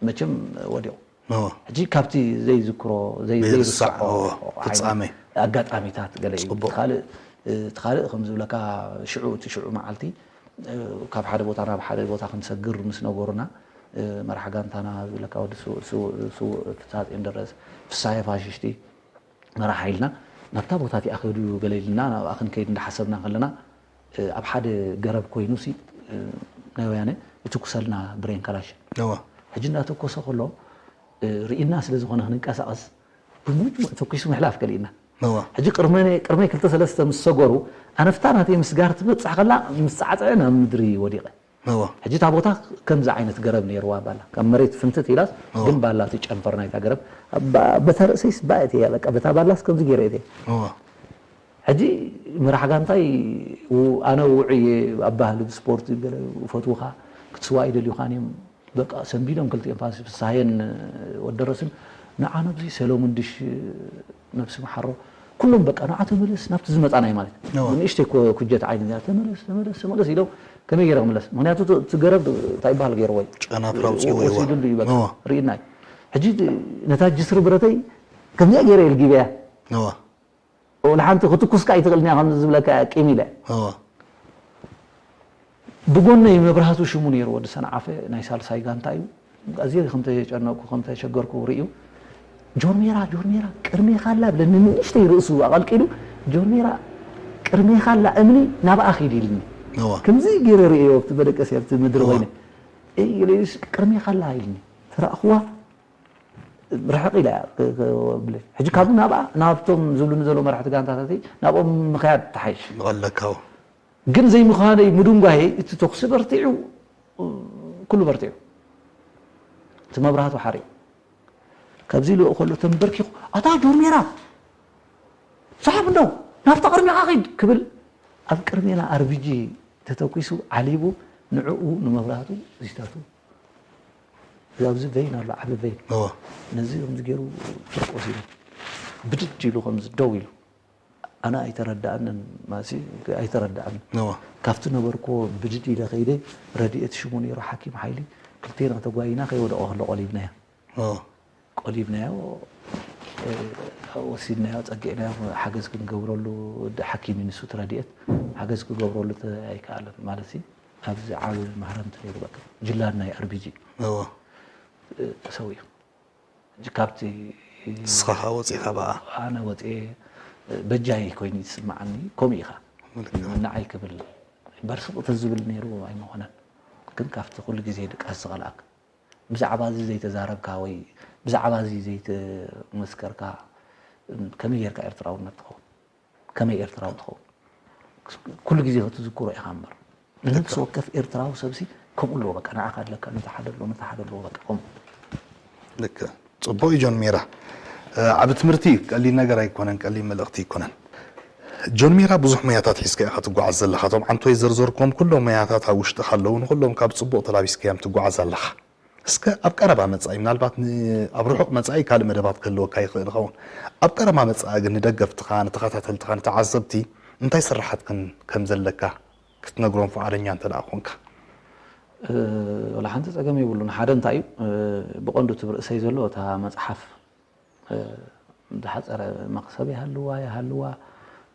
መቸም ወዲቑ እወ ሕጂ ካብቲ ዘይዝክሮ ዘይ- ዘይርሳዕ ዘይርሳዕ እወ ዓይነት ፍጻሜ ኣጋጣሚታት ገለ እዩ ጽቡቕ። ካልእ እቲ ካልእ ከም ዝብለካ ሽዑ እቲ ሽዑ መዓልቲ ካብ ሓደ ቦታ ናብ ሓደ ቦታ ክንሰግር ምስ ነገሩና መራሕ ጋንታና ዝብለካ ወዲ ስውእ ፍሳጼ እንደረስ ፍሳየ ፋሽሽቲ መራሕ ሓይልና ናብታ ቦታ እቲኣ ክህዱ ገለ ኢልና ናብኣ ክንከይድ እንዳሓሰብና ከለና ኣብ ሓደ ገረብ ኮይኑ ሲ ናይ ወያነ ይትኩሰልና ብሬን ካላሽን እወ ሕጂ እንዳተኮሰ ከሎ ርኢና ስለ ዝኾነ ክንንቀሳቐስ ብሙጅሙዕ ተኩሱ ምሕላፍ ገሊእና እወ ሕጂ ቅድመይ ቅድመይ ክልተ ሰለስተ ምስ ሰገሩ ኣነፍታ ናተይ ምስጋር ትበፅሕ ከላ ምስ ፃዕፀዐ ናብ ምድሪ ወዲቐ እወ ሕጂ እታ ቦታ ከምዚ ዓይነት ገረብ ነይርዋ ባላ ካብ መሬት ፍንትት ኢላስ እወ። ግን ባላ እቲ ጨንፈር ናይታ ገረብ ባ- በታ ርእሰይስ ባእት እያ በቃ በታ ባላስ ከምዚ ገይረ እየ እወ ሕጂ መራሕ ጋንታይ ው- ኣነ ውዑይ እየ ኣብ ባህሊ ብስፖርት ገለ ፈትውኻ ክትስዋ ይደልዩኻን እዮም በቃ ሰንቢዶም ክልቲኦም ፋንሲ ፍስሃየን ወደረስን ንዓ ነብዚ ሰሎሙን ድሽ ነብሲ መሓሮ ኩሎም በቃ ንዓ ተመለስ ናብቲ ዝመፃናይ ማለት እወ። ንእሽተይ ኮ- ኩጀት ዓይኒ እዚኣ ተመለስ ተመለስ ተመለስ ኢሎም ከመይ ገይረ ክምለስ ምክንያቱ እቲ- እቲ ገረብ እንታይ ይበሃል ገይርዎ እዩ ጨናፍር ኣውፅዎ ወሲዱ ይዋ እዩ በቃ እወ ርኢናይ ሕጂ ነታ ጅስሪ ብረተይ ከምዚኣ ገይረ የልጊበያ እወ ወላ ሓንቲ ክትኩስካ ኣይትኽእልን እያ ከምዚ ዝብለካ እያ ቂም ኢለ እወ ብጎነይ መብራህቱ ሽሙ ነይሩ ወዲ ሰንዓፈ ናይ ሳልሳይ ጋንታ እዩ ኣዝየ ከምተጨነቅኩ ከምተሸገርኩ ርእዩ ጆርሜራ ጆርሜራ ቅድሜኻ ኣላ ብለኒ ንእሽተይ ርእሱ ኣቐልቂሉ ጆርሜራ ቅድሜኻ ኣላ እምኒ ናብኣ ኺድ ኢልኒ እወ ከምዚ ገይረ ርእዮ ኣብቲ መደቀሲ ኣብቲ ምድሪ እወ። ኮይነ ቅድሜኻ ኣላ ኢልኒ ተራእኽዋ ርሕቕ ኢላ እያ ክ- ክ- ብለ ሕጂ ካብኡ ናብኣ ናብቶም ዝብሉኒ ዘለዉ መራሕቲ ጋንታታት ናብኦም ምኽያድ ተሓይሽ ይቐለካ ግን ዘይምዃነይ ምድንጓየይ እቲ ተኹሲ በርቲዑ ኩሉ በርቲዑ እቲ መብራህቱ ሓሪቑ ካብዚ ልኡ ከሎ ተንበርኪኹ ኣታ ጆርሜራ ሰሓብ እንደው ናብታ ቅድሚኻ ኺድ ክብል ኣብ ቅድሜና ኣርቢጂ ተተኩሱ ዓሊቡ ንዕኡ ንመብራህቱ ዚታቱ ኣብዚ ቬን ኣሎ ዓቢ ቬን እወ ነዚ ከምዚ ገይሩ ጭርቆስ ኢሉ ብድድ ኢሉ ከምዚ ደው ኢሉ ኣነ ኣይተረዳኣንን ማሲ ኣይተረዳኣንን እወ ካብቲ ነበርኩዎ ብድድ ኢለ ከይደ ረድኤት ሽሙ ነይሩ ሓኪም ሓይሊ ክልቴና ተጓይና ከይወደቐ ከሎ ቆሊብናዮ እወ ቆሊብናዮ ወሲድናዮ ፀጊዕናዮ ሓገዝ ክንገብረሉ ሓኪም እዩ ንሱ እቲ ረድኤት ሓገዝ ክገብረሉ ኣይከኣለን ማለት ኣብዚ ዓብ ማህረምቲ ነይሩ በቃ ጅላድ ናይ ኣርቢጂ እወ ተሰዊኡ ሕጂ ካብቲ ንስኻ ወፂኻ በኣ ኣነ ወፅኤ በጃይ ኮይኑ ይስምዓኒ ከምኡ ኢኻ ንዓይ ክብል በርስ ተዝብል ነይሩ ኣይምኾነን ግን ካብቲ ኩሉ ግዜ ድቃስ ዝቐልኣክ ብዛዕባ እዚ ዘይተዛረብካ ወይ ብዛዕባ እዚ ዘይተመስከርካ ከመይ ጌርካ ኤርትራውነት ትኸውን ከመይ ኤርትራዊ ትኸውን ኩሉ ግዜ ክትዝክሮ ኢኻ እምበር ንነብሲ ወከፍ ኤርትራዊ ሰብሲ ከምኡ ኣለዎ በቃ ንዓኻ ኣለካ ነቲ ሓደ ኣለዎ ነቲ ሓደ ኣለዎ በቃ ከምኡ ልክ ጽቡቕ እዩ ጆን ሜራ። እ፣ ዓቢ ትምህርቲ እዩ። ቀሊል ነገር ኣይኮነን፣ ቀሊል መልእኽቲ ኣይኮነን። ጆን ሜራ፣ ብዙሕ ሞያታት ሒዝካ ኢኻ ትጓዓዝ ዘለኻ። እቶም ዓንቶይ ዘርዘርኩም ኩሎም ሞያታት ኣብ ውሽጥኻ ኣለዉ፣ ንኹሎም ካብ ጽቡቕ ተላቢስካዮም ትጓዓዝ ኣለኻ። እስከ ኣብ ቀረባ መጻኢ፣ ምናልባት ን-፣ ኣብ ርሑቕ መጻኢ ካልእ መደባት ክህልወካ ይኽእል ይኸውን። ኣብ ቀረባ መጻኢ ግን ንደገፍትኻ፣ ንተኸታተልትኻ፣ ንተዓዘብቲ እንታይ ስራሓት ከም፣ ከም ዘለካ ክትነግሮም ፍቓደኛ እንተ ደኣ ኮንካ? እ፣ ወላ ሓንቲ ጸገም የብሉን። ሓደ እንታይ እዩ፣ እ፣ ብቐንዱ እቲ ርእሰይ ዘሎ እታ መጽሓፍ፣ እ፣ ዝሓጸረ መኽሰብ ይሃልዋ፣ ይሃልዋ፣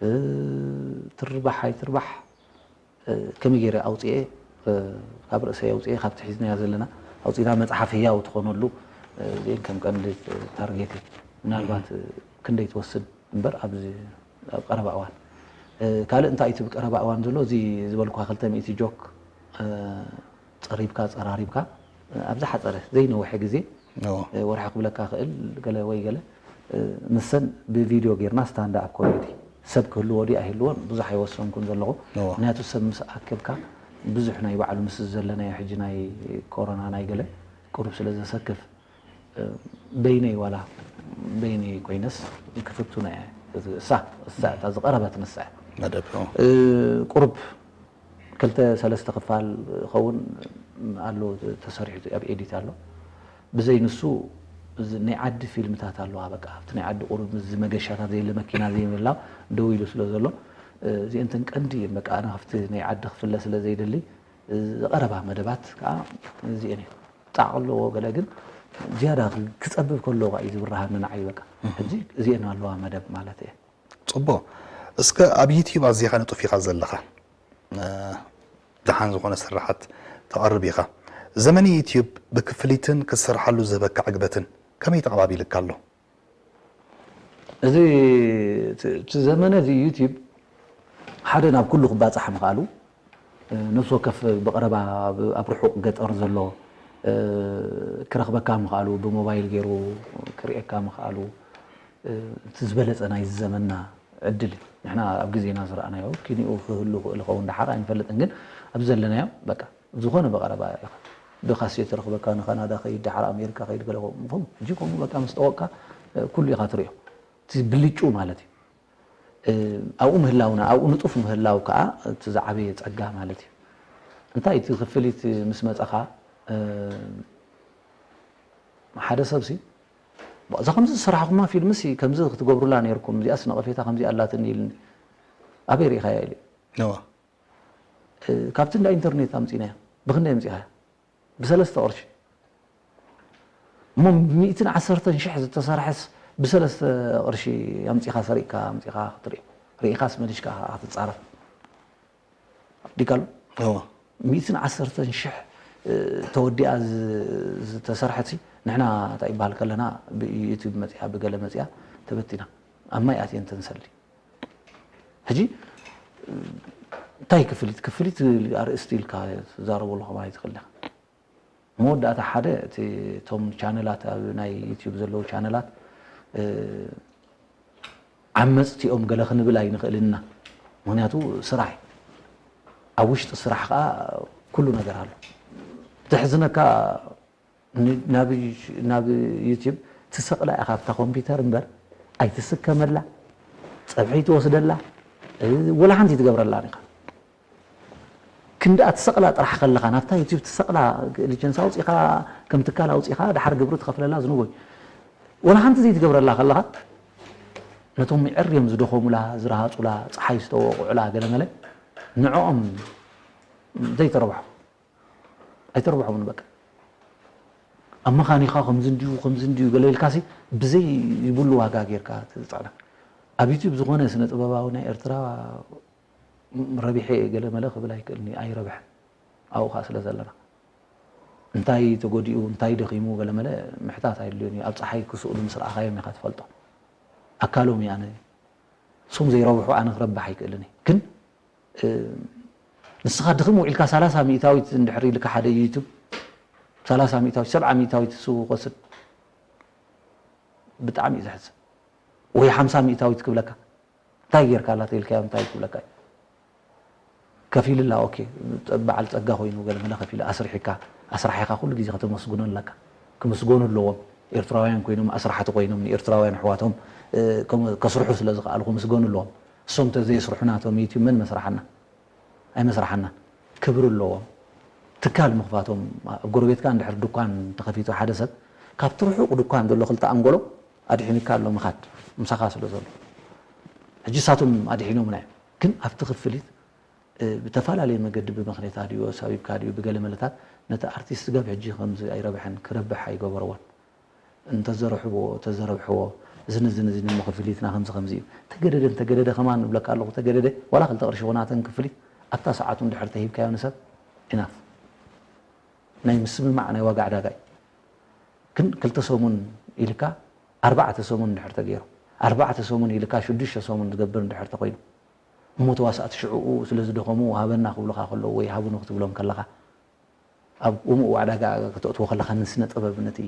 እ፣ ትርባሕ ኣይትርባሕ፣ እ፣ ከመይ ገይረ ኣውጽኤ፣ እ፣ ካብ ርእሰይ ኣውጽኤ፣ ካብቲ ሒዝናዮ ዘለና ኣውጺእና መጽሓፍ ህያው ትኾነሉ፣ እ፣ እዚአን ከም ቀንዲ ታርጌት እዩ። ምናልባት፣ እ፣ ክንደይ ትወስድ እምበር ኣብዚ ኣብ ቀረባ እዋን። እ፣ ካልእ እንታይ እቲ ብቀረባ እዋን ዘሎ፣ እዚ ዝበልኳ ክልተ ሚእቲ ጆክ፣ እ፣ ጸሪብካ፣ ጸራሪብካ፣ እ፣ ኣብ ዝሓጸረ ዘይነውሐ ግዜ፣ እዎ። እ፣ ወርሒ ክብለካ ክእል፣ ገለ ወይ ገለ፣ እ፣ ንሰን ብቪድዮ ጌርና ስታንድ ኣፕ ኮሜዲ። ሰብ ክህልዎ ድዩ ኣይህልዎን ብዙሕ ኣይወሰንኩን ዘለኹ። እዎ። ምክንያቱ ሰብ ምስ ኣከብካ ብዙሕ ናይ ባዕሉ ምስ ዘለናዮ ሕጂ ናይ ኮሮና ናይ ገለ ቁሩብ ስለ ዘሰክፍ፣ እ፣ በይነይ ዋላ በይነይ ኮይነስ ክፍቱና እየ። እዚ እሳ፣ እሳ እታ ዝቐረበት ንሳ እያ። መደብ፣ ኦ። እ፣ ቁሩብ ክልተ ሰለስተ ክፋል ኸውን ኣሎ ተሰሪሑ፣ ኣብ ኤዲት ኣሎ። ብዘይ ንሱ እዚ ናይ ዓዲ ፊልምታት ኣለዋ። በቃ ኣብቲ ናይ ዓዲ ቁሩብ፣ እዚ መገሻታት ዘየለ፣ መኪና ዘይምህላው ደው ኢሉ ስለ ዘሎ፣ እ፣ እዚአን እተን ቀንዲ እየን። በቃ ኣነ ካብቲ ናይ ዓዲ ክፍለ ስለ ዘይደሊ፣ እ፣ ዝቐረባ መደባት ከዓ እዚአን እየን። ጻዕቕ ኣለዎ ገለ፣ ግን ዝያዳ ክጸብብ ከሎ እዩ ዝብርሃኒ ንዓይ። በቃ እህ። ሕጂ እዚአን ኣለዋ መደብ ማለት እየ። ጽቡቕ። እስከ ኣብ ዩትዩብ ኣዚኻ ንጡፍ ኢኻ ዘለኻ። እ፣ ደሓን ዝኾነ ስራሓት ተቕርብ ኢኻ። ዘመነ ዩትዩብ ብክፍሊትን ክትሰርሓሉ ዝህበካ ዕግበትን ከመይ ተቐባቢልካ ኣሎ? እዚ፣ እቲ፣ እቲ ዘመነ እዚ ዩትዩብ ሓደ ናብ ኩሉ ክባጻሕ ምኽኣሉ፣ እ፣ ነፍሲ ወከፍ ብቐረባ ኣብ፣ ኣብ ርሑቕ ገጠር ዘሎ፣ እ፣ ክረኽበካ ምኽኣሉ፣ ብሞባይል ገይሩ ክርእየካ ምኽኣሉ፣ እ፣ እቲ ዝበለጸ ናይዚ ዘመንና ዕድል እዩ። ንሕና ኣብ ግዜና ዝረኣናዮ፣ ኪንኡ ክህሉ ክእል ይኸውን ደሓር ኣይንፈልጥን፣ ግን ኣብዚ ዘለናዮ በቃ ዝኾነ ብቐረባ ኢኻ። ብካሴት ረኽበካ፣ ንካናዳ ከይድ፣ ደሓር ኣሜሪካ ከይድ፣ ገለ ከምኡ። ሕጂ ከምኡ በቃ ምስ ጠወቕካ፣ እ፣ ኩሉ ኢኻ ትርእዮ። እቲ ብልጩ ማለት እዩ። እ፣ ኣብኡ ምህላውና፣ ኣብኡ ንጡፍ ምህላው ከኣ እቲ ዝዓበየ ጸጋ ማለት እዩ። እንታይ እቲ ክፍሊት ምስ መጸኻ፣ እ፣ ሓደ ሰብሲ፣ "እዛ ከምዚ ዝሰራሕኹማ ፊልምሲ ከምዚ ክትገብሩላ ነይርኩም፣ እዚኣስ ነቐፌታ ከምዚ ኣላትኒ" ኢልኒ። ኣበይ ርኢኻያ ኢለ። እዋ። እ፣ ካብቲ እንዳ ኢንተርኔት ኣምጺእናያ። ብኽንደይ ኣምጺኻያ? ብሰለስተ ቅርሺ። እሞ ሚእትን ዓሰርተን ሽሕ ዝተሰርሐስ ብሰለስተ ቅርሺ ኣምጺኻ ሰሪቕካ ኣምጺኻ ክትርኢ-፣ ርኢኻስ መሊሽካ ክትጻረፍ። ዲካሉ? እዋ። ሚእትን ዓሰርተን ሽሕ፣ እ፣ ተወዲኣ ዝ-፣ ዝተሰርሐትሲ ንሕና እንታይ ይበሃል ከለና ብዩቱብ መጺኣ ብገለ መጺኣ ተበቲና። ኣብ ማይ ኣትየን ተንሰሊ። ሕጂ እንታይ ክፍሊት? ክፍሊት ኣርእስቲ ኢልካ ትዛረበሉ ከማን ኣይትኽእል ኢኻ። መወዳእታ ሓደ እቲ እቶም ቻነላት፣ ኣብ ናይ ዩትዩብ ዘለዉ ቻነላት፣ እ፣ ዓመጽቲ እዮም ገለ ክንብል ኣይንኽእልን ኢና። ምኽንያቱ ስራሕ እዩ። ኣብ ውሽጢ ስራሕ ከኣ ኩሉ ነገር ኣሎ። ዘሕዝነካ ን-፣ ናብ፣ ናብ ዩትዩብ ትሰቕላ ኢኻ ኣብታ ኮምፒውተር እምበር ኣይትስከመላ፣ ጸብሒ ትወስደላ፣ እ፣ ወላ ሓንቲ ትገብረላን ኢኻ። ክንድኣ ትሰቕላ ጥራሕ ከለኻ፣ ናብታ ዩትዩብ ትሰቕላ ሊቸንስ ኣውጺኻ፣ ከም ትካል ኣውጺኻ፣ ደሓር ግብሪ ትኸፍለላ ዝንጎይ። ወላ ሓንቲ ዘይትገብረላ ከለኻ፣ ነቶም ምዕር እዮም ዝደኸሙላ፣ ዝረሃጹላ፣ ጸሓይ ዝተወቕዑላ፣ ገለመለ፣ ንዕኦም ዘይተረብሖ። ኣይተርብሖምን በቃ። ኣብ መኻኒኻ ከምዚ እንድዩ፣ ከምዚ እንድዩ ገለ ኢልካሲ ብዘይ ይብሉ ዋጋ ጌርካ ትጽዕና። ኣብ ዩትዩብ ዝኾነ ስነ ጥበባዊ ናይ ኤርትራ ረቢሐ እየ ገለ መለ ክብል ኣይክእልን እዩ፣ ኣይረብሕን። ኣብኡ ኸኣ ስለ ዘለና። እንታይ ተጎዲኡ፣ እንታይ ደኺሙ ገለ መለ ምሕታት ኣየድልዮን እዩ። ኣብ ጸሓይ ክስእሉ ምስ ረኣኻዮም ኢኻ ትፈልጦ። ኣካሎም እዩ ኣነ። እሶም ዘይረብሑ ኣነ ክረብሕ ኣይክእልን እየ። ግን እ፣ ንስኻ ድኽም ውዒልካ ሰላሳ ሚእታዊት እንድሕር ኢልካ ሓደ ዩቱብ፣ ሰላሳ ሚእታዊት፣ ሰብዓ ሚእታዊት እሱ ክወስድ ብጣዕሚ እዩ ዘሕዝን። ወይ ሓምሳ ሚእታዊት ክብለካ፣ "እንታይ ጌርካ ኣላ ተይልካዮ እንታይ?" ክብለካ እዩ። ከፊልላ፣ ኦኬ፣ በዓል ጸጋ ኮይኑ ገለ መለ ከፊሉ ኣስሪሕካ፣ ኣስራሒኻ ኩሉ ግዜ ከተመስግኖ ኣለካ። ክምስገኑ ኣለዎም። ኤርትራውያን ኮይኖም ኣስራሕቲ ኮይኖም ንኤርትራውያን ኣሕዋቶም ከስርሑ ስለ ዝኸኣሉ ክምስገኑ ኣለዎም። እሶም ተዘየስርሑ ናቶም ዩቲዩብ መን መስርሓና? ኣይመስርሓናን። ክብሪ ኣለዎም። ትካል ምኽፋቶም ኣብ ጎረቤትካ እንድሕር ድኳን ተኸፊቱ ሓደ ሰብ ካብቲ ርሑቕ ድኳን ዘሎ ክልተ ኣንጎሎ ኣድሒንካ ኣሎ ምኻድ ምሳኻ ስለ ዘሎ ሕጂ እሳቶም ኣድሒኖምና እዮም። ግን ኣብቲ ክፍሊት ብተፈላለየ መገዲ ብመኽኔታ ድዩ ኣሳቢብካ ድዩ ብገለ መለታት ነቲ ኣርቲስት ገብ ሕጂ ከምዚ ኣይረብሐን ክረብሕ ኣይገበርዎን። እንተዘርሕዎ ተዘረብሕዎ እዝን እዝን እዝን እሞ ክፍሊትና ከምዚ ከምዚ እዩ። ተገደደ እንተገደደ ከማን እብለካ ኣለኹ ተገደደ ዋላ ክልተ ቅርሺ ኾናተን ክፍሊት ኣብታ ሰዓቱ እንድሕር ተሂብካዮ ንሰብ ኢናፍ ናይ ምስምማዕ ናይ ዋጋ ዕዳጋ እዩ። ግን ክልተ ሰሙን ኢልካ ኣርባዕተ ሰሙን እንድሕር ተገይሩ ኣርባዕተ ሰሙን ኢልካ ሽዱሽተ ሰሙን ዝገብር እንድሕር ተኾይኑ እሞ ተዋሳእቲ ሽዕኡ ስለ ዝደኸሙ ሃበና ክብሉኻ ከለዉ ወይ ሃቡኒ ክትብሎም ከለኻ ኣብ ኡምኡ ዕዳጋ ከተእትዎ ከለኻ ንስነ ጥበብ ነቲ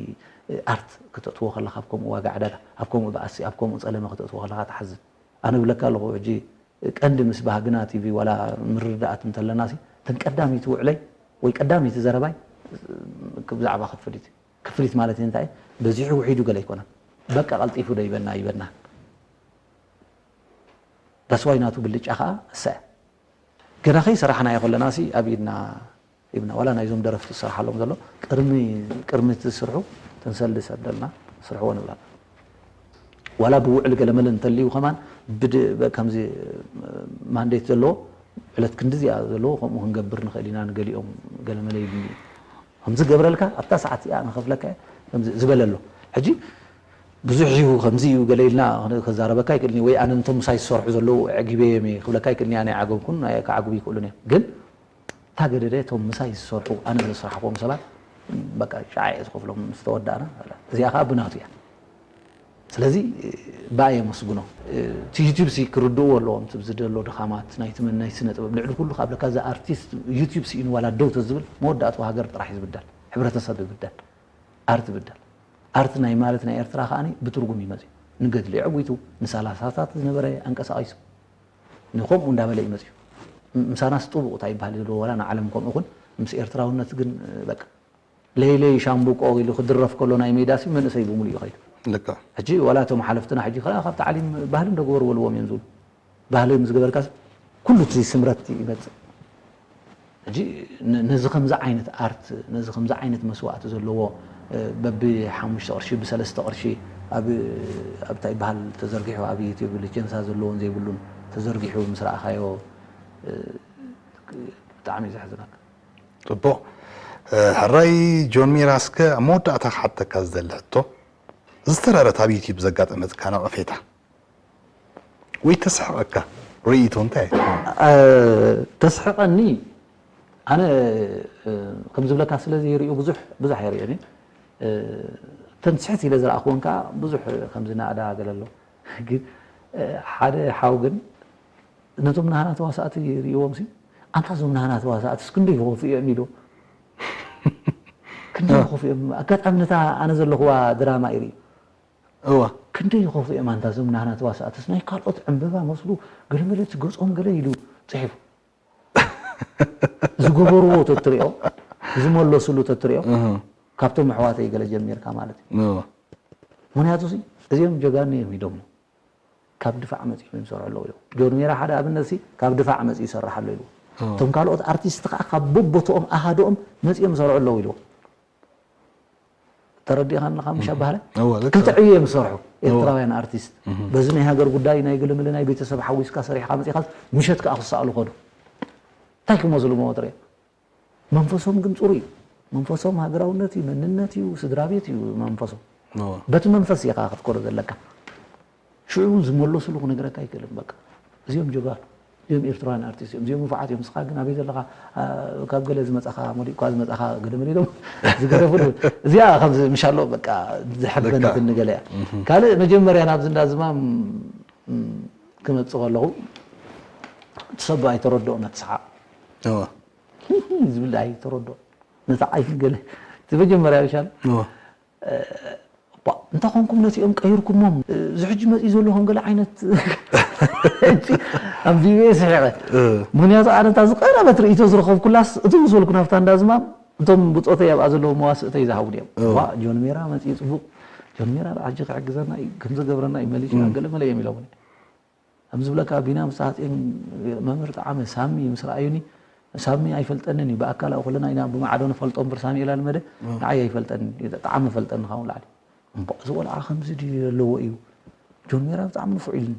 ኣርት ከተእትዎ ከለኻ ኣብ ከምኡ ዋጋ ዕዳጋ ኣብ ከምኡ በኣሲ ኣብ ከምኡ ጸለመ ከተእትዎ ከለኻ ትሓዝን። ኣነ ብለካ ኣለኹ ሕጂ ቀንዲ ምስ ባህግና ቲቪ ዋላ ምርዳኣት እንተለና ሲ እተን ቀዳሚቲ ውዕለይ ወይ ቀዳሚቲ ዘረባይ ብዛዕባ ክፍሊት ክፍሊት ማለት እንታይ በዚሑ ውሒዱ ገለ ኣይኮነን። በቃ ቀልጢፉ ዶ ይበና ይበና ዳስዋይ ናቱ ብልጫ ከዓ እሰ ገና ከይሰራሕናዮ ከለና ሲ ኣብ ኢድና ሂብና ዋላ ናይዞም ደረፍቲ ዝሰርሓሎም ዘሎ ቅድሚ ቅድሚ እቲ ስርሑ ተንሰሊ ሰደልና ስርሕዎ ንብላ ዋላ ብውዕል ገለመለ እንተልዩ ከማን ብድ ከምዚ ማንዴት ዘለዎ ዕለት ክንዲ እዚኣ ዘለዎ ከምኡ ክንገብር ንኽእል ኢና ንገሊኦም ገለመለ ይብሉ ከምዚ ገብረልካ ኣብታ ሰዓት እዚኣ ንኸፍለካ ከምዚ ዝበለ ኣሎ ሕጂ ብዙሕ እዩ ከምዚ እዩ ገለ ኢልና ከዛረበካ ይክእልኒ ወይ ኣነ እንቶም ምሳይ ዝሰርሑ ዘለዉ ዕጊበ እዮም ክብለካ ይክእልኒ ኣነ ዓገብኩን ክዓግቡ ይክእሉን እዮም ግን እታ ገደደ እቶም ምሳይ ዝሰርሑ ኣነ ዘስራሕክዎም ሰባት በቃ ሻዓ እየ ዝኸፍሎም ምስ ተወዳእና እዚኣ ከዓ ብናቱ እያ ስለዚ ብኣ የመስግኖ እቲ ዩቲብ ሲ ክርድእዎ ኣለዎም ትብዚ ደሎ ድኻማት ናይቲ መናይ ስነ ጥበብ ልዕሊ ኩሉ ካብ ለካ እዚ ኣርቲስት ዩቲብ ስኢኑ ዋላ ደው ተዝብል መወዳእቱ ሃገር ጥራሕ እዩ ዝብደል ሕብረተሰብ ይብደል ኣርት ብደል ኣርት ናይ ማለት ናይ ኤርትራ ከዓኒ ብትርጉም ይመፅእ ንገድሊ ዕዊቱ ንሳላሳታት ዝነበረ ኣንቀሳቒሱ ንከምኡ እንዳበለ እዩ መፅኡ ምሳናስ ጥቡቕ እንታይ ይበሃል ዘለዎ ዋላ ንዓለም ከምኡ ኹን ምስ ኤርትራውነት ግን በቃ ለይለይ ሻምቡቆ ኢሉ ክድረፍ ከሎ ናይ ሜዳ ሲ መንእሰይ ብምሉእ ይኸይዱ ልካ ሕጂ ዋላ እቶም ሓለፍትና ሕጂ ከኣ ካብ ታዕሊም ባህሊ እንደገበሩ በልዎም እዮም ዝብሉ ባህሊ ምስ ገበርካ ኩሉ እቲ ስምረት ይመፅእ ሕጂ ነዚ ከምዚ ዓይነት ኣርት ነዚ ከምዚ ዓይነት መስዋእቲ ዘለዎ በቢ ሓሙሽተ ቅርሺ ብሰለስተ ቅርሺ ኣብ ኣብታ ይበሃል ተዘርጊሑ ኣብ ዩቲብ ሊቸንሳ ዘለዎን ዘይብሉን ተዘርጊሑ ምስ ረኣኻዮ ብጣዕሚ እዩ ዘሕዝነካ። ጽቡቕ። ሕራይ ጆን ሜራ፣ እስከ ኣብ መወዳእታ ክሓተካ ዝደሊ ሕቶ፣ ዝተረረት ኣብ ዩትዩብ ዘጋጠመትካ ነቐፌታ ወይ ተስሕቐካ ርእይቶ እንታይ እያ? ተስሕቐኒ፣ ኣነ ከም ዝብለካ ስለ ዘይርእዮ ብዙሕ ብዙሕ ኣይርእዮን እየ። እተን ትሕት ኢለ ዝረኣኽወን ከኣ ብዙሕ ከም ዝናእዳ ገለ ኣሎ። ግን ሓደ ሓው ግን ነቶም ናህና ተዋሳእቲ ይርእይዎም ሲ ኣንታ እዞም ናህና ተዋሳእትስ ክንደይ ይኸፍኡ እዮም ኢሉ ክንደይ ይኸፍኡ እዮም ኣጋጣሚ ነታ ኣነ ዘለኽዋ ድራማ ይርኢ እዋ ክንደይ ይኸፍኡ እዮም ኣንታ እዞም ናህና ተዋሳእትስ ናይ ካልኦት ዕምበባ መስሉ ገለመለ እቲ ገጾም ገለ ኢሉ ጽሒፉ ዝገበርዎ ተትሪኦ ዝመለስሉ ተትሪኦ ካብቶም ኣሕዋተይ ገለ ጀሚርካ ማለት እዩ ምክንያቱ እዚኦም ጀጋኑ እዮም ኢዶሞ ካብ ድፋዕ መፂኦም ይሰርሑ ኣለዉ ኢሉ ጆን ሜራ ሓደ ኣብነት ሲ ካብ ድፋዕ መፂኡ ይሰርሕ ኣሎ ኢሉ እቶም ካልኦት ኣርቲስት ከዓ ካብ በቦትኦም ኣሃድኦም መፂኦም ይሰርሑ ኣለዉ ኢሉ ተረዲእኻ ኣለኻ ምሽ ኣባህለ ክልተ ዕዮ እዮም ዝሰርሑ ኤርትራውያን ኣርቲስት በዚ ናይ ሃገር ጉዳይ ናይ ገለመለ ናይ ቤተሰብ ሓዊስካ ሰሪሕካ መፂኻ ምሸት ከዓ ክሰኣሉ ከዱ እንታይ ክመስሉ መወጥር እዮም መንፈሶም ግን ፅሩ እዩ መንፈሶም ሃገራውነት እዩ መንነት እዩ ስድራ ቤት እዩ መንፈሶም በቲ መንፈስ ኢኻ ክትኮሮ ዘለካ ሽዑ እውን ዝመለስሉ ክነግረካ ኣይክእልን በቃ እዚኦም ጀጋኑ እዚኦም ኤርትራውያን ኣርቲስት እዮም እዚኦም ንፉዓት እዮም ንስኻ ግን ኣበይ ዘለኻ ካብ ገለ ዝመፃኻ መሊእኳ ዝመፃኻ ገለ መሊሎም ዝገረፉ እዚኣ ከምዚ ምሻሎ በቃ ዘሐበነትኒ ገለ እያ ካልእ መጀመርያ ናብዚ እንዳ ዝማም ክመፅእ ከለኹ እቲ ሰብ ኣይተረድኦን እቲ ሰሓቕ ዝብል ኣይተረድኦ ነቲ ዓይኒ ገለ እቲ መጀመርያ ይሻል እንታይ ኮንኩም ነቲኦም ቀይርኩሞም እዚ ሕጂ መፂኡ ዘሎ ከም ገለ ዓይነት ኣብ ቪኦኤ ስሒቐ ምክንያቱ ኣነ እታ ዝቀረበት ርእይቶ ዝረኸብኩላስ እቲ ምስ በልኩ ናብታ እንዳዝማም እቶም ብፆተይ ኣብኣ ዘለዉ መዋስእተይ ዝሃቡ ድዮም ዋ ጆን ሜራ መፂኡ ፅቡቅ ጆን ሜራ ሕጂ ክሕግዘና እዩ፣ ከምዚ ገብረና እዩ፣ መሊሽና ገለ መለ እዮም ኢሎምኒ። ከም ዝብለካ ቢና ምስ ተዓጽየን መምህር ጠዓመ ሳሚ ምስ ረኣዩኒ፣ ሳሚ ኣይፈልጠንን እዩ፣ ብኣካል ኣብኡ ከለና ኢና ብማዕዶ ንፈልጦ እምበር ሳሚ ኢላ ልመደ ንዓይ ኣይፈልጠንን እዩ፣ ጠዓመ ፈልጠኒ ካብኡ ንላዕሊ። እምቧእ፣ እዚ ቆልዓ ከምዚ ድዩ ዘለዎ እዩ፣ ጆን ሜራ ብጣዕሚ ንፉዕ ኢሉኒ።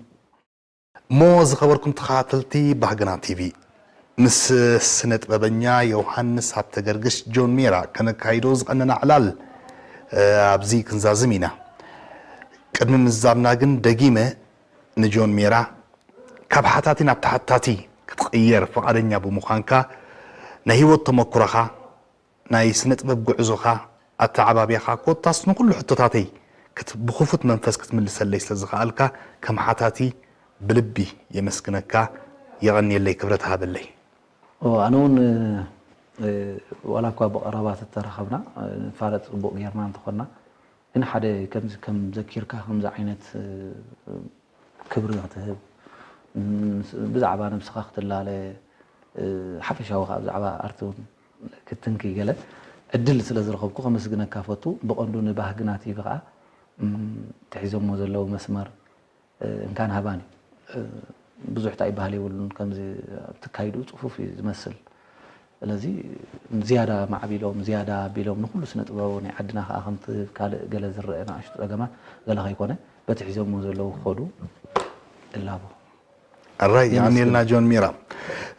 እሞ ዝኸበርኩም ተኸታተልቲ ባህግና ቲቪ፣ ምስ ስነ ጥበበኛ ዮሃንስ ሃብተገርግሽ ጆን ሜራ ከነካይዶ ዝቐነና ዕላል ኣብዚ ክንዛዝም ኢና። ቅድሚ ምዛምና ግን ደጊመ ንጆን ሜራ ካብ ሓታቲ ናብ ተሓታቲ ክትቕየር ፍቓደኛ ብምዃንካ ናይ ህይወት ተመኩሮኻ ናይ ስነ ጥበብ ጉዕዞኻ ኣተዓባብያኻ ኮታስ ንኹሉ ሕቶታተይ ብኽፉት መንፈስ ክትምልሰለይ ስለ ዝኸኣልካ ከም ሓታቲ ብልቢ የመስግነካ። የቐንየለይ፣ ክብረት ሃበለይ። ኣነ እውን ዋላ እኳ ብቐረባ ተተራኸብና ንፋለጥ ፅቡቕ ጌርና እንተኾንና ግን ሓደ ከምዚ ከም ዘኪርካ ከምዚ ዓይነት ክብሪ ክትህብ ብዛዕባ ነብስኻ ክትላለ ሓፈሻዊ ከዓ ብዛዕባ ኣርቲ እውን ክትንኪ ገለ ዕድል ስለ ዝረኸብኩ ከመስግነካ ፈቱ። ብቐንዱ ንባህግና ቲቪ ከዓ ትሒዞሞ ዘለዉ መስመር እንካን ሃባን እዩ። ብዙሕ እንታይ ይበሃል የብሉን ከምዚ ኣብቲ ካይድኡ ፅፉፍ እዩ ዝመስል። ስለዚ ዝያዳ ማዕቢሎም ዝያዳ ኣቢሎም ንኩሉ ስነ ጥበባዊ ናይ ዓድና ከዓ ከምቲ ካልእ ገለ ዝረአ ንኣሽቱ ፀገማት ገለ ከይኮነ በቲ ሒዞሞ ዘለዉ ክኸዱ እላቦ። ኣራይ የቐንየልና ጆን ሚራ።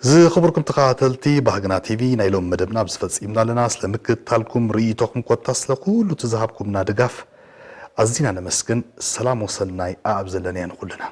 ዝኽቡርኩም ተኸታተልቲ ባህግና ቲቪ ናይ ሎም መደብና ኣብዚ ፈጺምና ኣለና። ስለ ምክትታልኩም ርእይቶኹም ኮታ ስለ ኩሉ እቲ ዝሃብኩምና ድጋፍ ኣዚና ነመስግን። ሰላም ወሰናይ ኣኣብ ዘለናዮ ንኹልና።